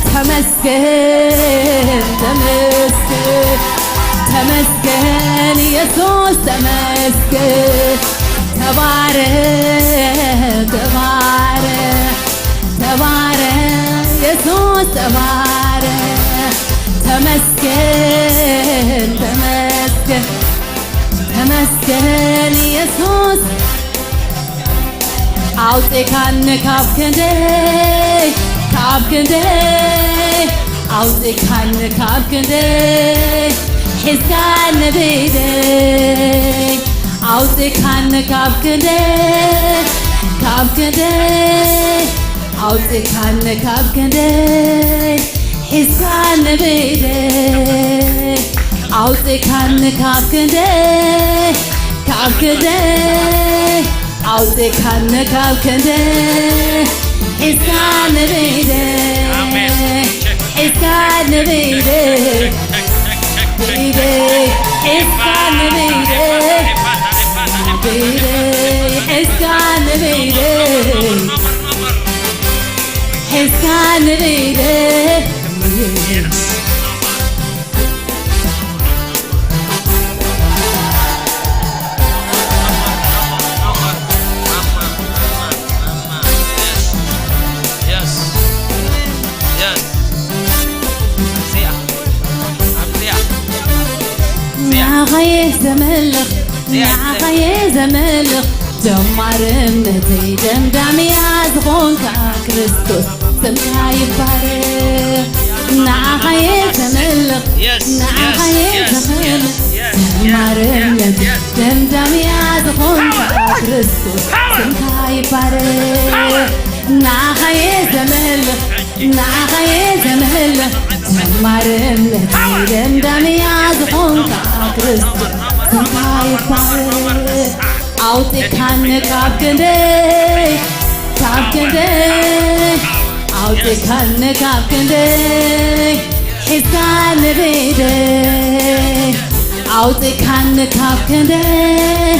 ተመስገን፣ ተመስገን፣ ተመስገን የሱስ ተመስገን። ተባረኽ፣ ተባረኽ፣ ተባረኽ የሱስ ተባረኽ። ተመስገን፣ ተመስገን፣ ተመስገን የሱስ። ኣውፅእካኒ ካብ ክንደይ፣ ካብ ክንደይ፣ ኣውፅእካኒ ካብ ክንደይ፣ ሒዝካኒ ብኢደይ። ኣውፅእካኒ ካብ ክንደይ፣ ካብ ክንደይ፣ ኣውፅእካኒ ካብ ክንደይ፣ ሒዝካኒ ብኢደይ። ኣውፅእካኒ ካብ ክንደይ፣ ካብ ክንደይ፣ ኣውፅእካኒ ካብ ክንደይ፣ ሒዝካኒ ብኢደይ። ኣሜን። ሒዝካኒ ብኢደይ፣ ብኢደይ፣ ሒዝካኒ ብኢደይ፣ ብኢደይ፣ ሒዝካኒ ብኢደይ፣ ሒዝካኒ ብኢደይ። ንዓኻየ ዘመልኽ፣ ንዓኻየ ዘመልኽ፣ ጀማሪ እምነተይ ደምዳምያ ዝኾንካ ክርስቶስ ስምካ ይባረኽ። ንዓኻየ ዘመልኽ፣ ንዓኻየ ዘመልኽ፣ ጀማሪ እምነተይ ደምዳምያ ዝኾንካ ክርስቶስ ስምካ ይባረኽ። ንዓኻየ ዘመልኽ፣ ንዓኻየ ዘመልኽ፣ ጀማሪ እምነተይ ደምዳምያ ዝኾንካ ክርስቶስ ስምካ ይባረኽ። ኣውፅእካኒ ካብ ክንደይ፣ ካብ ክንደይ፣ ኣውፅእካኒ ካብ ክንደይ፣ ሒዝካኒ ብኢደይ። ኣውፅእካኒ ካብ ክንደይ፣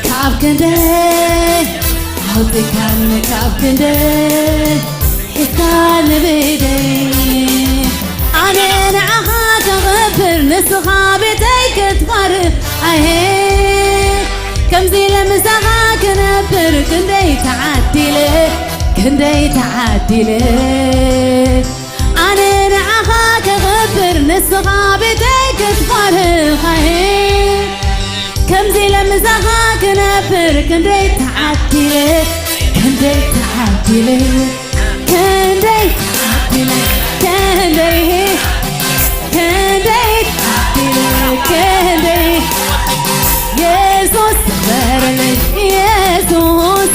ካብ ክንደይ፣ ኣውፅእካኒ ካብ ክንደይ፣ ሒዝካኒ ብኢደይ። ኣነ ንዓኻ ከኽብር፣ ንስኻ ቤተይ ክትባርኽ። ኣሄ፣ ከምዚ ኢለ ምሳኻ ክነብር ክንደይ ተዓዲለ፣ ክንደይ ተዓዲለ። ኣነ ንዓኻ ከኽብር፣ ንስኻ ቤተይ ክትባርኽ። ኣሄ፣ ከምዚ ኢለ ምሳኻ ክነብር ክንደይ ተዓዲለ፣ ክንደይ ተዓዲለ፣ ክንደይ ተዓዲለ፣ ክንደይ፣ ክንደይ ተዓዲለ፣ ክንደይ። የሱስ ክበረለይ፣ የሱስ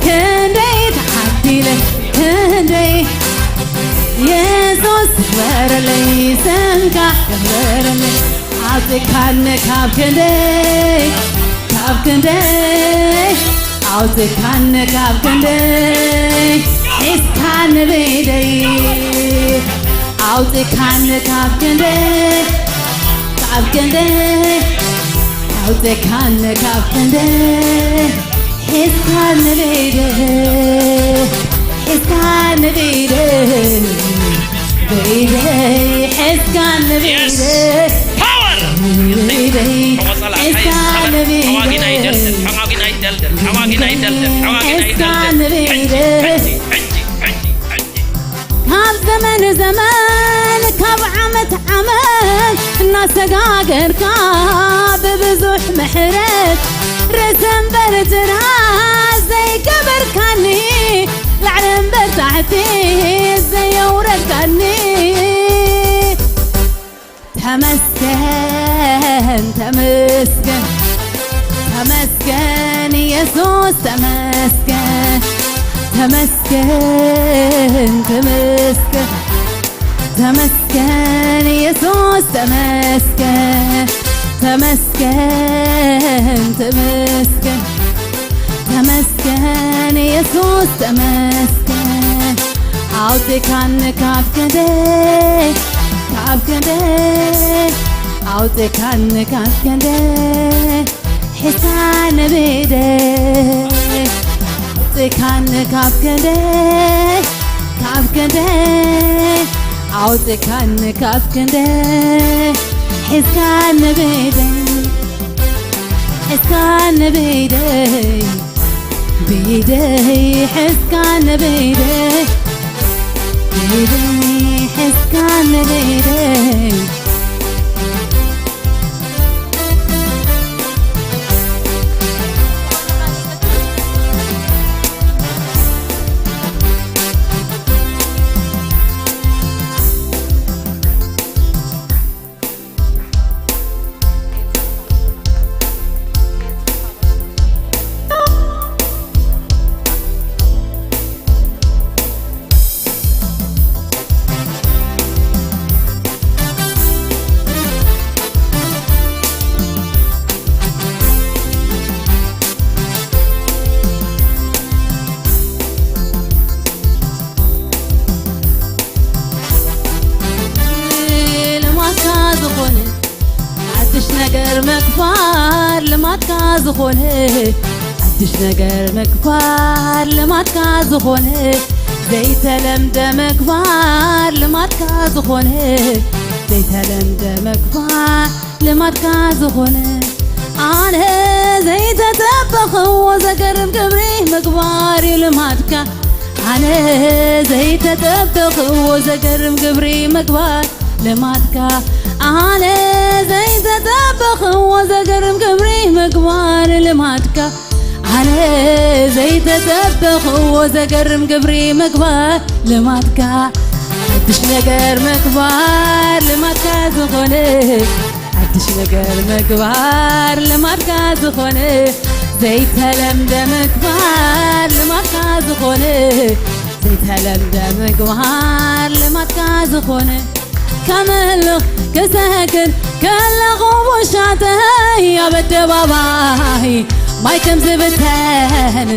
ክንደይ ተዓዲለ፣ ክንደይ። የሱስ ክበረለይ፣ ስምካ ክበረለይ። ኣውፅእካኒ ካብ ክንደይ፣ ካብ ክንደይ፣ ኣውፅእካኒ ካብ ክንደይ፣ ሒዝካኒ ብኢደይ። ኣውፅእካኒ ካብ ክንደይ፣ ካብ ክንደይ፣ ኣውፅእካኒ ካብ ክንደይ፣ ሒዝካኒ ብኢደይ፣ ሒዝካኒ ብኢደይ፣ ብኢደይ፣ ሒዝካኒ ብኢደይ፣ ብኢደይ፣ ሒዝካኒ ብኢደይ፣ ሒዝካኒ ብኢደይ። ካብ ዘመን ዘመን ካብ ዓመት ዓመት እናሰጋገርካ ብብዙሕ ምሕረት ርእሲ እምበር ጅራት ዘይገበርካኒ፣ ላዕሊ እምበር ታሕቲ ዘየውረድካኒ። ተመስገን፣ ተመስገን፣ ተመስገን ኢየሱስ ተመስገን፣ ተመስገን፣ ተመስገን፣ ተመስገን ኢየሱስ ተመስገን፣ ተመስገን፣ ተመስገን፣ ተመስገን ኢየሱስ ተመስገን። ኣውፅእካኒ ካብ ክንደይ፣ ካብ ክንደይ፣ ኣውፅእካኒ ካብ ክንደይ፣ ሒዝካኒ ብኢደይ፣ ኣውፅእካኒ ካብ ክንደይ፣ ካብ ክንደይ፣ ኣውፅእካኒ ካብ ክንደይ፣ ሒዝካኒ ብኢደይ፣ ሒዝካኒ ብኢደይ፣ ብኢደይ፣ ሒዝካኒ ብኢደይ፣ ብኢደይ፣ ሒዝካኒ ብኢደይ። ልማድካ ዝኾነ ሓድሽ ነገር ምግባር ልማድካ ዝኾነ፣ ሓድሽ ነገር ምግባር ልማድካ ዝኾነ፣ ዘይተለምደ ምግባር ልማድካ ዝኾነ፣ ዘይተለምደ ምግባር ልማድካ ዝኾነ፣ ኣነ ዘይተጠበኽዎ ዘገርም ግብሪ ምግባር እዩ ልማድካ። ኣነ ዘይተጠበኽዎ ዘገርም ግብሪ ምግባር ልማድካ። ኣነ ዘይተጠበኽዎ ዘገርም ግብሪ ምግባር ልማድካ። ኣነ ዘይተጠበኽዎ ዘገርም ግብሪ ምግባር ልማድካ። ሓድሽ ነገር ምግባር ልማድካ ዝኾነ፣ ሓድሽ ነገር ምግባር ልማድካ ዝኾነ፣ ዘይተለምደ ምግባር ልማድካ ዝኾነ፣ ዘይተለምደ ምግባር ልማድካ ዝኾነ፣ ከምልኽ ክሰግድ ከለኹ ውሻጠይ ኣብ ኣደባባይ ማይ ከም ዝብተን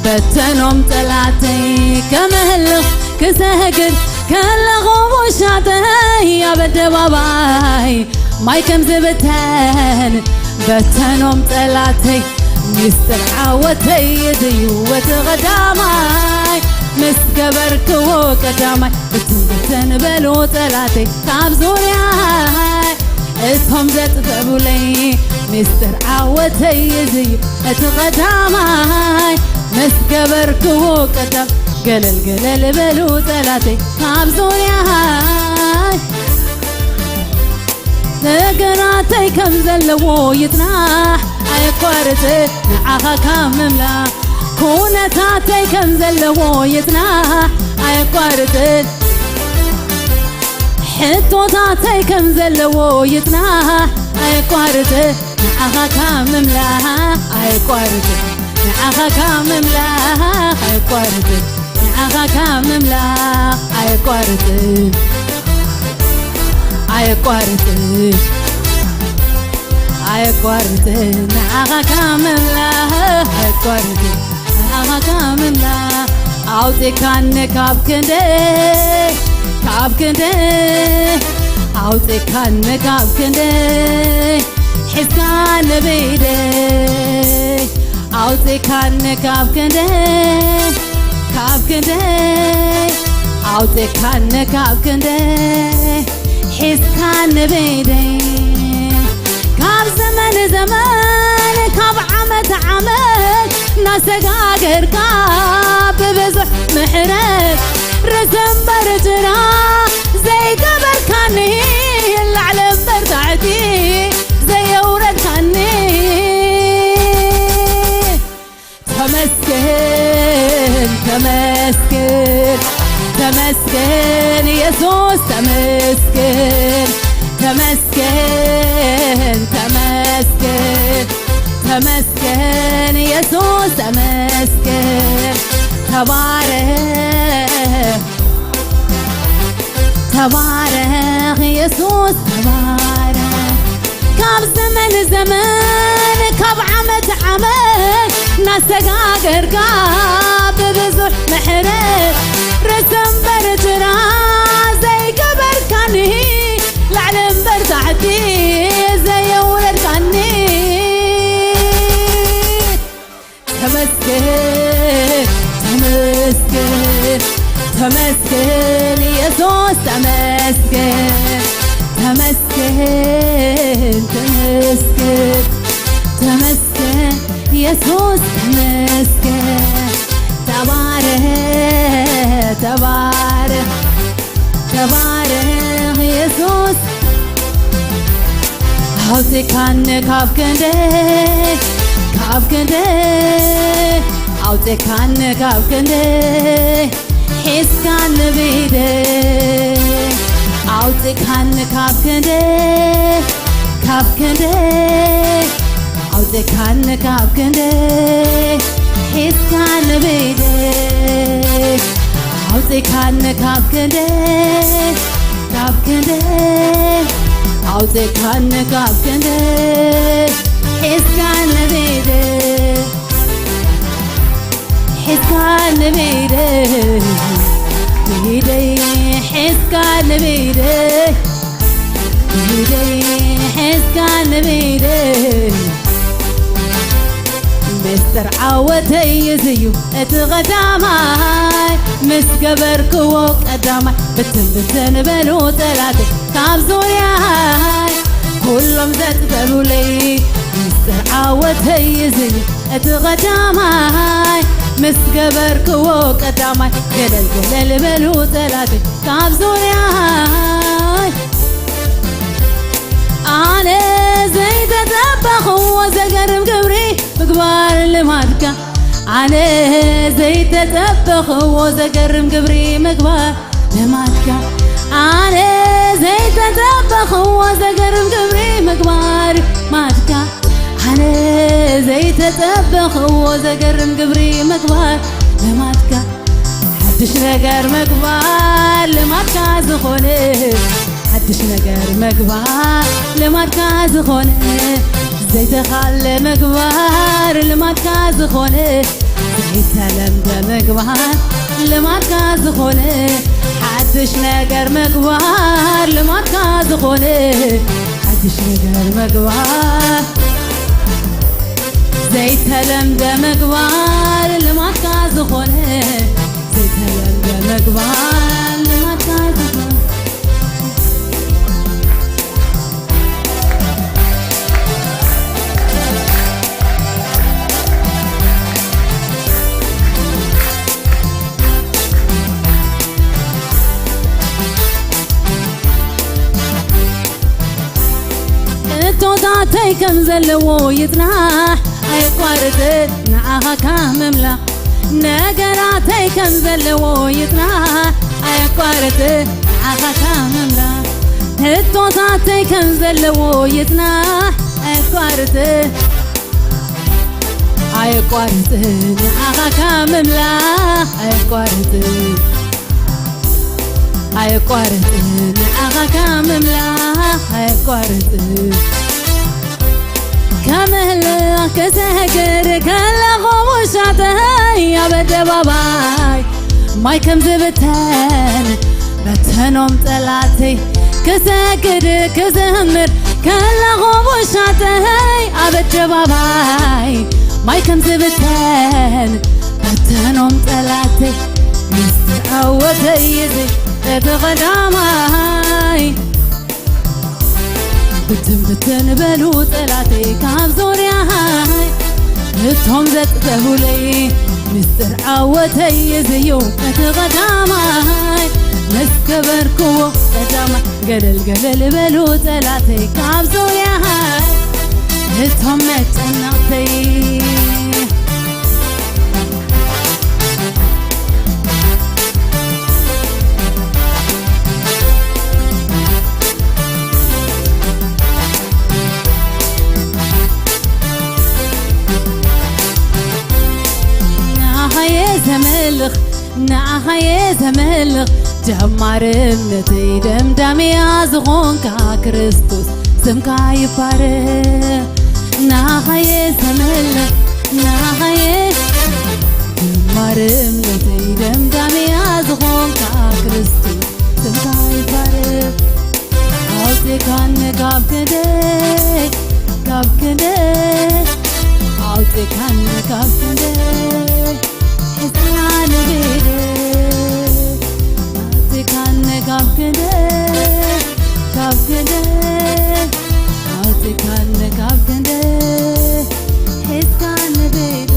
በተኖም ጠላተይ። ከምልኽ ክሰግድ ከለኹ ውሻጠይ ኣብ ኣደባባይ ማይ ከም ዝብተን በተኖም ጠላተይ። ሚስጥር ዓወተይ እዚ እዩ እቲ ቀዳማይ፣ ምስ ገበርክዎ ቀዳማይ ብትን ብትን በሉ ጠላተይ ካብ ዙርያይ እቶም ዘጥበቡለይ። ሚስጥር ዓወተይ እዚ እዩ እቲ ቀዳማይ፣ ምስ ገበርክዎ ቀዳም ገለል ገለል በሉ ጠላተይ ካብ ዙርያይ። ነገራተይ ከም ዘለዎ ይጽናሕ ኣየቋርጽ ንዓኻ ካብ ምምላኽ። ኩነታተይ ከም ዘለዎ ይጽናሕ ኣየቋርጽን፣ ሕቶታተይ ከም ዘለዎ ይጽናሕ ኣየቋርጽን፣ ንዓኻ ካብ ምምላኽ ኣየቋርጽን፣ ንዓኻ ካብ ምምላኽ ኣየቋርጽን፣ ንዓኻ ካብ ምምላኽ ኣየቋርጽን፣ ኣየቋርጽን፣ ኣየቋርጽን፣ ንዓኻ ካብ ምምላኽ ኣየቋርጽን፣ ንዓኻ ካብ ምምላኽ ኣውጽእካኒ ካብ ክንደይ፣ ካብ ክንደይ፣ ኣውጽእካኒ ካብ ክንደይ፣ ሒዝካኒ ብኢደይ ኣውጽእካኒ ካብ ክንደይ፣ ካብ ክንደይ፣ ኣውጽእካኒ ካብ ክንደይ፣ ሒዝካኒ ብኢደይ ካብ ዘመን ዘመን፣ ካብ ዓመት ዓመት እናሰጋገርካ ብብዙሕ ምሕረት ርእሲ እምበር ጭራ ዘይገበርካኒ፣ ላዕሊ እምበር ታሕቲ ዘየውረድካኒ። ተመስገን፣ ተመስገን፣ ተመስገን ኢየሱስ፣ ተመስገን፣ ተመስገን፣ ተመስገን፣ ተመስገን የሱስ ተመስገን። ተባረኽ ተባረኽ የሱስ ተባረኽ። ካብ ዘመን ዘመን ካብ ዓመት ዓመት ናሰጋገርካ ብብዙሕ ምሕረት ርእሲ እምበር ጭራ ዘይገበርካኒ ላዕሊ እምበር ታሕቲ ዘየውረድካኒ። ተመስገን ተመስገን ተመስገን የሱስ ተመስገን። ተመስገን ተመስገን ተመስገን የሱስ ተመስገን። ተባረኽ ተባረኽ ተባረኽ የሱስ። ኣውፅካኒ ካብ ክንደ ካብ ክንደ ኣውፅካኒ ካብ ክንደ ሒዝካኒ ብኢደ ኣውፅካኒ ካብ ክንደ ካብ ክንደ ኣውፅካኒ ካብ ክንደ ሒዝካኒ ብኢደ ኣውፅካኒ ካብ ክንደ ካብ ክንደ ኣውፅካኒ ካብ ክንደ ሒዝካኒ ብኢደ ሒዝካኒ ብኢደ ብኢደይ ሒዝካኒ ብኢደ ብኢደይ ሒዝካኒ ብኢደ። ምስጢር ዓወተይ እዚ እዩ እቲ ቐዳማይ ምስ ገበርክዎ ቀዳማይ ብትን ብትን በሉ ጠላተይ ካብ ዙርያይ ኩሎም ዘጥበቡለይ። ምስጢር ዓወተይ እዚ እዩ እቲ ቐዳማይ ምስ ገበርክዎ ቀዳማይ ገለል ገለል በሉ ጠላተይ ካብ ዙርያይ። ኣነ ዘይተጸበኽዎ ዘገርም ግብሪ ምግባር ልማድካ ኣነ ዘይተጸበኽዎ ዘገርም ግብሪ ምግባር ልማድካ ኣነ ዘይተጸበኽዎ ዘገርም ግብሪ ምግባር ልማድካ ኣነ ዘይተጸበኽዎ ዘገርም ግብሪ ምግባር ልማድካ ሓድሽ ነገር ምግባር ልማድካ ዝኾነ ሓድሽ ነገር ምግባር ልማድካ ዝኾነ ዘይተኻለ ምግባር ልማድካ ዝኾነ ዘይተለምደ ምግባር ልማድካ ዝኾነ ሓድሽ ነገር ምግባር ልማድካ ዝኾነ ሓድሽ ነገር ምግባር ዘይተለምደ ምግባር ልማድካ ዝኾነ ዘይተለምደ ምግባር ልማድካ ዝኾነ እቶታተይ ከም ዘለዎ ይጽናሕ ኣየቋርጽ ንዓኻ ካብ ምምላኽ ነገራተይ ከም ዘለዎ ይጽናሕ ኣየቋርጽ ንዓኻ ካብ ምምላኽ እቶታተይ ከም ዘለዎ ይጽናሕ ኣየቋርጽ ኣየቋርጽ ንዓኻ ካብ ምምላኽ ኣየቋርጽ ኣየቋርጽ ንዓኻ ካብ ምምላኽ ኣየቋርጽ ከምህልኽ ክሰግር ከለኹ ውሻጠይ ኣብ ኣደባባይ ማይ ከም ዝብተን በተኖም ጠላተይ ክሰግድ ክዘምር ከለኹ ውሻጠይ ኣብ ኣደባባይ ማይ ከም ዝብተን በተኖም ጠላተይ ምስጢር ዓወተይ እዚ እቲ ቐዳማይ ብትን ብትን በሉ ጠላተይ ካብ ዙርያይ እቶም ዘጥበቡለይ ምስጢር ዓወተይ እዚ እዩ እቲ ቐዳማይ ምስ ገበርክዎ ቀዳማይ ገለል ገለል በሉ ጠላተይ ካብ ዙርያይ እቶም መጨነቕተይ ዘመልኽ ንዓኻየ ዘመልኽ ጀማሪ እምነተይ ደምዳምያ ዝኾንካ ክርስቶስ ስምካ ይባረኽ። ንዓኻየ ዘመልኽ ንዓኻየ ጀማሪ እምነተይ ደምዳምያ ዝኾንካ ክርስቶስ ስምካ ይባረኽ። ኣውፅእካኒ ካብ ክንደይ ካብ ክንደይ ኣውፅእካኒ ካብ ክንደይ ሕዝና ንቤደ ኣውፅእካኒ ካብ ክንደይ ካብ ክንደይ ኣውፅእካኒ ካብ ክንደይ ሕዝካ ንቤደ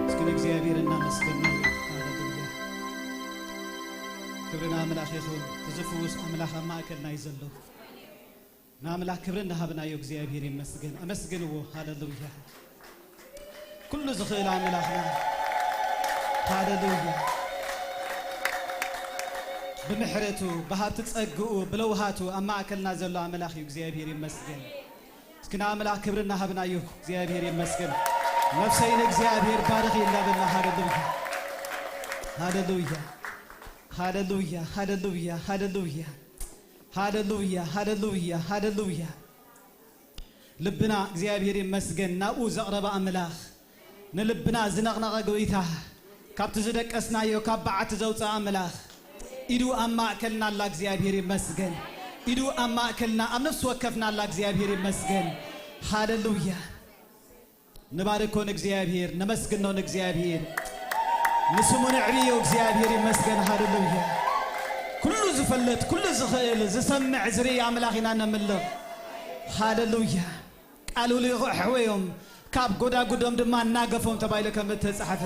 እስኪ ንእግዚኣብሔር እናመስገና። ሃሌሉያ። ክብሪ ንኣምላኽ ይኹን። እዚ ፍዉስ ኣምላኽ ኣብ ማእከልና እዩ ዘሎ። ንኣምላኽ ክብሪ እናሃብናዮ እግዚኣብሔር ይመስገን። ኣመስግንዎ። ሃሌሉያ። ኩሉ ዝኽእል ኣምላኽና። ሃሌሉያ። ብምሕረቱ፣ ብሃብቲ ጸግኡ፣ ብለውሃቱ ኣብ ማእከልና ዘሎ ኣምላኽ እዩ። እግዚኣብሔር ይመስገን። እስኪ ንኣምላኽ ክብሪ እናሃብናዮ እግዚኣብሔር ይመስገን። ነፍሰይ ንእግዚኣብሔር ባርኺ እናበልና። ሃሌሉያ። ሃሌሉያ። ሃሌሉያ። ሃሌሉያ። ሃሌሉያ። ሃሌሉያ። ሃሌሉያ። ሃሌሉያ። ልብና እግዚኣብሔር ይመስገን ናብኡ ዘቕረበ ኣምላኽ፣ ንልብና ዝነቕነቐ ጎይታ፣ ካብቲ ዝደቀስናዮ ካብ በዓቲ ዘውፅእ ኣምላኽ፣ ኢዱ ኣብ ማእከልና ኣላ እግዚኣብሔር ይመስገን። ኢዱ ኣብ ማእከልና ኣብ ነፍሲ ወከፍና ኣላ እግዚኣብሔር ይመስገን። ሃሌሉያ። ንባርኮ ንእግዚኣብሔር፣ ነመስግኖ ንእግዚኣብሔር። ንስሙ ነዕብዮ፣ እግዚኣብሔር ይመስገን። ሃሌሉያ። ኩሉ ዝፈልጥ፣ ኩሉ ዝኽእል፣ ዝሰምዕ፣ ዝርኢ ኣምላኽ ኢና ነምልኽ። ሃሌሉያ። ቃሉ ልኢኹ ኣሕወዮም፣ ካብ ጎዳጉዶም ድማ ኣናገፎም ተባሂሉ ከም እተጻሕፈ።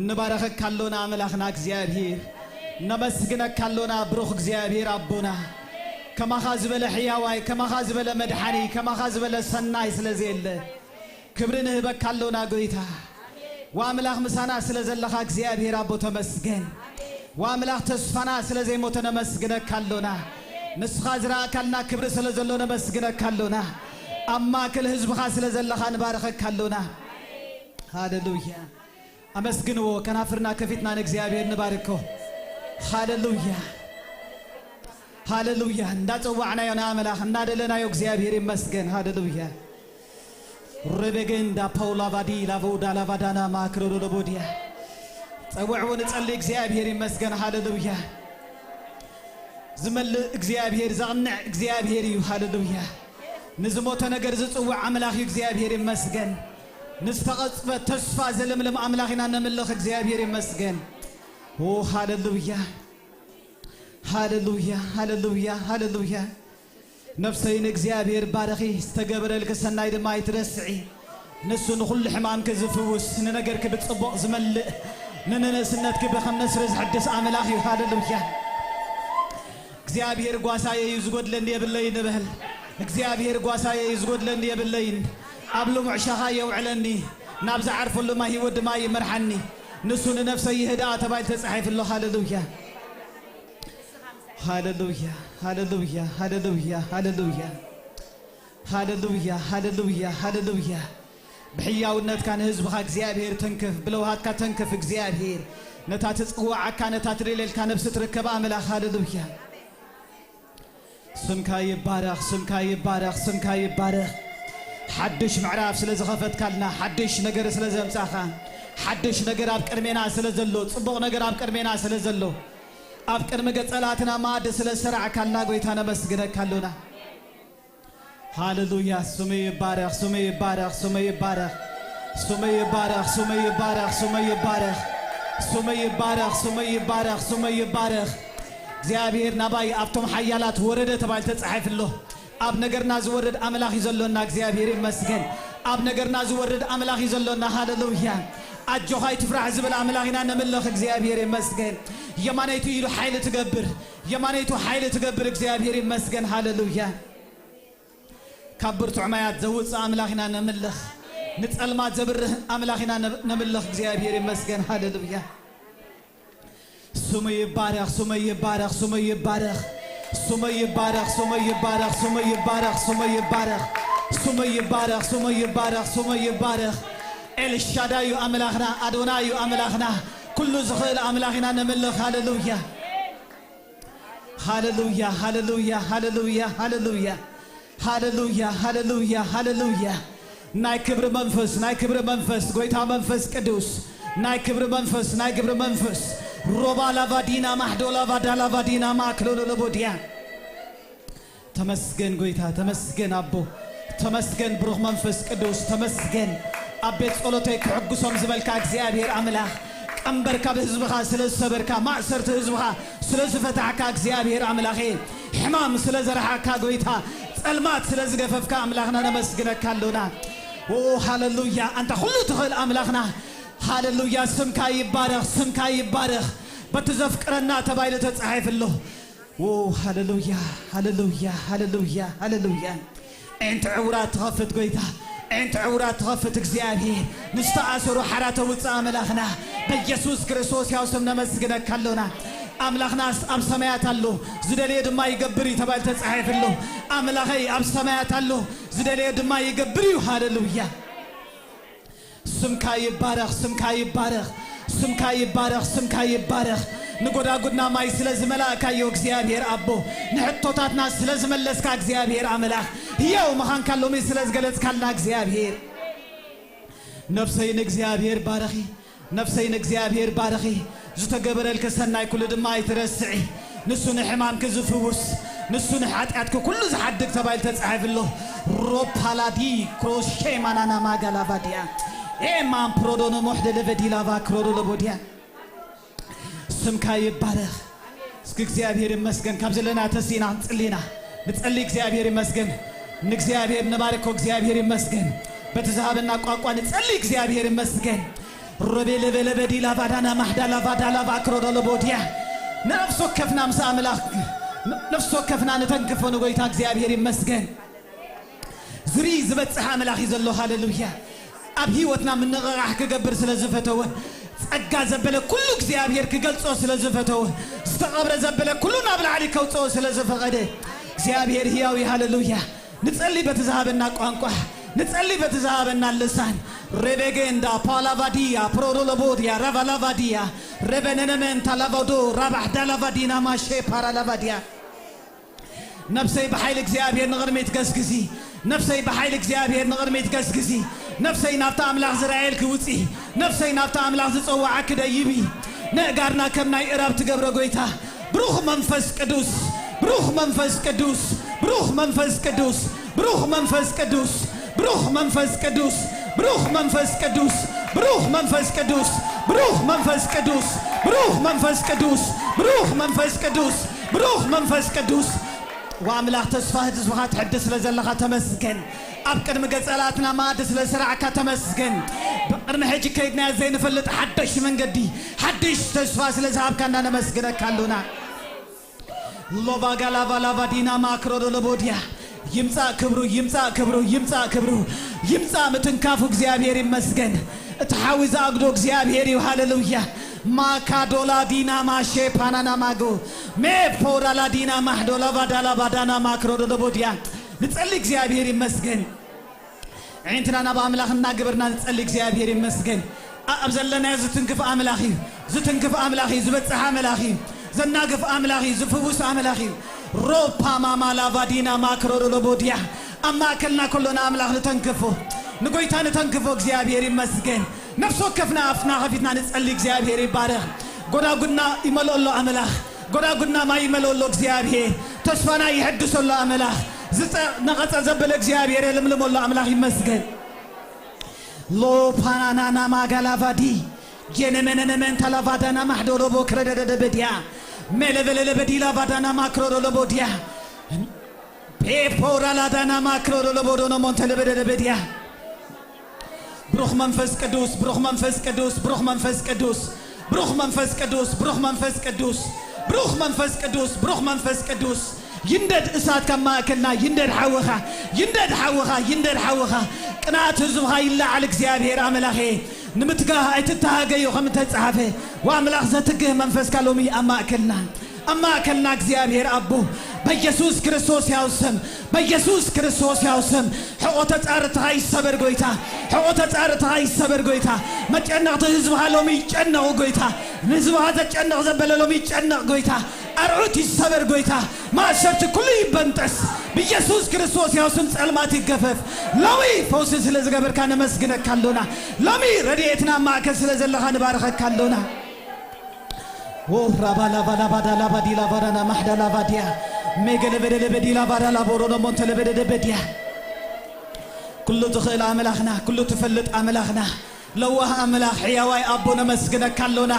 ንባረኸካ ኣሎና ኣምላኽና እግዚኣብሔር። ነመስግነካ ኣሎና ብሩኽ እግዚኣብሔር ኣቦና። ከማኻ ዝበለ ሕያዋይ፣ ከማኻ ዝበለ መድሓኒ፣ ከማኻ ዝበለ ሰናይ ስለ ዘየለ። ክብሪ ንህበካ ኣሎና ጎይታ። ወኣምላኽ ምሳና ስለ ዘለኻ እግዚኣብሔር ኣቦ ተመስገን። ወኣምላኽ ተስፋና ስለ ዘይሞተ ነመስግነካ ኣሎና። ንስኻ ዝረኣካልና ክብሪ ስለ ዘሎ ነመስግነካ ኣሎና። ኣብ ማእከል ህዝብኻ ስለ ዘለኻ ንባረኸካ ኣሎና። ሃሌሉያ። ኣመስግንዎ፣ ከናፍርና ከፊትና ንእግዚኣብሔር ንባርኮ። ሃሌሉያ። ሃሌሉያ። እንዳጸዋዕናዮ ንኣምላኽ፣ እንዳደለናዮ እግዚኣብሔር ይመስገን። ሃሌሉያ። ሬቤጌንዳ ፓውላ ቫዲ ላቮዳ ላቫዳና ማክሮዶዶቦዲያ። ጸውዕዎ ንጸሊ፣ እግዚኣብሔር ይመስገን። ሃሌሉያ። ዝመልእ እግዚኣብሔር፣ ዘቕንዕ እግዚኣብሔር እዩ። ሃሌሉያ። ንዝሞተ ነገር ዝጽውዕ ኣምላኽ እዩ። እግዚኣብሔር ይመስገን። ንዝተቐጽበ ተስፋ ዘልምልም ኣምላኽ ኢና ነምልኽ። እግዚኣብሔር ይመስገን። ኦ፣ ሃሌሉያ። ሃሌሉያ፣ ሃሌሉያ፣ ሃሌሉያ። ነፍሰይ ንእግዚኣብሔር ባርኺ፣ ዝተገበረልኪ ሰናይ ድማ ኣይትረስዒ። ንሱ ንኹሉ ሕማምኪ ዝፍውስ፣ ንነገርኪ ብጽቡቕ ዝመልእ፣ ንንእስነትኪ ብኸም ንስሪ ዝሕድስ ኣምላኽ እዩ። ሃሌሉያ። እግዚኣብሔር ጓሳየ እዩ፣ ዝጎድለኒ የብለይን ንበል። እግዚኣብሔር ጓሳየ እዩ፣ ዝጎድለኒ የብለይን። ኣብ ልሙዕ ሻኻ የውዕለኒ፣ ናብ ዝዓርፈሉ ማይ ህይወት ድማ ይመርሓኒ። ንሱ ንነፍሰይ ይህድኣ ተባሂሉ ተጻሒፉ ኣሎ። ሃሌሉያ። ሃሌሉያ፣ ሃሌሉያ፣ ሃሌሉያ፣ ሃሌሉያ። ሃሌሉያ፣ ሃሌሉያ፣ ሃሌሉያ። ብሕያውነትካ ንህዝብኻ እግዚኣብሔር ተንክፍ፣ ብለውሃትካ ተንክፍ እግዚኣብሔር። ነታ ትጽውዓካ፣ ነታ ትደልየልካ ነብሲ ትርከብ ኣምላኽ። ሃሌሉያ። ስምካ ይባረኽ፣ ስምካ ይባረኽ፣ ስምካ ይባረኽ። ሓድሽ ምዕራፍ ስለ ዝኸፈትካልና፣ ሓድሽ ነገር ስለ ዘምጻኻ፣ ሓድሽ ነገር ኣብ ቅድሜና ስለ ዘሎ፣ ጽቡቕ ነገር ኣብ ቅድሜና ስለ ዘሎ፣ ኣብ ቅድሚ ገጸላትና ማዕዲ ስለ ዝሰራዕካልና ጎይታ ነመስግነካ ኣሎና። ሃሌሉያ። ስሙ ይባረኽ፣ ስሙ ይባረኽ፣ ስሙ ይባረኽ። ስሙ ይባረኽ፣ ስሙ ይባረኽ፣ ስሙ ይባረኽ። ስሙ ይባረኽ፣ ስሙ ይባረኽ፣ ስሙ ይባረኽ። እግዚኣብሔር ናባይ ኣብቶም ሓያላት ወረደ ተባሂሉ ተጻሒፉ ኣሎ። ኣብ ነገርና ዝወርድ ኣምላኽ እዩ ዘሎና። እግዚኣብሔር ይመስገን። ኣብ ነገርና ዝወርድ ኣምላኽ እዩ ዘሎና። ሃሌሉያ። ኣጆኻ ኣይትፍራሕ ዝብል ኣምላኽ ኢና ነምልኽ። እግዚኣብሔር ይመስገን። የማነይቱ ኢሉ ሓይሊ ትገብር፣ የማነይቱ ሓይሊ ትገብር። እግዚኣብሔር ይመስገን። ሃሌሉያ። ካብ ብርቱዕ ማያት ዘውፅእ ኣምላኽ ኢና ነምልኽ። ንጸልማት ዘብርህ ኣምላኽ ኢና ነ-፣ ነምልኽ። እግዚኣብሔር ይመስገን። ሃሌሉያ። ስሙ ይባረኽ፣ ስሙ ይባረኽ፣ ስሙ ይባረኽ። ስሙ ይባረኽ፣ ስሙ ይባረኽ፣ ስሙ ይባረኽ፣ ስሙ ይባረኽ። ስሙ ይባረኽ፣ ስሙ ይባረኽ፣ ስሙ ይባረኽ። ኤልሻዳይ እዩ ኣምላኽና፣ ኣዶናይ እዩ ኣምላኽና። ኩሉ ዝኽእል ኣምላኽ ኢና ነምልኽ። ሃሌሉያ። ሃሌሉያ፣ ሃሌሉያ፣ ሃሌሉያ፣ ሃሌሉያ። ሃሌሉያ፣ ሃሌሉያ፣ ሃሌሉያ። ናይ ክብሪ መንፈስ፣ ናይ ክብሪ መንፈስ፣ ጎይታ መንፈስ ቅዱስ። ናይ ክብሪ መንፈስ፣ ናይ ክብሪ መንፈስ። ሮባ ላቫዲና ማሕዶ ላቫዳ ላቫዲና ማክሎሎሎቦድያ። ተመስገን ጎይታ፣ ተመስገን ኣቦ፣ ተመስገን ብሩኽ መንፈስ ቅዱስ፣ ተመስገን ኣብ ቤት ጸሎተይ ክሕጉሶም ዝበልካ እግዚኣብሔር ኣምላኽ፣ ቀንበር ካብ ህዝብኻ ስለ ዝሰበርካ፣ ማእሰርቲ ህዝብኻ ስለ ዝፈታሕካ እግዚኣብሔር ኣምላኸ፣ ሕማም ስለ ዘርሓካ ጎይታ፣ ጸልማት ስለ ዝገፈፍካ ኣምላኽና ነመስግነካ ኣሎና። ኦ ሃሌሉያ፣ ኣንታ ኩሉ ትኽእል ኣምላኽና፣ ሃሌሉያ፣ ስምካ ይባረኽ፣ ስምካ ይባረኽ። በቲ ዘፍቅረና ተባሂሉ ተጻሒፉ ኣሎ። ዎ፣ ሃሌሉያ፣ ሃሌሉያ፣ ሃሌሉያ፣ ሃሌሉያ። ኣዒንቲ ዕውራት ትኸፍት ጎይታ፣ ኣዒንቲ ዕውራት ትኸፍት እግዚኣብሔር። ንዝተኣሰሩ ሓራ ተውፅእ ኣምላኽና። በኢየሱስ ክርስቶስ ያው ስም ነመስግነካ ኣሎና። ኣምላኽናስ ኣብ ሰማያት ኣሎ፣ ዝደለየ ድማ ይገብር እዩ ተባሂሉ ተጻሒፉ ኣሎ። ኣምላኸይ ኣብ ሰማያት ኣሎ፣ ዝደለየ ድማ ይገብር እዩ። ሃሌሉያ። ስምካ ይባረኽ፣ ስምካ ይባረኽ፣ ስምካ ይባረኽ፣ ስምካ ይባረኽ። ንጎዳጉድና ማይ ስለ ዝመላእካዮ እግዚኣብሔር ኣቦ፣ ንሕቶታትና ስለ ዝመለስካ እግዚኣብሔር ኣምላኽ፣ ህያው ምዃንካ ሎሚ ስለ ዝገለጽካልና እግዚኣብሔር፣ ነፍሰይ ንእግዚኣብሔር ባርኺ፣ ነፍሰይ ንእግዚኣብሔር ባርኺ። ዝተገበረልኪ ሰናይ ኩሉ ድማ ኣይትረስዒ። ንሱ ንሕማምኪ ዝፍውስ፣ ንሱ ንሓጢኣትኩ ኩሉ ዝሓድግ ተባሂሉ ተጻሒፉ ኣሎ። ሮፓላዲ ክሮሼ ማናና ማጋላቫዲያ ኤማን ፕሮዶኖ ሞሕደ ለቨዲ ላቫ ክሮዶ ለቦዲያ። ስምካ ይባረኽ። እስኪ እግዚኣብሔር ይመስገን። ካብ ዘለና ተሲና ንጽሊና ንጸሊ። እግዚኣብሔር ይመስገን። ንእግዚኣብሔር ንባርኮ። እግዚኣብሔር ይመስገን። በቲ ዝሃበና ቋንቋ ንጸሊ። እግዚኣብሔር ይመስገን። ረቤ ለበለበዲ ላቫዳና ማሕዳ ላቫዳ ላቫ ክሮዶ ለቦዲያ። ነፍሲ ወከፍና ምስ ኣምላኽ ነፍሲ ወከፍና ንተንክፎ ንጎይታ እግዚኣብሔር ይመስገን። ዝርኢ ዝበጽሕ ኣምላኽ እዩ ዘሎ። ሃሌሉያ። ኣብ ህይወትና ምንቕቓሕ ክገብር ስለ ዝፈተወ፣ ጸጋ ዘበለ ኩሉ እግዚኣብሔር ክገልጾ ስለ ዝፈተወ፣ ዝተቐብረ ዘበለ ኩሉ ናብ ላዕሊ ከውጽኦ ስለ ዝፈቐደ፣ እግዚኣብሔር ህያው እዩ። ሃሌሉያ። ንጸሊ በቲ ዝሃበና ቋንቋ፣ ንጸሊ በቲ ዝሃበና ልሳን። ሬቤጌንዳ ፓላቫዲያ ፕሮሮሎቦዲያ ራቫላቫዲያ ረበነነመንታ ላቫዶ ራባሕዳ ላቫዲና ማሼ ፓራላቫዲያ። ነፍሰይ ብሓይሊ እግዚኣብሔር ንቕድሚት ገስግሲ። ነፍሰይ ብሓይሊ እግዚኣብሔር ንቕድሚት ገስግሲ። ነፍሰይ ናብቲ ኣምላኽ ዝረኣየልኪ ውጺ። ነፍሰይ ናብቲ ኣምላኽ ዝጸዋዓኪ ደይቢ። ነእጋርና ከም ናይ እራብ ትገብሮ ጎይታ። ብሩኽ መንፈስ ቅዱስ፣ ብሩኽ መንፈስ ቅዱስ፣ ብሩኽ መንፈስ ቅዱስ፣ ብሩኽ መንፈስ ቅዱስ፣ ብሩኽ መንፈስ ቅዱስ፣ ብሩኽ መንፈስ ቅዱስ፣ ብሩኽ መንፈስ ቅዱስ፣ ብሩኽ መንፈስ ቅዱስ፣ ብሩኽ መንፈስ ቅዱስ፣ ብሩኽ መንፈስ ቅዱስ፣ ብሩኽ መንፈስ ቅዱስ። ወኣምላኽ ተስፋ ህዝብኻ ትሕድስ ስለ ዘለኻ ተመስገን። ኣብ ቅድሚ ገጸላትና መኣዲ ስለ ስራዕካ ተመስገን። ብቅድሚ ሕጂ ከይድናዮ ዘይንፈልጥ ሓደሽ መንገዲ፣ ሓድሽ ተስፋ ስለ ዝሃብካና ነመስግነካ ኣሉና። ሎባጋ ላቫ ላቫ ዲና ማክሮዶ ለቦድያ። ይምጻእ ክብሩ፣ ይምጻእ ክብሩ፣ ይምጻእ ክብሩ፣ ይምጻእ ምትንካፉ። እግዚኣብሔር ይመስገን። እቲ ሓዊ ዝኣግዶ እግዚኣብሔር እዩ። ሃሌሉያ። ማካዶላ ዲና ማሼ ፓናና ማጎ ሜፖራላ ዲና ማሕዶላ ቫዳላ ቫዳና ማክሮዶ ለቦድያ። ንጸሊ። እግዚኣብሔር ይመስገን። ኣዒንትና ናብ ኣምላኽ እናገበርና ንጸሊ። እግዚኣብሔር ይመስገን። ኣ-፣ ኣብ ዘለናዮ ዝትንክፍ ኣምላኽ እዩ። ዝትንክፍ ኣምላኽ እዩ። ዝበጽሕ ኣምላኽ እዩ። ዘናግፍ ኣምላኽ እዩ። ዝፍውስ ኣምላኽ እዩ። ሮፓ ማማ ላቫዲና ማክሮዶ ለቦድያ። ኣብ ማእከልና ከሎ ንኣምላኽ ንተንክፎ። ንጎይታ ንተንክፎ። እግዚኣብሔር ይመስገን። ነፍሲ ወከፍና ኣፍና ከፊትና ንጸሊ። እግዚኣብሔር ይባረኽ። ጎዳጉድና ይመልኦ ኣሎ ኣምላኽ። ጎዳጉድና ማይ ይመልኦ ኣሎ እግዚኣብሔር። ተስፋና ይሕድሶ ኣሎ ኣምላኽ። ዝጸ-፣ ነቐጸ ዘበለ እግዚኣብሔር የልምልሞ ኣሎ ኣምላኽ ይመስገን። ሎፓናናና ማጋላቫዲ ጌነመነነመን ታላቫዳና ማሕዶሎቦ ክረደደደበድያ ሜለበለለበዲ ላቫዳና ማክሮዶሎቦድያ ፔፖራላዳና ማክሮዶሎቦዶኖ ሞንተለበደደበድያ። ብሩኽ መንፈስ ቅዱስ፣ ብሩኽ መንፈስ ቅዱስ፣ ብሩኽ መንፈስ ቅዱስ፣ ብሩኽ መንፈስ ቅዱስ፣ ብሩኽ መንፈስ ቅዱስ፣ ብሩኽ መንፈስ ቅዱስ፣ ብሩኽ መንፈስ ቅዱስ። ይንደድ እሳት ካብ ማእከልና፣ ይንደድ ሓውኻ፣ ይንደድ ሓውኻ፣ ይንደድ ሓውኻ። ቅንኣት ህዝብኻ ይለዓል እግዚኣብሔር ኣምላኸ። ንምትጋህ ኣይትተሃገዩ ከም እተጻሓፈ፣ ወኣምላኽ ዘትግህ መንፈስካ ሎሚ ኣብ ማእከልና፣ ኣብ ማእከልና እግዚኣብሔር ኣቦ፣ በኢየሱስ ክርስቶስ ያው ስም፣ በኢየሱስ ክርስቶስ ያው ስም፣ ሕቖ ተጻርትኻ ይሰበር ጎይታ፣ ሕቖ ተጻርትኻ ይሰበር ጎይታ። መጨነቕቲ ህዝብኻ ሎሚ ይጨነቑ ጎይታ፣ ንህዝብኻ ዘጨንቕ ዘበለ ሎሚ ይጨነቕ ጎይታ። ኣርዑት ይሰበር ጎይታ፣ ማእሰርቲ ኩሉ ይበንጠስ። ብኢየሱስ ክርስቶስ ያው ስም ጸልማት ይገፈፍ። ሎሚ ፈውሲ ስለ ዝገበርካ ነመስግነካ ኣሎና። ሎሚ ረድኤትና ኣብ ማእከል ስለ ዘለኻ ንባርኸካ ኣሎና። ዎ ራባ ላቫ ላቫ ዳ ላቫ ዲ ላቫ ዳ ና ማሕዳ ላቫ ድያ ሜገ ለበደ ለበዲ ላቫ ዳ ላቦ ሮዶ ሞንተ ለበደ ደበድያ። ኩሉ ትኽእል ኣምላኽና፣ ኩሉ ትፈልጥ ኣምላኽና፣ ለዋህ ኣምላኽ፣ ሕያዋይ ኣቦ ነመስግነካ ኣሎና።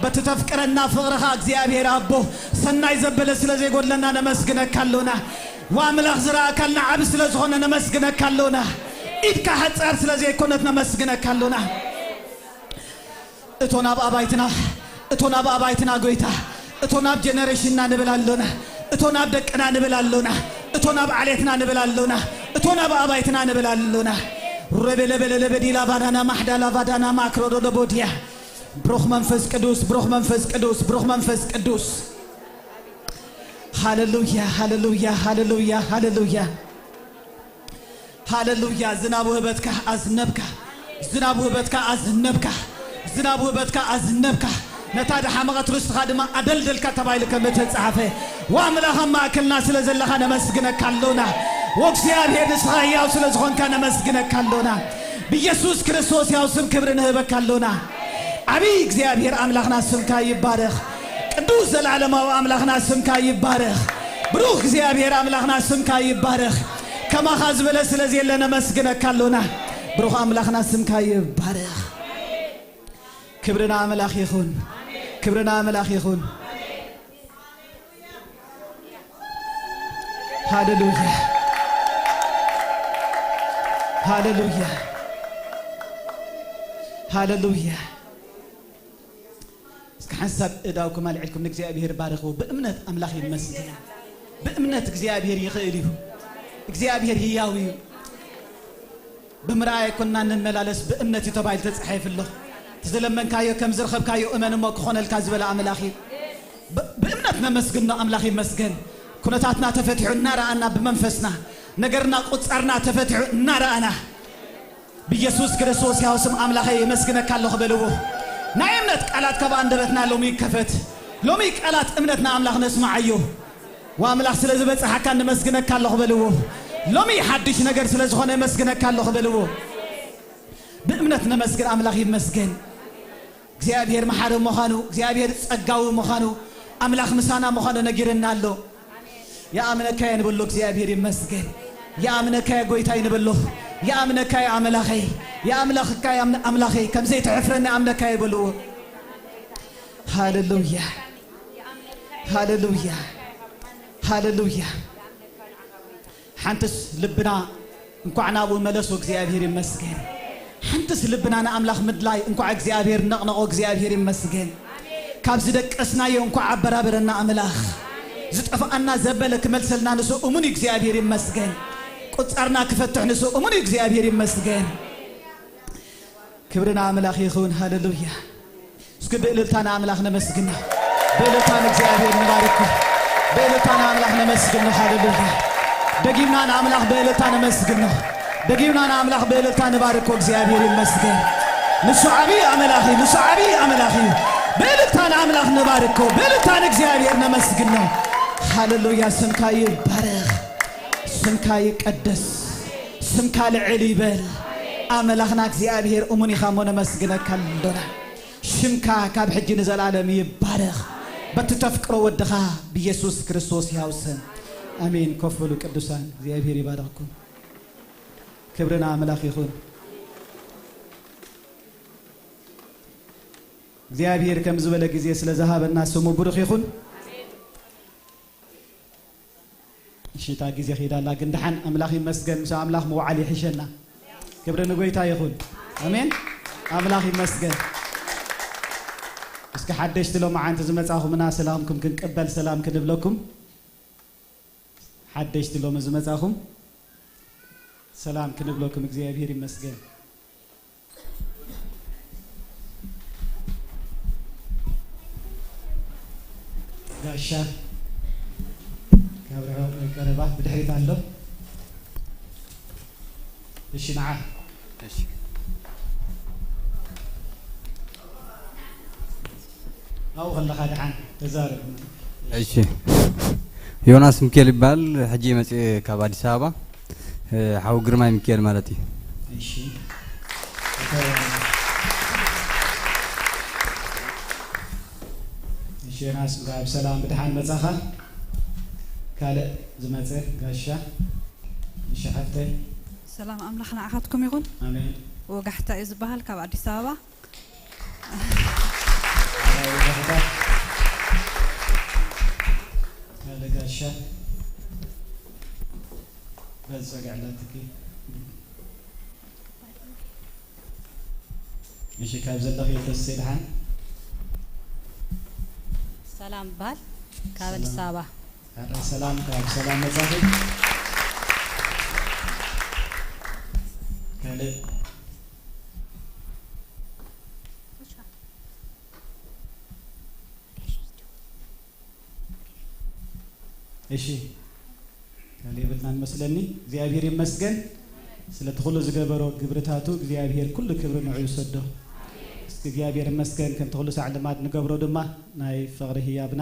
በቲ ተፍቅረና ፍቕርኻ እግዚኣብሔር ኣቦ፣ ሰናይ ዘበለ ስለ ዘይጎድለና ነመስግነካ ኣሎና። ወኣምላኽ ዝረኣካልና ዓቢ ስለ ዝኾነ ነመስግነካ ኣሎና። ኢድካ ሓጻር ስለ ዘይኮነት ነመስግነካ ኣሎና። እቶን ኣብ ኣባይትና፣ እቶን ኣብ ኣባይትና ጎይታ፣ እቶን ኣብ ጀነሬሽንና ንብል ኣሎና፣ እቶን ኣብ ደቅና ንብል ኣሎና፣ እቶን ኣብ ዓሌትና ንብል ኣሎና፣ እቶን ኣብ ኣባይትና ንብል ኣሎና። ረበለበለለበዲ ላቫዳና ማሕዳ ላቫዳና ማክሮዶ ደቦድያ። ብሩኽ መንፈስ ቅዱስ፣ ብሩኽ መንፈስ ቅዱስ፣ ብሩኽ መንፈስ ቅዱስ። ሃሌሉያ፣ ሃሌሉያ፣ ሃሌሉያ፣ ሃሌሉያ። ሃሌሉያ። ዝናብ ውህበትካ ኣዝነብካ፣ ዝናብ ውህበትካ ኣዝነብካ፣ ዝናብ ውህበትካ ኣዝነብካ። ነታ ድሓመቐት ርስትኻ ድማ ኣደልደልካ ተባሂሉ ከም እተጻሕፈ፣ ወኣምላኽ ኣብ ማእከልና ስለ ዘለኻ ነመስግነካ ኣሎና። ወእግዚኣብሔር ንስኻ ህያው ስለ ዝኾንካ ነመስግነካ ኣሎና። ብኢየሱስ ክርስቶስ ያው ስም ክብሪ ንህበካ ኣሎና። ዓብዪ እግዚኣብሔር ኣምላኽና ስምካ ይባረኽ። ቅዱስ ዘላለማዊ ኣምላኽና ስምካ ይባረኽ። ብሩኽ እግዚኣብሔር ኣምላኽና ስምካ ይባረኽ። ከማኻ ዝበለ ስለ ዘየለ ነመስግነካ ኣሎና። ብሩኽ ኣምላኽና ስምካ ይባረኽ። ክብሪ ንኣምላኽ ይኹን። ክብሪ ንኣምላኽ ይኹን። ሃሌሉያ። ሃሌሉያ። ሃሌሉያ። እስኪ ሓንሳብ እዳውኩም ኣልዒልኩም ንእግዚኣብሔር ባርኽዎ። ብእምነት ኣምላኽ ይመስገን። ብእምነት እግዚኣብሔር ይኽእል እዩ። እግዚኣብሔር ህያው እዩ። ብምርኣይ ኣይኮንና እንመላለስ፣ ብእምነት እዩ ተባሂሉ ተጻሒፉ ኣሎ። እቲ ዝለመንካዮ ከም ዝረኸብካዮ እመን እሞ ክኾነልካ ዝበለ ኣምላኽ እዩ። ብ-፣ ብእምነት ነመስግኖ፣ ኣምላኽ ይመስገን። ኩነታትና ተፈቲሑ እናረኣና ብመንፈስና፣ ነገርና ቁጻርና ተፈቲሑ እናረኣና፣ ብኢየሱስ ክርስቶስ ያው ስም ኣምላኸይ የመስግነካ ኣለኹ በልዎ። ናይ እምነት ቃላት ካብ ኣንደበትና ሎሚ ይከፈት። ሎሚ ቃላት እምነት ንኣምላኽ ነስምዓዮ። ወኣምላኽ ስለ ዝበጽሓካ ነመስግነካ ኣለኹ በልዎ። ሎሚ ሓድሽ ነገር ስለ ዝኾነ የመስግነካ ኣለኹ በልዎ። ብእምነት ነመስግን፣ ኣምላኽ ይመስገን። እግዚኣብሔር መሓሪ ምዃኑ፣ እግዚኣብሔር ጸጋዊ ምዃኑ፣ ኣምላኽ ምሳና ምዃኑ ነጊርና ኣሎ። የኣምነካየ ንበሎ እግዚኣብሔር ይመስገን። የኣምነካየ ጎይታይ ንበሎ። የኣምነካየ ኣምላኸይ። የኣምላኽካየ ኣም-፣ ኣምላኸይ። ከም ዘይትሕፍረኒ ኣምነካየ በልዎ። ሃሌሉያ። ሃሌሉያ። ሃሌሉያ። ሓንትስ ልብና እንኳዕ ናብኡ መለሶ እግዚኣብሔር ይመስገን። ሓንትስ ልብና ንኣምላኽ ምድላይ እንኳዕ እግዚኣብሔር ነቕነቖ እግዚኣብሔር ይመስገን። ካብ ዝደቀስናዮ እንኳዕ ኣበራበረና ኣምላኽ። ዝጠፍኣና ዘበለ ክመልሰልና ንሱ እሙን እዩ እግዚኣብሔር ይመስገን። ቁጻርና ክፈትሕ ንሱ እሙን እዩ እግዚኣብሔር ይመስገን። ክብሪ ንኣምላኽ ይኹን። ሃሌሉያ። እስኪ ብእልልታ ንኣምላኽ ነመስግኖ። ብእልልታ ንእግዚኣብሔር ንባርኮ። ብእልልታ ንኣምላኽ ነመስግኖ። ሃሌሉያ። ደጊምና ንኣምላኽ ብእልልታ ነመስግኖ። ደጊምና ንኣምላኽ ብእልልታ ንባርኮ። እግዚኣብሔር ይመስገን። ንሱ ዓብዪ ኣምላኽ እዩ። ንሱ ዓብዪ ኣምላኽ እዩ። ብእልልታ ንኣምላኽ ንባርኮ። ብእልልታ ንእግዚኣብሔር ነመስግኖ። ሃሌሉያ። ስምካ ይባረኽ። ስምካ ይቀደስ። ስምካ ልዕል ይበል። ኣምላኽና እግዚኣብሔር እሙን ኢኻ እሞ ነመስግነካ ኣሎና። ሽምካ ካብ ሕጂ ንዘለኣለም ይባረኽ። በቲ ተፍቅሮ ወድኻ ብኢየሱስ ክርስቶስ ሕያው ስም። ኣሜን። ኮፍ በሉ ቅዱሳን፣ እግዚኣብሔር ይባርኽኩም። ክብሪ ንኣምላኽ ይኹን። እግዚኣብሔር ከም ዝበለ ግዜ ስለ ዝሃበና ስሙ ብሩኽ ይኹን። እሺ፣ እታ ግዜ ከይዳ ኣላ፣ ግን ደሓን ኣምላኽ ይመስገን። ምስ ኣምላኽ ምውዓል ይሕሸና። ክብሪ ንጎይታ ይኹን። ኣሜን። ኣምላኽ ይመስገን። እስኪ ሓደሽቲ ሎማዓንቲ ዝመጻኹምና ሰላምኩም ክንቀበል ሰላም ክንብለኩም። ሓደሽቲ ሎሚ ዝመጻኹም ሰላም ክንብለኩም እግዚኣብሔር ይመስገን። ጋሻ ካብ ርሑቕ ወይ ቀረባ ብድሕሪት ኣሎ። እሺ፣ ንዓ። እሺ። ኣብኡ ከለኻ ደሓን ተዛረብ። እሺ። ዮናስ ሚካኤል ይበሃል። ሕጂ መጽኤ ካብ ኣዲስ ኣበባ። እ፣ ሓው ግርማይ ሚካኤል ማለት እዩ። እሺ። እሺ፣ ዮናስ፣ እንኳዕ ብሰላም ብደሓን መጻኻ። ካልእ ዝመጸ ጋሻ። እሺ፣ ሓፍተይ። ሰላም ኣምላኽ ንዓኻትኩም ይኹን። ኣሜን። ወጋሕታ እዩ ዝበሃል ካብ ኣዲስ ኣበባ። ኣራዊ ጋሕታ። ካልእ ጋሻ። በል ጸግዕ ኣላትኪ። እሺ፣ ካብ ዘለኺ ተስሴ ደሓን። ሰላም በሃል፣ ካብ ኣዲስ ሰላም። ኣበባ። ኣረ ሰላም፣ ካብ ሰላም መጻኺ። ካልእ። እሺ፣ ካልእ የብልናን መስለኒ። እግዚኣብሔር ይመስገን ስለቲ ኩሉ ዝገበሮ ግብርታቱ፣ እግዚኣብሔር ኩሉ ክብሪ ንዑ ይውሰዶ። እስኪ እግዚኣብሔር ይመስገን፣ ከምቲ ኩሉ ሳዕ ልማድ ንገብሮ ድማ ናይ ፍቕሪ ህያብና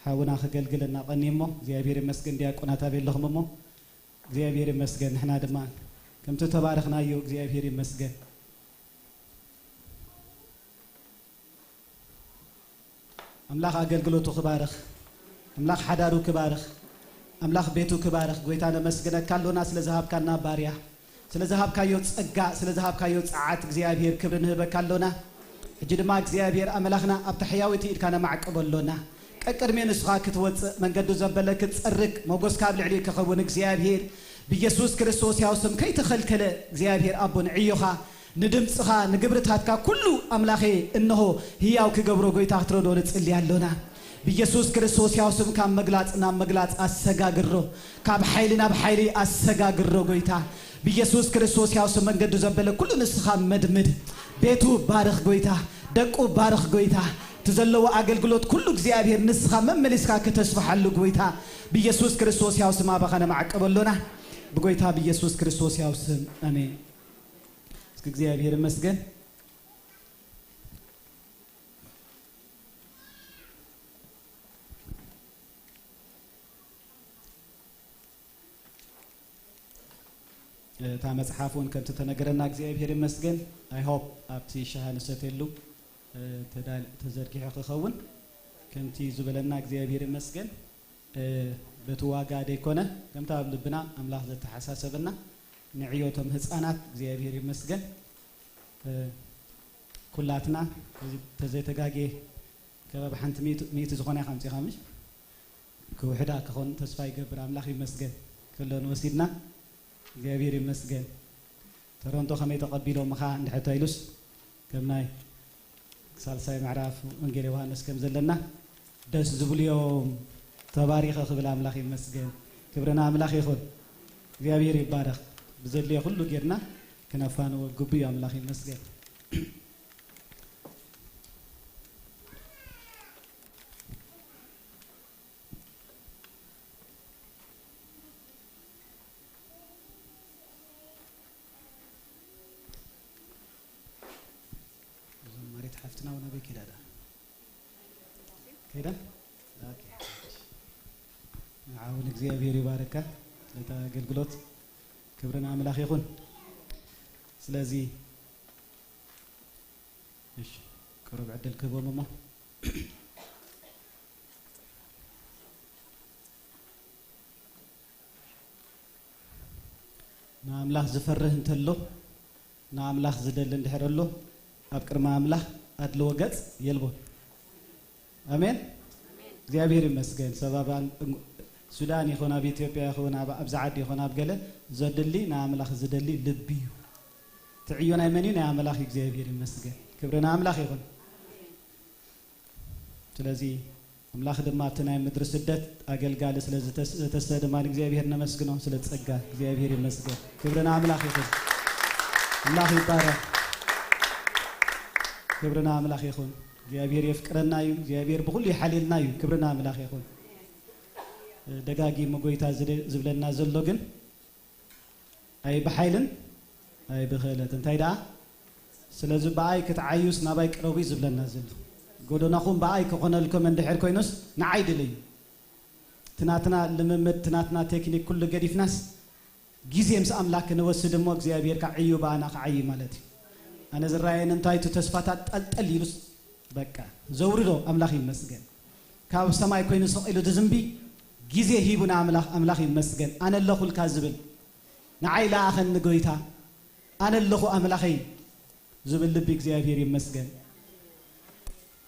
ሓውና ከገልግለና ቀንዩ እሞ፣ እግዚኣብሔር ይመስገን። ዲያቆናት ኣበይ ኣለኹም እሞ? እግዚኣብሔር ይመስገን። ንሕና ድማ ከምቲ ተባረኽናዮ እግዚኣብሔር ይመስገን። ኣምላኽ ኣገልግሎቱ ክባርኽ፣ ኣምላኽ ሓዳሩ ክባርኽ፣ ኣምላኽ ቤቱ ክባርኽ። ጎይታ ነመስግነካ ኣሎና ስለ ዝሃብካና ባርያ፣ ስለ ዝሃብካዮ ጸጋ፣ ስለ ዝሃብካዮ ጸዓት እግዚኣብሔር ክብሪ ንህበካ ኣሎና። ሕጂ ድማ እግዚኣብሔር ኣምላኽና ኣብታ ሕያዊት ኢድካ ነማዕቅቦ ኣሎና። ቀቅድሜ ንስኻ ክትወጽእ መንገዱ ዘበለ ክትጸርግ ሞጎስካ ኣብ ልዕሊ ክኸውን እግዚኣብሔር ብኢየሱስ ክርስቶስ ያው ስም ከይተኸልከለ እግዚኣብሔር ኣቦ ንዕዮኻ ንድምፅኻ ንግብርታትካ ኩሉ ኣምላኸ እንሆ ህያው ክገብሮ ጎይታ ክትረዶ ንጽሊ ኣሎና። ብኢየሱስ ክርስቶስ ያው ስም ካብ መግላጽ ናብ መግላጽ ኣሰጋግሮ፣ ካብ ሓይሊ ናብ ሓይሊ ኣሰጋግሮ ጎይታ። ብኢየሱስ ክርስቶስ ያው ስም መንገዱ ዘበለ ኩሉ ንስኻ መድምድ። ቤቱ ባርኽ ጎይታ፣ ደቁ ባርኽ ጎይታ። እቲ ዘለዎ ኣገልግሎት ኩሉ እግዚኣብሔር ንስኻ መመሊስካ ከተስፍሓሉ ጎይታ። ብኢየሱስ ክርስቶስ ያው ስም ኣባኻ ነማዕቀበ ኣሎና። ብጎይታ ብኢየሱስ ክርስቶስ ያው ስም ኣሜን። እስኪ እግዚኣብሔር ይመስገን። እታ መጽሓፍ እውን ከምቲ ተነገረና እግዚኣብሔር ይመስገን። I hope ኣብቲ ሻሃ ንሰትየሉ፣ እ፣ ተዳል-፣ ተዘርጊሑ ክኸውን ከምቲ ዝበለና እግዚኣብሔር ይመስገን። እ፣ በቲ ዋጋ ደይኮነ ከምቲ ኣብ ልብና ኣምላኽ ዘተሓሳሰበና ንዕዮቶም ህፃናት እግዚኣብሔር ይመስገን። እ፣ ኩላትና እዚ ተዘይተጋጌ ከባቢ ሓንቲ ሚእቲ፣ ሚእቲ ዝኾነ ኢኻ ኣምፂኻ ምሽ? ክውሕዳ ክኾን ተስፋ ይገብር። ኣምላኽ ይመስገን። ከሎን ወሲድና እግዚኣብሔር ይመስገን። ቶሮንቶ ከመይ ተቐቢሎምኻ እንድሕር ተይሉስ ከም ናይ ሳልሳይ ምዕራፍ ወንጌል ዮሃንስ ከም ዘለና ደስ ዝብሉ እዮም። ተባሪኸ ክብል ኣምላኽ ይመስገን። ክብሪ ንኣምላኽ ይኹን። እግዚኣብሔር ይባረኽ። ብዘድልዮ ኩሉ ጌርና ክነፋንዎ ግቡ እዩ። ኣምላኽ ይመስገን። እዞም ማሪት ሓፍትና እውን ኣበይ ከይዳ ደኣ? ከይዳ? ኦኬ። ንዓ እውን እግዚኣብሔር ይባረካ ነታ ኣገልግሎት። ክብሪ ንኣምላኽ ይኹን። ስለዚ እሺ፣ ቅሩብ ዕድል ክህቦም እሞ። ንኣምላኽ ዝፈርህ እንተሎ፣ ንኣምላኽ ዝደሊ እንድሕር ኣሎ፣ ኣብ ቅድሚ ኣምላኽ ኣድልዎ ገጽ የልቦን። ኣሜን። እግዚኣብሔር ይመስገን። ሰብ ኣብ ሱዳን ይኹን፣ ኣብ ኢትዮጵያ ይኹን፣ ኣብ፣ ኣብዚ ዓዲ ይኹን፣ ኣብ ገለ ዘድሊ ንኣምላኽ ዝደሊ ልቢ እዩ። እቲ ዕዮ ናይ መን እዩ? ናይ ኣምላኽ እዩ። እግዚኣብሔር ይመስገን። ክብሪ ንኣምላኽ ይኹን። ስለዚ ኣምላኽ ድማ ኣብቲ ናይ ምድሪ ስደት ኣገልጋሊ ስለ ዝተስ-፣ ዘተስፈ ድማ ንእግዚኣብሔር ነመስግኖ ስለ ጸጋ። እግዚኣብሔር ይመስገን። ክብሪ ንኣምላኽ ይኹን። ኣምላኽ ይባረኽ። ክብሪ ንኣምላኽ ይኹን። እግዚኣብሔር የፍቅረና እዩ። እግዚኣብሔር ብኹሉ ይሓልየልና እዩ። ክብሪ ንኣምላኽ ይኹን። ደጋጊሙ ጎይታ ዝደ-፣ ዝብለና ዘሎ ግን ኣይ ብሓይልን ኣይ ብኽእለት። እንታይ ደኣ? ስለዚ ብኣይ ክትዓዩስ ናባይ ቅረቡ እዩ ዝብለና ዘሎ። ጎደናኹም ብኣይ ክኾነልኩም እንድሕር ኮይኑስ ንዓይ ድለዩ። እቲ ናትና ልምምድ፣ እቲ ናትና ቴክኒክ ኩሉ ገዲፍናስ ግዜ ምስ ኣምላኽ ክንወስድ እሞ እግዚኣብሔር ከዓ ዕዩ ብኣና ክዓዪ ማለት እዩ። ኣነ ዝረኣየኒ እንታይ እቲ ተስፋታት ጠልጠል ኢሉስ በቃ ዘውርዶ ኣምላኽ ይመስገን። ካብ ሰማይ ኮይኑ ስቕ ኢሉ ድዝንቢ ግዜ ሂቡና ኣምላኽ፣ ኣምላኽ ይመስገን። ኣነ ኣለኹልካ ዝብል ንዓይ ለኣኸኒ ጎይታ፣ ኣነ ኣለኹ ኣምላኸይ ዝብል ልቢ እግዚኣብሔር ይመስገን።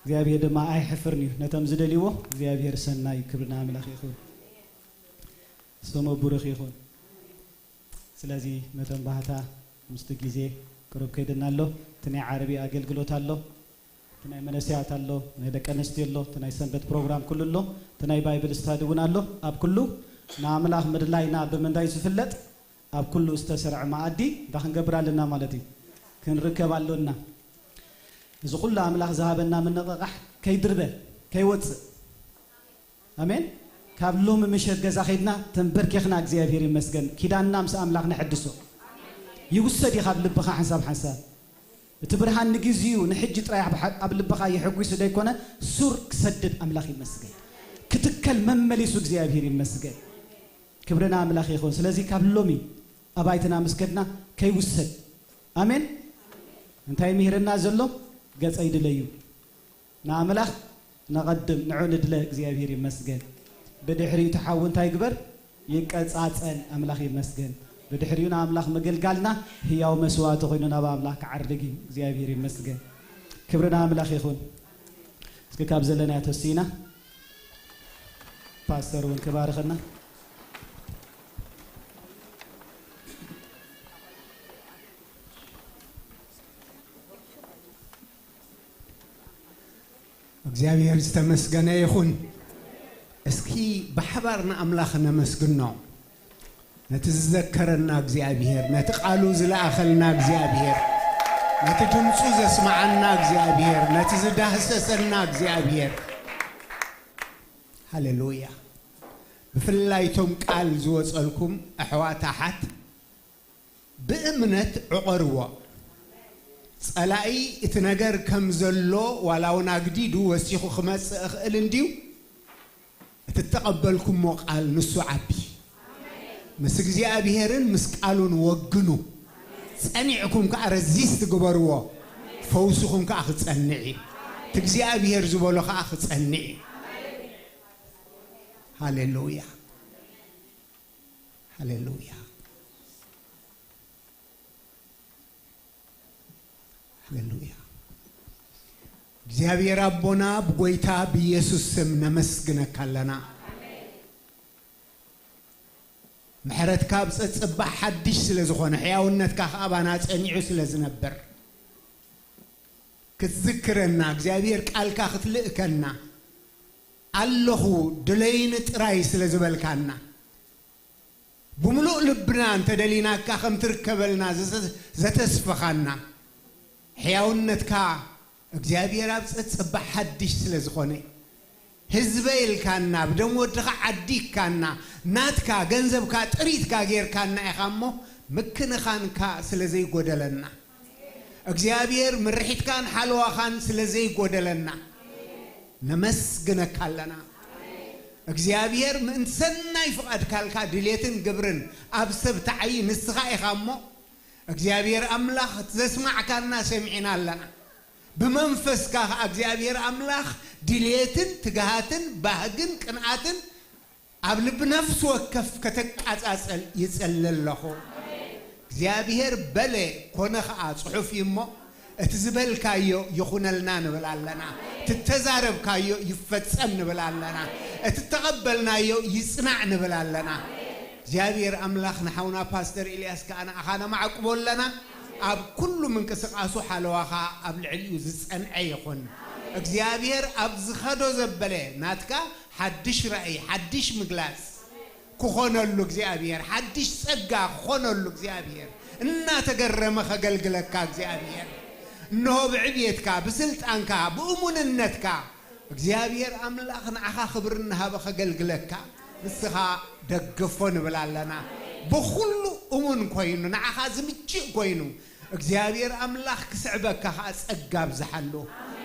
እግዚኣብሔር ድማ ኣይሕፍርን እዩ። ነቶም ዝደልይዎ እግዚኣብሔር ሰናይ እዩ። ክብሪ ንኣምላኽ ይኹን። ስሙ ብሩኽ ይኹን። ስለዚ መተንባህታ ምስቲ ግዜ ቅሩብ ከይድና ኣሎ። እቲ ናይ ዓርቢ ኣገልግሎት ኣሎ። እቲ ናይ መነስያት ኣሎ፣ ናይ ደቂ ኣንስትዮ ኣሎ፣ እቲ ናይ ሰንበት ፕሮግራም ኩሉ ኣሎ፣ እቲ ናይ ባይብል ስታዲ እውን ኣሎ። ኣብ ኩሉ ንኣምላኽ ምድላይና ብምንታይ ዝፍለጥ? ኣብ ኩሉ ዝተሰርዐ መኣዲ እንታይ ክንገብር ኣለና ማለት እዩ? ክንርከብ ኣሎና። እዚ ኩሉ ኣምላኽ ዝሃበና ምንቕቓሕ ከይድርበ፣ ከይወፅእ። ኣሜን። ካብ ሎሚ ምሸት ገዛ ከይድና ተንበርኪኽና እግዚኣብሔር ይመስገን ኪዳንና ምስ ኣምላኽ ነሐድሶ። ይውሰድ እዩ ካብ ልብኻ ሓንሳብ ሓንሳብ። እቲ ብርሃን ንግዜኡ ንሕጂ ጥራይ ኣብ፣ ኣብ ልብኻ የሐጒሱ ደይኮነ ሱር ክሰድድ ኣምላኽ ይመስገን። ክትከል መመሊሱ እግዚኣብሔር ይመስገን። ክብሪ ንኣምላኽ ይኹን። ስለዚ ካብ ሎሚ ኣባይትና ምስ ከድና ከይውሰድ። ኣሜን። እንታይ ምሂርና ዘሎ? ገጸይ ድለዩ። ንኣምላኽ ነቐድም፣ ንዑ ንድለ። እግዚኣብሔር ይመስገን። ብድሕሪኡ እቲ ሓዊ እንታይ ግበር? ይቀጻጸል። ኣምላኽ ይመስገን። ብድሕሪኡ ንኣምላኽ ምግልጋልና ህያው መስዋእቲ ኮይኑ ናብ ኣምላኽ ክዓርግ እዩ። እግዚኣብሔር ይመስገን። ክብሪ ንኣምላኽ ይኹን። እስኪ ካብ ዘለናዮ ተሲእና ፓስተር እውን ክባርኸና። እግዚኣብሔር ዝተመስገነ ይኹን። እስኪ ብሓባር ንኣምላኽ ነመስግኖ። ነቲ ዝዘከረና እግዚኣብሔር፣ ነቲ ቃሉ ዝለኣኸልና እግዚኣብሔር፣ ነቲ ድምፁ ዘስመዓና እግዚኣብሔር፣ ነቲ ዝዳህሰሰና እግዚኣብሔር። ሃሌሉያ። ብፍላይ እቶም ቃል ዝወጸልኩም ኣሕዋት ኣሓት ብእምነት ዕቐርዎ። ጸላኢ እቲ ነገር ከም ዘሎ ዋላ እውን ኣግዲዱ ወሲኹ ክመጽእ እኽእል እንድዩ። እቲ እተቐበልኩሞ ቃል ንሱ ዓቢ። ምስ እግዚኣብሔርን ምስ ቃሉን ወግኑ። ጸኒዕኩም ከኣ ረዚስት ግበርዎ። ፈውስኹም ከኣ ክጸንዕ እዩ። እቲ እግዚኣብሔር ዝበሎ ከኣ ክጸንዕ እዩ። ሃሌሉያ። ሃሌሉያ። ሃሌሉያ። እግዚኣብሔር ኣቦና ብጎይታ ብኢየሱስ ስም ነመስግነካ ኣለና። ምሕረትካ ኣብ ጸጽባሕ ሓድሽ ስለ ዝኾነ፣ ሕያውነትካ ከኣ ኣባና ጸኒዑ ስለ ዝነብር፣ ክትዝክረና እግዚኣብሔር፣ ቃልካ ክትልእከና፣ ኣለኹ ድለይኒ ጥራይ ስለ ዝበልካና፣ ብምሉእ ልብና እንተደሊናካ ከም ትርከበልና ዘተ-፣ ዘተስፈኻና፣ ሕያውነትካ እግዚኣብሔር ኣብ ጸጽባሕ ሓድሽ ስለ ዝኾነ፣ ህዝበ ኢልካና፣ ብደም ወድኻ ዓዲግካና፣ ናትካ፣ ገንዘብካ፣ ጥሪትካ ጌርካና ኢኻ እሞ፣ ምክንኻንካ ስለ ዘይጎደለና፣ እግዚኣብሔር ምርሒትካን ሓለዋኻን ስለ ዘይጎደለና፣ ነመስግነካ ኣለና። እግዚኣብሔር ምእንቲ ሰናይ ፍቓድካ ኢልካ ድሌትን ግብርን ኣብ ሰብ ትዓዪ ንስኻ ኢኻ እሞ፣ እግዚኣብሔር ኣምላኽ ዘስማዕካና ሰሚዕና ኣለና። ብመንፈስካ ኸኣ እግዚኣብሔር ኣምላኽ ድሌትን ትግሃትን ባህግን ቅንኣትን ኣብ ልቢ ነፍሲ ወከፍ ከተቃጻጸል ይጸሊ ኣለኹ። እግዚኣብሔር በለ ኮነ ኸኣ ጽሑፍ እዩ እሞ፣ እቲ ዝበልካዮ ይኹነልና ንብል ኣለና። እቲ እተዛረብካዮ ይፈጸም ንብል ኣለና። እቲ እተቐበልናዮ ይጽናዕ ንብል ኣለና። እግዚኣብሔር ኣምላኽ ንሓውና ፓስተር ኤልያስ ከኣ ንኣኻ ነማዕቁቦ ኣለና። ኣብ ኩሉ ምንቅስቓሱ ሓለዋኻ ኣብ ልዕሊኡ ዝጸንዐ ይኹን። እግዚኣብሔር ኣብ ዝኸዶ ዘበለ ናትካ ሓድሽ ራእይ፣ ሓድሽ ምግላጽ ክኾነሉ እግዚኣብሔር፣ ሓድሽ ጸጋ ክኾነሉ እግዚኣብሔር፣ እናተገረመ ከገልግለካ እግዚኣብሔር፣ እንሆ ብዕብየትካ፣ ብስልጣንካ፣ ብእሙንነትካ እግዚኣብሔር ኣምላኽ ንዓኻ ክብሪ እናሃበ ከገልግለካ ንስኻ ደግፎ ንብል ኣለና። ብኹሉ እሙን ኮይኑ፣ ንዓኻ ዝምችእ ኮይኑ፣ እግዚኣብሔር ኣምላኽ ክስዕበካ ኸኣ ጸጋ ኣብዝሓሉ።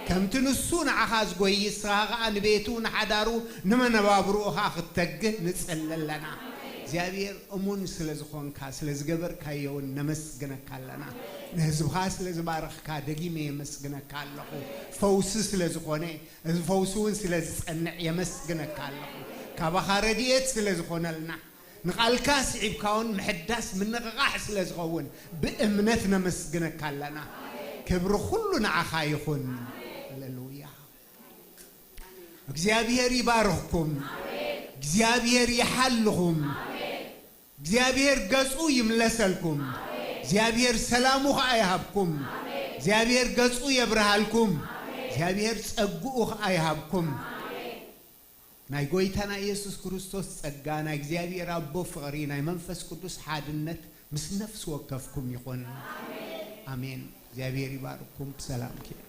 ከምቲ ንሱ ንዓኻ ዝጎይ፣ ንስኻ ኸኣ ንቤቱ፣ ንሓዳሩ፣ ንመነባብርኡ ኸኣ ክትተግህ ንጽሊ ኣለና። እግዚኣብሔር እሙን ስለ ዝኾንካ፣ ስለ ዝገበርካዮ እውን ነመስግነካ ኣለና። ንህዝብኻ ስለ ዝባረኽካ ደጊመ የመስግነካ ኣለኹ። ፈውሲ ስለ ዝኾነ፣ እዚ ፈውሲ እውን ስለ ዝጸንዕ የመስግነካ ኣለኹ። ካባኻ ረድኤት ስለ ዝኾነልና፣ ንቓልካ ስዒብካ እውን ምሕዳስ ምንቕቓሕ ስለ ዝኸውን ብእምነት ነመስግነካ ኣለና። ክብሪ ኩሉ ንዓኻ ይኹን። ሃሌሉያ። እግዚኣብሔር ይባርኽኩም። እግዚኣብሔር ይሓልኹም። እግዚኣብሔር ገጹ ይምለሰልኩም። እግዚኣብሔር ሰላሙ ኸኣ ይሃብኩም። እግዚኣብሔር ገጹ የብርሃልኩም። እግዚኣብሔር ጸግኡ ኸኣ ይሃብኩም። ናይ ጐይታና ኢየሱስ ክርስቶስ ጸጋ፣ ናይ እግዚኣብሔር ኣቦ ፍቕሪ፣ ናይ መንፈስ ቅዱስ ሓድነት ምስ ነፍሲ ወከፍኩም ይኹን። ኣሜን። እግዚኣብሔር ይባርክኩም። ብሰላም ኪዱ።